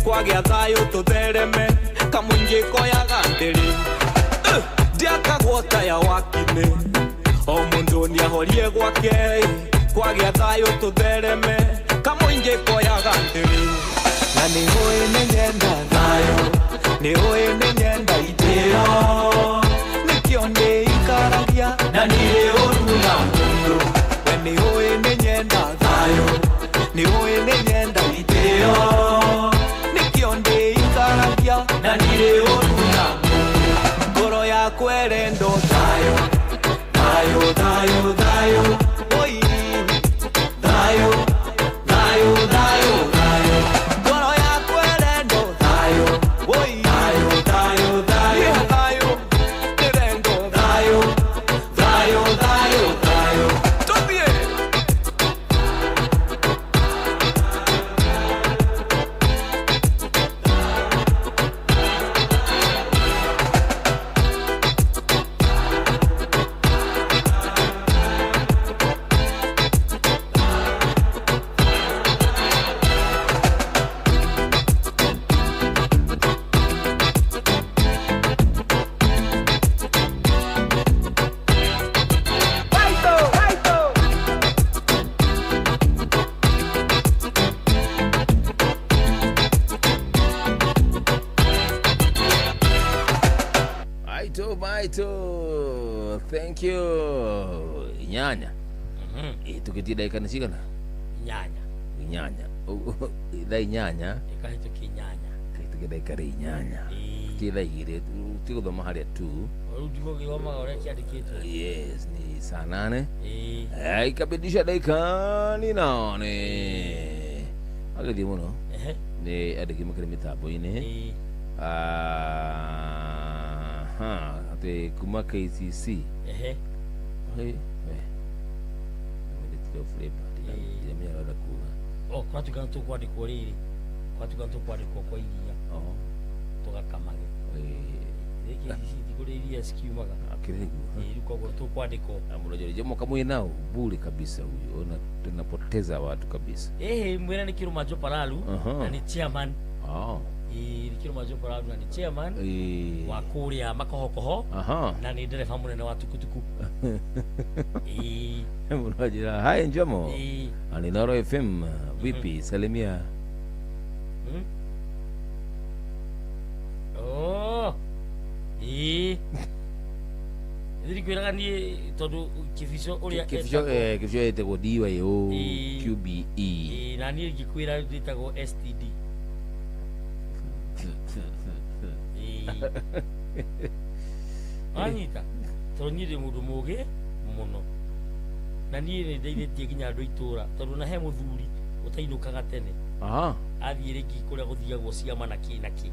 kwagĩa thayũ tũthereme kamũingĩ koyaga ndĩrĩ. Ndiakagwo taya wakinĩ o mũndũ nĩahorie gwake kwagĩa thayũ tũthereme kamũingĩ koyaga ndĩrĩ. Na nĩ ũĩ nĩ nyenda thayũ, nĩ ũĩ nĩ nyenda itĩo. Nĩkĩo ndĩikaragia na ndirĩ ũru na mũndũ. We nĩ ũĩ nĩ nyenda thayũ, nĩ ũĩ nĩ nyenda itĩo. Nĩkĩo ndĩikaragia na ndirĩ ũru na mũndũ. Ngoro yakwa ĩrendwo thayũ, thayũ, thayũ, thayũ. Oi, thayũ, thayũ, thayũ, thayũ. Ngoro yakwa ĩrendwo thayũ, oi, thayũ, thayũ, thayũ, thayũ. Ĩrendwo thayũ, thayũ, thayũ, thayũ. Tũthiĩ. Baito, baito. Thank you. Inyanya. Tukitie ndagĩka nĩ cigana? Inyanya. Inyanya. Thaa inyanya. Ĩkahĩtũkia inyanya. Kahĩtũkia ndagĩka rĩ inyanya. Ti thaa igĩrĩ. Tigũthoma harĩa tu. Rĩu ndigũgĩthomaga ũrĩa kĩandĩkĩtwo. Yes, ni saa 8. Ikabidisha dakika ni 8. Agĩthiĩ mũno. Nĩ andĩki makĩrĩ mĩtambo-inĩ. Aha, atĩ kuma KCC. Ehe. Hey, hey. Ministry of Labor. Ndiramenya ũrenda kuga. O, kwatuĩka nĩ tũkwandĩkwo rĩrĩ. Kwatuĩka nĩ tũkwandĩkwo kwa iria. Tũgakamage. Rĩ KCC ti kũrĩa iria cikiumaga. Akĩrĩ nĩguo. Ĩĩ, rĩu koguo tũkwandĩkwo. Mnajua Jomo kama nao bure kabisa huyo. Ona tunapoteza watu kabisa. Ĩhĩ, mwĩra nĩ Kĩrũma Joparalu na nĩ chairman. Ĩĩ, Kĩrũma Joparalu na nĩ chairman wa kũrĩa Makohokoho na nĩ ndereba mũnene wa tukutuku. Ĩĩ. Mnajua hai Njomo. Ani Noro FM vipi salimia. Oh. Ĩĩ. Ndirikwĩraga niĩ tondũ Kĩbico ũrĩa Kĩbico Kĩbico ĩtagwo DYO QBE. Ĩĩ, na niĩ ngĩkwĩra ĩtagwo STD. Ĩĩ. Wanyita tondũ niĩ ndĩ mũndũ mũgĩ mũno na niĩ nĩ ndeithĩtie nginya andũ itũra tondũ na he mũthuri ũtainũkaga tene. Athiĩ rĩngĩ kũrĩa gũthiagwo ciama na kĩ na kĩ.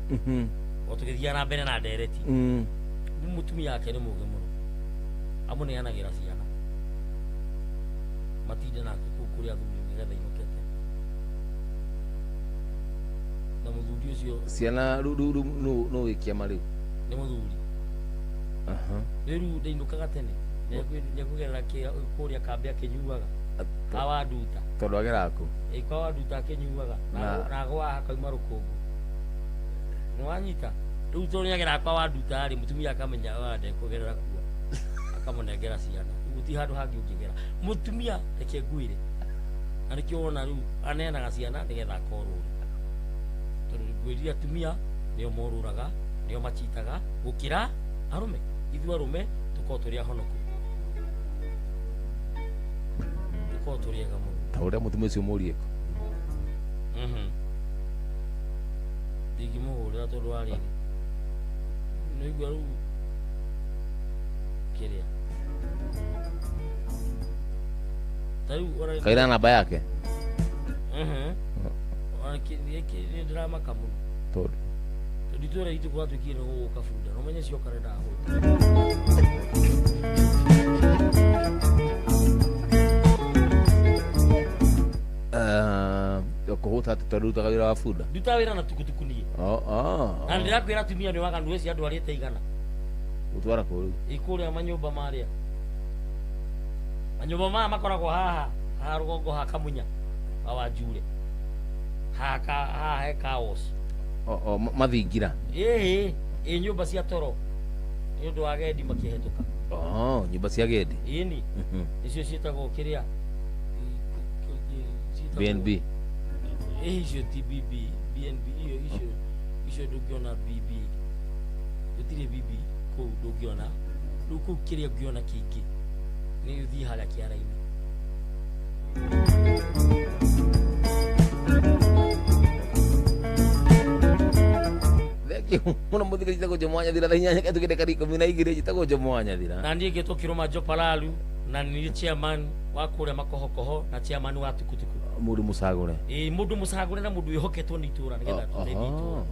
O tũgĩthiaga na mbere na ndereti. Rĩu mũtumia wake nĩ mũgĩ mũno. Amũneanagĩra ciana matinde nake kũu kũrĩa athuri nĩgetha inũke tene. Na mũthuri ũcio ciana rĩu no wĩ kĩama rĩu nĩ mũthuri. Rĩu ndainũkaga tene nĩekũgerera kũrĩa kambĩ akĩnyuaga kwa Wanduta. Tondũ ageraga kũ? Ĩ, kwa Wanduta akĩnyuaga na agũaga hakauma rũkũngũ. Nĩwanyita? Rĩu tondũ nĩageraga kwa Wanduta rĩ, mũtumia akamenya ndekũgerera kuo akamũnengera ciana. Rĩu gũtirĩ handũ hangĩ ũngĩgera. Mũtumia reke ngwĩre na nĩkĩo wona rĩu aneanaga ciana nĩgetha akorũre. Tondũ ngwĩrire atumia nĩo morũraga, nĩo machitaga gũkĩra arũme. Ithuĩ arũme tũkoragwo tũrĩ ahonoku. Tũkoragwo tũrĩ ega mũno. Ta ũrĩa mũtumia ũcio mũrie kũ? Ndingĩmũhũrĩra tondũ wa rĩrĩ. Nĩwaigua rĩu kĩrĩa. Ta rĩu ona Kaira namba yake? Ona nĩ ndĩramaka mũno. Tondũ? Tondũ itũra ritũ kũratuĩkire nĩ gũgũka bunda. Na ũmenye cioka nĩ ndahũta. Kũhũta atĩ tondũ ũrutaga wĩra wa bunda? Ndutaga wĩra na tukutuku niĩ. Na ndĩrakwĩra atumia nĩ waganu eci andũ arĩte igana. Gũtwara kũ rĩu? Ĩ kũrĩa manyũmba marĩa. Manyũmba maya makoragwo haha, haha rũgongo ha Kamunya, wa Wanjure. Haha he kaos. Mathingira? Ĩĩ, ĩ nyũmba cia toro. Nĩ ũndũ wa agendi makĩhetũka. Nyũmba cia agendi? Icio ti BB BNB iyo icio icio ndũngĩona BB gũtirĩ BB kũu ndũngĩona rĩu kũu kĩrĩa ũngĩona kĩingĩ nĩ ũthiĩ harĩa kĩara-inĩ. Thank you muno muthikĩrĩria njĩtagwo Jomo wa Nyathira thaa 8 tũgĩte kari 12 njĩtagwo Jomo wa Nyathira. Na niĩ ngĩtwo Kĩrũma Jopalalu na nĩ chairman wa kũrĩa Makohokoho na chairman wa tukutuku. Mũndũ mũcagũre. Ĩĩ mũndũ mũcagũre na mũndũ wĩhoketwo nĩ itũra nĩgetha tũteithie itũra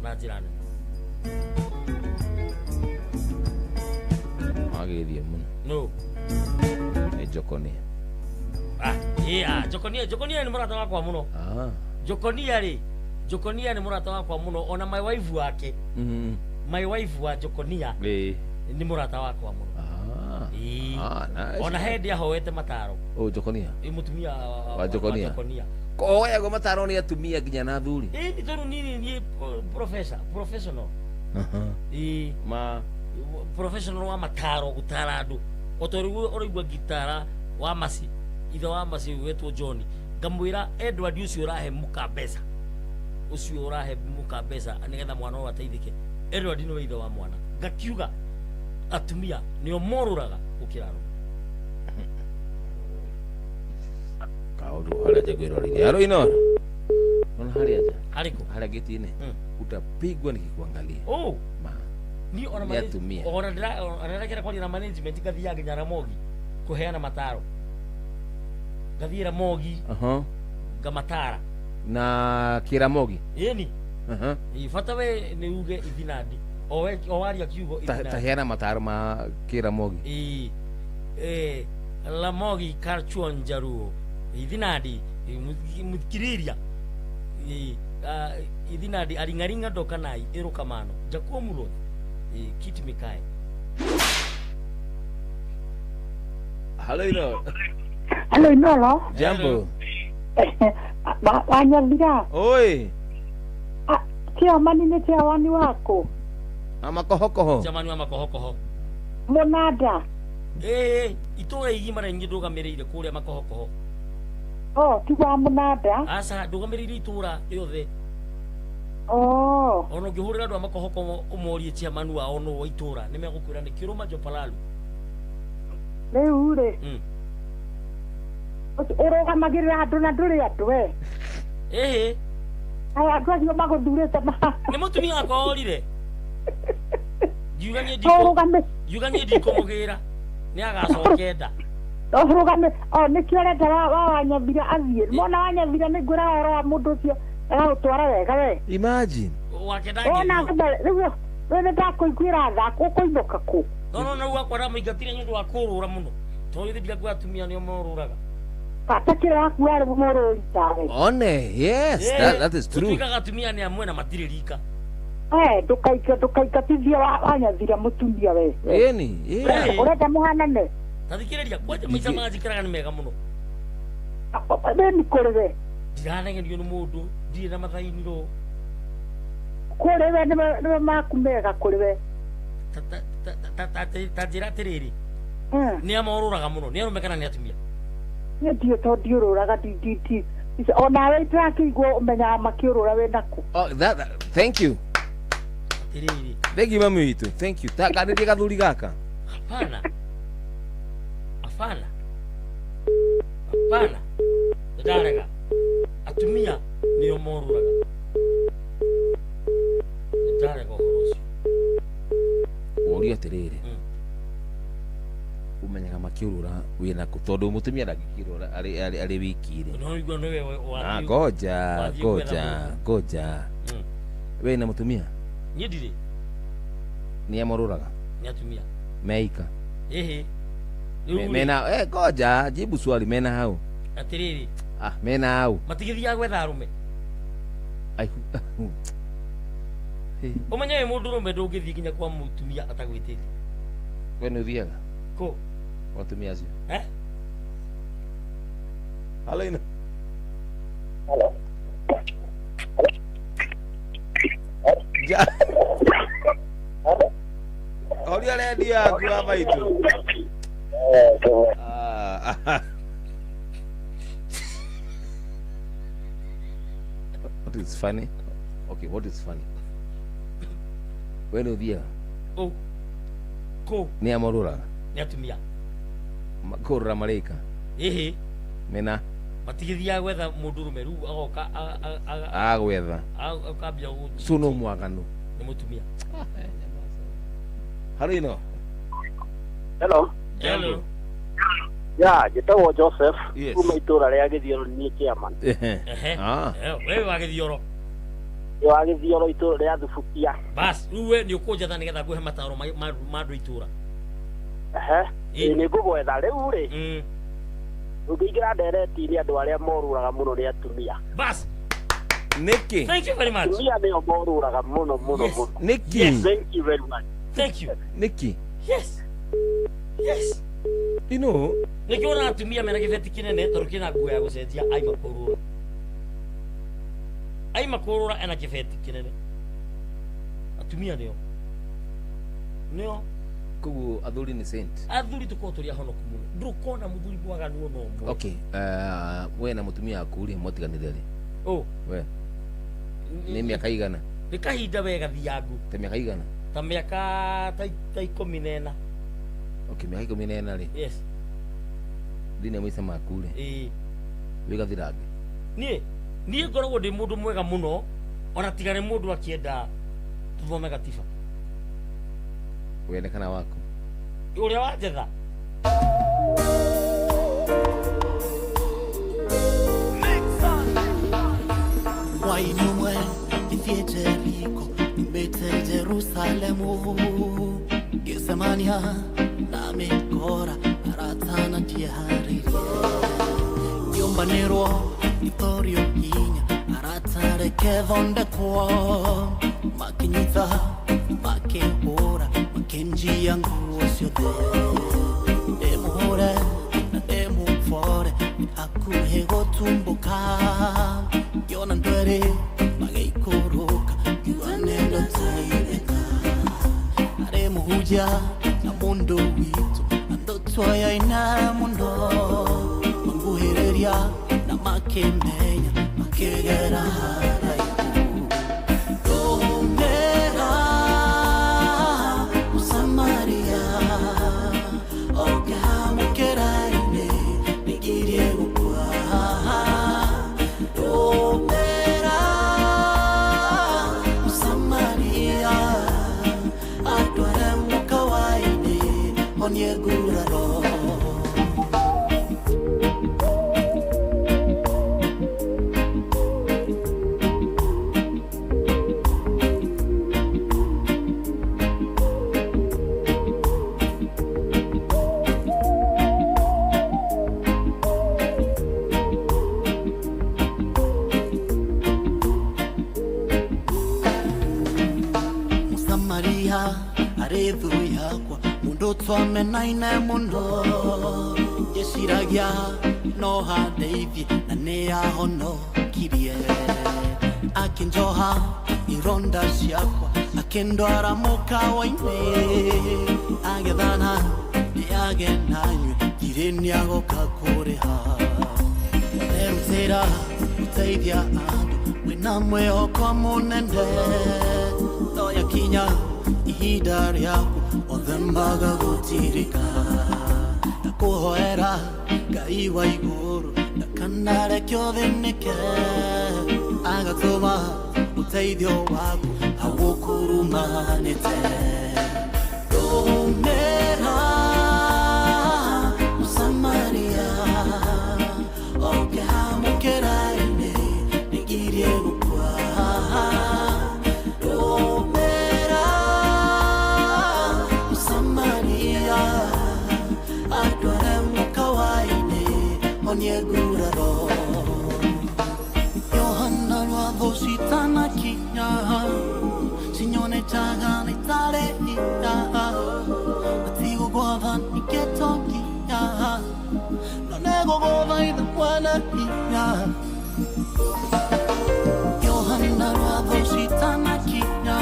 na njĩra nene. Agĩthiĩ mũno. No. Nĩ Njokonia. Ah, ĩĩ ah, Njokonia, Njokonia nĩ mũrata wakwa mũno. Ah. Njokonia rĩ, Njokonia nĩ mũrata wakwa mũno ona my wife wake. My wife wa Njokonia. Ĩĩ. Nĩ mũrata wakwa mũno. Ah. Ĩĩ. Ah, nice. Ona he ndĩ ahoete mataro. Oh, Njokonia. Ĩ mũtumia wa Njokonia. Njokonia. Koyagwo mataro nĩ atumia nginya na athuri. Ĩĩ nĩ tondũ niĩ niĩ professor, professional. Ĩĩ. Ma professional wa mataro gũtara andũ. O ta ũrĩa ũraigua ngitara wa Maci, ithe wa Maci wetwo John, ngamwĩra Edward ũcio ũrahe mũka mbeca. Ũcio ũrahe mũka mbeca nĩgetha mwana ũyũ ateithĩke. Edward nĩwe ithe wa mwana. Ngakiuga atumia nĩo morũraga gũkĩra arũme. Kaũndũ harĩa nja ngwĩroreire. Haro Inooro. Ona harĩa nja. Harĩkũ? Harĩa gĩti-inĩ. Utapigwa nikikuangalia. Oh. Ma. Niĩ ona Nĩ atumia. Ona ndĩrakĩra kwaria na management ngathiaga nginya Ramogi kũheana mataro. Ngathiĩ Ramogi ngamatara. Na kĩramogi. Ĩni. Ĩ bata we nĩ uge ithinandi. O we o waria kiugo ithinandi. Taheana mataro ma kĩramogi. Ĩ. Ramogi karchuon Jaruo. Ithinandi muthikiriria. Ĩ ithinandi aringaringa dokanai erokamano. Jakuo murothi. Kiti mikae. Hello Inooro. Hello Inooro. Jambo. Wanyathira. Oi. Chairman nĩ chairman wako. Amakohokoho. Chairman wa Makohokoho. Mũnanda. Ĩĩ itũra igima rĩ ndũgamĩrĩire kũrĩa Makohokoho. Oh, ti wa Mũnanda. Aca ndũgamĩrĩire itũra rĩothe. Oh. Ona ũngĩhũrĩra andũ a Makohoko ũmorie chairman wao nũ wa itũra nĩ megũkwĩra nĩ Kĩrũma Jopalalu. Rĩu rĩ. Ũrũgamagĩrĩra andũ na ndũrĩ andũ we. Ĩhĩ. Aya andũ acio magũthurĩte ma. Nĩ mũtumia wakwa orire. Ngiuga niĩ ndikũmũgĩra. Nĩ agacoke nda. Ũrũgame o nĩkĩo ũrenda wa Wanyathira athiĩ. Mwana Wanyathira nĩ ngwĩra ũhoro wa mũndũ ũcio aragũtwara wega we. Imagine. Wake ndangĩ. Ona rĩu we nĩ ndakũiguĩra tha ũkũinũka kũ. No no wakwa ndamũingatire nĩ ũndũ wa kũrũra mũno. Tondũ ithe ndigakuga atumia nĩo morũraga. Bata kĩrĩa waku warĩ mũrũri tawe. One, yes, that is true. Gũtuĩkaga atumia nĩ amwe na matirĩ rika. Ndũkaingatithie Wanyathira mũtumia we. Ĩni, ĩĩ. Ũrenda mũhanane. Ta thikĩrĩria kwanja maica manjikaraga nĩ mega mũno. Ĩni kũrĩ we. Ndiranegenio nĩ mũndũ, ndirĩ na mathainiro. Kũrĩ we nĩwe maku mega kũrĩ we. Ta njĩra atĩrĩrĩ. Nĩ amorũraga mũno, nĩ arũme kana nĩ atumia? Niĩ ndiũ tondũ ndiũrũraga ndi onawe ndĩrakĩigua ũmenyaga makĩũrũra wĩ nakũ. Oh, that thank you. Atĩrĩrĩ. Thank you mami witũ. Thank you. Ta kanĩrie gathuri gaka. Hapana. Hapana. Hapana. Ndarega. Atumia nĩo morũraga. Ndarega ũhoro ũcio. Woria atĩrĩrĩ. Umenyaga makĩũrũra wĩ nakũ tondũ mũtumia ndangĩkĩũrũra arĩ wiki rĩ. No igua nĩwe wathiĩ. Ngoja, ngoja, ngoja. We na mũtumia? Niĩ ndirĩ. Nĩ amorũraga? Nĩ atumia. Meika. Ĩhĩ. Mena ngoja, jibu swali mena hau. Atĩrĩrĩ. Ah, mena hau. Matigĩthiaga gwetha arũme. Ai. Ũmenye wĩ mũndũrũme ndũngĩthiĩ nginya kwa mũtumia atagwĩtĩte. We nĩ ũthiaga? Kũ? Kwa atumia acio. Eh? Halo Ino. Halo. Ja. Horia redio yaku wa maitũ. Ah. What is funny? Okay, what is funny? We nĩ ũthiaga? Ũ kũ? Nĩ amorũraga? Nĩ atumia. Kũrũra marĩka? Ĩhĩ. Mena matigithiaga gwetha mũndũ rũme rĩu agoka agwetha akambia so no mwaganu nĩ mũtumia. Hello ino. Hello. Hello. Ya, njĩtagwo Joseph. Yes. Kuma itũra rĩa Gĩthioro niĩ chairman. Ehe. We wa Gĩthioro. Wa Gĩthioro itũra rĩa Thubukia. Bas, rĩu we nĩ ũkũnjatha nĩgetha ngũhe mataro ma andũ itũra. Ehe. Nĩ ngũgwetha rĩu rĩ. Ũngĩingĩra ndereti-inĩ andũ arĩa morũraga mũno nĩ atumia. Bas. Nĩkĩ? Thank you very much. Atumia nĩo morũraga mũno mũno mũno. Nĩkĩ? Thank you very much. Thank you. Nĩkĩ? Yes. Yes. You know, nĩkĩo wona atumia mena gĩbeti kĩnene tondũ kĩna nguo ya gũcenjia aima kũrũra. Aima kũrũra ena kĩbeti kĩnene. Atumia nĩo. Nĩo. Koguo athuri nĩ saint. Athuri tũkorwo tũrĩ ahonoku mũno. Ndũkona mũthuri mwaganu ona ũmwe. Okay, we na mũtumia waku rĩ mwatiganire rĩ? Ũ. We. Nĩ mĩaka igana? Nĩ kahinda we gathiangu. Ta mĩaka igana? Ta mĩaka ta 14. Okay, mĩaka 14 rĩ? Yes. Thĩinĩ wa maica maku rĩ? Ĩĩ. Wĩ gathirange? Niĩ ngoragwo ndĩ mũndũ mwega mũno ona tiga nĩ mũndũ akĩenda tũthome gatiba. Wene kana waku? Ũrĩa wanjetha. Wainyumwe ithie Jeriko nimete Jerusalemu Getsemania na mikora aratana tihariri Nyumbanirwo itorio inya aratareke thondekwo makinyitha makihũra makinjia nguo ciothe ndĩmũhũre na ndĩmũbore hakuhĩ gũtumbũka ngĩona ndwere magĩikũrũka ngiuga nĩndateithĩka arĩ mũhunjia na mũndũ witũ andũ twoyaine mũno manguhĩrĩria na makĩmenya makĩgera haraihu. Ndũmĩra Mũsamaria oke hamũkĩra-inĩ nĩngirie gũkua. Ndũmĩra Mũsamaria atware mũkawa-inĩ honie nguraro. Thũ yakwa mũndũ twamenaine mũno ngĩciragia no handeithie na nĩahonokirie akĩnjoha ironda ciakwa akĩndwara mũkawa-inĩ agethana nĩage nanyue ndirĩ nĩagoka kũrĩha erutĩra gũteithia andũ wĩna mwĩhoko mũnene no yakinya ihinda rĩaku othe maga gũtirika ndakũhoera Ngai wa igũrũ ndakanareke ũthĩnĩke agatũma ũteithio waku awũkurumanĩte. Ndũmĩra Mũsamaria oke hamũkĩra-inĩ nĩngirie gũkua. Ndũmĩra Mũsamaria atware mũkawa-inĩ honie nguraro. Yohana rwatho citanakinya cinyonekaga nĩ tarĩ hinya atigũgwatha nĩkĩto nginya no nĩgũgũthaitha mwana hinya. Yohana rwatho citanakinya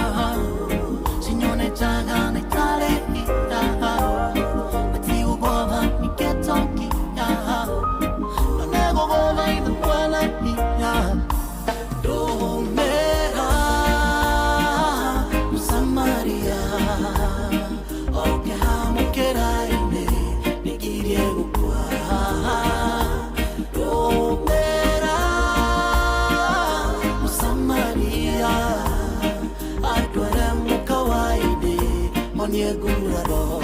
cinyonekaga nĩ tarĩ hinya atigũgwatha nĩkĩto nginya no nĩgũgũthaitha mwana hinya. Ndũmĩra Nĩahonie nguraro.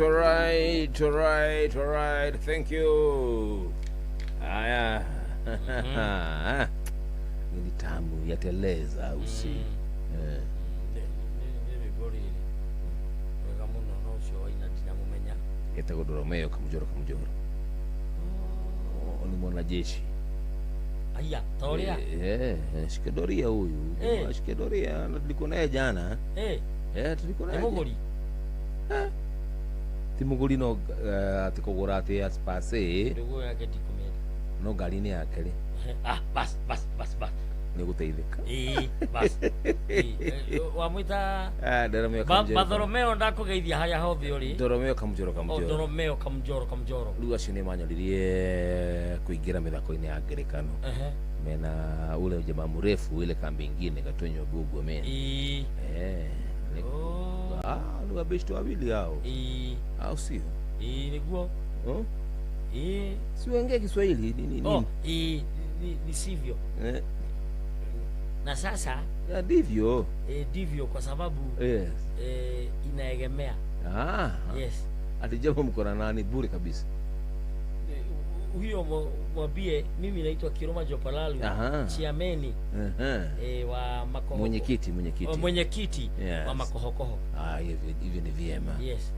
Alright, alright, alright. Thank you. Haya. Ni tamu ya teleza usi. Wega muno no ucio waina ndinamumenya. Etagwo Doromeo Kamujoro Kamujoro. Oh, ni mwanajeshi. Aya, toria. Shike doria huyu. Shike doria na tulikuwa naye jana. Tulikuwa naye. Ni muguri. Ti muguri no ati kugura ati aspase. Ndugu yake ndikumenya. No ngari-inĩ yake rĩ. Ah, bas bas bas bas. Nĩ gũteithĩka. Bas. Wamwĩta Doromeo Kamujoro. Bartholomeo ndakũgeithia harĩa hothe ũrĩ. Doromeo Kamujoro Kamujoro. Oh, Doromeo Kamujoro Kamujoro. Rĩu acio nĩ manyoririe kũingĩra mĩthako-inĩ ya ngerekano. Mena ule jamaa mrefu ile kambi ingine Gatonyo Bugo mena. Ni wabeshte wawili hao. Au sio? Niguo. Si uongee Kiswahili nini? Oh, ni sivyo. Na sasa ndivyo. Ndivyo kwa sababu yes. Inaegemea. Yes. Ati jambo mko na nani bure kabisa. Huyo mwambie mimi naitwa Kiroma Jopalalu, chairman wa Makohoko. Mwenyekiti. Mwenyekiti yes. wa Makohokoho. Hivyo ni vyema. Yes.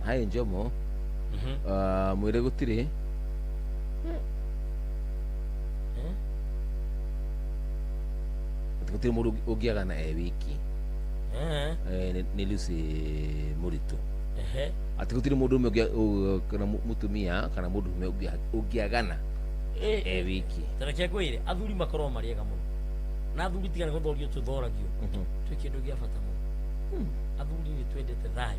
Hayo njomo. Mwire gutire. Gutire mundu ungiagana e wiki. Ni Lucy Muritu. Ati gutire mundu ume kana mutumia kana mundu ume ungiagana e wiki. Tareke ngwire athuri makorwo mariega muno. Na athuri tiga ni guthorio tuthoragio. Twi kindu gia bata muno. Athuri ni twendete thayo.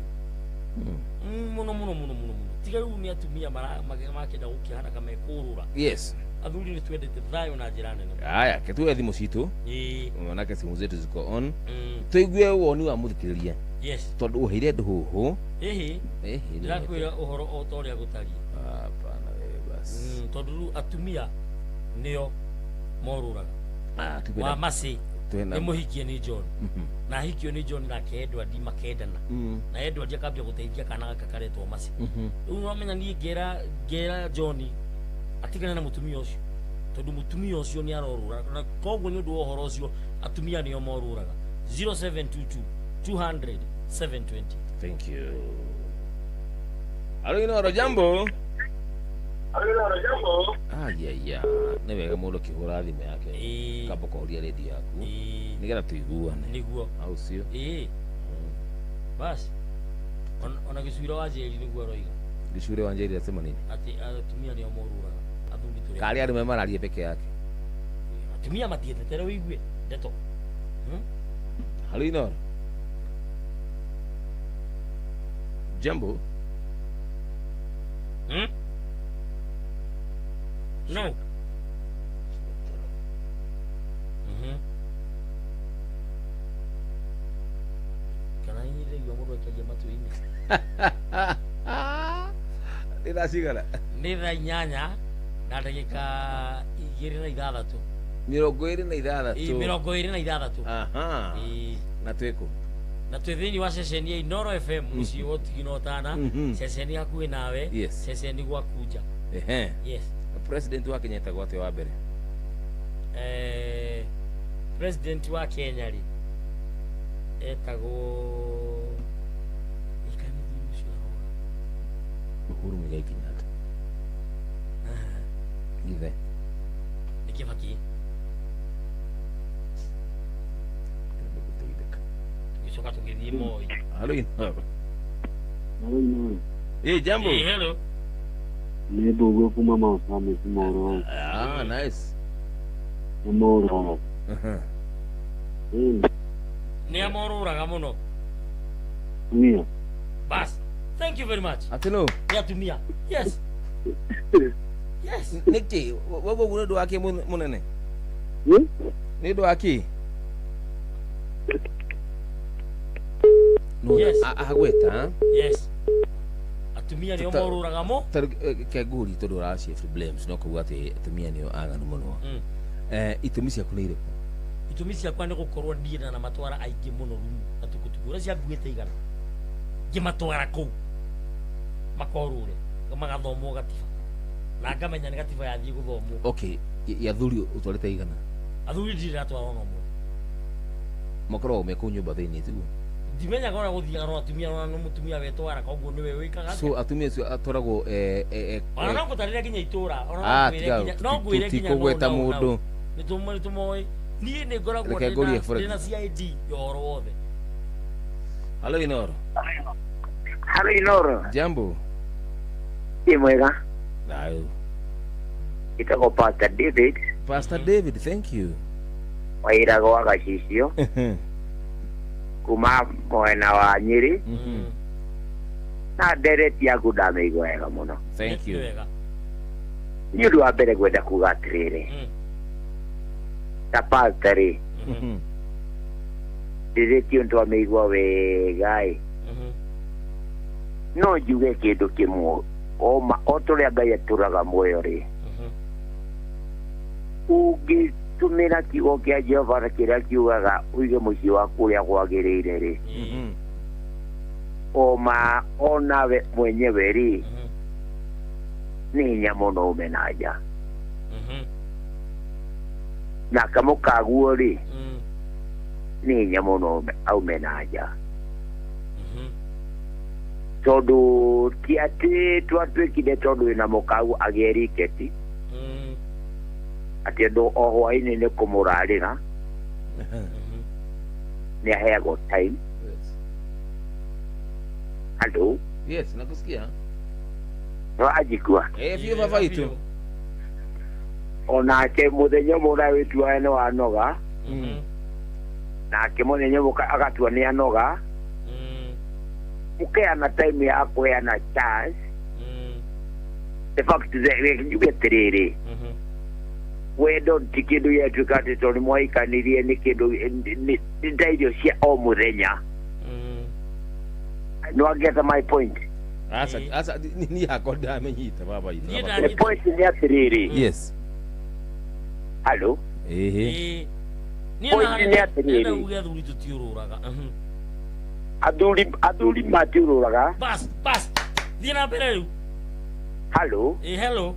Muno muno muno muno muno. Tiga riu ni atumia makenda gukihana kama mekurura. Yes. Athuri ni twendete thayo na njira nene. Haya, ketuwe thimu citu. Manake simu zetu ziko on. Tuigue woni wa muthikiriria. Yes. Tondu uheire nduhuhu. Ehe. Ndirakwira uhoro o ta uria gutarie. Hapana wewe basi. Tondu riu atumia nio moruraga. Wa masi ni muhikie ni John. Na hikio ni John nake Edward makendana. Na Edward akambia guteithia kana gaka karetwo Masi. Riu wamenya nie ngera John atigane na mutumia ucio. Tondu mutumia ucio ni arorura na koguo ni undu wa uhoro ucio atumia nio moruraga. 0722 200 720. Thank you. Alo ino jambo. Alo jambo. Yeah. Ni wega mundu akihura thimu yake. Kamba kuhoria radio yaku. Nigetha tuiguane. Niguo. Au sio? Bas. Ona gicura wa njeri niguo aroiga. Gicura wa njeri asema nini? Ati atumia nio moruraga. Athuri turi. Kali arume mararie peke yake. Atumia matietetere wigue ndeto. Halo ino. Jambo. No. Kana nyire yo mundu akagia matu-inĩ. Nĩ thaa cigana? Nĩ thaa 8 na ndagĩka 26. 26. 26. Aha. Na twĩkũ? Na twĩ thĩinĩ wa ceceni ya Inoro FM mũciĩ wa ũtigi na ũtana, ceceni hakuhĩ nawe, ceceni gwaku nja. Yes. President wa Kenya etagwo atĩa wa mbere? President wa Kenya rĩ etagwo Uhuru Muigai Kenyatta. Ithe nĩ Kibaki. Tũgĩcoka tũgĩthiĩ Moi. Halo Inoro. Jambo. Hello. Nĩ mbũguo kuma Mau Summit Moro. Nice. Nĩ mororo. Nĩ amorũraga mũno. Tumia. Bas. Thank you very much. Atĩ nũ? Nĩ atumia. Yes. Yes. Nĩkĩ? Woguo ũguo nĩ ũndũ wa kĩ mũnene? Nĩ ũndũ wa kĩ? Yes. Agweta. Yes. Atumia nĩo morũraga mo. Kenguri tondũ ũraciĩ blames no kuga atĩ atumia nĩo aganu mũno. Itũmi ciaku nĩ irĩkũ? Itũmi ciakwa nĩ gũkorwo niĩ na matwara aingĩ mũno rumu na tukutuku ũrĩa cianguĩte igana ngĩmatwara kũu makorũre magathomwo gatiba na ngamenya nĩ gatiba yathiĩ gũthomwo. Okay, ya athuri ũtwarĩte igana? Athuri ndirĩ ndatwara ona ũmwe. Makoragwo me kũu nyũmba thĩinĩ tiguo? Ndimenyaga ũrĩa gũthiaga no atumia ona no mũtumia wetwara koguo nĩwe wĩkaga. So atumia acio atwaragwo ona no ngũtarĩria nginya itũra ona no ngwĩre nginya tũtikũgweta mũndũ. Nĩ tũmoĩ. Niĩ nĩ ngoragwo ndĩna CID ya ũhoro wothe. Halo Inoro. Halo Inoro. Jambo. Ĩ mwega. Thayũ. Ĩtagwo Pastor David. Pastor David, thank you. Wairaga wa Gacicio. Kuma mwena wa Nyĩrĩ. Na ndereti yaku ndamĩigua wega mũno. Thank you. Nĩ ũndũ wa mbere ngwenda kuga atĩrĩrĩ. Ta pastor rĩ, ndereti ĩyo nĩtwamĩigua wega ĩ. No njuge kĩndũ kĩmwe o tũrĩa Ngai atũraga muoyo rĩ, ũngĩtũmĩra kiugo kĩa Jehova na kĩrĩa kiugaga ũige mũciĩ waku ũrĩa kwagĩrĩire rĩ, oma onawe mwenyewe rĩ, nĩ hinya mũno ume na nja. Na kamũkaguo rĩ, nĩ hinya mũno aume na nja. Tondũ ti atĩ twatuĩkire tondũ wĩna mũkaguo agĩe riketi atĩ andũ o hwaĩ-inĩ nĩ kũmũrarĩra, nĩ aheagwo time. Hello. Yes, nakusikia. Wajikua. Biũ baba itũ. Onake mũthenya ũmwe ũrĩa nĩ wanoga, nake mũthenya ũmwe agatua nĩ anoga, ũkeana time ya kũheana chance. The fact is njuge atĩrĩrĩ, wendo ti kĩndũ gĩatuĩka atĩ tondũ nĩmwahikanirie nĩ kĩndũ nĩ ta irio cia o mũthenya. No I get my point. Asa asa ni hakwa ndamenyita baba itũ. The point nĩ atĩrĩrĩ. Yes. Hello. Ehe. Point nĩ atĩrĩrĩ. Uge athuri tũtiũrũraga. Athuri matiũrũraga. Bas bas. Thiĩ na mbere rĩu. Hello. Hello.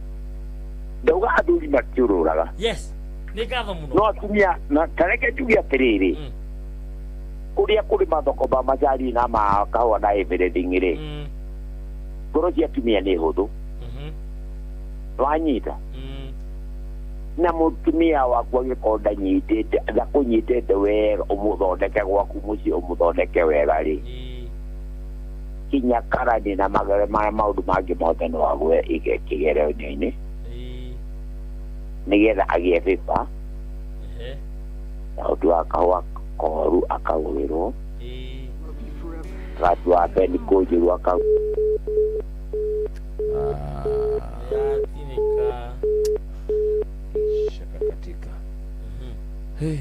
Ndauga athuri matiũrũraga. Yes. Nĩ ngatho mũno. No atumia na tareke njuge atĩrĩrĩ. Kũrĩa kũrĩ mathoko ma macani na ma kahũa na everything rĩ, ngoro cia atumia nĩ hũthũ. Wanyita. Na mũtumia waku angĩkorwo ndanyitĩte ndakũnyitĩte wega ũmũthondeke gwaku mũciĩ ũmũthondeke wega rĩ, kinya karani na maũndũ mangĩ mothe no agwe kĩgeranio-inĩ nĩgetha agĩe bĩba na ũndũ wa kahũa koru akagũrĩrwo, agatua beni kũnjũru akagũrĩrwo. Katika. Hey.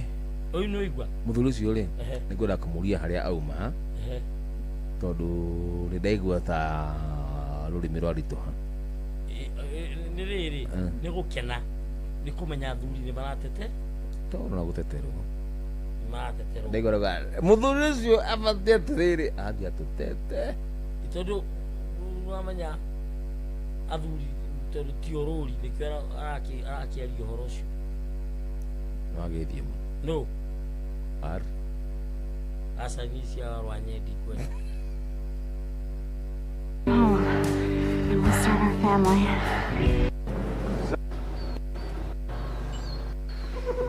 Ũyũ nĩ ũigua? Mũthuri ũcio rĩ, nĩngwenda kũmũria harĩa auma tondũ nĩ ndaigua ta rũrĩmĩ rwaritũha. Nĩ rĩrĩ, nĩ gũkena nĩ kũmenya athuri nĩ maratete tondũ na gũteterwo. Marateterwo. Ndaigua mũthuri ũcio abatiĩ atĩrĩrĩ athiĩ atũtete tondũ wamenya athuri tondũ ti ũrũri nĩkĩo arakĩaria ũhoro ũcio. No agĩthiĩ mũno. No. Ar. Aca niĩ cia Rwanyendi kwenda. Home and we'll start our family.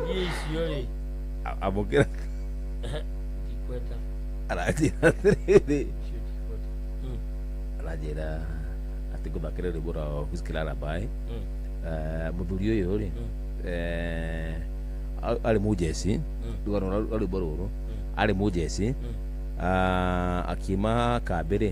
Niĩ icio rĩ. Amũkĩra. Ndikwenda. Aranjĩra atĩrĩrĩ. Aranjĩra atĩ ngũthakĩre rwĩmbo rwa Whiskey Lullaby. Mũthuri ũyũ rĩ, arĩ mũjeci, rũgano rwa rwĩmbo rũrũ, arĩ mũjeci, akiuma kambĩ rĩ,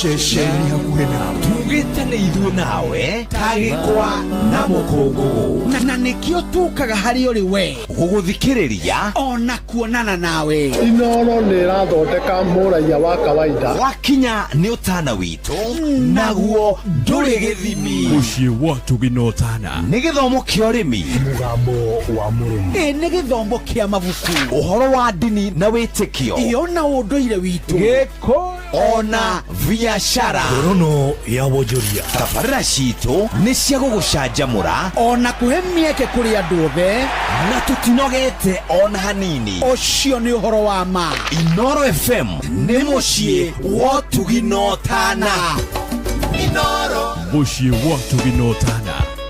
Ceceni hakuhĩ nawe tugĩte nĩ ithuĩ nawe tagĩkwa na mũkũngũgũ na nĩkĩo tũkaga harĩ ũrĩ we gũgũthikĩrĩria ona kuonana nawe. Inoro nĩ ĩrathondeka mũraiya wa kawaida. Wakinya nĩ ũtana witũ naguo ndũrĩ gĩthimi. Mũciĩ wa Ũtugi na Ũtana nĩ gĩthomo kĩa ũrĩmi, mũgambo wa mũrĩmi, ĩ nĩ gĩthomo kĩa mabuku, ũhoro wa ndini na wĩtĩkio, ĩ ona ũndũire witũ, gĩkũyũ ona biacara. Ngorono ya wonjoria. Tabarĩra citũ nĩ cia gũgũcanjamũra ona kũhe mĩeke kũrĩ andũ othe, na tũtinogete ona hanini. Ũcio nĩ ũhoro wa ma. Inoro FM nĩ mũciĩ wa Ũtugi na Ũtana. Inoro mũciĩ wa Ũtugi na Ũtana.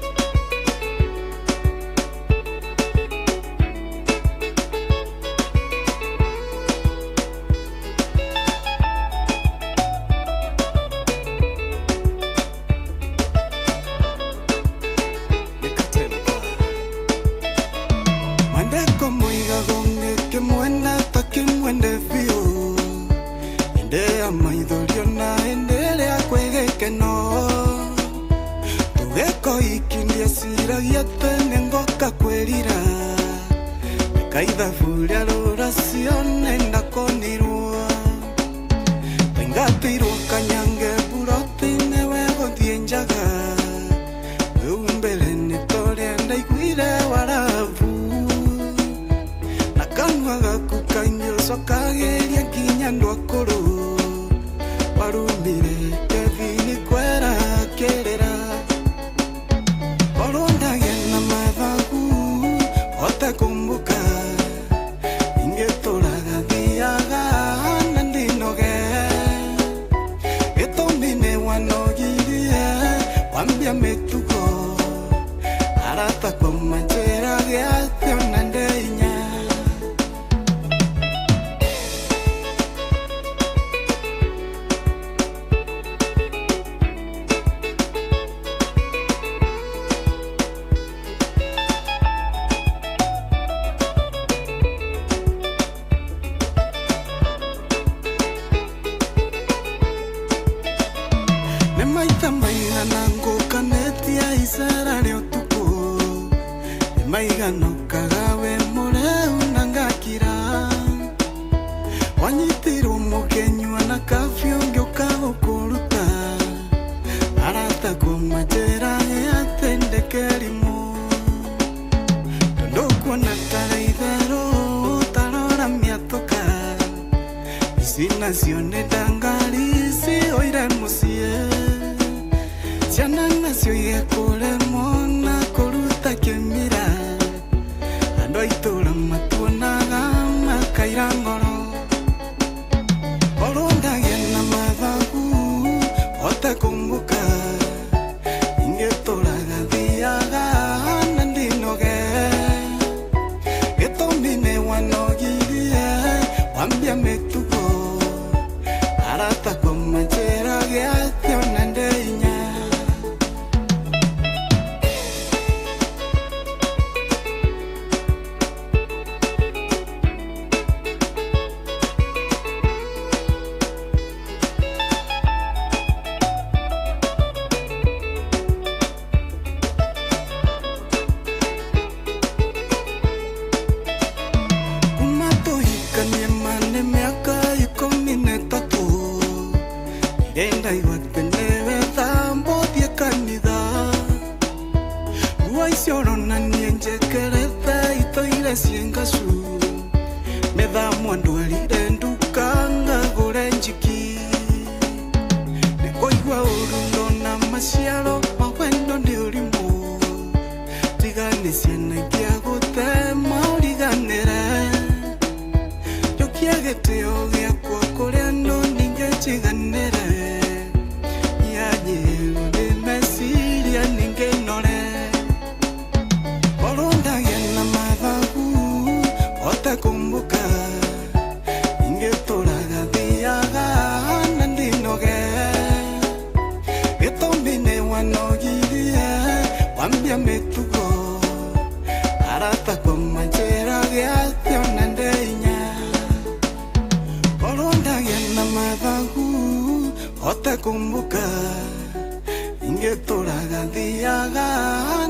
Ingĩtũraga thiaga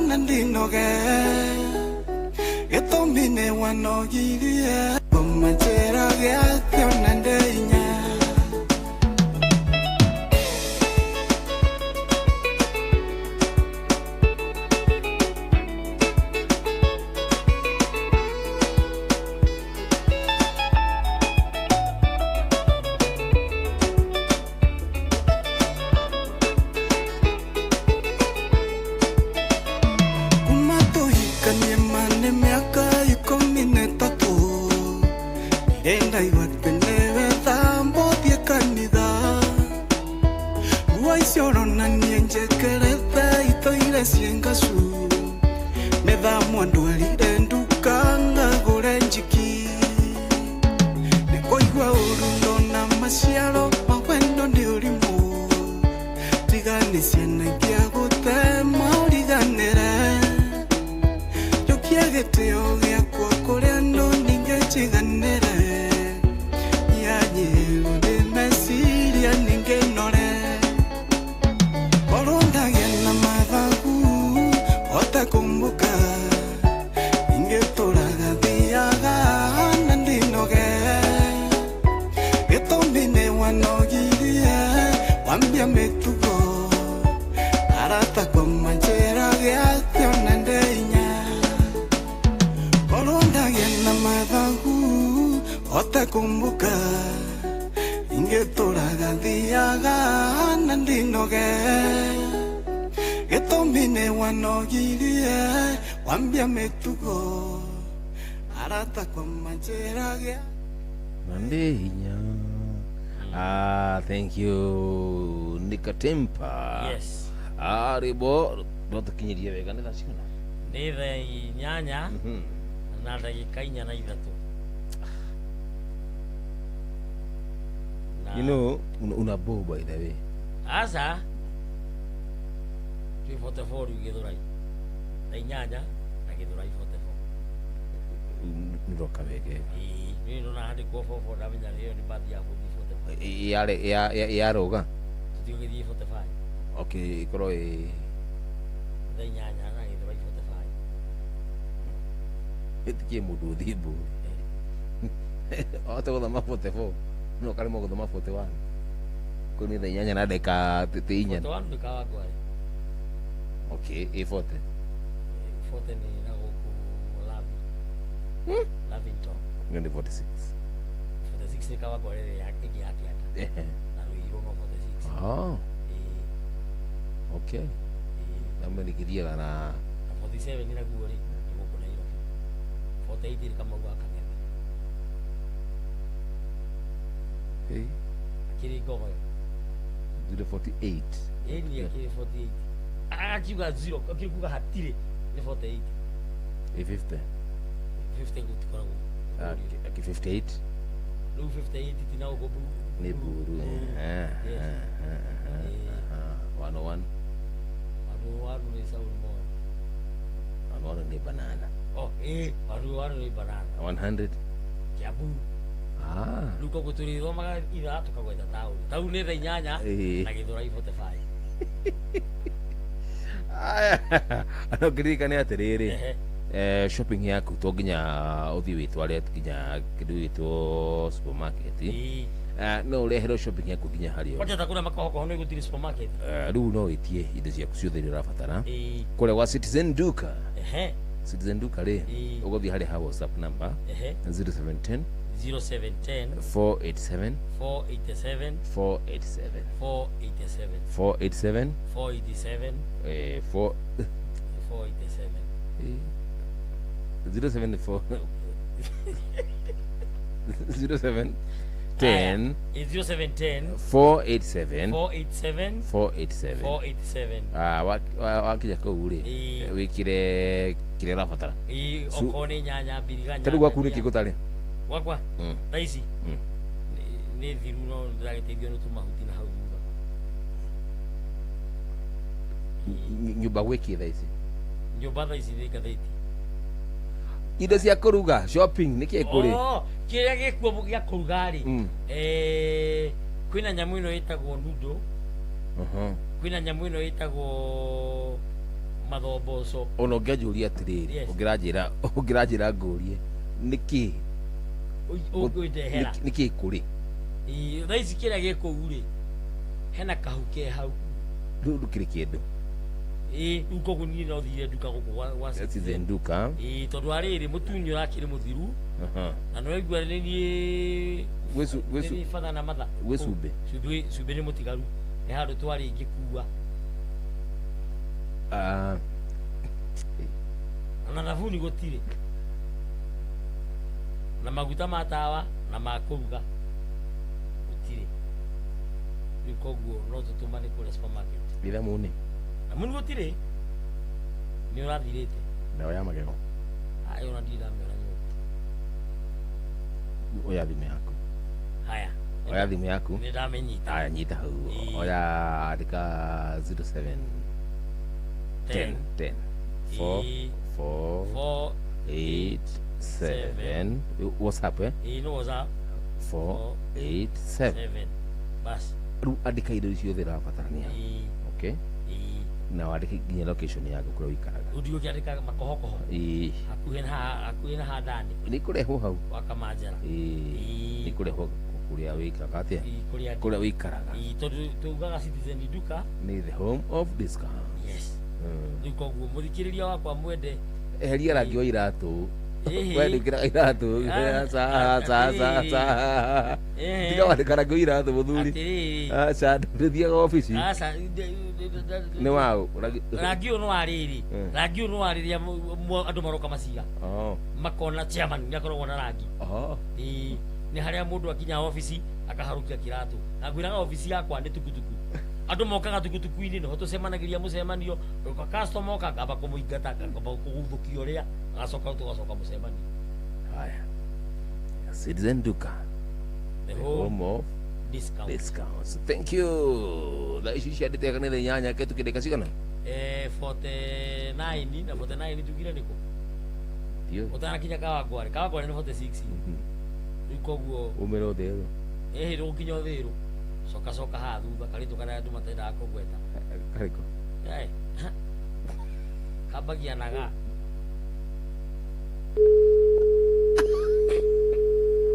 na ndinoge gĩtũmi nĩ wanogirie kũmanjĩra gĩatĩ ona ndĩinya. Kuma tũhikanie ma nĩ mĩaka 13 Nĩndaigua atĩ nĩwe thambo thiĩ kanitha. Nguo icio ũronania njĩkĩrĩte itũire ciĩ ngacu. Mĩthamo ndwarire nduka ngagũre njiki. Nĩkũigua ũru ndona maciaro ma wendo nĩ ũrimũ. Tiga nĩ ciana ingĩagũtema ũriganĩre. Njũkia gĩtĩo gĩakwa kũrĩ andũ ningĩ njiganĩre. Nyanyĩrwo nĩ meciria ningĩ nore. Korwo ndagĩa na mathagu hote kũmbũka. Ingĩtũraga thiaga na ndinoge. Gĩtũmi nĩ wanogirie wambia mĩtugo. Arata kwa manjĩra gĩatĩ ona ndĩinya. Korwo ndagĩa na mathagu hote kũmbũka. Ingĩtũraga thiaga na ndinoge. Gĩtũmi nĩ wanogirie wambia mĩtugo. Arata kwa manjĩra gĩa Nandinya. Ah, thank you Nikatempa. Yes. Ah, ribo ndotukinyirie wega nĩ thaa cigana? Nĩ thaa 8 na ndagĩka 43. You know, una bow by the way. Aca twĩ 44 rĩu Gĩthũrai. Thaa 8 na Gĩthũrai 44. Nĩroka wega. Ĩĩ, niĩ ndona handĩkwo 44 ndamenya ĩyo nĩ bathi ya gũthiĩ 44. Yare yaroga. Tũtigũgĩthiĩ 45. Okay, ikorwo ĩ Thaa 8 na Gĩthũrai 45. ĩtikie mũndũ ũthiĩ mbũri. Ahote gũthoma 44. No karemwo gũthoma 41. Kũu nĩ thaa 8 na ndagĩka 4. 41 nĩ Kawangware. Okay, ĩ 40. 40 nĩ na gũkũ Lavi. Lavington. Ĩyo nĩ 46. 46 nĩ Kawangware ĩrĩa ĩngĩ ya Kĩanda. Ehe. Na Ruiru no 46. Oh. Okay. Namwe nĩkĩthiaga na Na 47 nĩ naguo rĩ nĩ gũkũ Nairobi. 48 nĩ Kamau wa Kang'ethe. Hey. Akĩrĩ Ngogoyo. 048. Ĩni akĩrĩ 48. Akiuga 0, akĩrĩ kuga hatirĩ nĩ 48. Ĩ 50. 50 gũtikoragwo. Akĩ 58 Rĩu 58 ti na gũkũ Buru. nĩ Buru. Yes. 101. 101 nĩ Saul Moi. 101 nĩ banana. Oh, ĩ 101 nĩ banana. 100. Kiambu. Ah. Rĩu koguo tũrĩthomaga ithaa tũkagweta taũni. Taũni nĩ thaa 8 Ĩĩ. na Gĩthũrai 45. Aya. No ngĩririkane atĩrĩrĩ. Shopping yaku to nginya ũthiĩ wĩtware nginya kĩndũ gĩgwĩtwo supermarket. No ũreherwo shopping yaku nginya harĩa ũrĩ. Kwanja ta kũrĩa makohokoho nĩ gũtirĩ supermarket. Rĩu no wĩtie indo ciaku ciothe iria ũrabatara Ĩĩ. kũrĩa gwa Citizen Duka. Ehe. Citizen Duka rĩ Ĩĩ. ũgũthiĩ harĩa ha WhatsApp number Ehe. 0710 0710 487 487 487 487 487 487 4 487. 074 07 10 0710 487 487 487 487. Ah, wakinya kũu rĩ Ĩĩ. wĩkĩre kĩrĩa ũrabatara. Ĩĩ, okorwo nĩ nyanya mbiriganya. Ta rĩu gwaku nĩkĩ gũtarĩ? Gwakwa thaa ici nĩ thiru no ndĩragĩteithio nĩ tũmahuti na hau thutha. Nyũmba gwĩkĩ thaa ici? Nyũmba thaa ici nĩ ngathĩti. Indo cia kũruga shopping nĩkĩ kũrĩ? Oh, kĩrĩa gĩkuo gĩa kũruga rĩ kwĩna nyamũ ĩno ĩtagwo nudo. Kwĩna nyamũ ĩno ĩtagwo mathomboco. Ona ũngĩanjũria atĩrĩrĩ, Yes. ũngĩranjĩra ngũrie nĩkĩ Ũngĩndehera. Nĩkĩ kũrĩ? Ĩĩ, thaa ici kĩrĩa gĩ kũu rĩ, hena kahu ke hau. Rĩu ndũkĩrĩ kĩndũ. Ĩĩ, rĩu koguo niĩ no thire nduka gũkũ gwa Citizen Duka. Ĩĩ, tondũ arĩrĩ mũtu nĩ ũrakĩrĩ mũthiru. Aha. Na nĩ waigua nĩ niĩ nĩ niĩ batha na matha. Gwĩ cumbĩ? Cumbĩ nĩ mũtigaru. Nĩ handũ twarĩ ngĩkua. Ah. Ona thabuni gũtirĩ. Na maguta ma tawa na ma kũruga gũtirĩ. Rĩu koguo no tũtũmane kũrĩa supermarket. Nĩ thamuni. Thamuni gũtirĩ. Nĩ ũrathirĩte. Ndawa ya magego. Ayo ona ndirĩ ndamĩona nyũmba. Oya thimũ yaku. Haya. Oya thimũ yaku. Nĩ ndamĩnyita. Aya, nyita hau. Oya andĩka 07 10 10 4 4 4 8 7 WhatsApp eh? Ĩĩ, nĩ WhatsApp. 4 8 7. 7. Bas. Rĩu andĩka indo icio ciothe irabatarania. Okay. Ĩĩ. Na wandĩke nginya location yaku kũrĩa ũikaraga. Rĩu ndigũkĩandĩka makohokoho. Ĩĩ. Hakuhĩ na handani. Nĩ kũrehwo hau. Gwa Kamanjara. Ĩĩ. Nĩ kũrehwo kũrĩa wĩikaga atĩa? Kũrĩa Kũrĩa wĩikaraga. Ĩĩ, tondũ tugaga Citizen Duka. Nĩ the home of discount. Yes. Rĩu koguo mũthikĩrĩria wakwa mwende Eheria rangi wa iratũ. Ĩhĩ. We ndũkĩraga iratũ. Aca, aca, aca, aca. Tiga wandĩka rangi wa iratũ mũthuri. Atĩrĩrĩ. Aca, ndũthiaga obici. Aca, Nĩ waũ? Rangi ũyũ nĩ wa rĩrĩ. Mm. Rangi ũyũ nĩ wa rĩrĩa andũ maroka maciga. Oh. Makona chairman nĩ akoragwo na rangi. Oh. Ĩĩ, nĩ harĩa mũndũ akinya obici akaharũkia kĩratũ. Na ngwĩraga obici yakwa nĩ tukutuku. Andũ mokaga tukutuku-inĩ nĩho tũcemanagĩria mũcemanio. Customer oka ngamba kũmũingata, ngamba kũguthũkia ũrĩa, agacoka tũgacoka mũcemanio. Haya. Citizen Duka. The The home of discount. Discounts. Thank you. Thaa ici ciandĩte kanitha inyanya ke tukĩndĩka cigana? 49 na 49 tugire nĩkũ? Ndiũĩ. Ũtanakinya Kawangware. Kawangware nĩ 46. Rĩu koguo Umĩre ũthĩrũ. ĩhĩ rũkinya ũthĩrũ. Coka coka haha thutha karĩtũ karĩa andũ matendaga kũgweta. Karĩkũ? Kambagia na ga.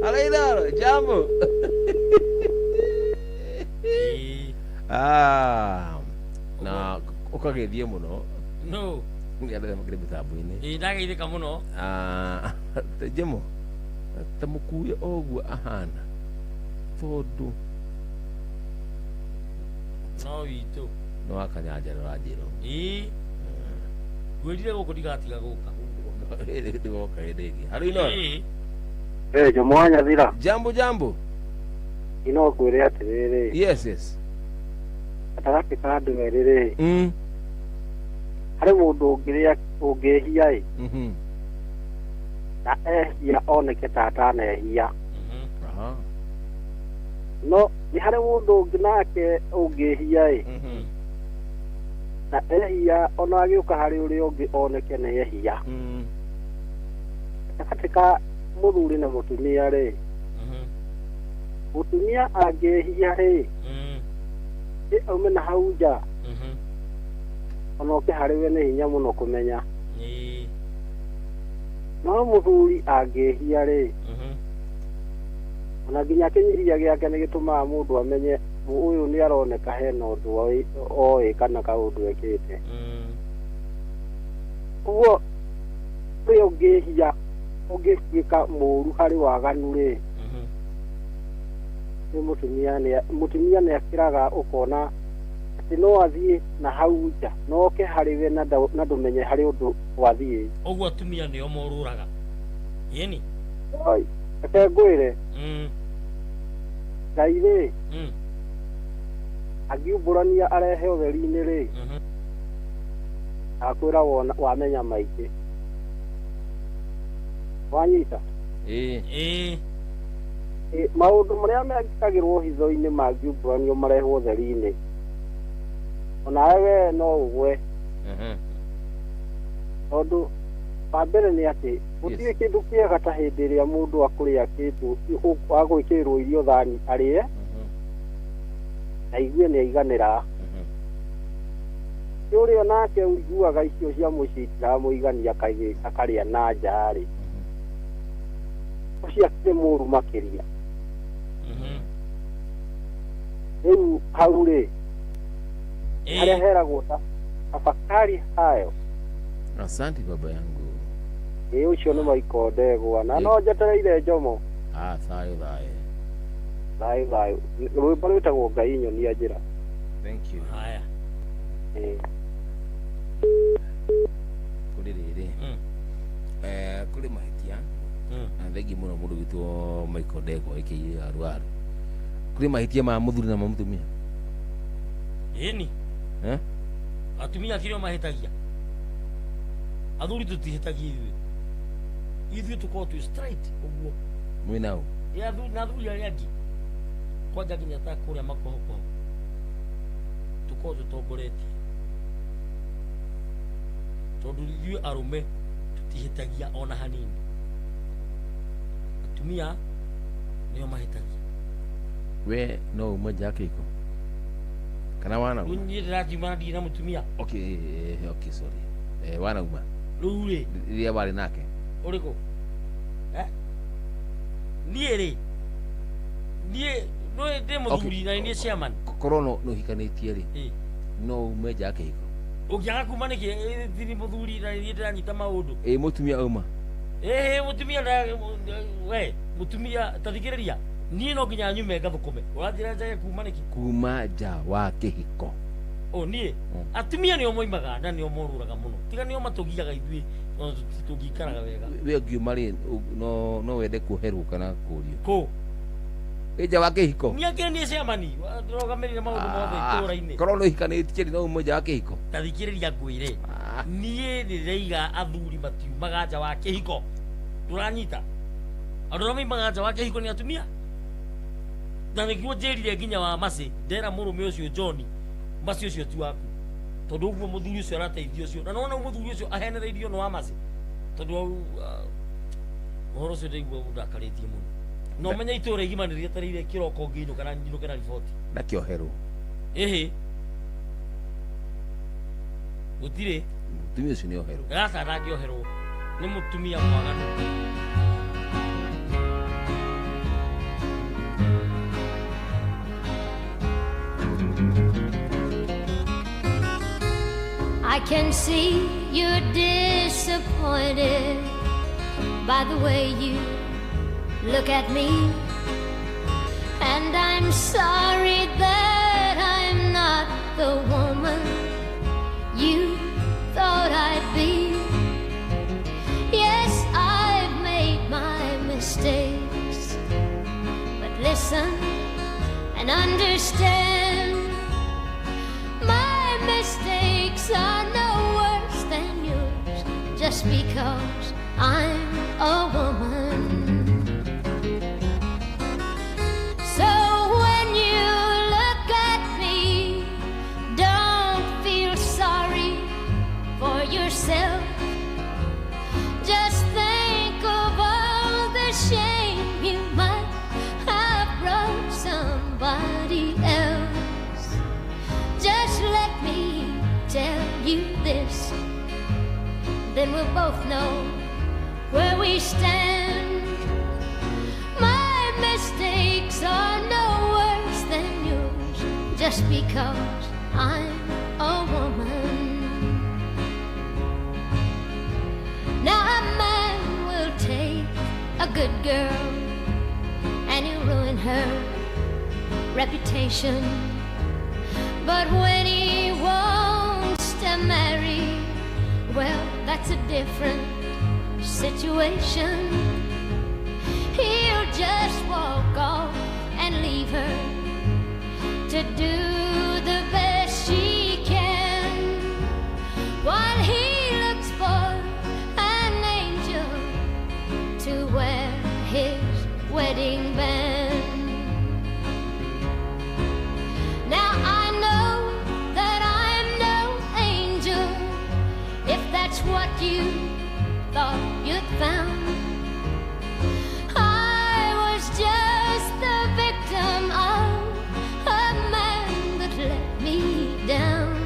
Alaidaro, jambo. Ah, na ũkagĩthiĩ mũno. No. Nĩ andũ makĩrĩ mĩtambo-inĩ. Ĩĩ, ndageithĩka mũno. Ah, Jemo, ta mũkue o ũguo ahana tondũ No witũ. nĩ wa Kanyanjara ũranjĩra ũguo. Ĩĩ. Ngwĩrire gũkũ ndigatiga gũka. Ndigoka hĩndĩ ĩngĩ. Harĩ Inoro? Ĩĩ. Eh, Jomo wa Nyathira. Jambo jambo. Ino ngwĩre atĩrĩrĩ. Yes, yes. Gatagatĩ ka andũ erĩ rĩ. Harĩ mũndũ ũngĩrĩa ũngĩhia ĩ. Na ehia oneke ta atanehia. Aha. No nĩ harĩ mũndũ ũngĩ nake ũngĩhia ĩ. Na ehia ona agĩũka harĩ ũrĩa ũngĩ oneke nĩ ehia. Gatagatĩ ka mũthuri na mũtumia rĩ. Mũtumia angĩhia rĩ. Ĩ aume na hau nja. Ona oke harĩ we nĩ hinya mũno kũmenya. Ĩĩ. No mũthuri angĩhia rĩ. Ona nginya kĩnyiria gĩake nĩ gĩtũmaga mũndũ amenye ũyũ nĩ aroneka hena ũndũ oĩ kana kaũndũ ekĩte. Ũguo ũrĩa ũngĩhia ũngĩtuĩka mũũru harĩ waganu rĩ, nĩ mũtumia nĩ akĩraga ũkona atĩ no athiĩ na hau nja no oke harĩ we na ndũmenye harĩ ũndũ wathiĩ. Ũguo atumia nĩo morũraga. Ĩni? Oi, reke ngwĩre. Ngai rĩ, angiumbũrania arehe ũtheri-inĩ rĩ, akwĩra wamenya maingĩ. Wanyita? Ĩĩ. Maũndũ marĩa mekagĩrwo hitho-inĩ mangiumbũranio marehwo ũtheri-inĩ, onawe we no ũgwe. Tondũ wa mbere nĩ atĩ gũtirĩ kĩndũ kĩega ta hĩndĩ ĩrĩa mũndũ akũrĩa kĩndũ agwĩkĩrĩrwo irio thani arĩe na aigue nĩ aiganĩra. Nake ũrĩa nake ũiguaga icio cia mũciĩ itiramũigania akarĩa na nja rĩ, ũcio akĩrĩ mũru makĩria. Rĩu hau rĩ, harĩa heragwo tafakari hayo. Asante baba yangu. Ĩ ũcio nĩ Michael Ndegwa na no njetereire Njomo. Ah, thayũ thayũ. Thayũ thayũ. Rwĩmbo rwĩtagwo Ngai nyonia njĩra. Thank you. Haya. Kũrĩ rĩrĩ, kũrĩ mahĩtia na thengi mũno mũndũ witũ Michael Ndegwa ĩkĩire aru. Kũrĩ mahĩtia ma mũthuri na ma mũtumia. Ĩni. Eh? Atumia kĩrĩa mahĩtagia. Athuri tũtihĩtagia ithuĩ. Ithuĩ tũkoragwo twĩ straight ũguo. Mwĩ nao? Ĩ athuri na athuri arĩa angĩ. Kwanja nginya ta kũrĩa makohokoho. Tũkoragwo tũtongoretie. Tondũ ithuĩ arũme tũtihĩtagia ona hanini. Atumia nĩo mahĩtagia. We no ume nja kĩhiko? Kana wanauma? Niĩ ndĩrakiuma na ndirĩ na mũtumia. Okay, okay, sorry. Wanauma? Rĩu rĩ, rĩrĩa warĩ nake? Ũrĩkũ? Niĩ rĩ, niĩ ndĩ mũthuri na niĩ chairman. Korwo no ũhikanĩtie rĩ, no ume nja kĩhiko? Ũngĩaga kuma nĩkĩ? Thiri mũthuri na niĩ ndĩranyita maũndũ. Ĩ mũtumia auma? Ĩ mũtumia we mũtumia ta thikĩrĩria. Niĩ no nginya nyume ngathũkũme. Ũranjĩra njage kuma nĩkĩ? Kuma nja wa kĩhiko. O niĩ atumia nĩo moimaga na nĩo morũraga mũno. Tiga nĩo matũgiaga ithuĩ tũngĩikaraga wega. We ũngiuma rĩ, no wende kuoherwo kana kũũrio? Kũ? Ĩ nja wa kĩhiko? Niĩ akĩrĩ niĩ chairman, ndĩrũgamĩrĩire maũndũ mothe itũũra-inĩ. Korwo nĩ ũhikanĩtie rĩ, no ume nja wa kĩhiko? Ta thikĩrĩria ngwĩre. Niĩ ndĩraiga athuri matiumaga nja wa kĩhiko. Ndũranyita? Andũ arĩa moimaga nja wa kĩhiko nĩ atumia. Na nĩguo njĩrire nginya wa Mercy, ndera mũrũme ũcio John, Mercy ũcio ti waku. Tondũ ũguo mũthuri ũcio arateithia ũcio. Na nĩwona mũthuri ũcio ahenereirio nĩ wa Mercy. Tondũ ũhoro ũcio ndaigua ũndakarĩtie mũno. Na ũmenye itũũra igima nĩrĩetereire kĩroko ngĩinũka na nyinũke na riboti. Ndakĩoherwo. Ĩhĩ. Gũtirĩ. Mũtumia ũcio nĩoherwo. Aca ndangĩoherwo. Nĩ mũtumia mwaganu. I can see you're disappointed by the way you look at me, and I'm sorry that I'm not the woman you thought I'd be. Yes, I've made my mistakes, but listen and understand. My mistakes are no worse than yours, just because I'm a woman. So when you look at me, don't feel sorry for yourself. Just think of all the shame you might have brought somebody else. Just let me tell you this, then we'll both know where we stand. My mistakes are no worse than yours, just because I'm a woman. Now a man will take a good girl and he'll ruin her reputation. But when he wants to marry, well, that's a different situation. He'll just walk off and leave her to do the best she can, while he looks for an angel to wear his wedding band. Now I know that I'm no angel, if that's what you thought you'd found. I was just the victim of a man that let me down.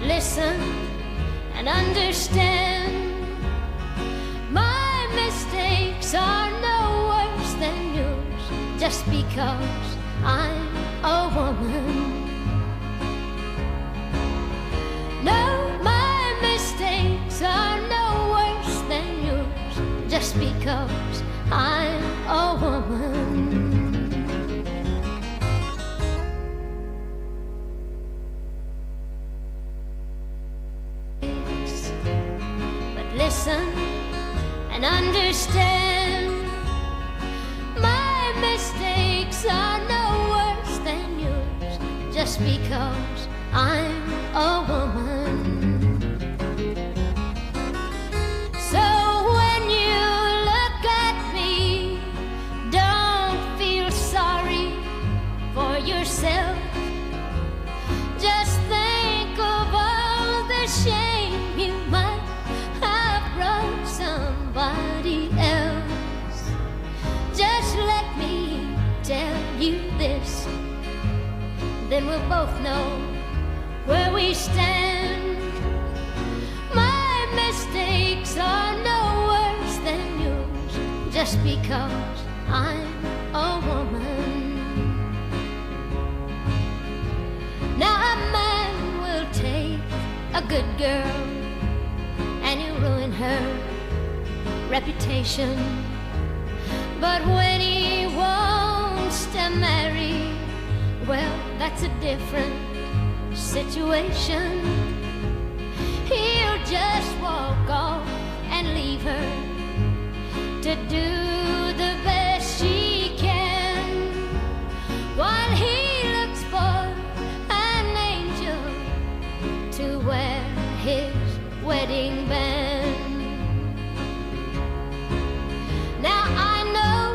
listen and understand. My mistakes are no worse than yours just because I'm a woman. No, my mistakes are no worse than yours just because I'm a woman. But listen and understand, my mistakes are no worse than yours just because I'm a woman. So when you look at me, don't feel sorry for yourself. Just think of all the shame you might have brought somebody else. Just let me tell you this, then we'll both know where we stand. My mistakes are no worse than yours just because I'm a woman. Now a man will take a good girl and he'll ruin her reputation. But when he wants to marry, well, that's a different situation. He'll just walk off and leave her to do the best she can, while he looks for an angel to wear his wedding band. Now I know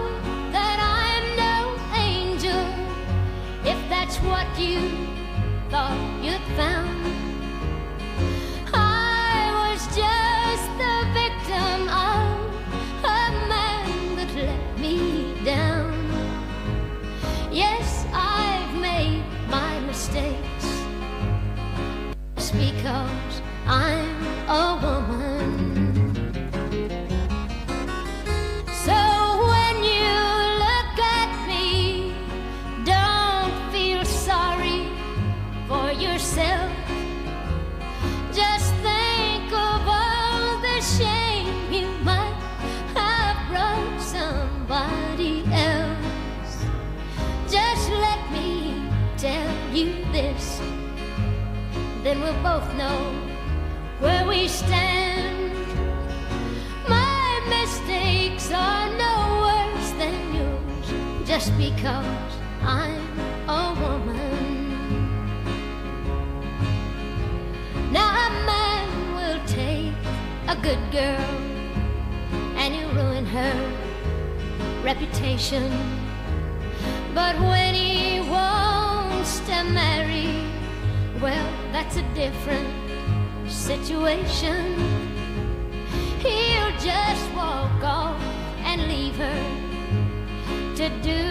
that I'm no angel, if that's what you thought you'd found. I was just the victim of a man that let me down. Yes, I've made my mistakes just because I'm a woman. So when you look at me, don't feel sorry for yourself. Just think of all the shame you might have brought somebody else. Just let me tell you this, then we'll both know where we stand. My mistakes are no worse than yours just because I'm a woman. Now a man will take a good girl and he'll ruin her reputation. But when he wants to marry, well, that's a different situation. He'll just walk off and leave her to do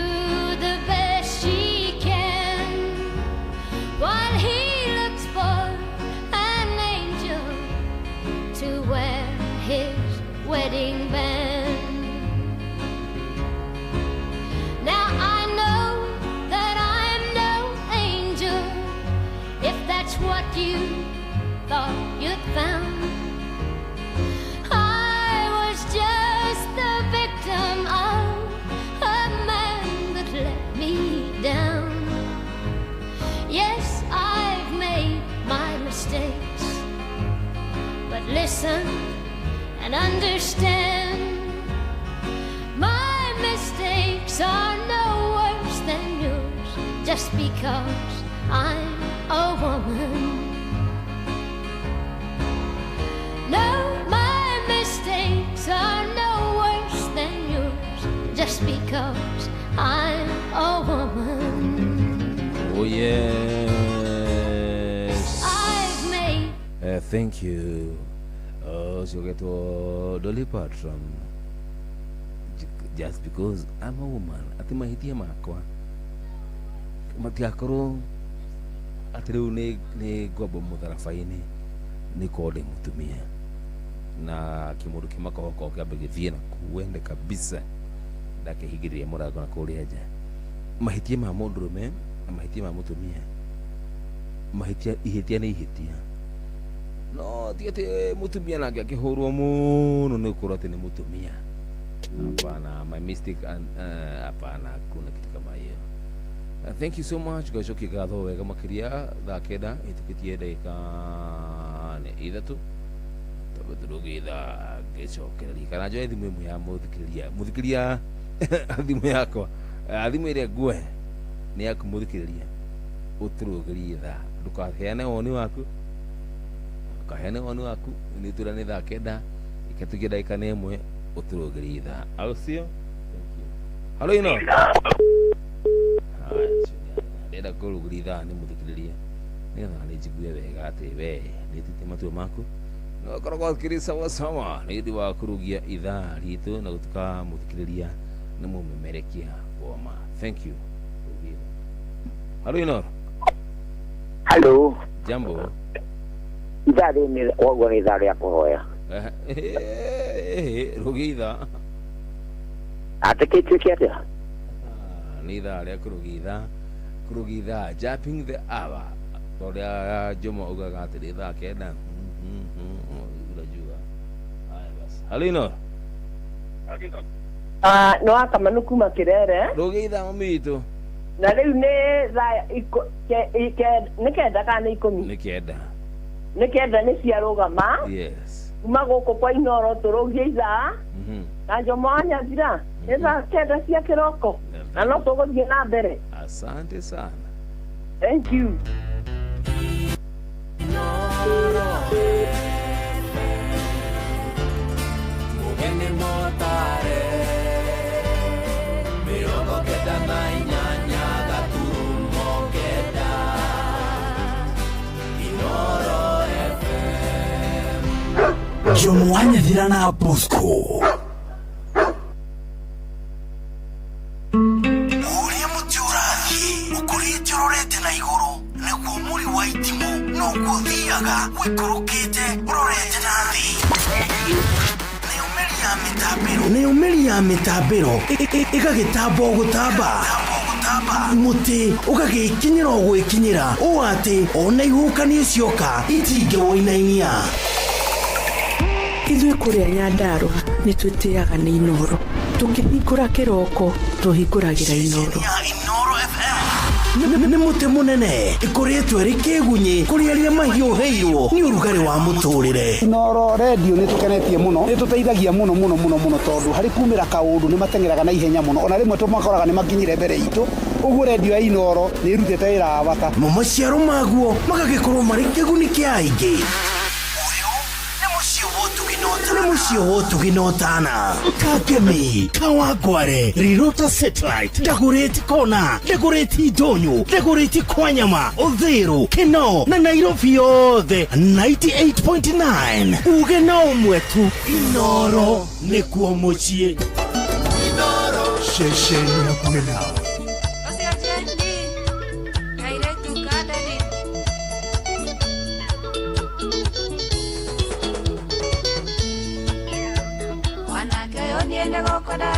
the best she can, while he looks for an angel to wear his wedding band. Now I know that I'm no angel, if that's what you thought you'd found. I was just the victim of a man that let me down. Yes, I've made my mistakes, but listen and understand. My mistakes are no worse than yours just because I'm a woman. No, my mistakes are no worse than yours just because I'm a woman. Oh yes. I've made Thank you. Ũcio ũgetwo Dolly Parton. Just because I'm a woman, atĩ mahĩtia makwa matigakorwo Atĩ rĩu nĩ ngwambwo mũtharaba-inĩ nĩ korwo ndĩ mũtumia na kĩmũndũ kĩmakohoko kĩambe gĩthiĩ na kuende kabisa ndakĩhingĩrĩria mũrango na kũrĩa nja. Mahĩtia ma mũndũrũme na mahĩtia ma mũtumia, mahĩtia ihĩtia nĩ ihĩtia, no ti atĩ mũtumia nake akĩhũrwo mũno nĩ gũkorwo atĩ nĩ mũtumia. Hapana, my mistake and hapana, kuna kitu kama hiyo. Thank you so much. Gacokia ngatho wega makiria thaa 9 ĩtũkĩtie ndagĩka nĩ 3 tondũ tũrũgĩtha ngĩcokereria kana njoe thimũ ĩmwe ya mũthikĩrĩria thimũ yakwa, thimũ ĩrĩa nguoe nĩ yaku mũthikĩrĩria, ũtũrũgĩrie thaa, ndũkaheane woni waku, ndũkaheane woni waku nĩ tũra nĩ thaa 9 ĩkĩtũkia ndagĩka nĩ 1 ũtũrũgĩrie thaa, au sio? Thank you. Halo ino ndĩrenda kũrũgĩria ithaa nĩ mũthikĩrĩria nĩgetha nĩ njigue wega atĩ we nĩ ũtuĩte matua maku na ũkoragwo akĩrĩ sawa sawa nĩ ũndũ wa kũrũgia ithaa ritũ na gũtuĩka mũthikĩrĩria nĩ mũmemerekia woma. Thank you. Halo ino. Halo. Jambo. Ithaa rĩu nĩ koguo nĩ ithaa rĩa kũhoya. Rũgia ithaa. Atĩ kĩtuĩke atĩa? Nĩ ithaa rĩa kũrũgia ithaa, kũrũgia ithaa, jumping the hour torĩa Jomo augaga atĩ nĩ thaa 9. Unajua. Haya basi. Halo ino. No akamanu kuma Kirere. Rũgia ithaa mami witũ. Na rĩu nĩ thaa nĩ 9 kana nĩ 10? Nĩ 9. Nĩ 9 nĩ ciarũgama. Yes. Kuma gũkũ kwa Inoro tũrũgie ithaa. Na Jomo wa Nyathira nĩ thaa 9 cia kĩroko na no tũgũthiĩ na mbere. Asante sana. Thank you. Mugeni motare 98.9 Inoro FM. Jomo wa Nyathira na Bosco. Ũrĩa mũtĩ ũrathiĩ ũkũrĩte ũrorete na igũrũ nĩguo mũri wa itimũ noguo ũthiaga ũikũrũkĩte ũrorete na thĩ. Nayo mĩri ya mĩtambĩro ĩgagĩtamba o gũtamba, mũtĩ ũgagĩkinyĩra o gwĩkinyĩra ũũ atĩ ona ihuhũkanio cioka itingĩwũinainia. Ithuĩ kũrĩa Nyandarũa nĩ twĩtĩaga nĩ Inoro, tũkĩhingũra kĩroko tũhingũragĩra Inoro. Nĩ mũtĩ mũnene ĩkũrĩtwo ĩrĩ kĩgunyĩ kũrĩ arĩa mahiũhĩirwo nĩ ũrugarĩ wa mũtũrĩre. Inoro redio nĩ tũkenetie mũno, nĩ tũteithagia mũno mũno mũno mũno tondũ harĩ kumĩra kaũndũ nĩ mateng'eraga na ihenya mũno, ona rĩmwe tũmakoraga nĩ makinyire mbere itũ. Ũguo redio ya Inoro nĩ ĩrutĩte wĩra wa bata. Mo maciaro maguo magagĩkorwo marĩ kĩguni kĩa aingĩ. Nĩ mũciĩ wa ũtugi na ũtana. Kakemi, Kawangware, Rirota Satellite, Dagoretti Kona, Dagoretti Ndonyo, Dagoretti Kwanyama, Uthiru, Kinoo na Nairobi yothe 98.9. Uge na ũmwe tu, Inoro nĩkuo mũciĩ. Inoro ceceni hakuhĩ nawe.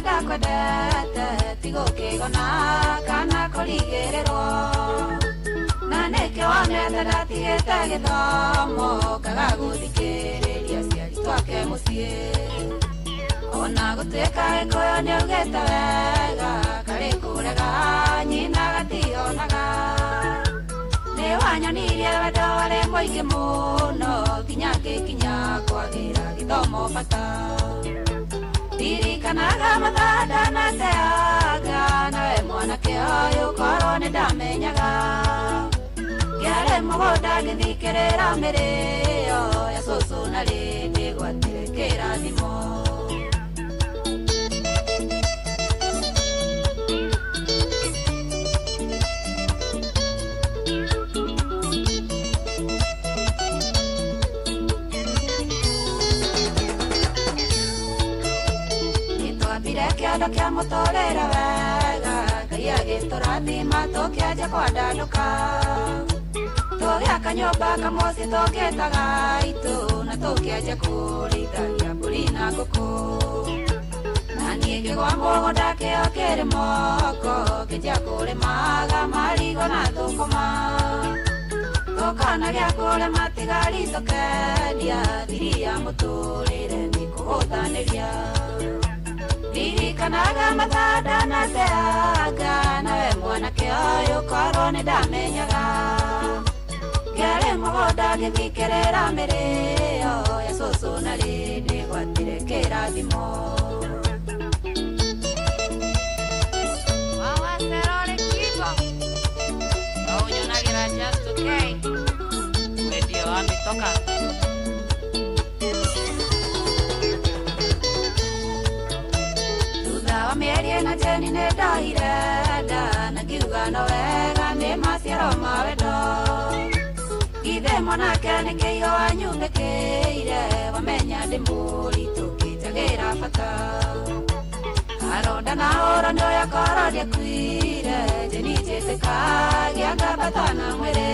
Ndakwendete tigũkĩgona kana kũrigĩrĩrwo na nĩkĩo wonete ndatigĩte gĩthomo kaga gũthikĩrĩria aciari twake mũciĩ ona gũtuĩka Gĩkũyũ nĩaugĩte wega karĩ kũrega nyina gationaga nĩ wanyonirie wendo warĩ mũingĩ mũno nginya ngĩkinya kwagĩra gĩthomo bata. Ndirikanaga mathaa ndanateaga nawe mwanake ũyũ korwo nĩndamenyaga ngĩarĩ mũgũnda ngĩthikĩrĩra mĩrĩo ya cũcũ na rĩ ndĩgwatire kĩrathimo. Kĩondo kĩa mũtũrĩre wega Ngai agĩtũrathima tũkĩanjia kwandandũka kanyũmba kamũciĩ tũngĩtaga itũ na tũkĩanjia kũrĩithagia mbũri na ngũkũ na niĩ ngĩgwa mũgũnda kĩo kĩrĩ moko ngĩnjia kũrĩmaga marigũ na thũkũma tũkona gĩa kũrĩma tigari tũkendia thiri ya mũtũrĩre nĩ kũhũthanĩria Ririkanaga mathaa ndanateanga nawe mwanake ũyũ korwo nĩ ndamenyaga ngĩarĩ mũgũnda ngĩthikĩrĩra mĩrĩo ya cũcũ na rĩndĩ gwatire kĩrathimo. Ũnyonagĩra just okay wendio wa mĩtoka. Thutha wa mĩeri ĩna Jane nĩ ndoire nda na ngiuga no wega nĩ maciaro ma wendo githĩ mwanake nĩ kĩigo wanyumbĩkĩire wamenya ndĩ mũritũ kĩnjagĩra bata aronda na ũro nĩ ũrĩa korwo ndiakuire Jane njĩtĩkagia ngambata na mwĩrĩ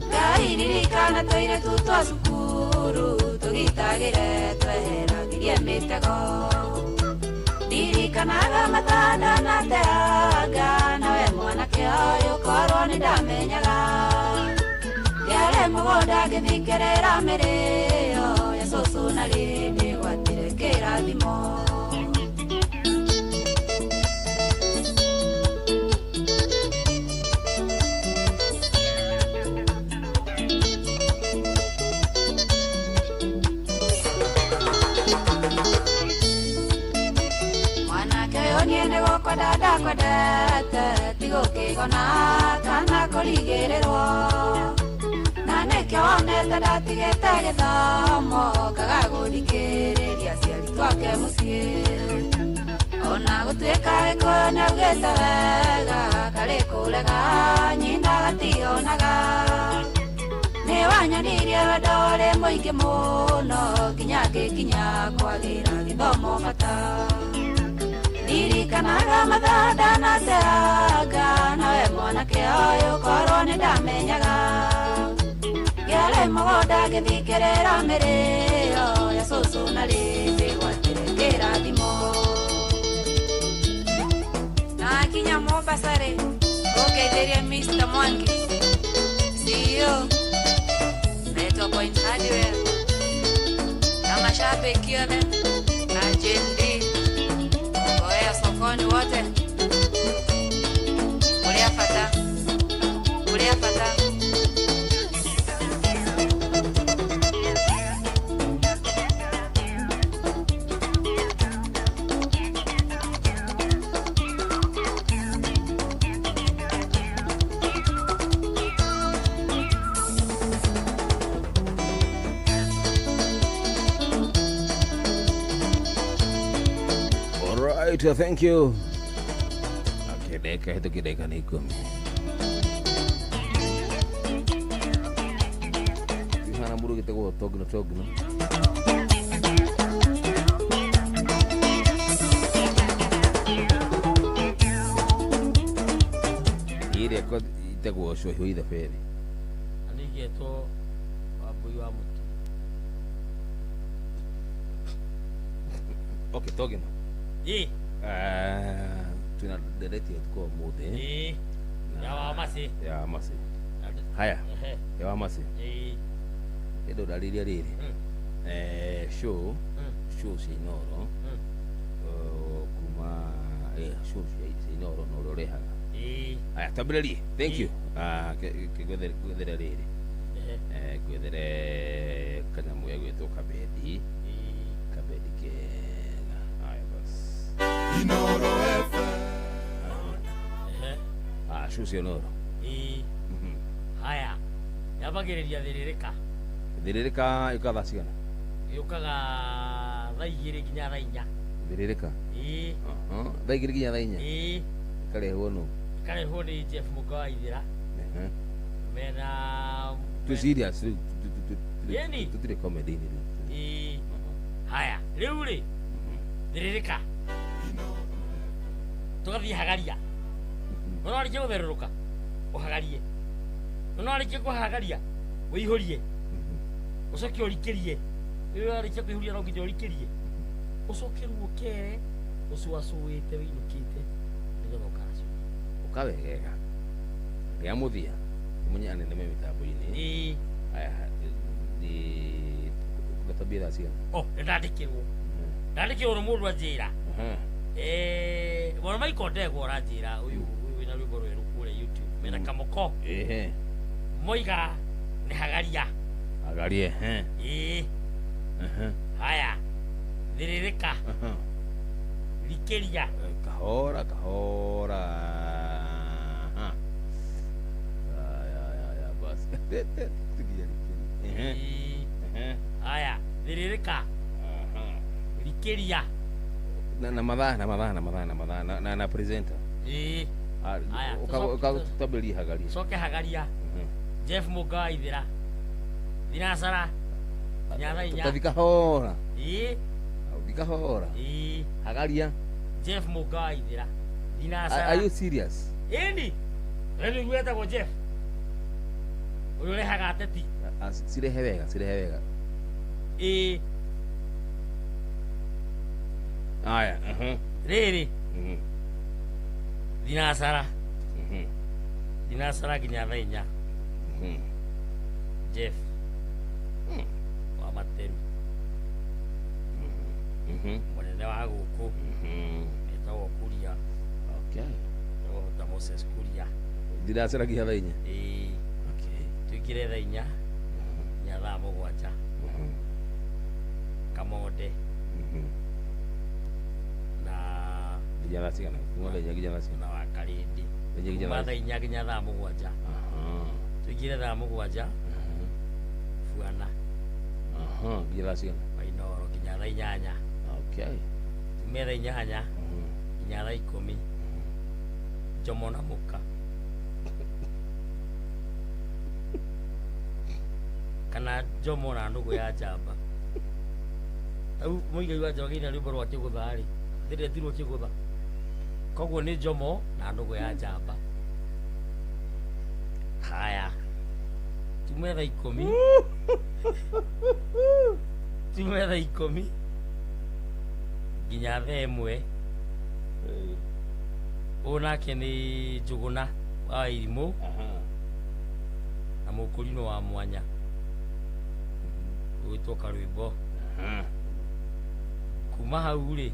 Ngai ririkana tũirĩtu twa cukuru tũgitagĩre tweheragĩrie mĩtego Ndirikanaga mathaa ndanateanga nawe mwanake ũyũ korwo nĩ ndamenyaga ngĩarĩ mũgũnda ngĩthikĩrĩra mĩrĩo ya cũcũ na rĩndĩ gwatire kĩrathimo. Kwenda ndakwendete tigũkĩgona kana kũrigĩrĩrwo na nĩkĩo wonete ndatigĩte gĩthomo ngaga gũthikĩrĩria aciari twake mũciĩ ona gũtuĩka Gĩkũyũ nĩaugĩte wega karĩ kũrega nyina gationaga nĩ wanyonirie wendo ũrĩ mũingĩ mũno nginya ngĩkinya kwagĩra gĩthomo bata. Ndirikanaga mathaa ndanateanga nawe mwanake ũyũ korwo nĩ ndamenyaga ngĩarĩ mũgũnda ngĩthikĩrĩra mĩrĩo ya cũcũ na rĩndĩ gwatire kĩrathimo. Nakinya Mombasa rĩ ũngeithĩrie Mr. Mwangi CEO Meto Point Hardware na mashabiki othe na JD Oya sokoni wote kulia fata kulia fata. Right, thank you. Okay, deka itu kideka ni ikumi. Ihana muru kita go togno togno. Ire ko itagwo cũhũ ithe feri. Anigetwo Wambui wa Mũtu. Okay, togno. Ĩ twina ndereti ũtukũ ũmũthĩ. Ĩ ya wa Masi. Ya wa Masi. Haya. Ya wa Masi. Ĩ ĩndũ ndarĩria rĩrĩ. Show show cia Inooro kuma show cia Inooro na ũrĩa ũrehaga. Ĩ haya twambĩrĩrie. Thank you. Ngwethere rĩrĩ. Ngwethere kanyamũ gegwĩtwo kabendi. Kabendi kega. Haya basi. Inooro FM. Show cia Inooro. Ĩ haya yambagĩrĩria thĩrĩrĩka. Thĩrĩrĩka yũkaga thaa cigana? Yũkaga thaa igĩrĩ nginya thaa inya. Thĩrĩrĩka? Ĩ. Thaa igĩrĩ nginya thaa inya? Ĩ. Ĩkarehwo nũ? Ĩkarehwo nĩ Jeff Mũka wa Ithĩra. Mena Tũ serious rĩu. Yeni. Tũtirĩ comedy-inĩ rĩu. Ĩ. Haya rĩu rĩ thĩrĩrĩka tũgathiĩ hagaria. Ona warĩkia gũtherũrũka ũhagarie. No warĩkia kũhagaria wĩihũrie, ũcoke ũrikĩrie. Rĩrĩa warĩkia kũihũria, no nginya ũrikĩrie, ũcoke rĩu ũkere ũcuacuĩte wĩinũkĩte nĩgetha ũkaracuria. Ũka wegega rĩa mũthia ũmenye anene me mĩtambo-inĩ. Ĩĩ. Aya, nĩ ũgatambia thaa cigana? Oh, nĩndandĩkĩrwo, ndandĩkĩrwo nĩ mũndũ anjĩra. Bwana Michael Ndegwa ũranjĩra ũyũ ũyũ wĩna rwĩmbo rwerũ kũrĩa YouTube mena kamoko. Moiga nĩ hagaria. Agarie he. Ĩĩ. Haya, thĩrĩrĩka, rikĩria. Kahora kahora. Aha. Aya, aya, aya, basi. Tukinya rikĩria. Ĩĩ. Haya, thĩrĩrĩka, rikĩria. Na mathaa, na mathaa, na mathaa, na mathaa, na presenter. Ĩĩ. Aya, Ũkatambĩrĩria hagaria. Coke hagaria. Jeff Mũnga wa Ithĩra, thinacara nginya thaa 4. Tũkathi kahora. Ĩĩ. Uthi kahora. Ĩĩ. Hagaria. Jeff Mũnga wa Ithĩra, thinacara. Are you serious? Ĩni we nĩguo etagwo Jeff ũyũ ũrehaga ateti. Ah, cirehe wega, cirehe wega. Ĩĩ. Aya. Rĩrĩ, thinacara, thinacara nginya thaa 4. Jeff wa Materu, mũnene wa gũkũ etagwo Kuria. Etagwo ta Moses Kuria. Thinacara nginya thaa 4. Ĩĩ. Tũingĩre thaa 4 nginya thaa 7. Kamonde na Nginya thaa cigana? Kuma thaa 4 nginya thaa cigana? Na wa Karĩndĩ. Thaa 4 nginya Kuma thaa thaa 4 nginya thaa 7. Tũingĩre thaa 7, buana. Nginya thaa cigana? Wa Inooro nginya thaa 8. Tume thaa 8 nginya thaa 10, Jomo na mũka kana Jomo na ndũgũ ya njamba. Rĩu mũigai wa njamba akĩina rwĩmbo rwa kĩgũtha rĩ, ndĩretirwo kĩgũtha, koguo nĩ Jomo na ndũgũ ya njamba. Haya, tume thaa 10, tume thaa 10 nginya thaa 1. Ũyũ nake nĩ Njũgũna wa Irimũ na mũkũrinũ wa mwanya ũgwĩtwo karwĩmbo. Kuma hau rĩ,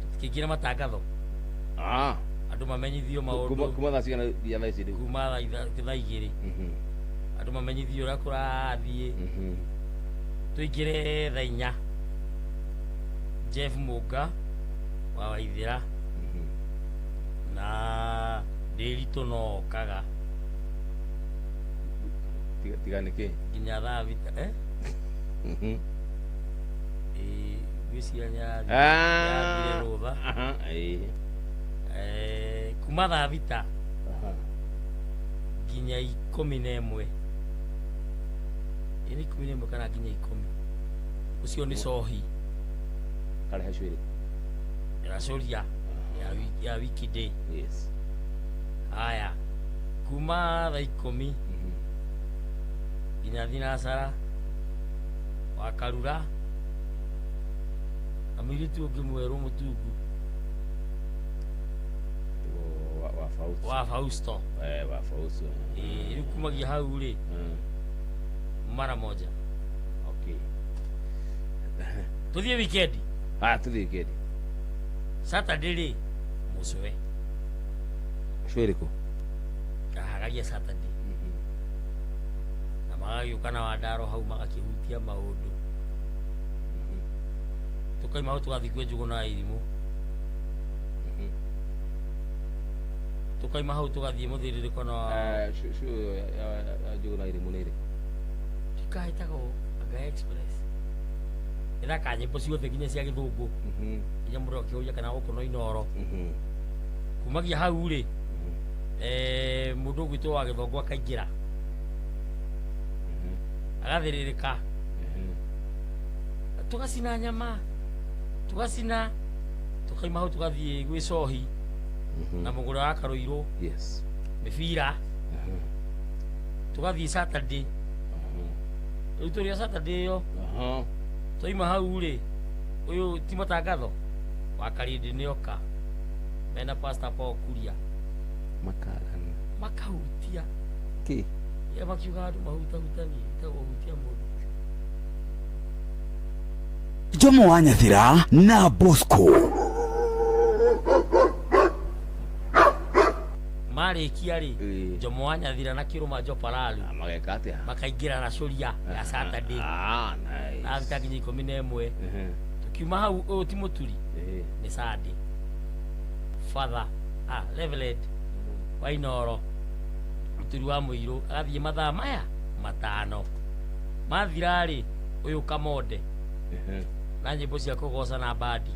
tũtikĩingĩre matangatho, andũ mamenyithio maũndũ. Kuma thaa cigana nginya thaa ici rĩu? Kuma thaa 2, andũ mamenyithio ũrĩa kũrathiĩ. Tũingĩre thaa 4, Jeff Mũnga wa Waithĩra na Ndĩritũ no okaga. Tiga nĩkĩ? Nginya thaa 6. Ĩĩ, ngwĩciria nĩathire rũtha. Kuma thaa 6 nginya 11. Ĩ nĩ 11 kana nginya 10? Ũcio nĩ cohi. Karehe cuĩrĩ. Ĩracuria ya wiki day. Yes. Haya, kuma thaa 10 nginya thinacara, wa Karura na mũirĩtu ũngĩ mwerũ mũtungu. Wa Fausto. Wa Fausto. Wa Fausto. Ĩĩ, rĩu kumagia hau rĩ, mara moja. Tũthiĩ weekend. Ah, tũthiĩ weekend. Saturday rĩ, mũcwe. Cũĩ ĩrĩkũ? Kahagaria Saturday. Na magagĩũka na Wandaro hau magakĩhutia maũndũ. Tũkaima hau tũgathiĩ kwĩ Njũgũna wa Irimũ. Tũkaima hau tũgathiĩ mũthĩrĩrĩko na Cũĩ ya Njũgũna wa Irimũ nĩ ĩrĩkũ? Tikaĩtagwo anga Express. Ĩthaka nyĩmbo ciothe nginya cia gĩthũngũ. Nginya mũndũ akĩũria kana gũkũ no Inooro. Kumagia hau rĩ, mũndũ ũgwĩtwo wa Gĩthongo akaingĩra, agathĩrĩrĩka, tũgacina nyama, tũgacina, tũkaima hau tũgathiĩ gwĩ cohi na mũgũra wa Karũirũ. Yes. Mĩbira. Tũgathiĩ Saturday. Rĩu tũrĩ o Saturday ĩyo. Twaima hau rĩ, ũyũ ti matangatho wa Karĩndĩ nĩoka mena Pastor Paul Kuria. Makarana. Makahutia. Kĩ? Ya makiuga andũ mahutahutanie, ĩtagwo hutia mũndũ. Jomo wa Nyathira na Bosco. Marĩkia rĩ, Jomo wa Nyathira na Kĩrũma Joparalu mageka atĩa? Makaingĩra na curia ya Saturday. Ah, nice. Na thita nginya 11. Tukiuma hau ũyũ ti mũturi nĩ Sunday. Father, Reverend wa Inooro, mũturi wa mũirũ agathiĩ mathaa maya 5. Mathira rĩ, ũyũ Kamonde na nyĩmbo cia kũgoca na bandi.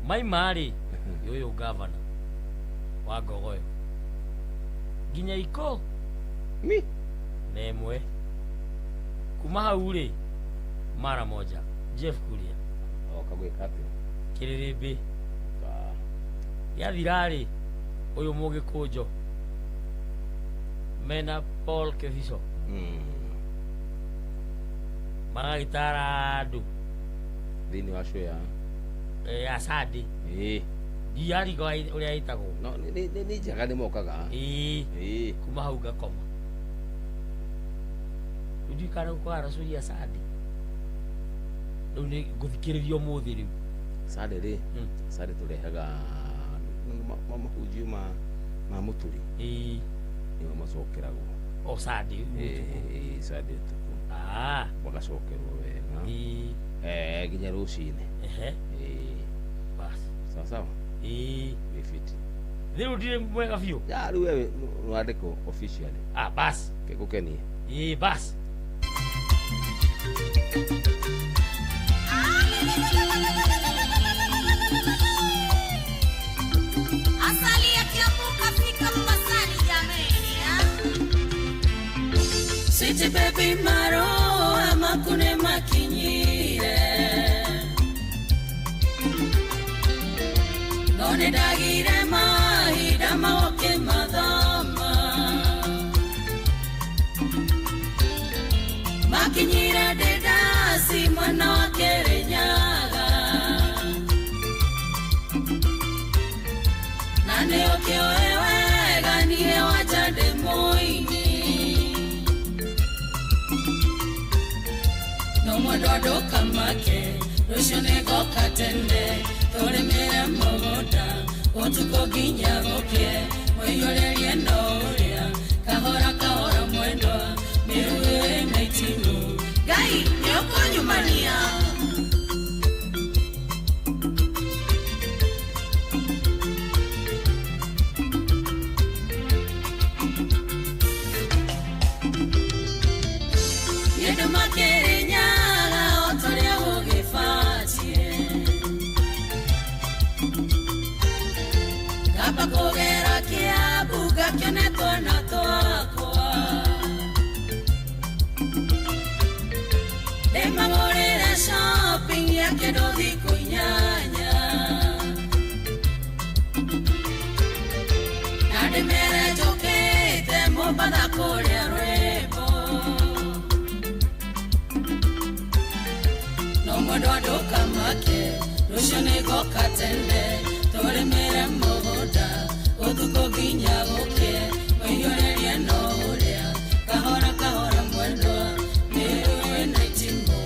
Maima rĩ, ũyũ gavana wa Ngogoyo nginya 11. Kuma hau rĩ, mara moja Jeff Kuria oka gwĩka atĩa? Kĩrĩrĩmbĩ gĩathira rĩ, ũyũ Mũgĩkũnjo mena Paul Keviso magagĩtara andũ thĩinĩ wa show ya Sunday. Ndiarigo ũrĩa ĩtagwo. No nĩ njega nĩ mokaga. Ĩĩ. Kuma hau ngakoma. Rĩu ndiũĩ kana gũkoragwo na show ya Sunday. Rĩu nĩ ngũthikĩrĩria ũmũthĩ rĩu. Sunday rĩ, Sunday tũrehaga mahunjio ma mũturi. Nĩmo macokeragwo. O Sunday ũtukũ. Ĩĩ, Sunday ũtukũ. Magacokerwo wega. Nginya rũcinĩ. Ĩĩ. Bas. Sawa sawa. Ĩĩ. Wĩ fit. Rĩu ndirĩ mwega biũ. Ya rĩu wewe nĩwandĩkwo officially. Ah, bas. Kĩgũkenie. Ĩĩ, bas. Asali ya Kiambu kafika Mombasani jameni, ha? Sweet baby maro amakune makinyire. None dagire mahinda maoke mathoma. Makinyire ndĩndasi mwana wa Kĩrĩnyaga. Na nĩũkĩũĩ wega niĩ wanja ndĩ mũini. No mwendwa ndũkamake, rũciũ nĩngoka tene, tũrĩmĩre mũgũnda, ũtukũ nginya gũkĩe, mũiyũrĩrie no ũrĩa, kahora kahora mwendwa, mĩrũĩ ĩna itimũ. Ngai nĩũkũnyumania. Nĩndũ makĩrĩnyaga o ta ũrĩa gũgĩbatiĩ. Kaba kũgera Kĩambu ngakĩone twana twakwa. Ndĩmagũrĩre shopping ya kĩndũ thikũ 8. Na ndĩmere njũkĩte Mombatha kũrĩa rwĩmbo. No mwendwa ndũkamake, rũciũ nĩngoka tene, tũrĩmĩre mũgũnda, ũtukũ nginya gũkĩe, mũiyũrĩrie no ũrĩa, kahora kahora mwendwa, mĩrũĩ ĩna itimũ.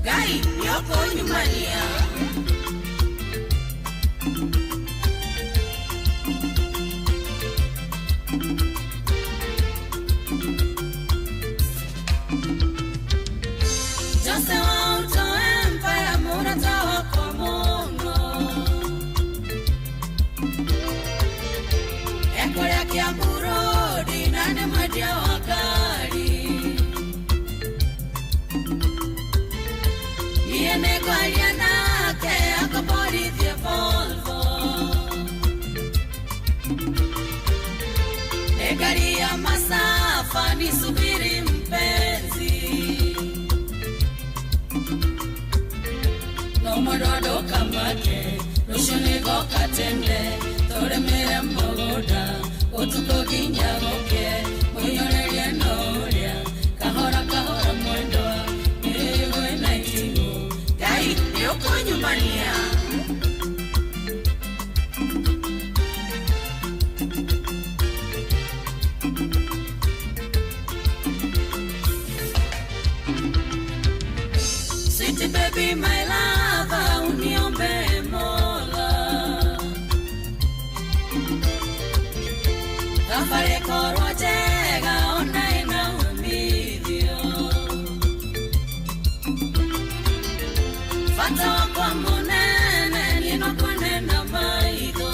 Ngai nĩũkũnyumania. Jose wa Auto Empire mũrata wakwa mũno. Ekũrĩa Kiambu Road na nĩ mwendia wa ngari. Niĩ nĩngwaria nake akomborithie Volvo. Nĩ ngari ya masafa nisubiri mpenzi. No mwendwa ndũkamake, rũciũ nĩngoka tene, tũrĩmĩre mũgũnda, ũtukũ nginya gũkĩe, mũiyũrĩrie no Baby my lover, uniombe Mola. Thabarĩ korwo njega ona ĩna umithio. Bata wakwa mũnene niĩ no kuone na maitho.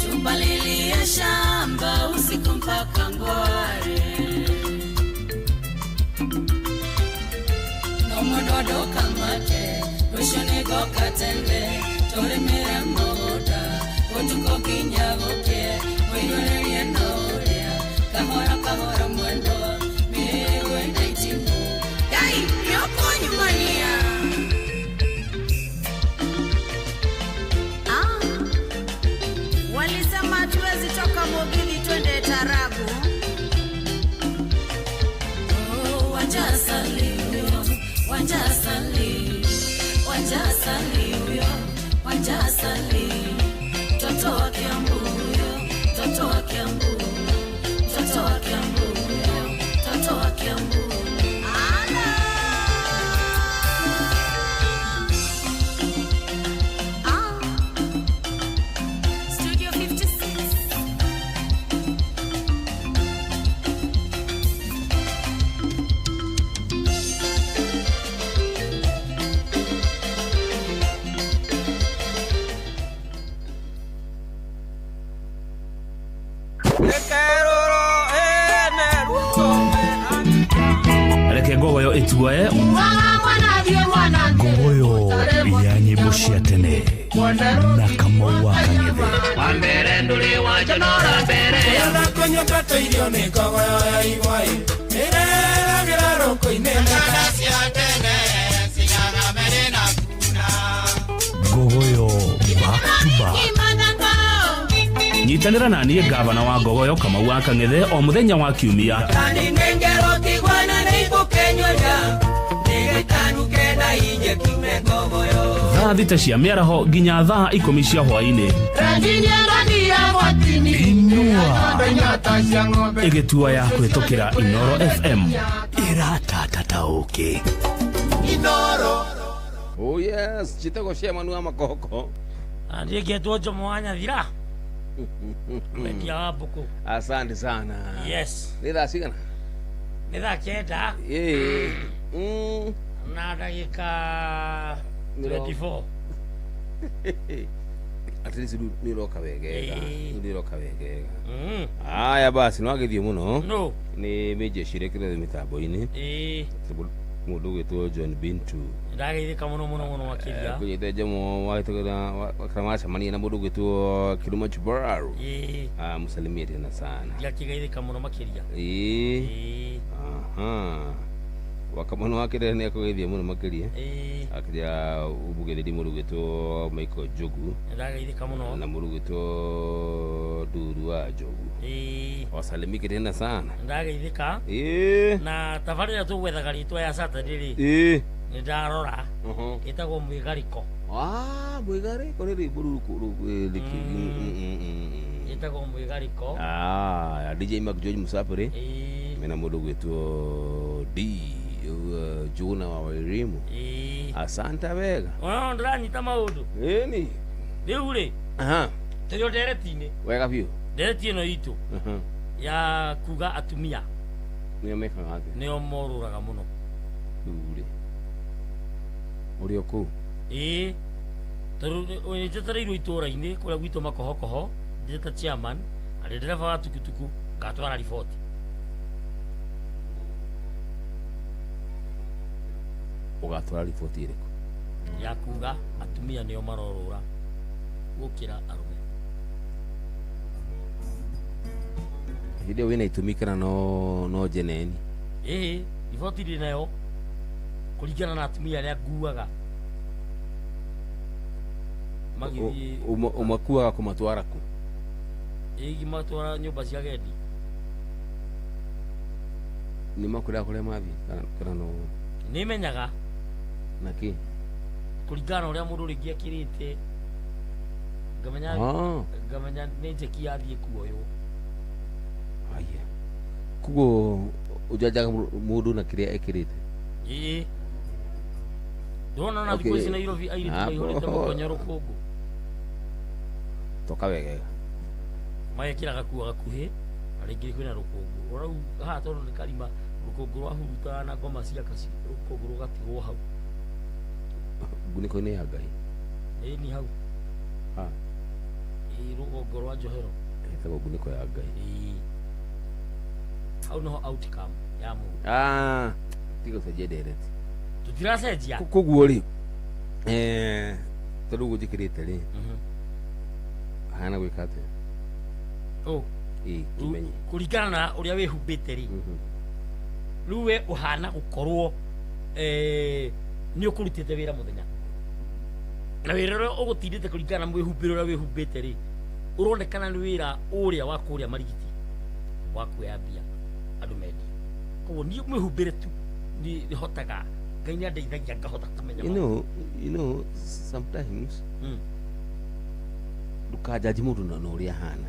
Tupalilie shamba usiku mpaka ngware. No mũndũ kamate rũciũ nĩngoka tene tũrĩmĩre mũgũnda ũtukũ nginya gũkĩe ũihũrĩrie na ũrĩa kahora kahora mwendwa mĩĩgwe na itimũ. Ngai nĩũkũnyumania. Walisema hatuwezi toka Mugithi twende tarabu. Oh, wanjasali huyo, wanjasali, wanjasali huyo, wanjasali. Mtoto wa Kiambu huyo, mtoto wa Kiambu, mtoto wa Kiambu huyo, mtoto wa Kiambu. Studio 56. Reke ngogoyo ĩtuoe ngogoyo ya nyĩmbo cia tene na Kamau wa Kang'ethe. Ngogoyo back to back. Nyitanĩra na niĩ gavana wa ngogoyo Kamau wa Kang'ethe o mũthenya wa kiumia thaa 6 cia mĩaraho nginya thaa 10 cia hwaĩ-inĩ. Inua ĩgĩtua ya kũhĩtũkĩra Inoro FM ĩratatataũkĩ. Oh yes, chitego cia manu wa makoko. Ndiye ngetwo Jomo wa Nyathira. Mwendia wa mbũkũ. Asante sana. Yes. Nĩ thaa cigana? Nĩ thaa 9. Ĩĩ. Na ndagĩka 24. At least nĩ ũroka wegega. Nĩ ũroka wegega. Aya basi no agĩthiĩ mũno. No. Nĩ mĩnjeci rekire mĩtambo-inĩ. Ĩĩ. Mũndũ ũgwĩtwo John Bintu. Ndageithĩka mũno mũno mũno makĩria. Kũnyita Jomo wagĩtũgĩra kana wacemania na mũndũ ũgwĩtwo Kiruma Chibararu. Ĩĩ. Ah, msalimie tena sana. Ndiakĩgeithĩka mũno makĩria. Ĩĩ. Aha. Wakamano wake nĩ akũgeithia mũno makĩria. Ĩĩ. Akĩria ũbugĩrĩri mũndũ ũgwĩtwo Michael Njogu. Ndageithĩka mũno. Na mũndũ ũgwĩtwo Nduru wa Njogu. Ĩĩ. Wasalimike tena sana. Ndageithĩka. Ĩĩ. Na tabarĩra tũgwethaga rĩtwa ya Saturday rĩ. Ĩĩ. Nĩ ndarora. Ĩtagwo Mwĩgarĩko. Ah, Mwĩgarĩko nĩ rwĩmbo rũu rĩkĩ. Ĩtagwo Mwĩgarĩko. Ah, DJ Mark George Musapere. Ĩĩ. Mena mũndũ ũgwĩtwo D Jona wa Wairimu. Ĩĩ. Asante wega. Ona ndĩranyita maũndũ. Ĩni. Rĩu rĩ. Aha. Tũrĩ o ndereti-inĩ. Wega biũ. Ndereti ĩno itũ. Ya kuga atumia. Nĩo mekaga atĩa? Nĩo morũraga mũno. Rĩu rĩ. Ũrĩ o kũu? Ĩĩ. Tondũ nĩnjetereirwo itũũra-inĩ kũrĩa gwitũ makohokoho, ndĩ ta chairman, arĩ ndereba wa tukutuku, ngatwara riboti. Ũgatwara riboti ĩrĩkũ? Ya kuga atumia nĩo marorũra gũkĩra arũme. Hĩndĩ ĩyo wĩna itũmi kana no njeneni? Ĩĩ, riboti ndĩ nayo kũringana na atumia arĩa nguaga. Magĩthiĩ Ũmakuaga kũmatwara kũ? Ĩĩ, ngĩmatwara nyũmba cia agendi. Nĩ makwĩraga kũrĩa mathiĩ kana no? Nĩmenyaga. Na kĩ? Kũringana na ũrĩa mũndũ rĩngĩ ekĩrĩte. Ngamenya nĩ njeki yathiĩ kuoywo. Haya. Koguo ũjanjaga mũndũ na kĩrĩa ekĩrĩte. Ĩĩ. Ndona na thikũ ici Nairobi airĩtu maihũrĩte mũkonyo rũkũngũ. Toka wegega. Magekĩra gakuo gakuhĩ na rĩngĩ kwĩna rũkũngũ. Rũu haha tondũ nĩ karima rũkũngũ rwahurutaga na ngoma cia kaci rũkũngũ rũgatigwo hau. Ngunĩko-inĩ ya Ngai. Ĩĩ ni hau. Ha. Ĩĩ rũgongo rwa njohero. Ĩtagwo ngunĩko ya Ngai. Ĩĩ. Hau noho outcome ya mũndũ. Ah, tiga gũcenjia ndereti. Tũtiracenjia. Koguo rĩ tondũ ũguo njĩkĩrĩte rĩ hana gwĩka atĩa? Ũ. Ĩĩ kĩmenye. Kũringana na ũrĩa wĩhumbĩte rĩ rĩu we ũhana gũkorwo nĩ ũkũrutĩte wĩra mũthenya na wĩra ũrĩa ũgũtindĩte kũringana na mwĩhumbĩre ũrĩa wĩhumbĩte rĩ ũronekana nĩ wĩra ũrĩa wa kũrĩa marigiti wa kuoya mbia andũ mendie. Koguo niĩ mwĩhumbĩre tu nĩ hotaga Ngai nĩ andeithagia ngahota kũmenya. You know sometimes ndũkanjanji mũndũ na ũrĩa ahana.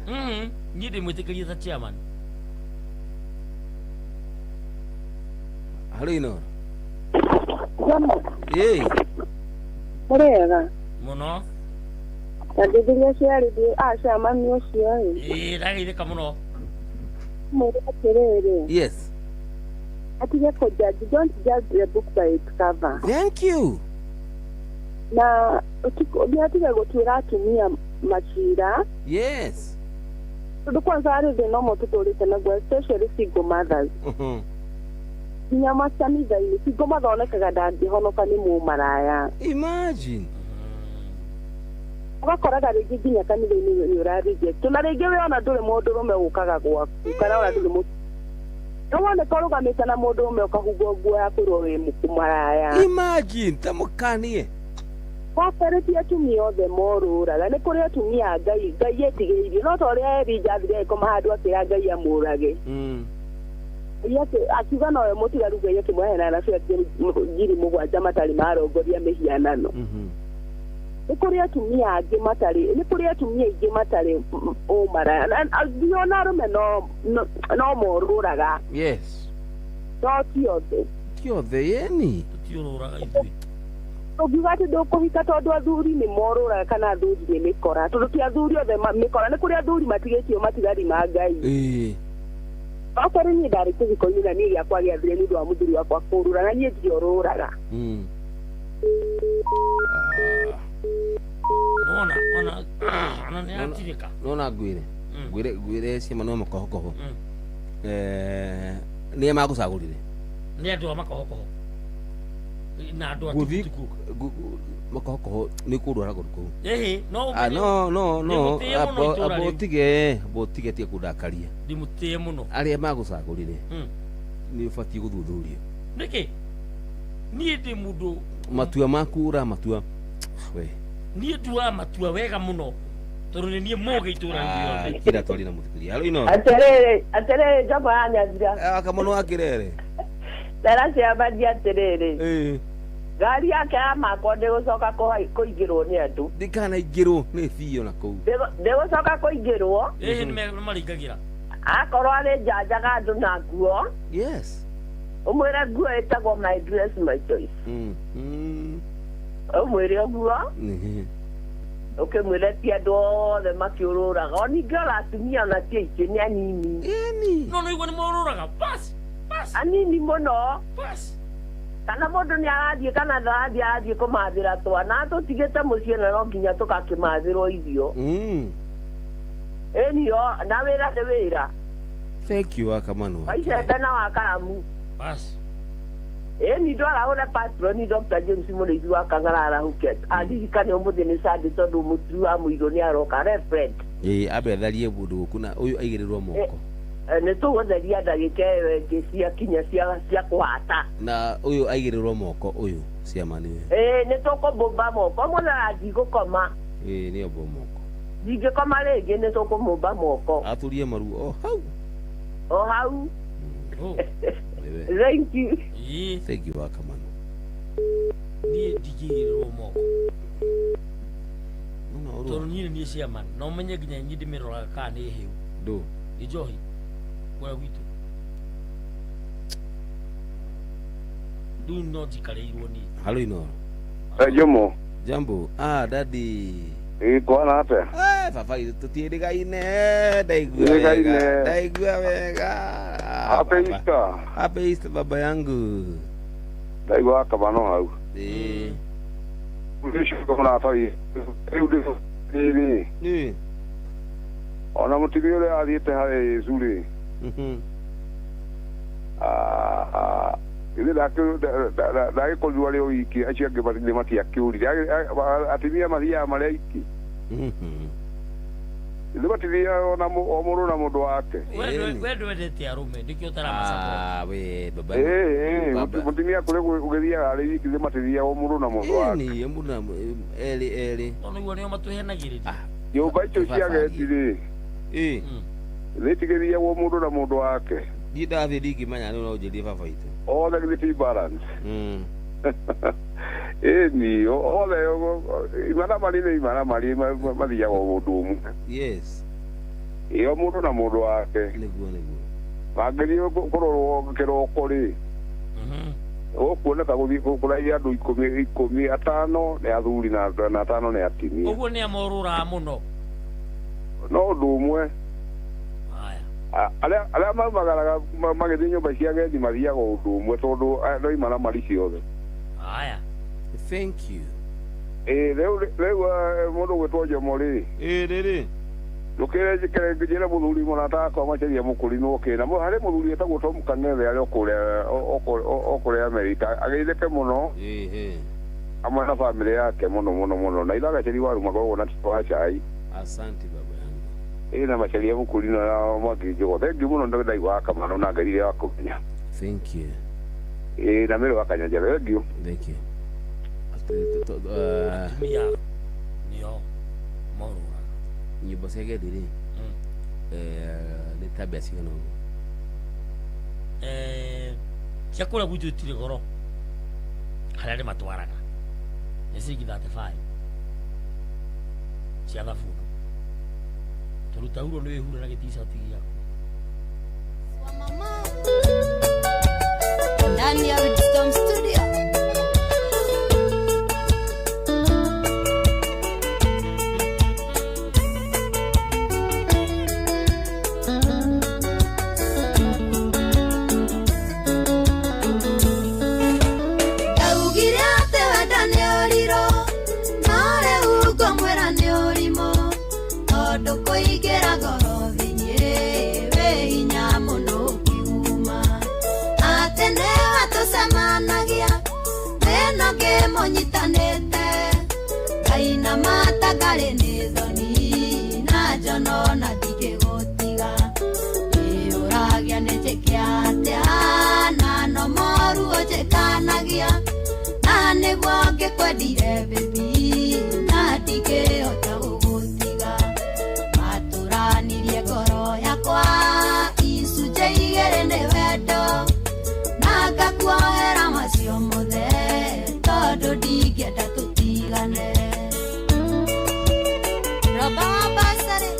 Niĩ ndĩmwĩtĩkĩrie ta chairman. Halo Inoro. Ĩĩ. Mũrĩega? Mũno. Ta ngĩthiria ciarĩ aca mami ũcio ĩ. Ĩĩ ndageithĩka mũno. Mwĩre atĩrĩrĩ. Yes. Atige kũjudge, don't judge the book by its cover. Thank you. Na nĩ atige gũtuĩra atumia macira. Yes. Tondũ kwanza harĩ thĩna ũmwe tũtũrĩte naguo especially single mothers. Nginya makanitha-inĩ single mother onekaga ndangĩhonoka nĩ mũmaraya. Imagine. Ũgakoraga rĩngĩ nginya kanitha-inĩ nĩ ũra reject na rĩngĩ we ona ndũrĩ mũndũrũme ũkaga gwaku kana ona ndũrĩ mũndũ woneka ũrũgamĩte na mũndũrũme ũkahungwo nguo ya kwĩrwo wĩ mũmaraya. Imagine ta mũkanie. Wakerĩ ti atumia othe morũraga, nĩ kũrĩ atumia a Ngai Ngai etigĩirie no ta ũrĩa Elija athire agĩkoma handũ akĩra Ngai amũrage. Akiuga nowe mũtigaru Ngai akĩmũheana anabii angĩ 7,000 matarĩ marongoria mĩhianano. Nĩ kũrĩ atumia angĩ matarĩ, nĩ kũrĩ atumia aingĩ matarĩ ũmaraya nginya ona arũme no morũraga. Yes. No ti othe. Ti othe yeni. Tũtiũrũraga ithuĩ. Ũngiuga atĩ ndũkũhika tondũ athuri nĩ morũraga kana athuri nĩ mĩkora, tondũ ti athuri othe mĩkora, nĩ kũrĩ athuri matigĩtio matigari ma Ngai. Ĩĩ. Okorwo niĩ ndarĩ kĩhiko-inĩ na niĩ gĩakwa gĩathire nĩ ũndũ wa mũthuri wakwa kũrũra na niĩ ndiorũraga. Nona ona ona nĩ atirĩka. Nona ngwĩre. Ngwĩre ciama no makohokoho. Nĩ magũcagũrire. Nĩ andũ a makohokoho. Na andũ a tukutuku. Makohokoho nĩ kũndwara kũndũ kũu. Ĩhĩ, no no no abo tige tie kũndakaria. Ndimũtĩe mũno. Arĩa magũcagũrire. Nĩ ũbatiĩ gũthuthuria. Nĩkĩ? Niĩ ndĩ mũndũ matua maku ũramatua. We. Niĩ nduaga matua wega mũno tondũ nĩ niĩ mũgĩ itũra rĩothe. Kira twari na mũthikĩria. Halo Inoro. Atĩrĩrĩ, atĩrĩrĩ Njamba ya Nyathira. Akamono akĩrere. Ndera ciambaria atĩrĩrĩ. Ĩĩ. Ngari yake ya makwa ndĩgũcoka kũingĩrwo nĩ andũ. Ndĩkanaingĩrwo nĩ biũ na kũu. Ndĩgũcoka kũingĩrwo. Ĩhĩ nĩ maringagĩra. Akorwo arĩ njanjaga andũ na nguo. Yes. Ũmwĩre nguo ĩtagwo my dress my choice. Ũmwĩre ũguo. Ũkĩmwĩre ti andũ othe makĩũrũraga. O ningĩ ona atumia ona ti aingĩ nĩ anini. Ĩni. No no igua nĩ morũraga. Bas. Bas. Anini mũno. Bas. Kana mũndũ nĩ arathiĩ kana ndarathiĩ arathiĩ kũmathĩra twana tũtigĩte mũciĩ na no nginya tũgakĩmathĩrwo irio. Ĩni na wĩra nĩ wĩra. Thank you Akamanu. Waicembe na wakaramu. Bas. Ĩni ndwarahũre patroni Dr. James Mũrĩithi wa Kang'ara arahũke. Aririkane ũmũthĩ nĩ Sunday tondũ mũturi wa mũirũ nĩ aroka reverend. Ĩĩ ambe atharie mũndũ gũkũ na ũyũ aigĩrĩrwo moko. Nĩ tũgũtheria ndagĩka ĩyo ĩngĩ ciakinya cia kũhata. Na ũyũ aigĩrĩrwo moko ũyũ ciamani ũyũ. Ĩĩ nĩ tũkũmũmba moko mũthenya ndigũkoma. Ĩĩ nĩ ombo moko. Ndingĩkoma rĩngĩ nĩ tũkũmũmba moko. Aturie maru o hau. O hau. Thank you. Thank you Akamanu. Niĩ ndingĩigĩrĩrwo moko. Tondũ niĩ nĩ niĩ chairman na ũmenye nginya niĩ ndĩmĩroraga kana nĩ hĩu. Ndũ. Nĩ njohi. Kũrĩa gwitũ. Rĩu no njikarĩirwo niĩ. Halo Inoro. Jomo. Jambo. Ah, daddy. Ĩ kwana atĩa? Eh, baba itũ tũtiĩrĩgaine, ndaigua wega. Ndaigua wega. Happy Easter. Happy Easter baba yangu. Ndaigua kabano hau. Ĩ. Ũcio mũrata rĩu ndĩ Ĩ. Ona mũtumia ũrĩa athiĩte harĩ Yesu rĩ. Ithe ndagĩkorirwo arĩ o wiki acio angĩ nĩ matiakĩũrire atumia mathiaga marĩ aiki. Ithe matithiaga ona o mũndũ na mũndũ wake. We ndwendete arũme nĩkĩo ũtaramasupport. Ah, we baba. Mũtumia kũrĩ ũgĩthiaga arĩ wiki ithe matithiaga o mũndũ na mũndũ wake. Ĩni, mũndũ na erĩ erĩ. No nĩguo nĩo matũhenagĩrĩria. Nyũmba icio cia agendi rĩ. Ĩ. Nĩtigĩthiagwo mũndũ na mũndũ wake. Niĩ ndathiĩ ndingĩmenya nĩ no ũnjĩrie baba itũ. Othe githĩ ti balance. Ĩni othe imaramari nĩ imaramari mathiaga o mũndũ ũmwe. Yes. Ĩ o mũndũ na mũndũ wake. Nĩguo nĩguo. Mangĩthiĩ kũrorwo kĩroko rĩ. Gũkuoneka gũthiĩ kũraihi andũ ikũmi atano nĩ athuri na atano nĩ atumia. Ũguo nĩ amorũraga mũno. No ũndũ ũmwe. Arĩa maumagaraga magĩthiĩ nyũmba cia agendi mathiaga ũndũ ũmwe tondũ no imaramari ciothe. Haya. Thank you. Ĩ rĩu mũndũ ũgwĩtwo Jomo rĩ. Ĩ rĩrĩ. Ndũkĩre njĩre mũthuri mũrata wakwa Macharia Mũkũrinũ oke na harĩ mũthuri etagwo Tom Kang'ethe arĩa okũrĩa Amerika ageithĩke mũno. Ĩhĩ. Hamwe na bamĩrĩ yake mũno mũno mũno na ithagaceri waru makoragwo na wa cai. Asante baba yangu. Ĩ na Macharia Mũkũrinũ na Mwangi Njũgũ. Thank you mũno ndaigua kamano na ngerire wa kũmenya. Thank you. Ĩ na mĩrũ wa Kanyanjara. Thank you. Thank you. Atumia nĩo morũraga. Nyũmba cia agendi rĩ nĩ ta mbia cigana ũguo? Cia kũrĩa gwitũ itirĩ goro harĩa ndĩmatwaraga nĩ ciringi 35 cia thabuni tondũ tauro nĩ wĩhure na gĩticati gĩaku. Ndani ya Wisdom Studio. Monyitanete kaina matagare nĩ thoni na njono na ndingĩgũtiga ĩũragia nĩ njĩke atĩa na no moru ũnjĩkanagia na nĩguo ngĩkwendire baby na ndingĩhota gũgũtiga matũranirie ngoro yakwa icunjĩ igĩrĩ nĩ wendo na ngakuohera macio mothe tondũ ndingĩenda tũtigane. Roba wa basarĩ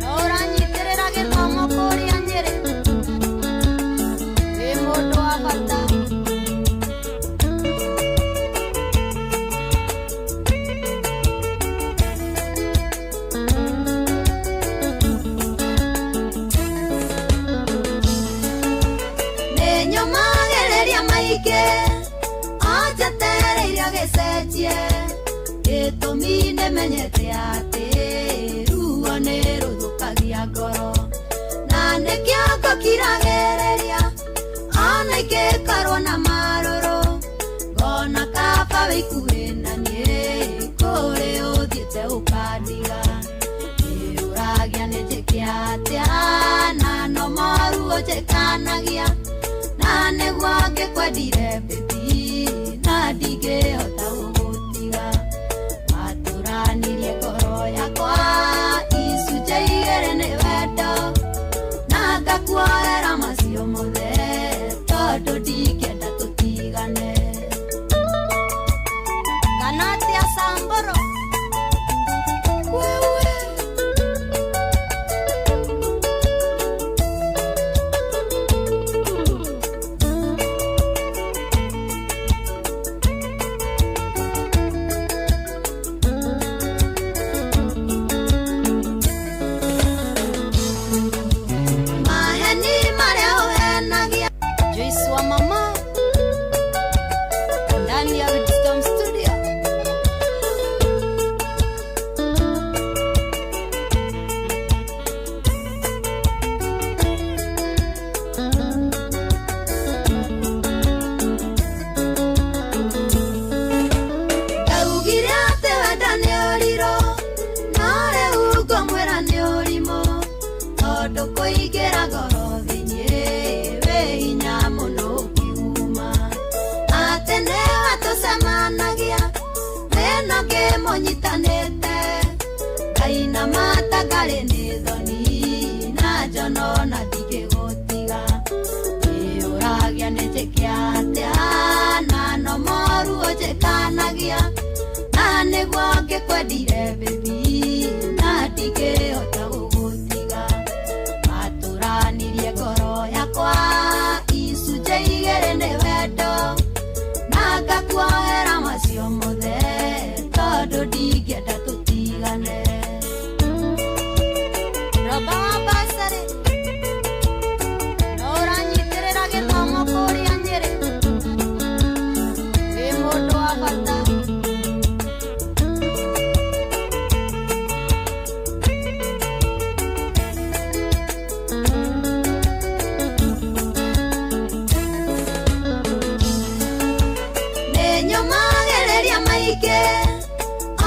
no ũranyitĩrĩra gĩthomo kũrĩa Nyĩrĩ wĩ mũndũ wa bata. Nĩnyũmagĩrĩria maingĩ anjetereirio gĩcenjie gĩtũmi nĩmenyete atĩ ruo nĩ rũthũkagia ngoro na nĩkĩo ngũkiragĩrĩria ona ingĩkorwo na marũrũ ngona kaba wĩikuhĩ na niĩ kũrĩ ũthiĩte ũkandiga nĩũragia nĩ njĩke atĩa na no moru ũnjĩkanagia na nĩguo ngĩkwendire baby na ndingĩhota gũgũtiga matũranirie ngoro yakwa icunjĩ igĩrĩ nĩ wendo na ngakuohera macio mothe tondũ ndingĩenda tũtigane. Kana atĩa Samburu? Wewe Ngĩramata ngarĩ nĩ thoni na njono na ndingĩgũtiga. Ĩũragia nĩ njĩke atĩa na no moru ũnjĩkanagia. Na nĩguo ngĩkwendire baby na ndingĩhota gũgũtiga. Matũranirie ngoro yakwa icunjĩ igĩrĩ nĩ wendo. Na ngakuohera macio mothe tondũ ndingĩenda tũtigane. Roba wa basarĩ no ũranyitĩrĩra gĩthomo kũrĩa Nyĩrĩ. Wĩ mũndũ wa bata. Nĩnyũmagĩrĩria maingĩ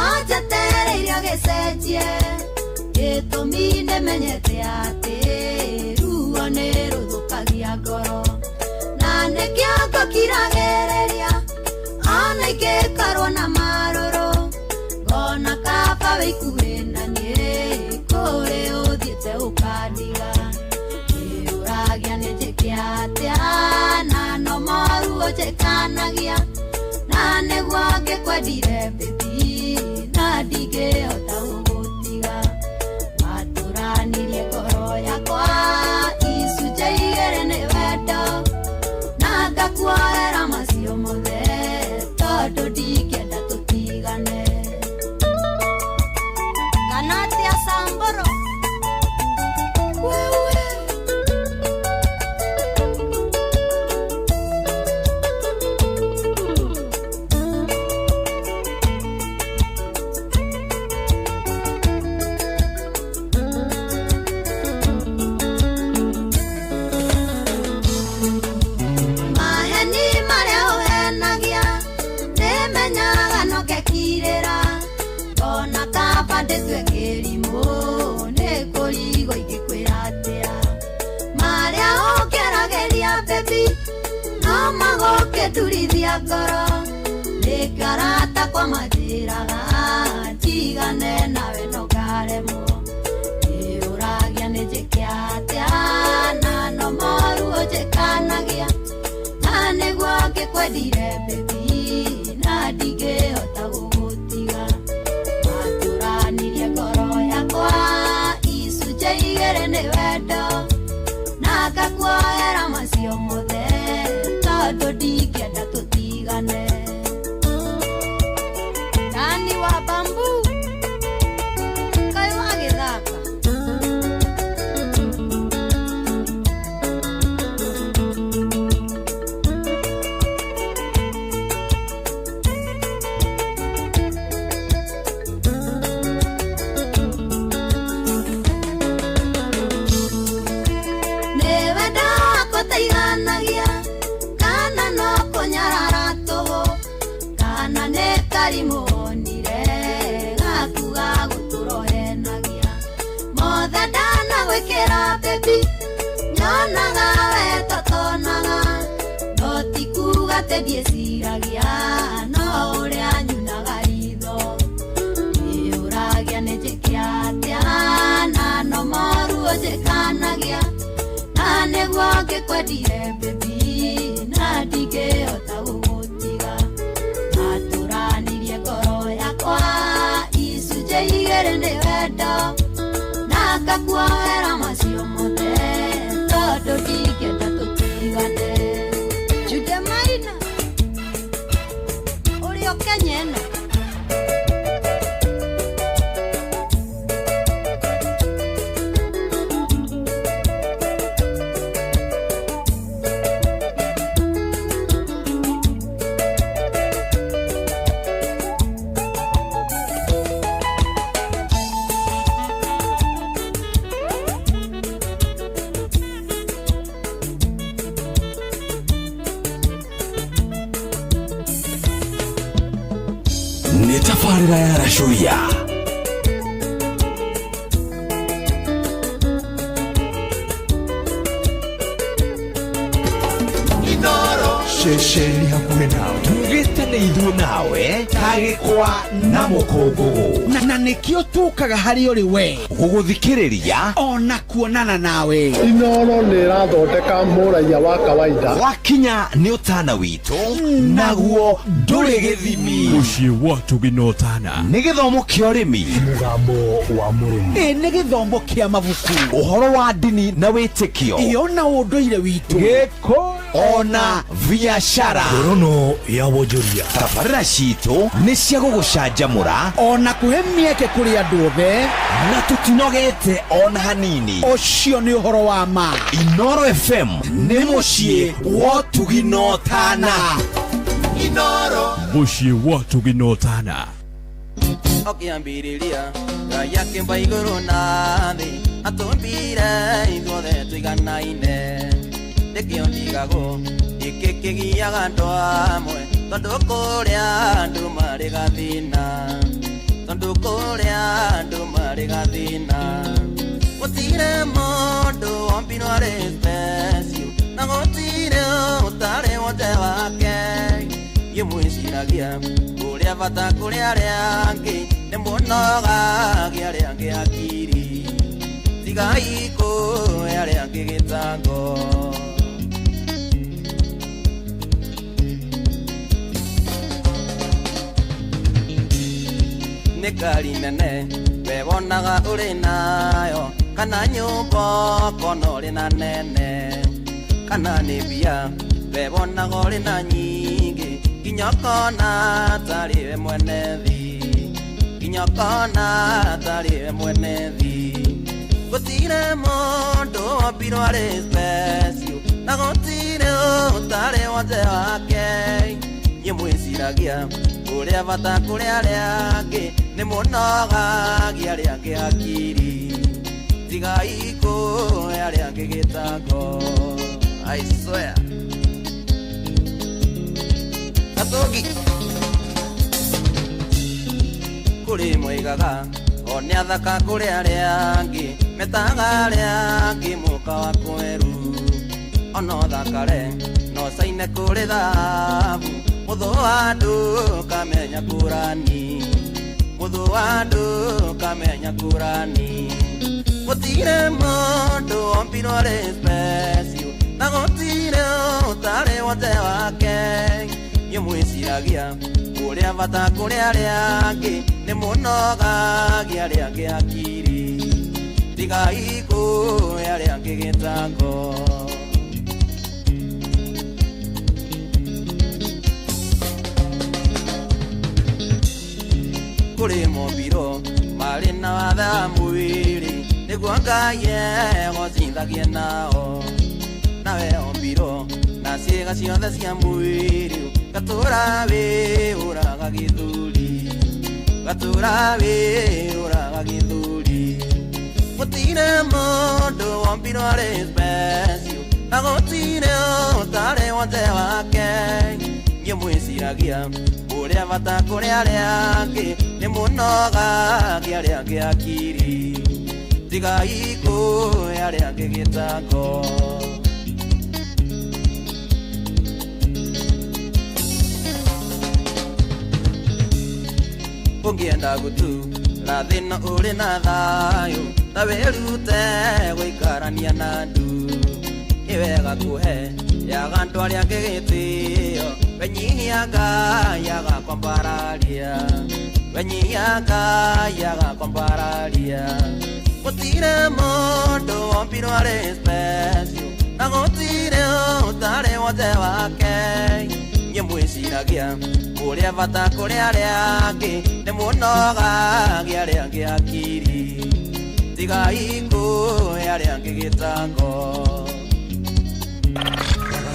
anjetereirio gĩcenjie. Gĩtũmi nĩmenyete atĩ ruo nĩ rũthũkagia ngoro. Na nĩkĩo ngũkiragĩrĩria ona ingĩkorwo na marũrũ. Ngona kaba wĩikuhĩ na niĩ kũrĩ ũthiĩte ũkandiga. Ĩũragia nĩ njĩke atĩa na no moru ũnjĩkanagia. Na nĩguo ngĩkwendire baby na ndingĩhota gũgũtiga. Matũranirie ngoro yakwa icunjĩ igĩrĩ nĩ wendo. Na ngakuohera macio mothe tondũ ndingĩenda tũtigane. Kana atĩa Samburu? Wewe. Maheni marĩa ũhenagia nĩmenyaga no ngekirĩra. Ona kaba ndĩtue kĩrimũ nĩ kũrigwo ingĩkwĩra atĩa. Marĩa ũngeragĩria baby no magũkĩndurithia ngoro. Nĩngarata kwa manjĩraga ndigane nawe no ngaremwo. Ĩũragia nĩ njĩke atĩa na no moru ũnjĩkanagia. Na nĩguo ngĩkwendire baby na ndingĩhota gũgũtiga. Matũranirie ngoro yakwa icunjĩ igĩrĩ nĩ wendo. Na ngakuohera macio mothe tondũ ndingĩenda tũtigane. Dani wa bambu kaĩ wagĩthaka. Nĩ wendo wakwa ũtaiganagia kana no kũnyarara tũhũ. Kana nĩ karimũ wonire gaku ga gũtũrohenagia. Mothe ndanagwĩkĩra baby nyonaga we totonaga. No ti kuuga atĩ ndiĩciragia no ũrĩa nyunaga ritho. Ĩũragia nĩ njĩke atĩa na no moru ũnjĩkanagia. Na nĩguo ngĩkwendire baby na ndingĩhota gũgũtiga. Matũranirie ngoro yakwa icunjĩ igĩrĩ nĩ wendo. Na ngakuohera macio mothe tondũ ndingĩenda tũtigane. Jude Maina ũrĩ o Kenya ĩno. Nĩ tabarĩra ya Racuia. Ceceni hakuhĩ nawe tugĩte Ĩndĩ ithuĩ nawe tagĩkwa na mũkũngũgũ na nĩkĩo tũkaga harĩ ũrĩ we gũgũthikĩrĩria ona kuonana nawe. Inoro nĩ ĩrathondeka mũraiya wa kawaida. Wakinya nĩ ũtana witũ naguo ndũrĩ gĩthimi. Mũciĩ wa Tũgina Ũtana. Nĩ gĩthomo kĩa ũrĩmi, mũgambo wa mũrĩmi. Ĩ nĩ gĩthomo kĩa mabuku, ũhoro wa ndini na wĩtĩkio, ĩyo na ũndũire witũ, gĩkũyũ ona biacara. Ngorono ya wonjoria. Tabarĩra citũ nĩ cia gũgũcanjamũra ona kũhe mĩeke kũrĩ andũ othe, na tũtinogete ona hanini. Ũcio nĩ ũhoro wa ma. Inoro FM nĩ mũciĩ wa Tũgina Ũtana. Inoro. Mũciĩ wa Tũgina Ũtana. Ũkĩambĩrĩria Ngai akĩmba igũrũ na thĩ, atũmbire ithuothe tũiganaine. Nĩkĩo ndigagwo gĩkĩ kĩgiaga andũ amwe, tondũ kũrĩa andũ marĩ gathĩna, tondũ kũrĩa andũ marĩ gathĩna. Gũtirĩ mũndũ wombirwo arĩ special, na gũtirĩ ũtarĩ wothe wake. Niĩ mwĩciragia kũrĩa bata kũrĩ arĩa angĩ, nĩ mũnogagia arĩa angĩ akiri. Tigai kũhe arĩa angĩ gĩtango. Nĩ ngari nene we wonaga ũrĩ nayo, kana nyũmba ũkona ũrĩ na nene, kana nĩ mbia we wonaga ũrĩ na nyingĩ, nginya ũkona tarĩ we mwene thĩ, nginya ũkona tarĩ we mwene thĩ. Gũtirĩ mũndũ wombirwo arĩ special, na gũtirĩ ũtarĩ wothe wake. Niĩ mwĩciragia kũrĩa bata kũrĩ arĩa angĩ, nĩ mũnogagia arĩa angĩ akiri. Tigai kũhe arĩa angĩ gĩtango. I swear. Gatũngi. Kũrĩ moigaga o nĩ athaka kũrĩ arĩa angĩ, metaga arĩa angĩ mũka wa kweru. Ona ũthakare no caine kũrĩ thahabu, mũthũ wa andũ kamenya kũrani, mũthũ wa andũ kamenya kũrani. Gũtirĩ mũndũ wombirwo arĩ special, na gũtirĩ ũtarĩ wothe wake. Niĩ mwĩciragia kũrĩa bata kũrĩ arĩa angĩ, nĩ mũnogagia arĩa angĩ akiri. Tigai kũhe arĩa angĩ gĩtango. Kũrĩ mombirwo marĩ na wathe wa mwĩrĩ, nĩguo Ngai egocithagie nao. Nawe ombirwo na ciĩga ciothe cia mwĩrĩ, gatũra wĩũraga gĩthũri, gatũra wĩũraga gĩthũri. Gũtirĩ mũndũ wombirwo arĩ special, na gũtirĩ ũtarĩ wothe wake. Niĩ mwĩciragia kũrĩa bata kũrĩ arĩa angĩ, nĩ mũnogagia arĩa angĩ akiri. Tigai kũhe arĩa angĩ gĩtango. Ũngĩenda gũtũra thĩna ũrĩ na thayũ, ta wĩrute gũikarania na andũ. Nĩ wega kũhe yaga andũ arĩa angĩ gĩtĩo, wenyihia Ngai agakwambararia, wenyihia Ngai agakwambararia. Gũtirĩ mũndũ wombirwo arĩ special, na gũtirĩ ũtarĩ wothe wake. Niĩ mwĩciragia kũrĩa bata kũrĩ arĩa angĩ, nĩ mũnogagia arĩa angĩ akiri. Tigai kũhe arĩa angĩ gĩtango.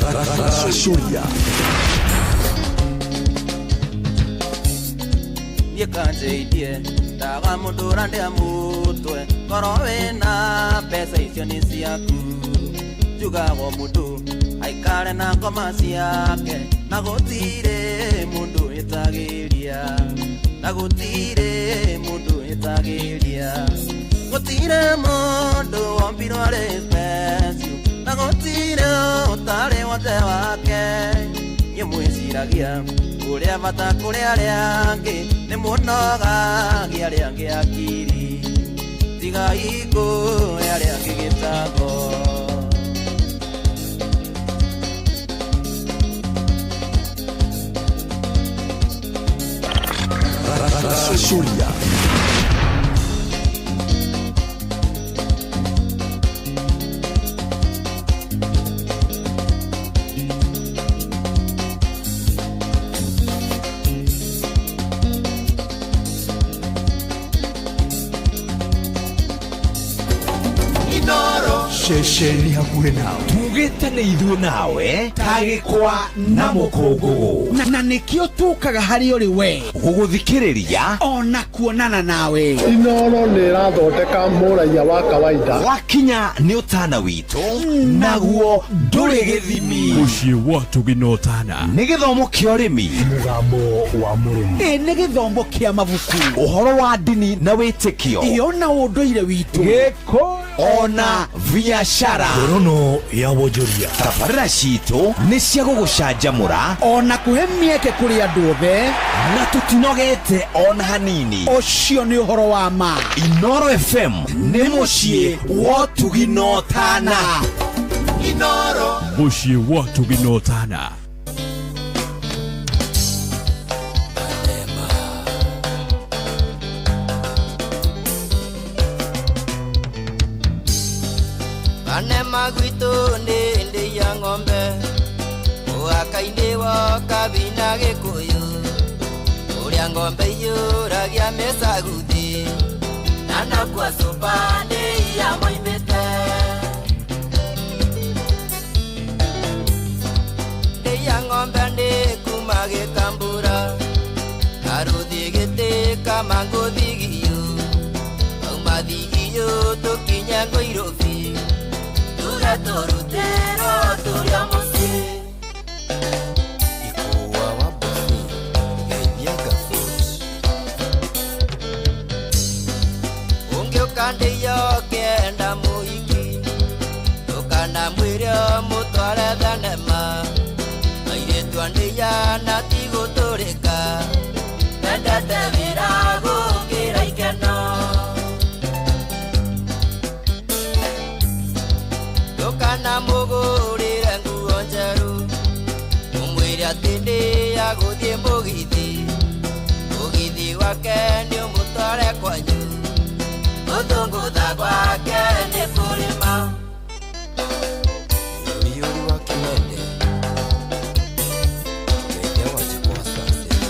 Racũria. Niĩ kanjĩitie ndaga mũndũ ũrandĩa mũtwe, korwo wĩna mbeca icio nĩ ciaku. Njugagwo mũndũ aikare na ngoma ciake, na gũtirĩ mũndũ wĩtagĩria, na gũtirĩ mũndũ wĩtagĩria. Gũtirĩ mũndũ wombirwo arĩ special, na gũtirĩ ũtarĩ wothe wake. Niĩ mwĩciragia Mwĩciragia ũrĩa bata kũrĩ arĩa angĩ nĩ mũnogagia arĩa angĩ akiri tigai kũhe arĩa angĩ gĩtango. Racũria. Ceceni hakuhĩ nawe tugĩte nĩ ithuĩ nawe ta gĩkwa na mũkũngũgũ na nĩkĩo tũkaga harĩ ũrĩ we gũgũthikĩrĩria ona kuonana nawe. Inoro nĩ ĩrathondeka mũraiya wa kawaida. Wakinya nĩ ũtana witũ naguo ndũrĩ gĩthimi. Mũciĩ wa Ũtugi na Ũtana nĩ gĩthomo kĩa ũrĩmi, mũgambo wa mũrĩmi, ĩ nĩ gĩthomo kĩa mabuku, ũhoro wa ndini na wĩtĩkio, ĩ ona ũndũire witũ, gĩkũyũ ona biashara, ngorono ya wonjoria. Tabarĩra citũ nĩ cia gũgũcanjamũra ona kũhe mĩeke kũrĩ andũ othe, na tũtinogete ona hanini. Ũcio nĩ ũhoro wa ma. Inoro FM nĩ mũciĩ wa Ũtugi na Ũtana. Inoro mũciĩ wa Ũtugi na Ũtana. Anema gwitũ nĩ ndĩ ya ng'ombe mũhaka-inĩ wa Kabina Gĩkũyũ ũrĩa ng'ombe iyũragia mĩcaguthi na nakuo cuba nĩ iya moimĩte. Ndĩ ya ng'ombe nĩ kuma Gĩkambura karũthi gĩtĩ kama ngũthigiyũ auma thigiyũ tũkinye Ngũirũbi turutero turia muci ikuwa wa bosi geithiaga foot ungiuka ndĩyo kenda mũhiki ndũkana mwĩre mũtware thenema airĩtu a ndĩya na tigũtũrĩka mendete wĩra gũkĩra ikeno. Ndũkana mũgũrĩre nguo njerũ ũmwĩre atĩ ndĩya gũthiĩ mũgithi mũgithi wake nĩ ũmũtware kwanyu gũthũngũtha gwake nĩ kũrĩma. Yũri wa Kimende geithia Wanjikũ wa Sunset.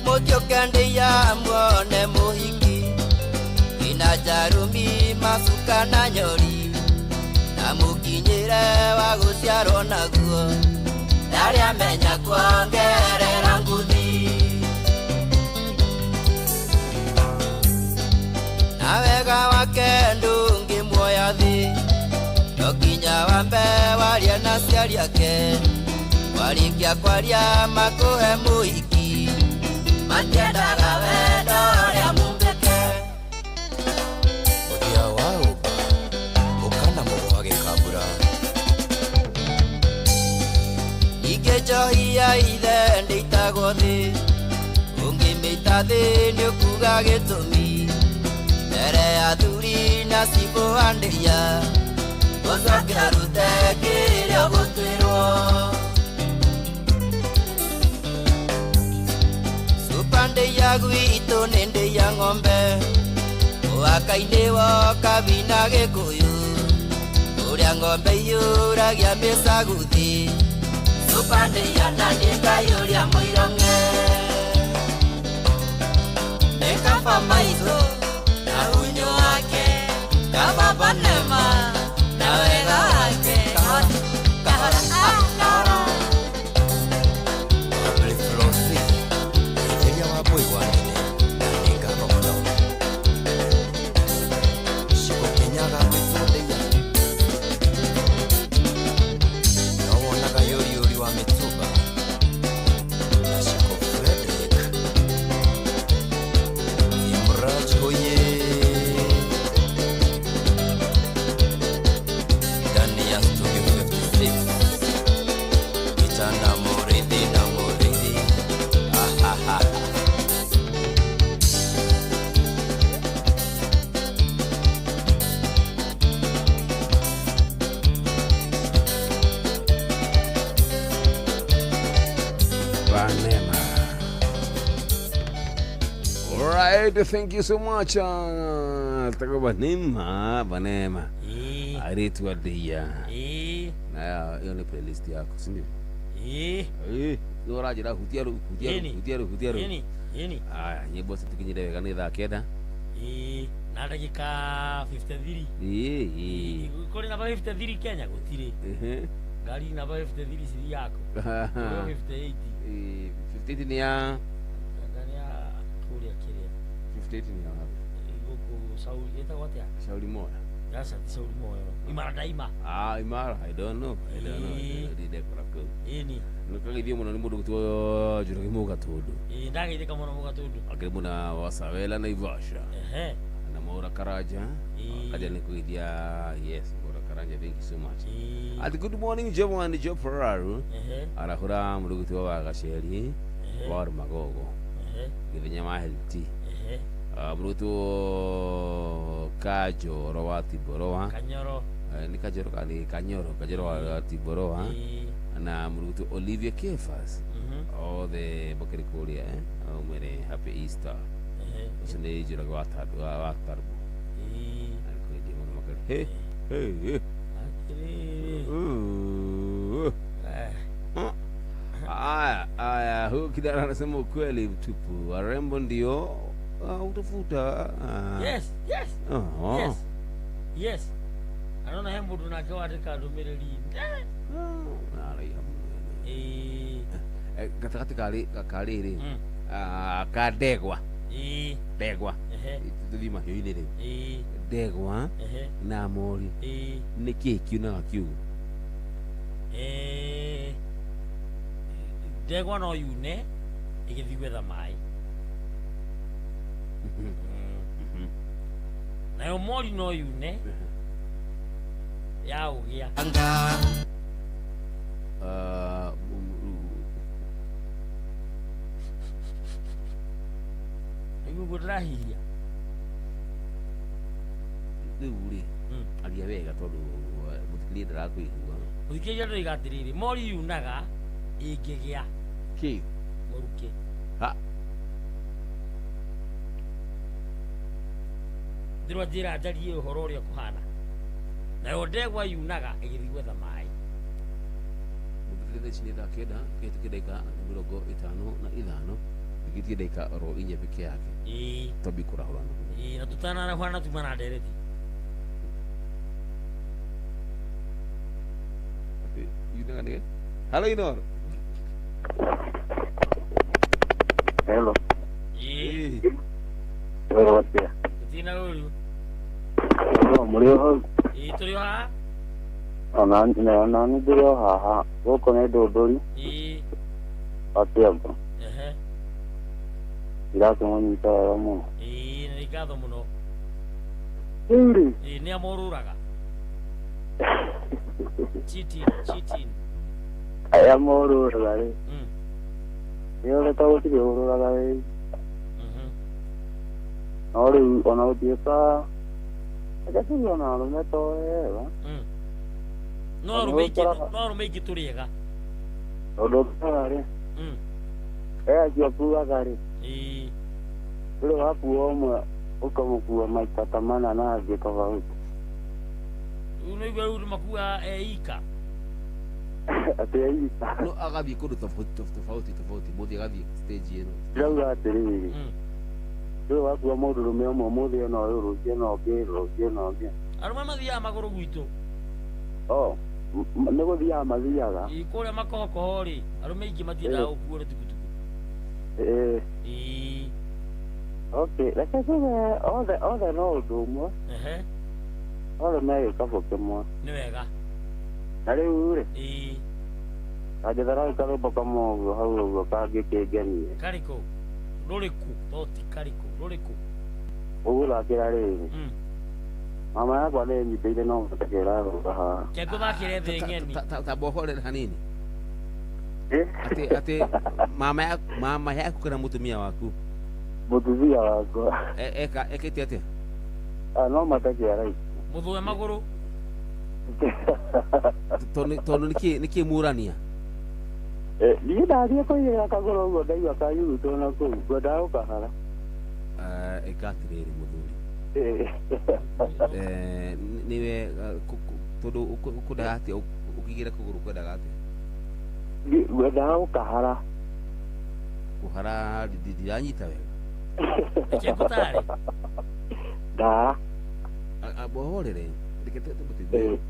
Mũtiũke ndĩya muone mũhiki ina njarũmi macuka na nyori na mũkinyĩre wa gũciarwo naguo ndarĩ amenya kuongerera nguthi. Na wega wake ndũngĩmuoya thĩ no nginya wambe warie na aciari ake warĩkia kwaria makũhe mũhiki matiendaga wendo ũrĩa mumbĩke. Mũthia wa ũmba ũkana mũgwa Gĩkambura. Ningĩ njohi ya ithe ndĩitagwo thĩ ũngĩmĩita thĩ nĩ ũkuga gĩtũmi mbere ya athuri na cibũ a ndĩya ũcoke ũrute kĩrĩa ũgũtuĩrwo. Cuba ndĩya gwitũ nĩ ndĩya ng'ombe mũhaka-inĩ wa Kabina Gĩkũyũ ũrĩa ng'ombe iyũragia mĩcaguthi cuba ndĩya na nĩngayũria mũirong'e. Nĩ kaba maitũ na hunyũ wake kaba banema na wega wake kahora kahora. Flossi geithĩria wa Mbũi wa Nene na nĩ ngatho mũno. Ciko Kĩnyaga gwitũ ndĩya no wonaga yũriũri wa mĩtumba na Ciko Frederick Imraj Hoima. right, thank you so much. Tako banema banema airĩtu a ndĩia na ĩyo nĩ playlist yaku, si ndio? Ĩĩ. Ĩĩ, nĩ ũranjĩra hutia rĩu, hutia rĩu, Ĩni. hutia rĩu, hutia rĩu. Ĩni, ĩni. Aya, nyĩmbo citikinyire wega nĩ thaa 9. Ĩĩ, na ndagĩka 53. Ĩĩ, ĩĩ. Kũrĩ namba 53 Kenya gũtirĩ. Ngari namba 53 cithiaga kũ? Kũrĩ 58. Ĩĩ, 58 nĩ ya Anga nĩ ya kũrĩa kĩrĩa. 58 nĩ ya wapi? Gũkũ Saudi ĩtagwo atĩa? Shauri Moyo. Aca ti Saudi Moyo. Imara Daima. Ah, Imara, I don't know. I don't know. Ndĩndekora kũu. Ĩni. Nĩkageithio mũno nĩ mũndũ gũtwo Njoroge Mũgatũndũ. Ĩĩ, ndageithĩka mũno Mũgatũndũ. Akĩrĩ mũna wa Sawela Naivasha. Ehe. Na Maura Karanja. Kaja nĩ kũgeithia, yes, Maura Karanja, thank you so much. Ati good morning Jomo and Joe Ferraro. Ehe. Arahũra mũndũ gũtwo wa Gaceri wa Rumagogo. Ehe. Gĩthenya wa Helti. Ehe. Mũndũ gũtwo Kajoro wa Tiboroa. Kanyoro. Nĩ Kajoro kana nĩ Kanyoro? Kajoro wa Tiboroa. Na mũndũ gũtwo Olivia Kefas. Othe makĩrĩ kũrĩa umere happy Easter. Ũcio nĩ Njoroge wa Tarbo wa Tarbo. Arĩkũgeithia mũno makĩrĩ. Hey, hey, hey. Atĩrĩrĩ. Aya, aya, huyu kijana anasema ukweli mtupu. Warembo ndio utafuta. Yes, yes. Oh. Yes. Yes. Arona he mũndũ nake wandĩka ndũmĩrĩri. Araiha mũno. Ĩĩ. Gatagatĩ ka rĩrĩ ka ndegwa. Ĩĩ. Ndegwa. Ehe. Tũthiĩ mahiũ-inĩ rĩu. Ĩĩ. Ndegwa Ehe. na mori. Ĩĩ. Nĩ kĩĩ kiunaga kiugo? Ndegwa no yune ĩgĩthiĩ gwetha maĩ. Nayo mori no yune ya ũgĩa. Rĩu ũguo ndĩrahihia. Rĩu rĩ, aria wega tondũ mũthikĩrĩria ndarakũigua. Mũthikĩrĩria ndĩroiga atĩrĩrĩ, mori yunaga ĩngĩgĩa kĩ mũrukĩ. Ha. Ndĩrwa njĩra njarie ũhoro ũrĩa ũkũhana. Nayo ndegwa yunaga ĩgĩthiĩ gwetha maĩ. Mũthikĩrĩria thaa ici nĩ thaa 9 kĩhĩtũkie ndagĩka 55 igitie ndagĩka oro 4 peke yake. Ĩĩ. Twambie kũrahũrana. Ĩĩ, na tũtanarahũrana tuma na ndereti. Yunaga nĩ Hello Inoro. Hello. Ĩĩ. Hello, atĩa? Tũtirĩ na ũru. Hello, mũrĩ o hau? Ĩĩ, tũrĩ o haha. Ona nĩ ndĩrĩ o haha. Gũkũ nĩ Ndũndũri. Ĩĩ. Wa Kĩambu. Ehe. Ndĩrakĩmũnyita wega mũno. Ĩĩ, nĩ ngatho mũno. Rĩu rĩ. Ĩĩ, nĩ amorũraga. Cheating, cheating. Arĩa morũraga rĩ. Nĩ ũreka gũtirĩ ũrũraga wĩ. No rĩu ona gũtuĩka reke tuge ona arũme to wega. No arũme aingĩ tũrĩ ega. Tondũ ũkoraga rĩ. He acio akuaga rĩ. Ĩĩ. Ndũrĩ wakua ũmwe ũkamũkua maita ta mana na angĩ tofauti. Rĩu nĩguo rĩu nĩmakua eika. Atĩ eika. No agathiĩ kũndũ tofauti tofauti tofauti, mũthĩ agathiĩ stage ĩno. Ndĩrauga atĩrĩrĩ. Ndũrĩ wakua mũndũrũme ũmwe ũmũthĩ ena ũyũ, rũciũ ena ũngĩ, rũciũ ena ũngĩ. Arũme mathiaga magũrũ gwitũ. Oh, nĩ gũthiaga mathiaga. Ĩĩ, kũrĩa makohokoho rĩ, arũme aingĩ matiendaga gũkuo nĩ tukutuku. Ĩĩ. Ĩĩ. Okay, reke tuge othe no ũndũ ũmwe. Ehe. Othe me gĩkabũ kĩmwe. Nĩ wega. Na rĩu rĩ. Ĩĩ. Kanjethera karũmbo kamwe ũguo hau ũguo kangĩkĩngenia. Karĩkũ? Rũrĩkũ? To ti karĩkũ, rũrĩkũ? Ũgũthakĩra rĩrĩ. Mama yakwa nĩ ĩnyitĩire no mũteke ĩrarũga haha. Ke ngũthakĩre thĩ ng'eni. Ta bohorera hanini. Atĩ mama yaku kana mũtumia waku? Mũtumia wakwa. Ekĩte atĩa? No mateke araiki. Mũthũe magũrũ. Tondũ nĩkĩ mũrania? Niĩ ndathiĩ kũigĩrĩra kagũrũ ũguo ndaigua kayurutwo na kũu ngwendaga gũkahara. Ĩka atĩrĩrĩ mũthuri. Nĩwe tondũ ũkwendaga atĩa ũkĩgĩra kũgũrũ kwendaga atĩa? Ngwendaga gũkahara. Kũhara ndiranyita wega. Reke ngũtare. Ndara. Horere reke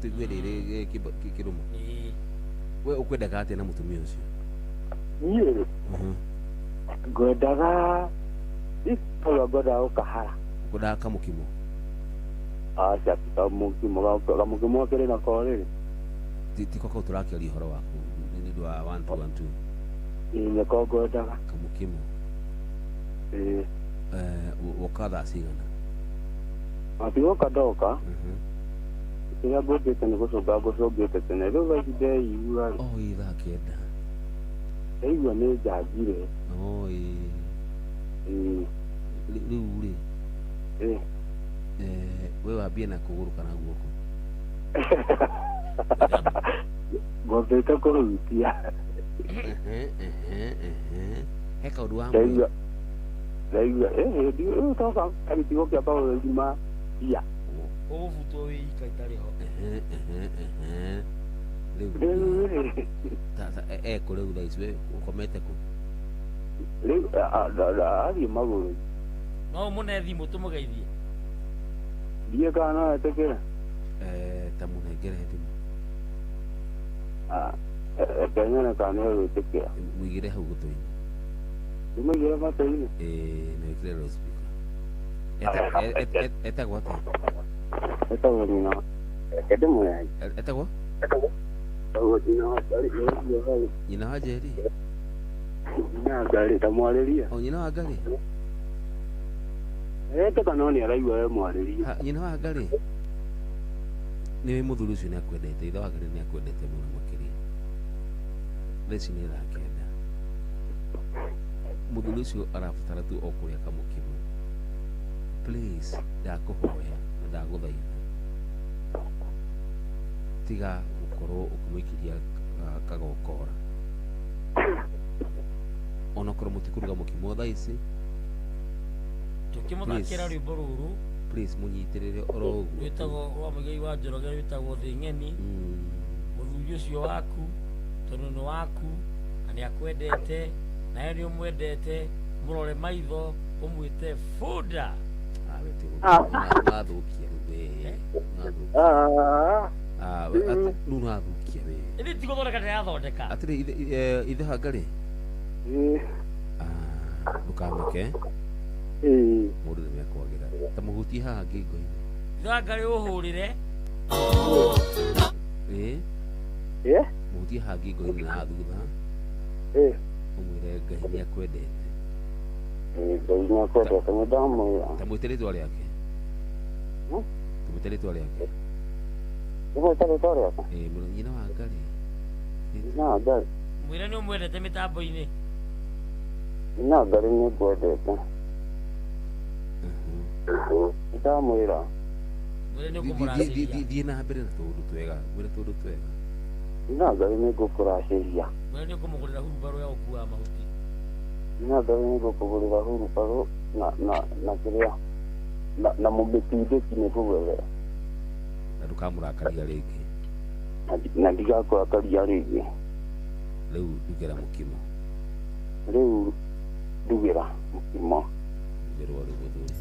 tũigue rĩrĩ kĩrũmo. We ũkwendaga atĩa na mũtumia ũcio? Niĩ rĩ ngwendaga ngwendaga gũkahara. Ũkwendaga kamũkimo? Aca ti kamũkimo, kamũkimo kĩrĩ nako rĩrĩ. Tiko kau tũrakĩaria ũhoro waku nĩ ũndũ wa 1 2 1 2. Ĩĩ nĩko ngwendaga. Kamũkimo. Ĩĩ. Woka thaa cigana? Matigoka ndoka. Kĩrĩa ngũkĩte nĩ gũcũnga ngũcũngĩte tene rĩu thaa ici ndeigua rĩ. Oh, ĩ thaa 9. Ndeigua nĩ njanjire. Oh, ĩ. Ĩĩ. Rĩu rĩ. Ĩĩ. We wambie na kũgũrũ kana guoko? Ngwambĩte kũhutia. He kaũndũ wa Ndaigua ndaigua rĩu toka gĩtigo kĩa mbaũ mbia. Ũgũbutwo wĩ ika itarĩ ho. Rĩu Rĩu rĩ ekũ rĩu thaa ici we ũkomete kũ? Rĩu athiĩ magũrũ. No ũmũne thimũ tũmũgeithie. Ndiĩ kana no etĩkĩre. Ta mũnengere thimũ. Reke nyone kana nĩ egwĩtĩkĩra. Mũigĩre hau gũtũ-inĩ. Ndĩmũigĩre matũ-inĩ? Ĩĩ na wĩkĩre loudspeaker. Etagwo atĩa? Etagwo nyina. Reke ndĩmũhe. Etagwo? Etagwo nyina wa Ngarĩ. Nyina wa Njeri? Nyina wa Ngarĩ, ta mwarĩrie. O nyina wa Ngarĩ? Etĩka no nĩ araigua we mwarĩrie. Nyina wa Ngarĩ? Nĩ mũthuri ũcio nĩ akwendete, ithe wa Ngarĩ nĩ akwendete mũno makĩria. Thaa ici nĩ thaa 9. Mũthuri ũcio arabatara tu o kũrĩa kamũkimo. Please, ndakũhoya na ndagũthaitha. Tiga gũkorwo ũkĩmũikĩria kagokora. Onokorwo mũtikũruga mũkimo thaa ici. Tũkĩmũthakĩra rwĩmbo rũrũ. Please mũnyitĩrĩre oro ũguo. Rwĩtagwo rwa Mũigai wa Njoroge rwĩtagwo Thĩ Ng'eni. Mũthuri ũcio waku tondũ nĩ waku na nĩ akwendete nawe nĩ ũmwendete, mũrore maitho ũmwĩte bunda. Ũrathũkia rĩu we. Rĩu ũrathũkia we. Ĩthĩ ti gũthondeka ndĩrathondeka. Atĩrĩ ithe wa Ngarĩ. Ndũkamake. Mũndũ nĩ ekwagĩra. Ta mũhutie haha ngingo-inĩ. Ithe wa Ngarĩ ũhũrĩre. Ĩĩ. Mũhutie haha ngingo-inĩ na haha thutha. Ũmwĩre Ngai nĩ akwendete. Ngai nĩ akwendete nĩ ndamwĩra. Ta mwĩte rĩtwa rĩake. Tũmwĩte rĩtwa rĩake. Ndĩmwĩte rĩtwa rĩake? Ĩĩ, nyina wa Ngarĩ. Nyina wa Ngarĩ. Mwĩre nĩ ũmwendete mĩtambo-inĩ. Nyina wa Ngarĩ nĩ ngwendete. Ndamwĩra. Mwĩre nĩ ũkũmũracĩria. Thiĩ na mbere na tũũndũ twega. Mwĩre tũũndũ twega. Nyina wa Ngarĩ nĩ ngũkũracĩria. Mwĩre nĩ ũkũmũgũrĩra hurubarũ ya gũkuaga mahuti. Nyina wa Ngarĩ nĩ ngũkũgũrĩra hurubarũ na kĩrĩa na mũmĩtindĩki nĩ ngũgwethera. Na ndũkamũrakaria rĩngĩ. Na ndigakũrakaria rĩngĩ. Rĩu ndugĩra mũkimo. Rĩu ndugĩra mũkimo. Ndugĩrwo rĩu mũthuri.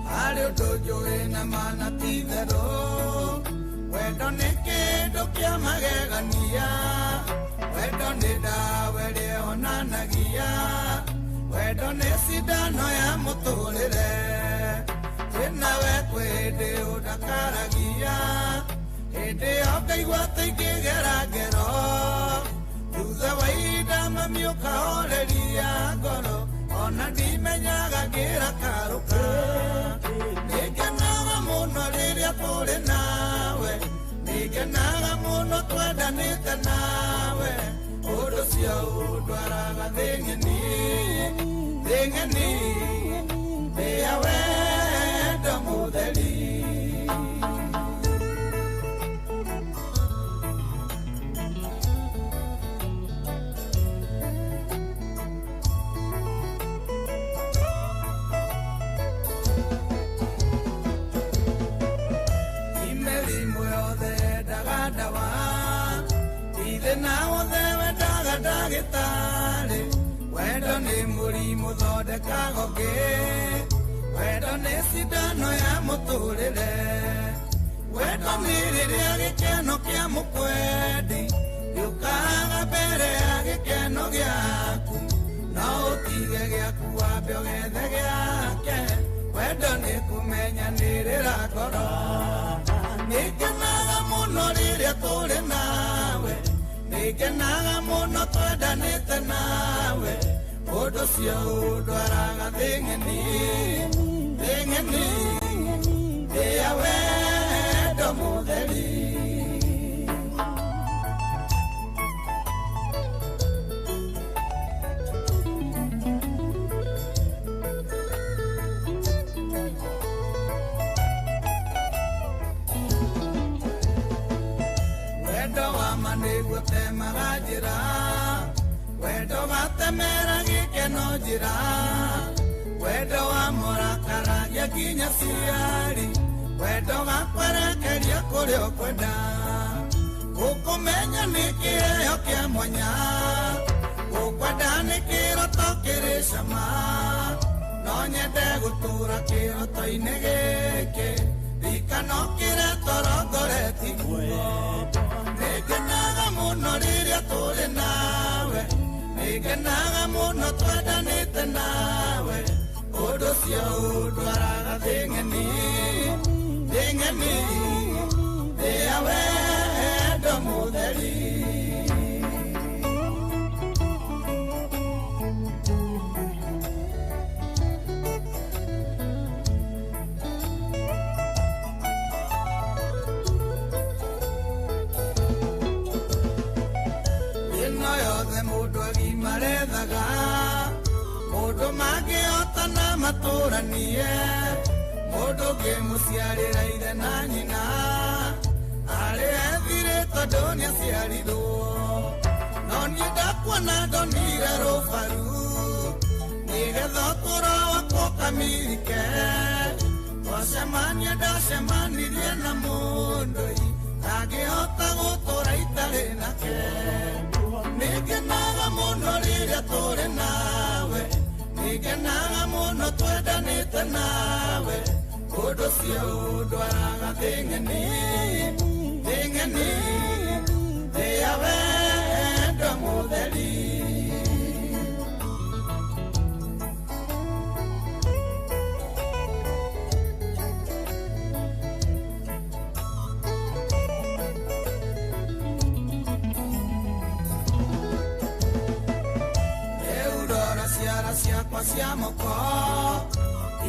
Harĩ ũndũ njũĩ na mana ti itherũ, wendo nĩ kĩndũ kĩa magegania, wendo nĩ ndawa ĩrĩa ĩhonanagia, wendo nĩ cindano ya mũtũrĩre, twĩnawe kwĩ hĩndĩ ũndakaragia, hĩndĩ ĩyo ngaigua ta ingĩgera ngero, thutha wa ihinda mami ũkahoreria ngoro, ona ndimenyaga ngĩrakarũka. Nĩngenaga mũno rĩrĩa tũrĩ nawe, nĩngenaga mũno twendanĩte nawe, ũndũ ũcio ũndwaraga thĩ ng'eni, ng'eni thĩ ya wendo mũtheri. Imĩrimũ yothe yendaga ndawa, ithĩna wothe wendaga ndagĩtarĩ. Wendo nĩ mũrimũ thondekaga ũngĩ, wendo nĩ cindano ya mũtũrĩre. Wendo nĩ rĩrĩa gĩkeno kĩa mũkwendi gĩũkaga mbere ya gĩkeno gĩaku, no ũtige gĩaku wambe ũgethe gĩake. Wendo nĩ kũmenyanĩrĩra ngoro. Nĩngenaga mũno rĩrĩa tũrĩ nawe, nĩngenaga mũno twendanĩte nawe. Ũndũ ũcio ũndwaraga thĩ ng'eni, thĩ ng'eni, thĩ ya wendo mũtheri. Wendo wa ma nĩguo temaga njĩra, wendo watemera gĩkeno njĩra, wendo wa mũrakaragia nginya ciari, wendo gakwerekeria kũrĩa ũkwenda. Gũkũmenya nĩ kĩheo kĩa mwanya, gũkwenda nĩ kĩroto kĩrĩ cama. No nyende gũtũra kĩroto-inĩ gĩkĩ, rikano kĩrĩa tũrongoretie guo. Nĩngenaga mũno rĩrĩa tũrĩ nawe, nĩngenaga mũno twendanĩte nawe. Ũndũ ũcio ũndwaraga thĩ ng'eni, thĩ ng'eni, thĩ ya wendo mũtheri. Ĩno yothe mũndũ agimarethaga, mũndũ mangĩhota na matũranie, mũndũ ũngĩmũciarĩra ithe na nyina, arĩ ethire tondũ nĩaciarirwo. No niĩ ndakuona ndonire rũbaru, nĩgetha ũtũũro wakwa ũkamirike. Twacemania ndacemanirie na mũndũ ndangĩhota gũtũũra itarĩ nake. Nĩngenaga mũno rĩrĩa tũrĩ nawe, nĩngenaga mũno twendanĩte nawe. Ũndũ ũcio ũndwaraga thĩ ng'eni, thĩ ng'eni, thĩ ya wendo mũtheri. Rĩu rora ciara ciakwa cia moko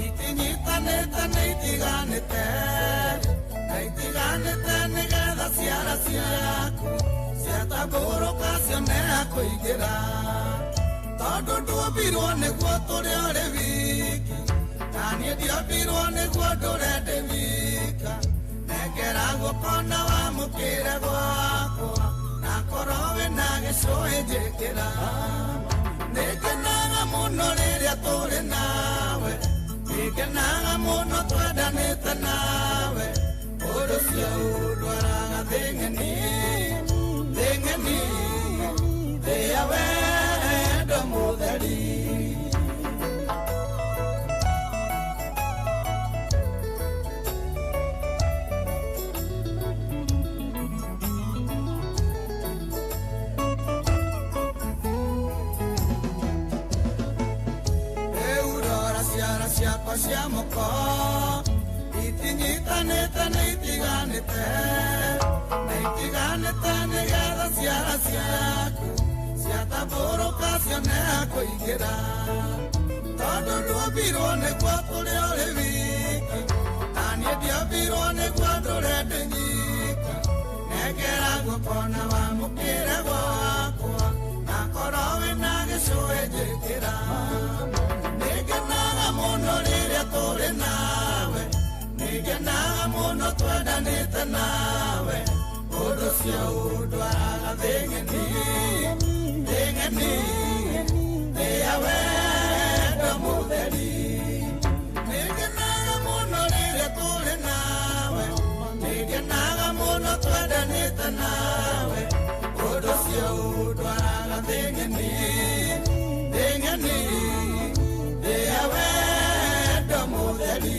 itinyitanĩte nĩ itiganĩte, na itiganĩte nĩgetha ciara ciaku ciatambũrũka cione ha kũingĩra. Tondũ nduombirwo nĩguo tũrĩ ũrĩ wiki, na niĩ ndiombirwo nĩguo ndũre ndĩ wika. Nengera guoko na wamũkĩre gwakwa, na korwo wĩna gĩcũhĩ njĩkĩra. Nĩngenaga mũno rĩrĩa tũrĩ nawe, nĩngenaga mũno twendanĩte nawe. Ũndũ ũcio ũndwaraga thĩ ng'eni, thĩ ng'eni, thĩ ya wendo mũtheri. Rĩu rora ciara ciakwa cia moko itinyitanĩte nĩ itiganĩte, na itiganĩte nĩgetha ciara ciaku ciatambũrũka cione ha kũingĩra. Tondũ nduombirwo nĩguo tũrĩ ũrĩ wiki, na niĩ ndiombirwo nĩguo ndũre ndĩ nyika. Nengera guoko na wamũkĩre gwakwa, na korwo wĩna gĩcũhĩ njĩkĩra. Nĩngenaga Mũno rĩrĩa tũrĩ nawe, nĩngenaga mũno twendanĩte nawe. Ũndũ ũcio ũndwaraga thĩ ng'eni, thĩ ng'eni, thĩ ya wendo mũtheri. Nĩngenaga mũno rĩrĩa tũrĩ nawe, nĩngenaga mũno twendanĩte nawe. Ũndũ ũcio ũndwaraga thĩ ng'eni, thĩ ng'eni, thĩ ya wendo mũtheri.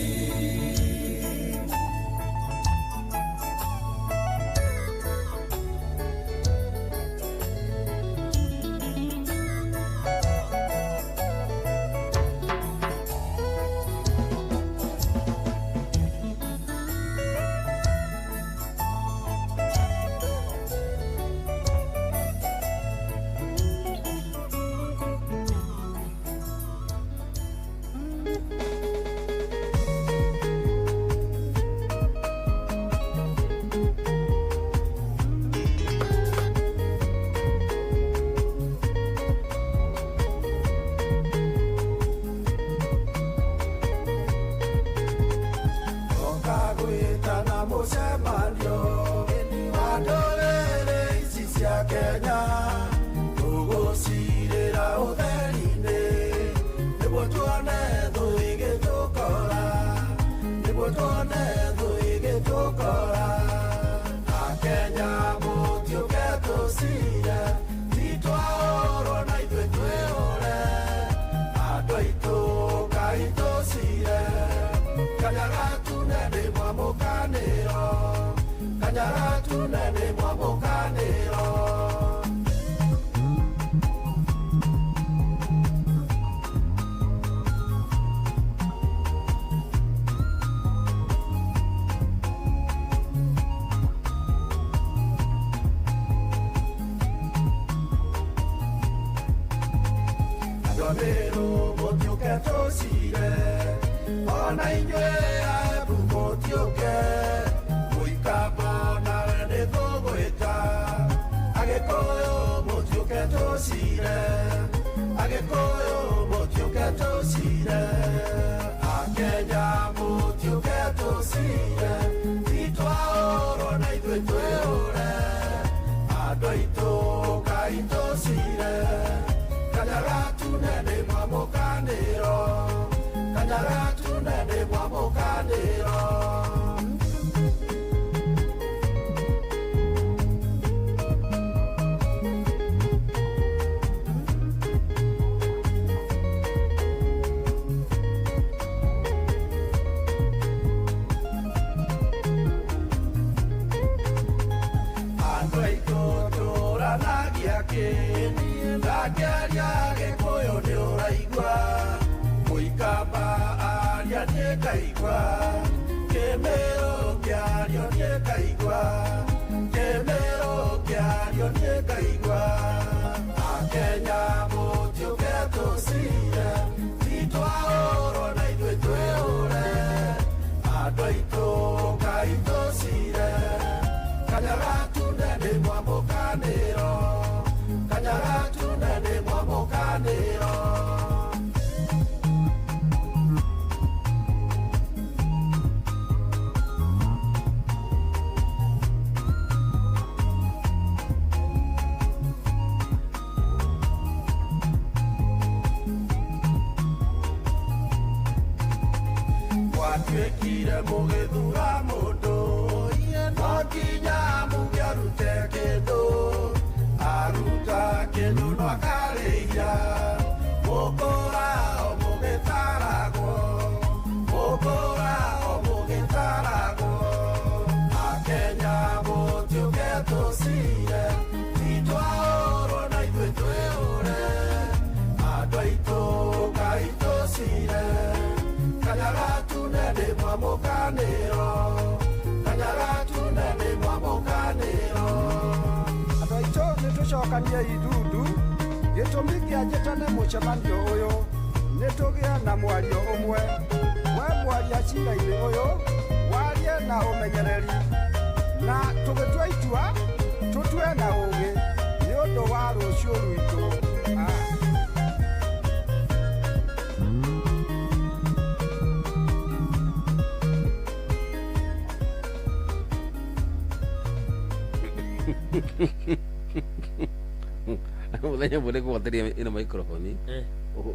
Muthenya ũmwe nĩngũgwatĩria ĩno microphone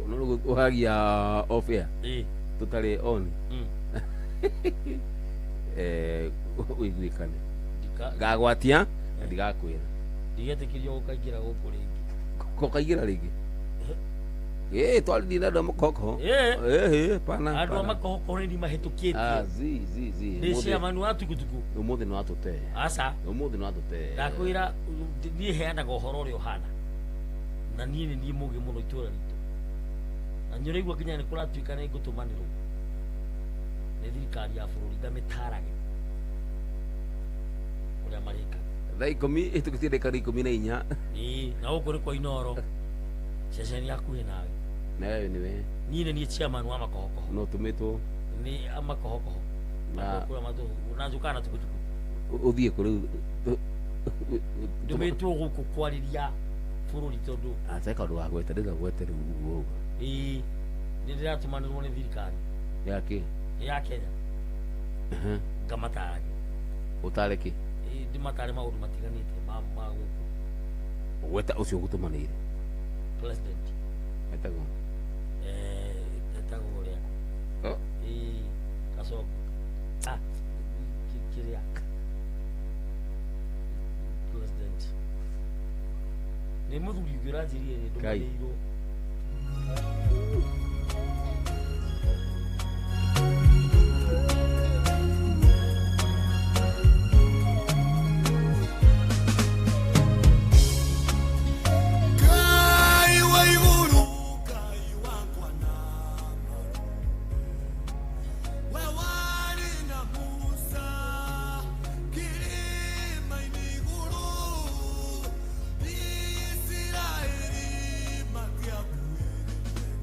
no ũhagia off air tũtarĩ on ũiguĩkane ngagwatia na ndigakwĩra ndigetĩkĩrio gũkaingĩra gũkũ rĩngĩ gũkaingĩra rĩngĩ twaririe na andũ a makohoko pana andũ a makohoko nĩ mahĩtũkĩtie zi zi zi nĩ chairman wa tukutuku ũmũthĩ nĩ watũte aca ũmũthĩ nĩ watũte ndakwĩra niĩ heanaga ũhoro ũrĩa ũhana na niĩ nĩ niĩ mũgĩ mũno itũra ritũ na nĩ ũraigua nginya nĩ kũratuĩka nĩ ngũtũmanĩrwo nĩ thirikari ya bũrũri ngamĩtarage ũrĩa marĩkaga thaa 10 ĩtũkĩtie ndagĩka 14 ĩĩ na gũkũ nĩ kwa Inooro ceceni hakuhĩ nawe nawe nĩwe niĩ nĩ niĩ chairman wa makohokoho no tũmĩtwo nĩ makohokoho na na njũkaga na tukutuku ũthiĩ kũ rĩu ndũmĩtwo gũkũ kwarĩria bũrũri tondũ acha kaũndũ gagwete ndĩgagwete rĩu ũguo ĩĩ nĩ ndĩratũmanĩrwo nĩ thirikari ya kĩ ya Kenya ngamatarage ũtare kĩ ndĩmatare maũndũ matiganĩte ma gũkũ gweta ũcio ũgũtũmanĩire president etagwo etagwo ũrĩa ĩĩ Kasongo kĩrĩa president nĩ mũthuri ũngĩ ũranjĩrire nĩ ndũmanĩirwo Isiraeli matiakuĩrĩte.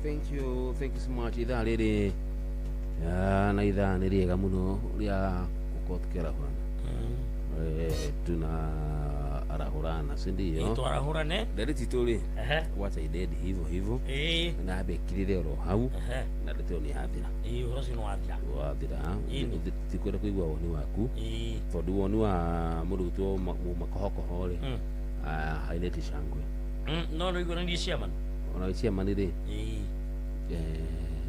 Thank you, thank you so much. Ithaa rĩrĩ na ithaa nĩ rĩega mũno rĩa gũkorwo tũkĩarahũrana. Tuna arahũrana, si ndio? Ĩĩ, twarahũrane. Ndari titũ rĩ, Ehe. wacha idedi hivyo hivyo. Ĩĩ. Na ambekirire oro hau. Ehe. Na ndeto ĩyo nĩ yathira. Ĩĩ, ũhoro ũcio nĩ wathira. Wathira. Ĩni. Tikwenda kũigua woni waku. Ĩĩ. Tondũ woni wa mũndũ gwĩtwo makohokoho rĩ, haileti shangwe. No no igua nĩ niĩ chairman. Ona wĩ chairman rĩ, Ĩĩ.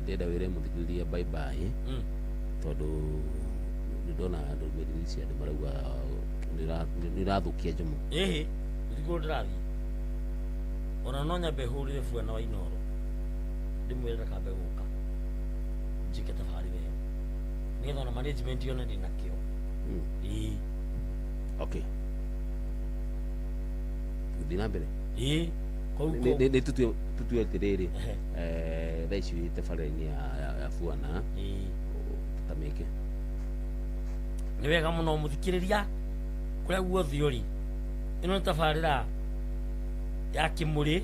Ndĩrenda wĩre mũthikĩrĩria bye bye. Tondũ nĩ ndona ndũmĩrĩri cia andũ marauga nĩ ũrathũkia Jomo. Ĩhĩ, gũtirĩ ndĩrathiĩ. Ona no nyambe hũrĩre buana wa Inooro ndĩmwĩre ndakambe gũka njĩke tabarĩra ĩyo nĩgetha ona management yone ndĩna kĩo. Ĩĩ. Okay. Gũthiĩ na mbere. Ĩĩ. Nĩ tutue atĩrĩrĩ, thaa ici wĩ tabarĩra-inĩ ya buana tũtamĩke. Nĩ wega mũno mũthikĩrĩria kũrĩa guothe ũrĩ. Ĩno nĩ tabarĩra ya kĩmũrĩ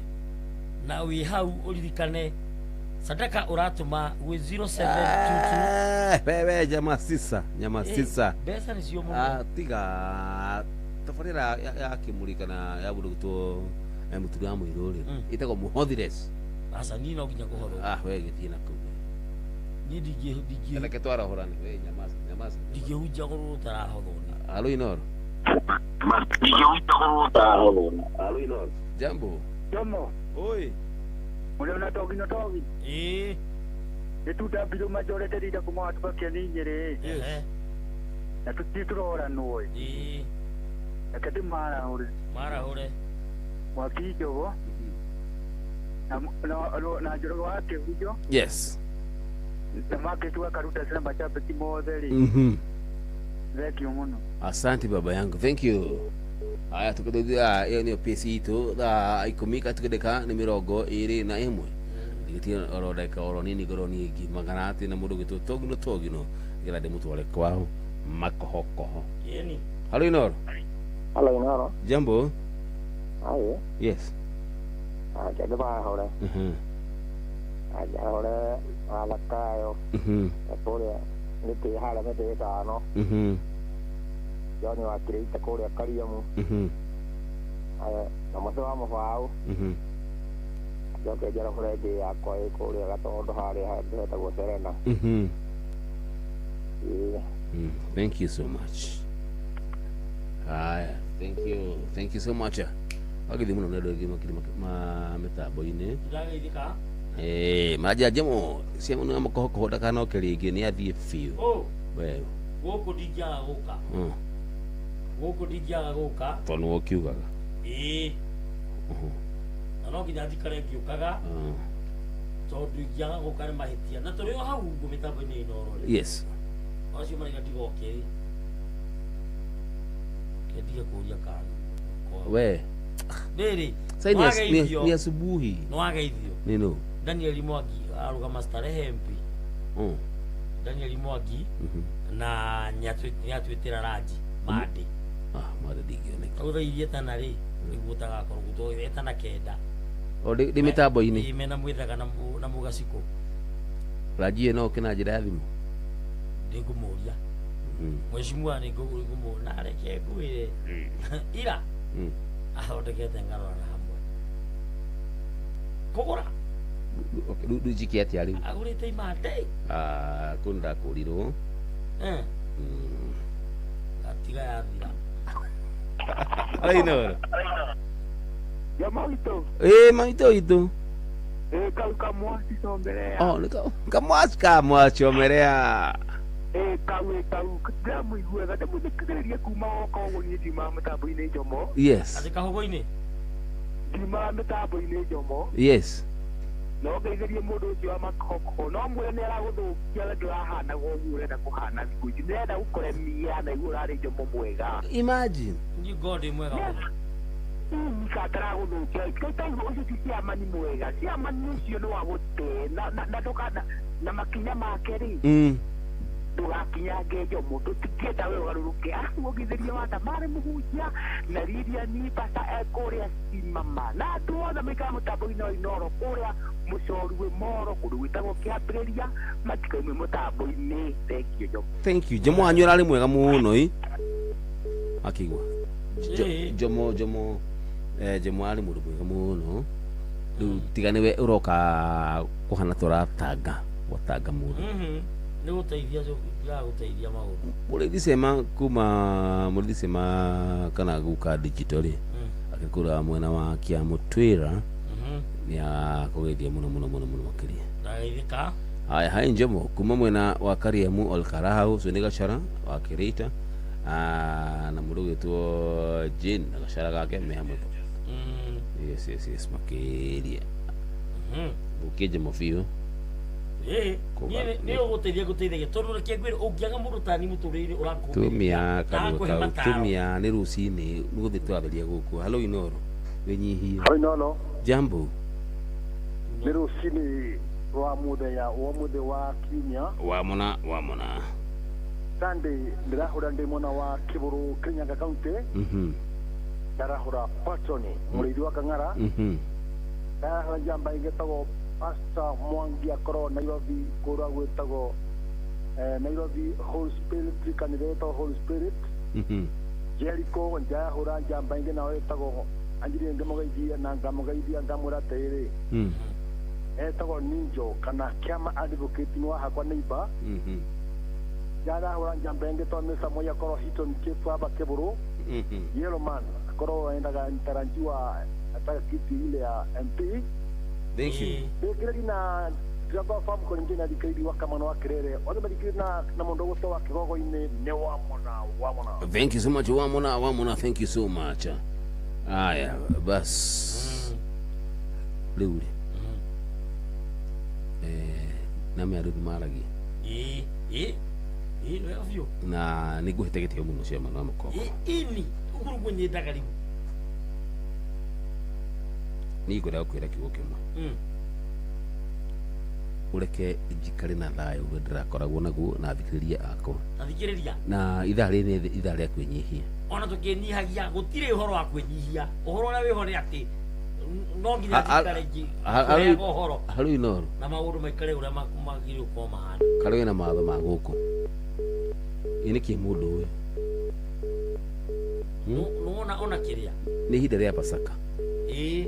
na wĩ hau ũririkane sadaka ũratũma gwĩ 0722. Wewe jamaa sisa, nyama sisa. Mbeca nĩcio mũno. Tiga tabarĩra ya kĩmũrĩ kana ya mũndũ gwĩtwo mũturi wa mũirũ rĩ, ĩtagwo mũhothires. Aca niĩ no nginya kũhothwo. We gĩthiĩ na kũu. Niĩ ndingĩ Reke twarahũrane, we nyamaza, nyamaza. Ndingĩhunjia gũrũ ũtarahothwo nĩ. Alo Inooro. Ndingĩhunjia gũrũ ũtarahothwo nĩ. Alo Inooro. Jambo. Jomo. Oi. Ũrĩ togi na togi. Ĩĩ. Nĩ tutambirwo majorete rita kuma watu bakeni Nyĩrĩ. Yes. Na tũthiĩ tũroranwo. Ĩĩ. Reke ndĩmarahũre. Marahũre. Mwaki Njogo. Na Njoroge wa Kĩhunjo. Yes. Na Market wa Karuta na macabiki mothe rĩ. Thank you mũno. Asante baba yangu. Thank you. Aya tukĩthia ĩyo nĩyo pace itũ thaa 10 katukĩndĩka nĩ 21. Ndigĩtie oro ndagĩka oro nini ngorwo niĩ ngimagana atĩ na mũndũ gwĩtwo Togino Togino nĩgetha ndĩmũtware kwao makohokoho. Ĩni. Halo Inooro. Halo Inooro. Jambo. Aye. Yes. Acha ndĩmarahũre. Anjarahũre athakayo. Kũrĩa mĩtĩ harĩa mĩtĩ ĩtano. John wa Kĩrĩita kũrĩa Kariamu. Na mũcĩ wa mũbaũ. Njoke njarahũre ngĩ yakwa ĩ kũrĩa Gatondo harĩa handũ hetagwo Serena. Ĩĩ. Thank you so much. Haya, thank you. Thank you so much. Wagĩthiĩ mũno nĩ andũ aingĩ makĩria ma mĩtambo-inĩ. Ndĩrageithĩka. Maranjĩra Jomo cia mũno makohokoho ndakanoke rĩngĩ nĩ athiĩ biũ. We. Gũkũ ndingĩaga gũka. Gũkũ ndingĩaga gũka. Tondũ nĩwe ũkiugaga. Ĩĩ. Na no nginya njikare ngĩũkaga. Tondũ ingĩaga gũka nĩ mahĩtia. Na tũrĩ o hau ũguo mĩtambo-inĩ Inooro rĩ. Yes. Acio maraiga ndigoke rĩ. Ndige kũria kana. We. Rĩrĩ. Sasa ni asubuhi. Nĩ wageithio. Nĩ nũ? Daniel Mwangi arũgama Starehe MP. Daniel Mwangi na nĩatwĩtĩra ranji Mande. Mande ndingĩoneka. Agũthairie etana rĩ nĩguo ũtagakorwo gũtwo etana 9. O ndĩ mĩtambo-inĩ. Ĩĩ mena mwĩthaga na mũgacikũ. Ranji ĩyo no ũke na njĩra ya thimũ. Nĩngũmũria. Mheshimiwa nĩngũmũria na reke ngwĩre. Ira. Athondekete ngarora na hamwe. Kũgũra. Rĩu njĩke atĩa rĩu? Agũrĩte imande. Kũu nĩndakũrirwo. Gatiga yathira. Halo Inooro. Ya maitũ. Ĩĩ maitũ itũ. Ĩĩ kau kamwasi comerea. Oh, nĩ kamwasi kamwacomerea. Ĩĩ kau kau ndĩramũiguaga ndĩmũthikagĩrĩria kuma woka ũguo niĩ ndiumaga mĩtambo-inĩ Jomo. Yes. Atĩ kahogo-inĩ? Ndiumaga mĩtambo-inĩ Jomo. Yes. No ngeithĩrie mũndũ ũcio wa makohokoho no mwĩre nĩ aragũthũkia we ndũrahanaga ũguo ũrenda kũhana thikũ ici nĩarenda gũkũremia na iguo ũrarĩ Jomo mwega. Imagine. Niĩ ngorwo ndĩ mwega mũno. Kataragũthũkia ũcio ti ciamani mwega ciamani ũcio nĩ wa gũte na ndũkana na makinya make rĩ Ndũgakinyange Njomo tũtingĩenda we ũgarũrũke akuongithĩria wata marĩ mũhunjia na Lilian Pasta ekũrĩa Simama na andũ othe maikara mũtambo-inĩ wa Inoro kũrĩa mũcoruwe moro kũndũ gwĩtagwo Kĩambĩrĩria matikaime mũtambo-inĩ. Thank you Njomo. Thank you. Njomo wanyu ararĩ mwega mũno i akigwa Njomo Njomo Njomo arĩ mũndũ mwega mũno rĩu tiga nĩwe ũroka kũhana tũratanga gwatanga mũndũ. Nĩ gũteithia gũteithia maũndũ. Mũrĩithi cema kuma mũrĩithi cema kana guka digital rĩ akĩkũra mwena wa Kĩamũtwĩra nĩ akũgeithia mũno mũno mũno mũno makĩria. Ndageithĩka. Haya hai Njomo kuma mwena wa Kariamu Olkarahau ũcio nĩ Gachara wa Kĩrĩita na mũndũ ũgwĩtwo Jane na Gachara gake me hamwe. Yes yes yes makĩria. Ũkĩ Njomo biũ. Nĩ ũgũteithia gũteithagia tondũ reke ngwĩre ũngĩaga mũndũ tani mũtũrĩre-inĩ ũrakũmĩrĩria. Tumia kanua tumia nĩ rũcinĩ nĩ gũthiĩ tũratheria gũkũ. Hello Inoro wĩnyihie. Hello Inoro. Jambo. Nĩ rũcinĩ rwa mũthenya wa mũthĩ wa kiumia. Wamona wamona. Sunday ndĩrahũra ndĩ mwena wa Kĩbũrũ Kirinyaga County. Ndarahũra Patroni mũrĩithi wa Kang'ara. Ndarahũra njamba ĩngĩ ĩtagwo Pastor Mwangi akorwo Nairobi kũrĩa gwĩtagwo Nairobi Holy Spirit kanitha ĩtagwo Holy Spirit. Jericho njahũra njamba ĩngĩ nayo ĩtagwo anjirie ngĩmũgeithia na ngamũgeithia ngamwĩra atĩrĩrĩ etagwo Ninjo kana Kĩama Advocate nĩ wa hakwa neighbor. Njarahũra njamba ĩngĩ tondũ Mr. Moi akorwo Hilton Cape hapa Kĩbũrũ. Yellow man akorwo endaga ntaranjiwa ataka kiti ile ya MP. Thank you. Ndĩkĩrĩri na Jamba farm kũringana na thikĩrĩri wa Kamano wa Kĩrere othe mathikĩrĩri na mũndũ ũgũtwo wa Kĩgogo-inĩ nĩ wamona wamona. Thank you so much wamona wamona. Thank you so much. Aya bas rĩu rĩ na me andũ nĩmaragia ĩĩ wega biũ na nĩ ngũhete gĩtĩo mũno cia mwana wa mũkoko. Ĩni ũguo nĩguo nyendaga rĩu. Niĩ ngwenda gũkwĩra kiugo kĩmwe. Ũreke njikare na thayũ ũrĩa ndĩrakoragwo naguo na athikĩrĩria akwa. Athikĩrĩria. Na ithaa rĩrĩ nĩ ithaa rĩa kwĩnyihia. Ona tũkĩnyihagia gũtirĩ ũhoro wa kwĩnyihia. Ũhoro ũrĩa wĩho nĩ atĩ no nginya njikare ngĩheaga ũhoro. Harũ Inoro. Na maũndũ maikare ũrĩa magĩrĩirwo gũkorwo mahana. Karĩ wĩna mawatho ma gũkũ. Ĩ nĩkĩ mũndũ ũyũ? Nĩwona ona kĩrĩa? Nĩ ihinda rĩa Pasaka. Ĩĩ.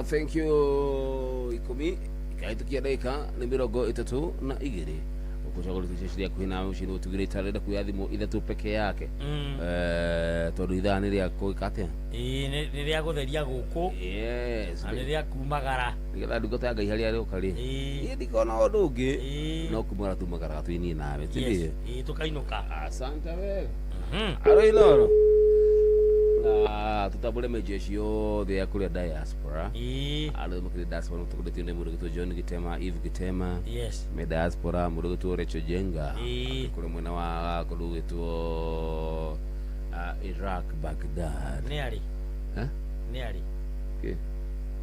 Thank you ikumi ikahitukia ndagika nĩ 32 ũkũcagũrĩte cia kuhi nawe ũcio nĩ ũtugĩrĩte arenda kuoya thimũ ithatũ peke yake. Tondũ ithaa nĩ rĩa gwĩka atĩa? Ĩĩ nĩ rĩa gũtheria gũkũ. Yes. Na nĩ rĩa kumagara nĩgetha ndungata ya Ngai harĩa arĩũka rĩ, niĩ ndikona ũndũ ũngĩ no kumagara tumagaraga twĩ niĩ nawe, ti ndiĩ? Ĩĩ tũkainũka. Asante wega. Aro Inooro na tutambure majeshi yothe ya kuria diaspora. Andũ makĩrĩ diaspora tũkũrĩtio nĩ mũndũ gĩtwo John Gitema, Eve Gitema. Yes. Me diaspora mũndũ gĩtwo Rachel Jenga. Kũrĩ mwena wa kũndũ gĩtwo Iraq, Baghdad. Nĩ arĩ? Nĩ arĩ? Kĩ?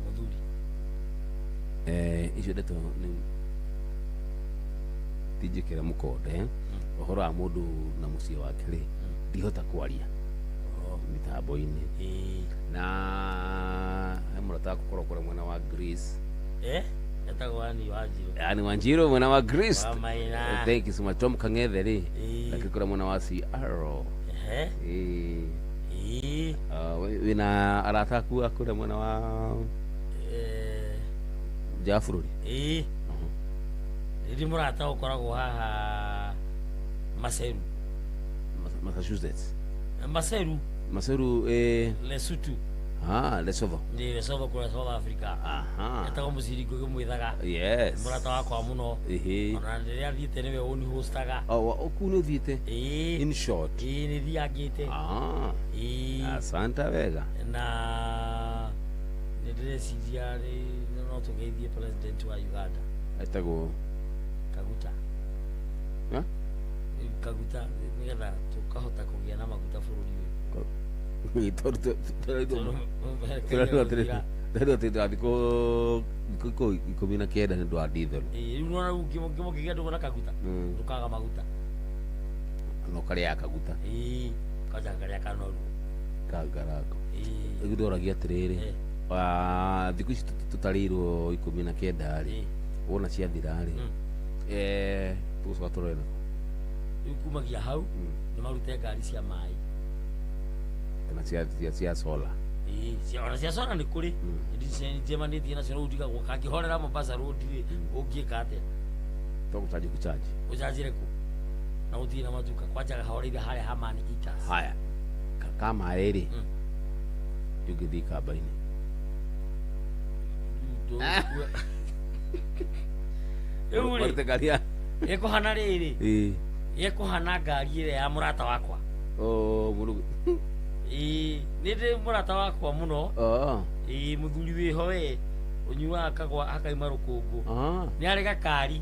Mũthuri. Icio ndeto nĩ tinjĩkĩre mũkonde ũhoro wa mũndũ na mũciĩ wake rĩ, ndihota kwaria mitambo-inĩ. Na he mũrata wakwa ũkoragwo kũrĩa mwena wa Greece. Etagwo Ann Wanjiru. Ann Wanjiru mwena wa Greece. Wa Maina. Thank you so much. Tom Kang'ethe rĩ, lakini kũrĩa mwena wa CR. Wĩna arata aku a kũrĩa mwena wa nja wa bũrũri? Ĩĩ. Ndĩ mũrata ũkoragwo haha Maseru. Massachusetts. Maseru. Maseru Lesotho. Lesotho. Ndi Lesotho kũrĩa South Africa. Etagwo Mũciri Ngũgĩ Mwithaga. Yes. Mũrata wakwa mũno. Ona rĩrĩa thiĩte nĩwe ũnihostaga. Kũu nĩ ũthiĩte? In short. Ĩĩ nĩ thiangĩte. Asante wega. Na nĩ ndĩreciria no tũgeithie president wa Uganda. Etagwo Kaguta. Kaguta nĩgetha tũkahota kũgĩa na maguta bũrũri ũyũ. Tondũ tũrarĩrwo atĩ thikũ 19 nĩ ũndũ wa diesel. Rĩu nĩwona rĩu ũngĩgĩa ndũgũ na Kaguta ndũkaga maguta. No karĩaga Kaguta. Ĩĩ kanja karĩa kanoru. Kangarango. Rĩu ndoragia atĩrĩrĩ, thikũ ici tũtarĩirwo 19 rĩ, wona ciathira rĩ, tũgũcoka tũrore nakũ? Rĩu kumagia hau nĩ marute ngari cia maĩ. Kana cia solar. Ĩĩ, ona cia solar nĩ kũrĩ. Njemanĩtie nacio rĩu ndigagwo kangĩhorera Mombasa Road rĩ, ũngĩka atĩa? To gũcanji gũcanji. Ũcanjire kũ? Na gũtirĩ na matuka. Kwanja kahoreire harĩa ha Man Eaters. Haya. Ka maĩ rĩ, ũngĩthiĩ kamba-inĩ. Rĩu rĩ, Marute ngari ya ĩkũhana rĩrĩ, ĩkũhana ngari ĩrĩa ya mũrata wakwa. Mũndũ. Ĩĩ, nĩ ndĩ mũrata wakwa mũno. Ĩĩ, mũthuri wĩho we ũnyuaga kagwa akaima rũkũngũ. Nĩ arĩ gakari.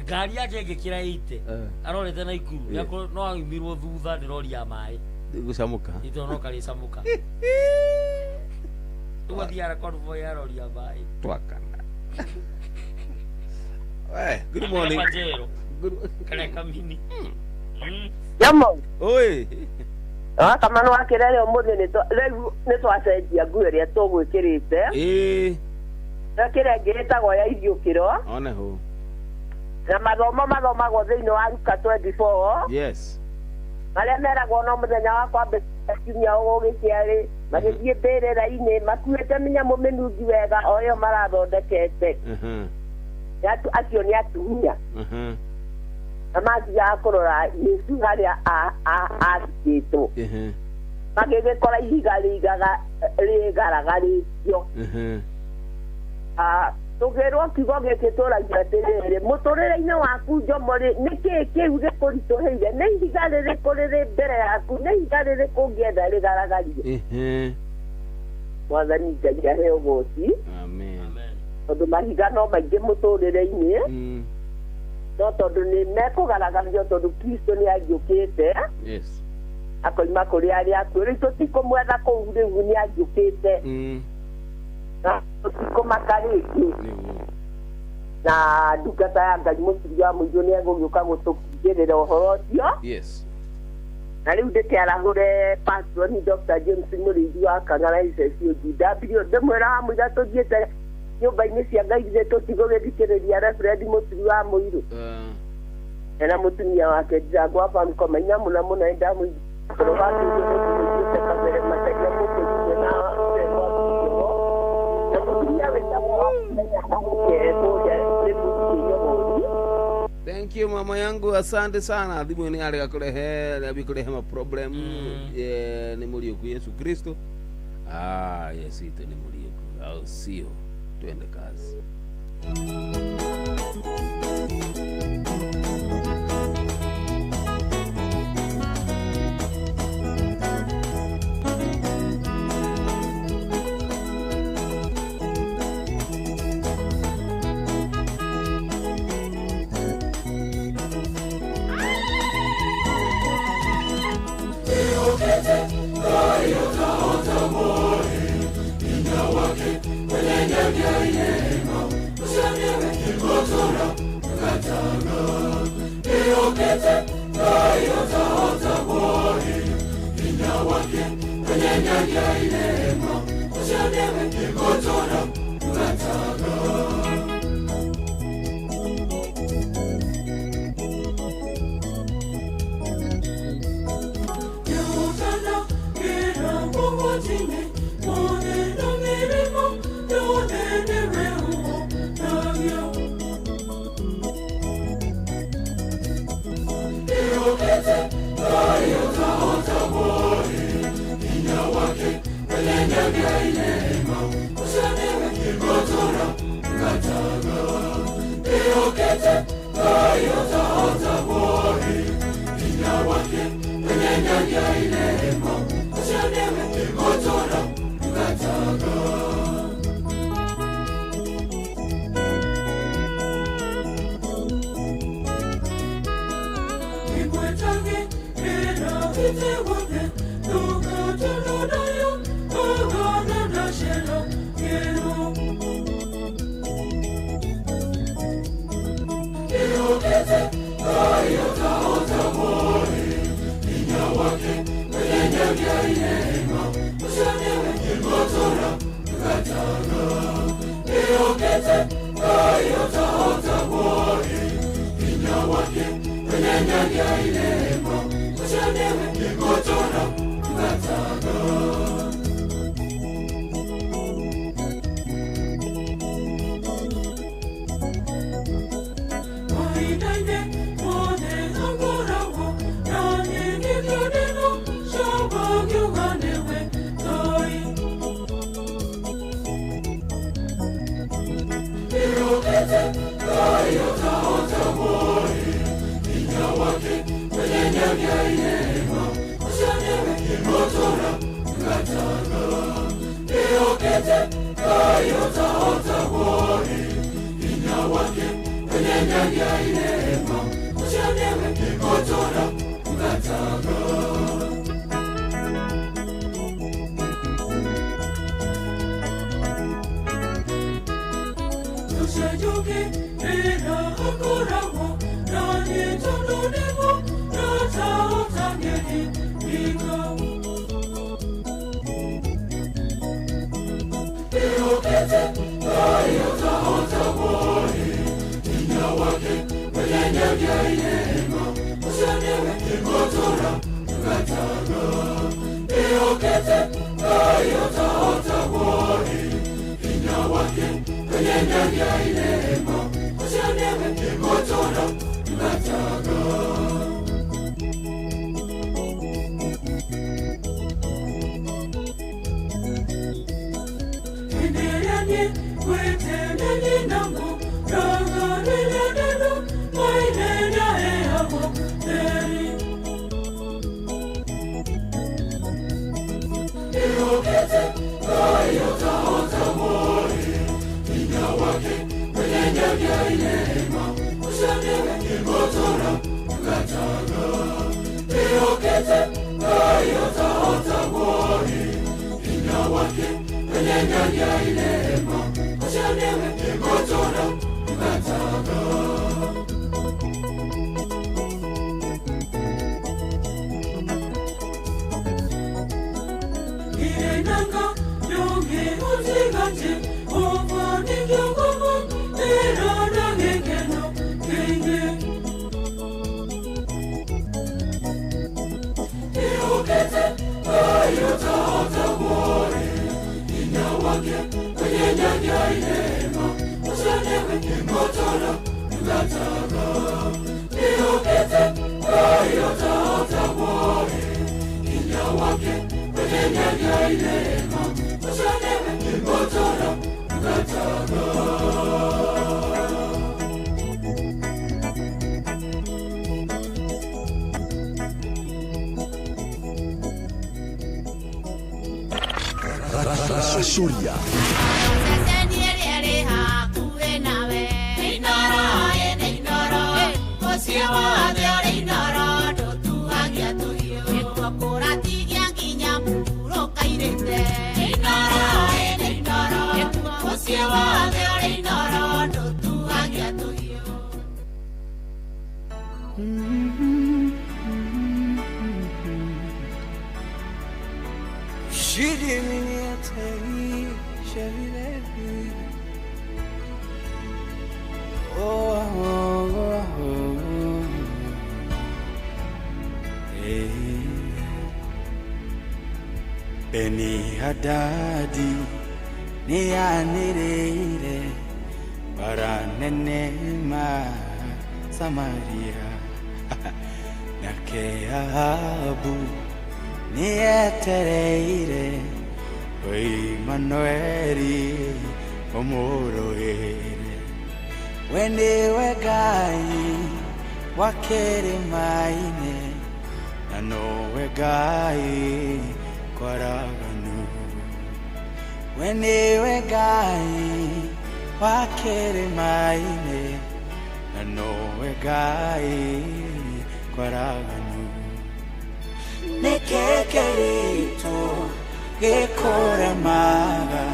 Ngari yake ĩngĩkĩra 80. Arorete na Ikuru. No aumirwo thutha nĩ rori ya maĩ. Gũcamũka. Ĩtondũ no karĩcamũka. Rĩu athiaga convoy ya rori ya maĩ. Twakana. We, good morning. Kana kamini. Jamo. Oi. Kamano wa kĩrere ũmũthĩ rĩu nĩ twacenjia nguo ĩrĩa tũgwĩkĩrĩte. Ĩĩ. Twekĩra ĩngĩ ĩtagwo ya iriũkĩro. One ho. Na mathomo mathomagwo thĩinĩ wa Luka 24. Yes. Marĩa meragwo no mũthenya wa kwambĩrĩria kiumia ũgũgĩkĩa-rĩ, magĩthiĩ mbĩrĩra-inĩ makuĩte mĩnyamũ mĩnungi wega o ĩyo marathondekete. Acio nĩ atumia. Na mathiaga kũrora Yesu harĩa athikĩtwo. Magĩgĩkora ihiga rĩgaragarĩtio. Tũngĩrwo kiugo gĩkĩ tũragia atĩrĩrĩ, mũtũrĩre-inĩ waku Njomo rĩ, nĩkĩĩ kĩu gĩkũritũhĩire? Nĩ ihiga rĩrĩkũ rĩrĩ mbere yaku? Nĩ ihiga rĩrĩkũ ũngĩenda rĩgaragario? Mwathani Ngai ahe ũgooci. Amen. Tondũ mahiga no maingĩ mũtũrĩre-inĩ, no tondũ nĩ mekũgaragario tondũ Kristo nĩ ariũkĩte. Yes. Akoima kũrĩ arĩa akuũ. Rĩu tũtikũmwetha kũu, rĩu nĩ ariũkĩte. Na tũtikũmaka rĩngĩ. Na ndungata ya Ngai mũturi wa mũirio nĩ egũgĩũka gũtũkindĩrĩra ũhoro ũcio. Yes. Na rĩu ndĩkĩarahũre Pastor ni Dr. James Mũrĩithi wa Kang'ara SSUGW, ndĩmwĩra wa mũira tũthiĩte nyũmba-inĩ cia Ngai githĩ tũtigũgĩthikĩrĩria Reverend mũturi wa mũirũ. Ena mũtumia wake Ndirangũ wa Mkomaina mũno mũno ndamũigua kabere mataria mũkũigue na na mũtumia wĩtagwo Thank you mama yangu, asante sana. Thimu ni arega kurehe rabi kurehe ma problem ni Muriuku Yesu Kristo. Ah, yes ite ni Muriuku. Au sio? Twende kazi. Wake, Beni-Hadadi nianirire baranenema Samaria nake Ahabu nietereire Immanueli omoroere we niwe Ngai wa kĩrĩma-inĩ na nowe Ngai kwaraganu we niwe Ngai wa kĩrĩma-inĩ na nowe Ngai kwaraganu nĩkĩ kĩritũ gĩkũremaga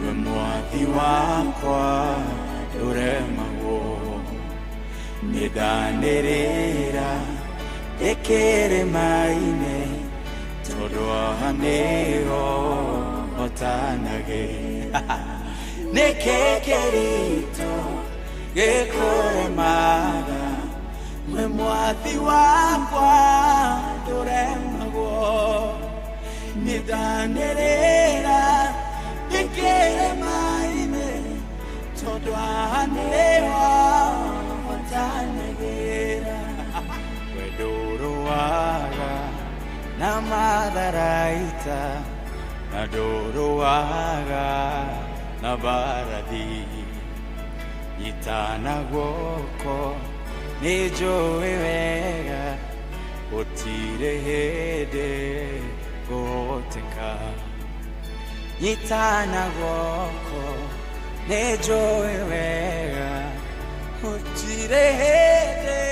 we mwathi wakwa ndũremagwo nĩndanĩrĩra ndĩ kĩrĩma-inĩ tondũ haha nĩho hotanagĩ nĩkĩ kĩritũ gĩkũremaga we mwathi wakwa ndũremagwo nĩndanĩrĩra ndĩ kĩrĩma-inĩ tondũ haha nĩho hotanagĩra we ndũrũaga na matharaita na ndũrũaga na mbarathi nyitana guoko nĩnjũĩ wega gũtirĩ hĩndĩ ngũhoteka nyitana guoko nĩnjũĩ wega gũtirĩ hĩndĩ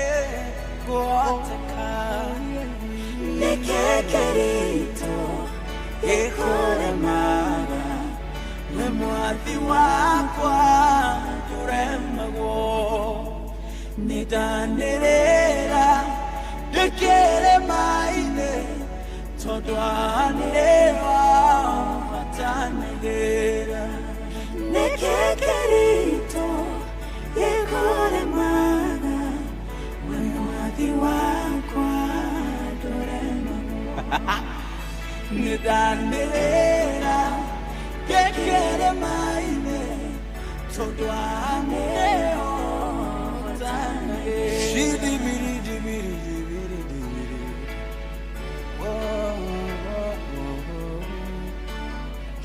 ngũhoteka nĩkĩ kĩritũ gĩkũremaga we mwathi wakwa ndũremagwo nĩndanĩrĩra ndĩ kĩrĩma-inĩ tondũ haha nĩho hotanagĩra nĩkĩ kĩritũ gĩkũremaga Nĩndanĩrĩra ngĩkĩre maine tondũ anĩhotane. Shidibiri dibiri dibiri dibiri. Oh, oh, oh,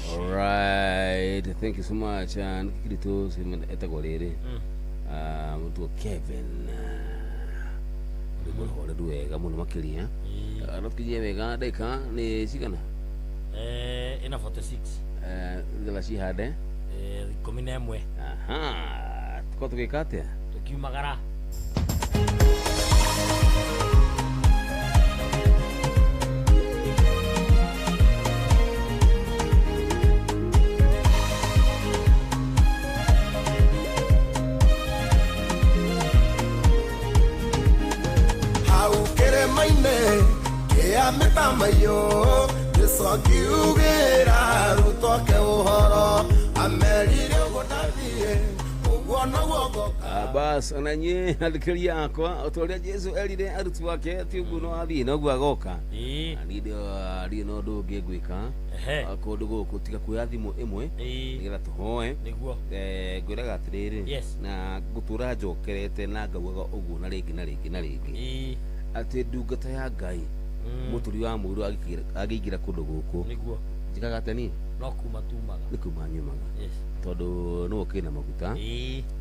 oh. Alright, thank you so much. Nikiritu etagwo rĩrĩ mũtuo Kevin rwĩmbo rũhoreru wega mũno makĩria. No tũkinyie wega ndagĩka nĩ cigana? Ina 46. Thaa cihande 11. Aha, tukorwo tũgĩka atĩa? Tukiumagara. Hau kĩrĩma-inĩ kĩa mĩtamaiyũ Jesũ akiugĩra arutwo ake ũhoro amerire ũguo ndathiĩ ũguo noguo ngoka. Bas ona inyuĩ athikĩrĩria akwa o ta ũrĩa Jesũ erire arutwo ake ti ũguo no athiĩ noguo agoka. Na niĩ ndirĩ na ũndũ ũngĩ ngwĩka kũndũ gũkũ tiga kuoya thimũ ĩmwe nĩgetha tũhoe. Nĩguo. Ngwĩraga atĩrĩrĩ na ngũtũra njokerete na ngaugaga ũguo na rĩngĩ na rĩngĩ na rĩngĩ atĩ ndungata ya Ngai mũturi wa mũirũ angĩingĩra kũndũ gũkũ nĩguo njĩkaga atĩa niĩ? No kuma tumaga. Nĩ kuma nyumaga. Yes. Tondũ nĩwe ũkĩrĩ na maguta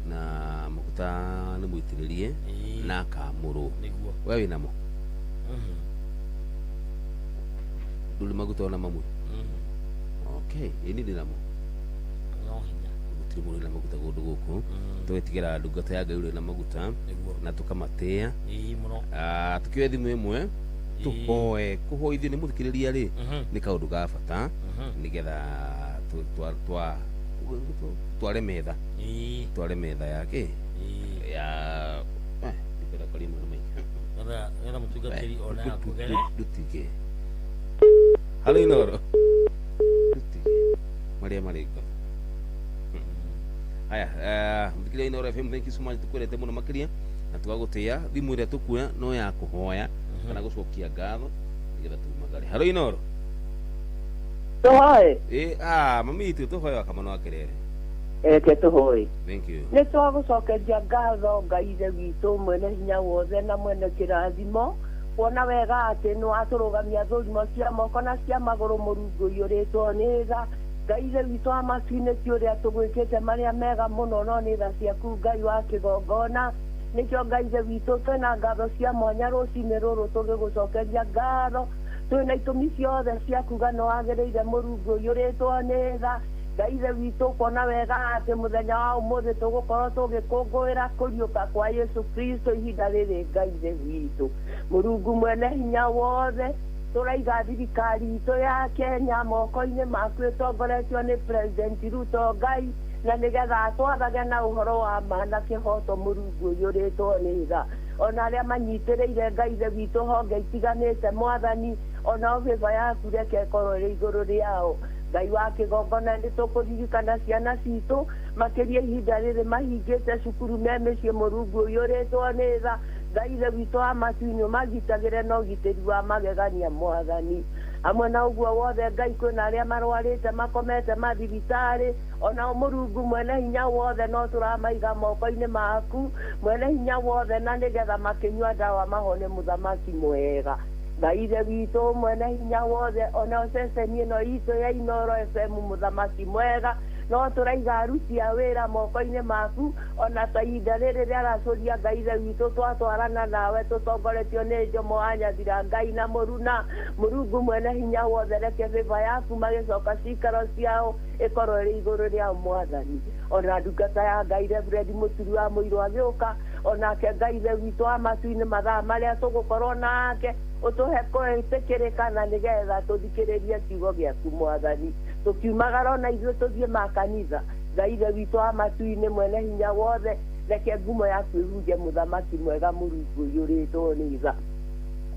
na maguta nĩ mũitĩrĩrie na akamũrwo. Nĩguo. We wĩnamo? Ndũrĩ maguta ona mamwe? Okay, ĩ niĩ ndĩnamo. No hinya. Gũtirĩ mũndũ wĩna maguta kũndũ gũkũ. Tũgetigĩra ndungata ya Ngai ũrĩ na maguta na tũkamatĩĩa. Mũno. Tũkĩoe thimũ ĩmwe tũhoe. Kũhoithio nĩ mũthikĩrĩria rĩ nĩ kaũndũ ga bata nĩgetha tware metha. Tware metha yake ya ndikwenda kwaria maũndũ maingĩ. Nĩgetha mũtungatĩri one akũgere. Ndutige. Halo Inoro. Ndutige. Marĩa marĩ ngoro. Haya, mũthikĩrĩria Inoro FM, thank you so much, tukwendete mũno makĩria na tũgagũtĩĩa. Thimũ ĩrĩa tũkuoya no ya kũhoya kana gũcokia ngatho nĩgetha tumagare. Halo Inoro. Tũhoe. Mami itũ tũhoe wa Kamano wa Kerere. Reke tũhoe. Thank you. Nĩ twagũcokeria ngatho Ngai ithe witũ mwene hinya wothe na mwene kĩrathimo kuona wega atĩ nĩ watũrũgamia thũrimo cia moko na cia magũrũ mũrungu ũiyũrĩtwo nĩ tha. Ngai ithe witũ wa matu-inĩ ti ũrĩa tũgwĩkĩte marĩa mega mũno no nĩ tha ciaku Ngai wa kĩgongona. Nĩkĩo Ngai ithe witũ twĩna ngatho cia mwanya rũcinĩ rũrũ tũgĩgũcokeria ngatho. Twĩna itũmi ciothe cia kuga nĩ wagĩrĩire mũrungu ũiyũrĩtwo nĩ tha. Ngai ithe witũ kuona wega atĩ mũthenya wa ũmũthĩ tũgũkorwo tũgĩkũngũĩra kũriũka kwa Yesu Kristo ihinda rĩrĩ Ngai ithe witũ mũrungu mwene hinya wothe tũraiga thirikari itũ ya Kenya moko-inĩ maku ĩtongoretio nĩ President Ruto Ngai na nĩgetha atwathage na ũhoro wa ma na kĩhoto mũrungu ũiyũrĩtwo nĩ tha. Ona arĩa manyitĩrĩire Ngai ithe witũ honge itiganĩte mwathani ona favor yaku reke ĩkorwo ĩrĩ igũrũ rĩao. Ngai wa kĩgongona nĩ tũkũririkana ciana citũ makĩria ihinda rĩrĩ mahingĩte cukuru me mĩciĩ mũrungu ũiyũrĩtwo nĩ tha. Ngai ithe witũ wa matu-inĩ ũmagitagĩre na ũgitĩri wa magegania mwathani. Hamwe na ũguo wothe Ngai kwĩna arĩa marwarĩte makomete mathibitarĩ ona mũrungu mwene hinya wothe no tũramaiga moko-inĩ maku mwene hinya wothe na nĩgetha makĩnyua ndawa mahone mũthamaki mwega. Ngai ithe witũ mwene hinya wothe ona ceceni ĩno itũ ya Inoro FM mũthamaki mwega no tũraiga aruti a wĩra moko-inĩ maku ona ta ihinda rĩrĩ rĩaracũria Ngai ithe witũ twatwarana nawe tũtongoretio nĩ Njomo wa Nyathira Ngai na mũruna mũrungu mwene hinya wothe reke favor yaku magĩcoka cikaro ciao ĩkorwo ĩrĩ igũrũ rĩao mwathani. Ona ndungata ya Ngai Reverend Mũturi wa Mũirũ agĩũka onake Ngai ithe witũ wa matu-inĩ mathaa marĩa tũgũkorwo nake ũtũhe kwĩtĩkĩrĩka na nĩgetha tũthikĩrĩrie kiugo gĩaku mwathani. Tũkiumagara ona ithuĩ tũthiĩ makanitha Ngai ithe witũ wa matu-inĩ mwene hinya wothe reke ngumo yaku ĩhunje mũthamaki mwega mũrungu ũiyũrĩtwo nĩ tha.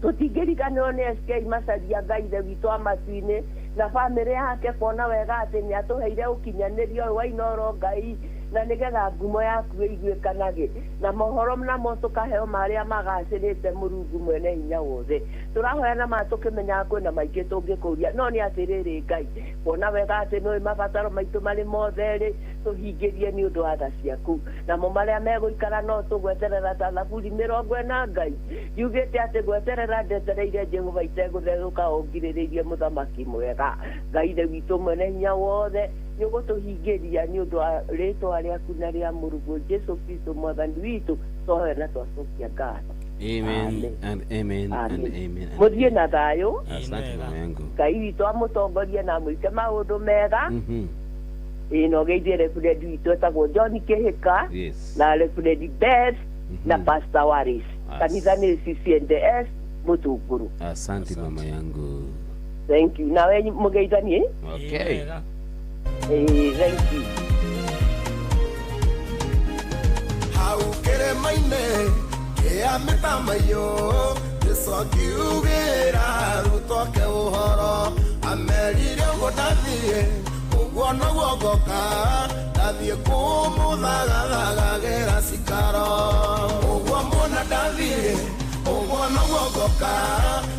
Tũtingĩriganĩrwo nĩ SK Macaria Ngai ithe witũ wa matu-inĩ na bamĩrĩ yake kuona wega atĩ nĩ atũheire ũkinyanĩria ũyũ wa Inoro Ngai Na nĩgetha ngumo yaku ĩiguĩkanage na mohoro namo tũkaheo marĩa magacĩrĩte Mũrungu mwene hinya wothe. Tũrahoya na ma tũkĩmenyaga kwĩna maingĩ tũngĩkũria, no nĩ atĩrĩrĩ Ngai, kuona wega atĩ nĩũĩ mabataro maitũ marĩ mothe rĩ, tũhingĩrie nĩ ũndũ wa tha ciaku. Namo marĩa megũikara no tũgweterera ta Thaburi 40 Ngai yugĩte atĩ gweterera ndetereire Jehova itegũtherũka ũngirĩrĩirie mũthamaki mwega. Ngai Ithe witũ mwene hinya wothe, nĩ ũgũtũhingĩria nĩ ũndũ wa rĩtwa rĩaku na rĩa Mũrũguo Jesu Kristo mwathani witũ, twahoya na twacokia ngatho. Amen and amen and amen. Mũthiĩ na thayũ. Asante mama yangu. Ngai witũ amũtongorie na amwĩke maũndũ mega. Ĩĩ, na ũgeithie reverend witũ etagwo John Kĩhĩka na reverend Beth na Pastor Waris. Kanitha nĩ CCNDS Mũtunguru. Asante mama yangu. Thank you. Nawe mũgeithanie. Okay. Ĩĩ, thank you. Hau kĩrĩma-inĩ kĩa mĩtamaiyũ, Jesũ akiugĩra arutwo ake ũhoro, amerire ũguo ndathiĩ, ũguo noguo ngoka, ndathiĩ kũmũthagathagagĩra cikaro. Ũguo muona ndathiĩ, ũguo noguo ngoka,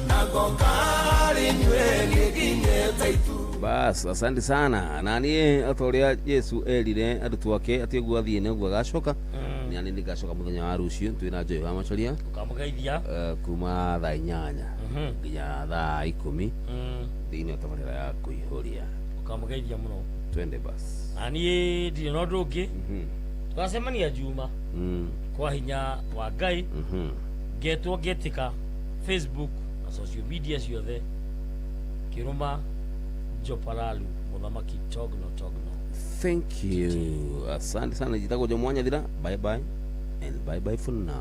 na ngoka harĩ inyuĩ nĩnginyĩte itu. Bas, asante sana. Na niĩ o ta ũrĩa Jesu erire arutwo ake atĩ ũguo athiĩ nĩguo agacoka, nĩ niĩ nĩngacoka mũthenya wa rũciũ twĩna Joy wa Macharia. Ũkamũgeithia. Kuma thaa 8 nginya thaa 10 thĩinĩ wa tabarĩra ya kũihũria. Ũkamũgeithia mũno. Twende bas. Na niĩ ndirĩ na ũndũ ũngĩ. Tũgacemania Juma kwa hinya wa Ngai. Ngetwo ngetĩka Facebook na social media ciothe, Kĩrũma Joparalu, mũthamaki Togno Togno. Thank you. Asante sana. Jitagwo Jomo Nyathira. Bye bye and bye bye for now.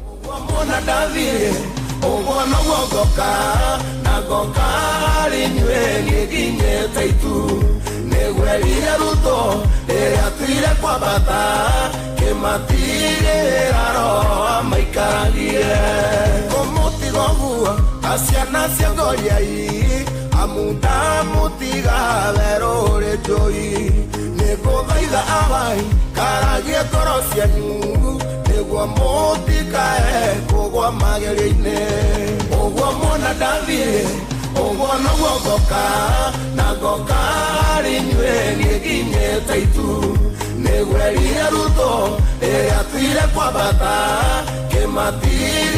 Ũguo muona ndathiĩ, ũguo noguo ngoka, na ngoka harĩ inyuĩ nĩnginyĩte itu. Nĩgwerire Ruto rĩrĩa atuire kwambata, kĩmatigĩra Roho amaikaragie. Kũmũtiga ũguo ta ciana cia ngoriai, amu ndamũtiga werũ ũrĩ njũi. Nĩngũthaitha awai karagie ngoro cianyu, nĩguo mũtikae kũgwa magerio-inĩ. Ũguo muona ndathiĩ, ũguo noguo ngoka, na ngoka harĩ inyuĩ nĩnginyĩte itu. Nĩgwerire Ruto rĩrĩa atuire kwambata, kĩmatigĩra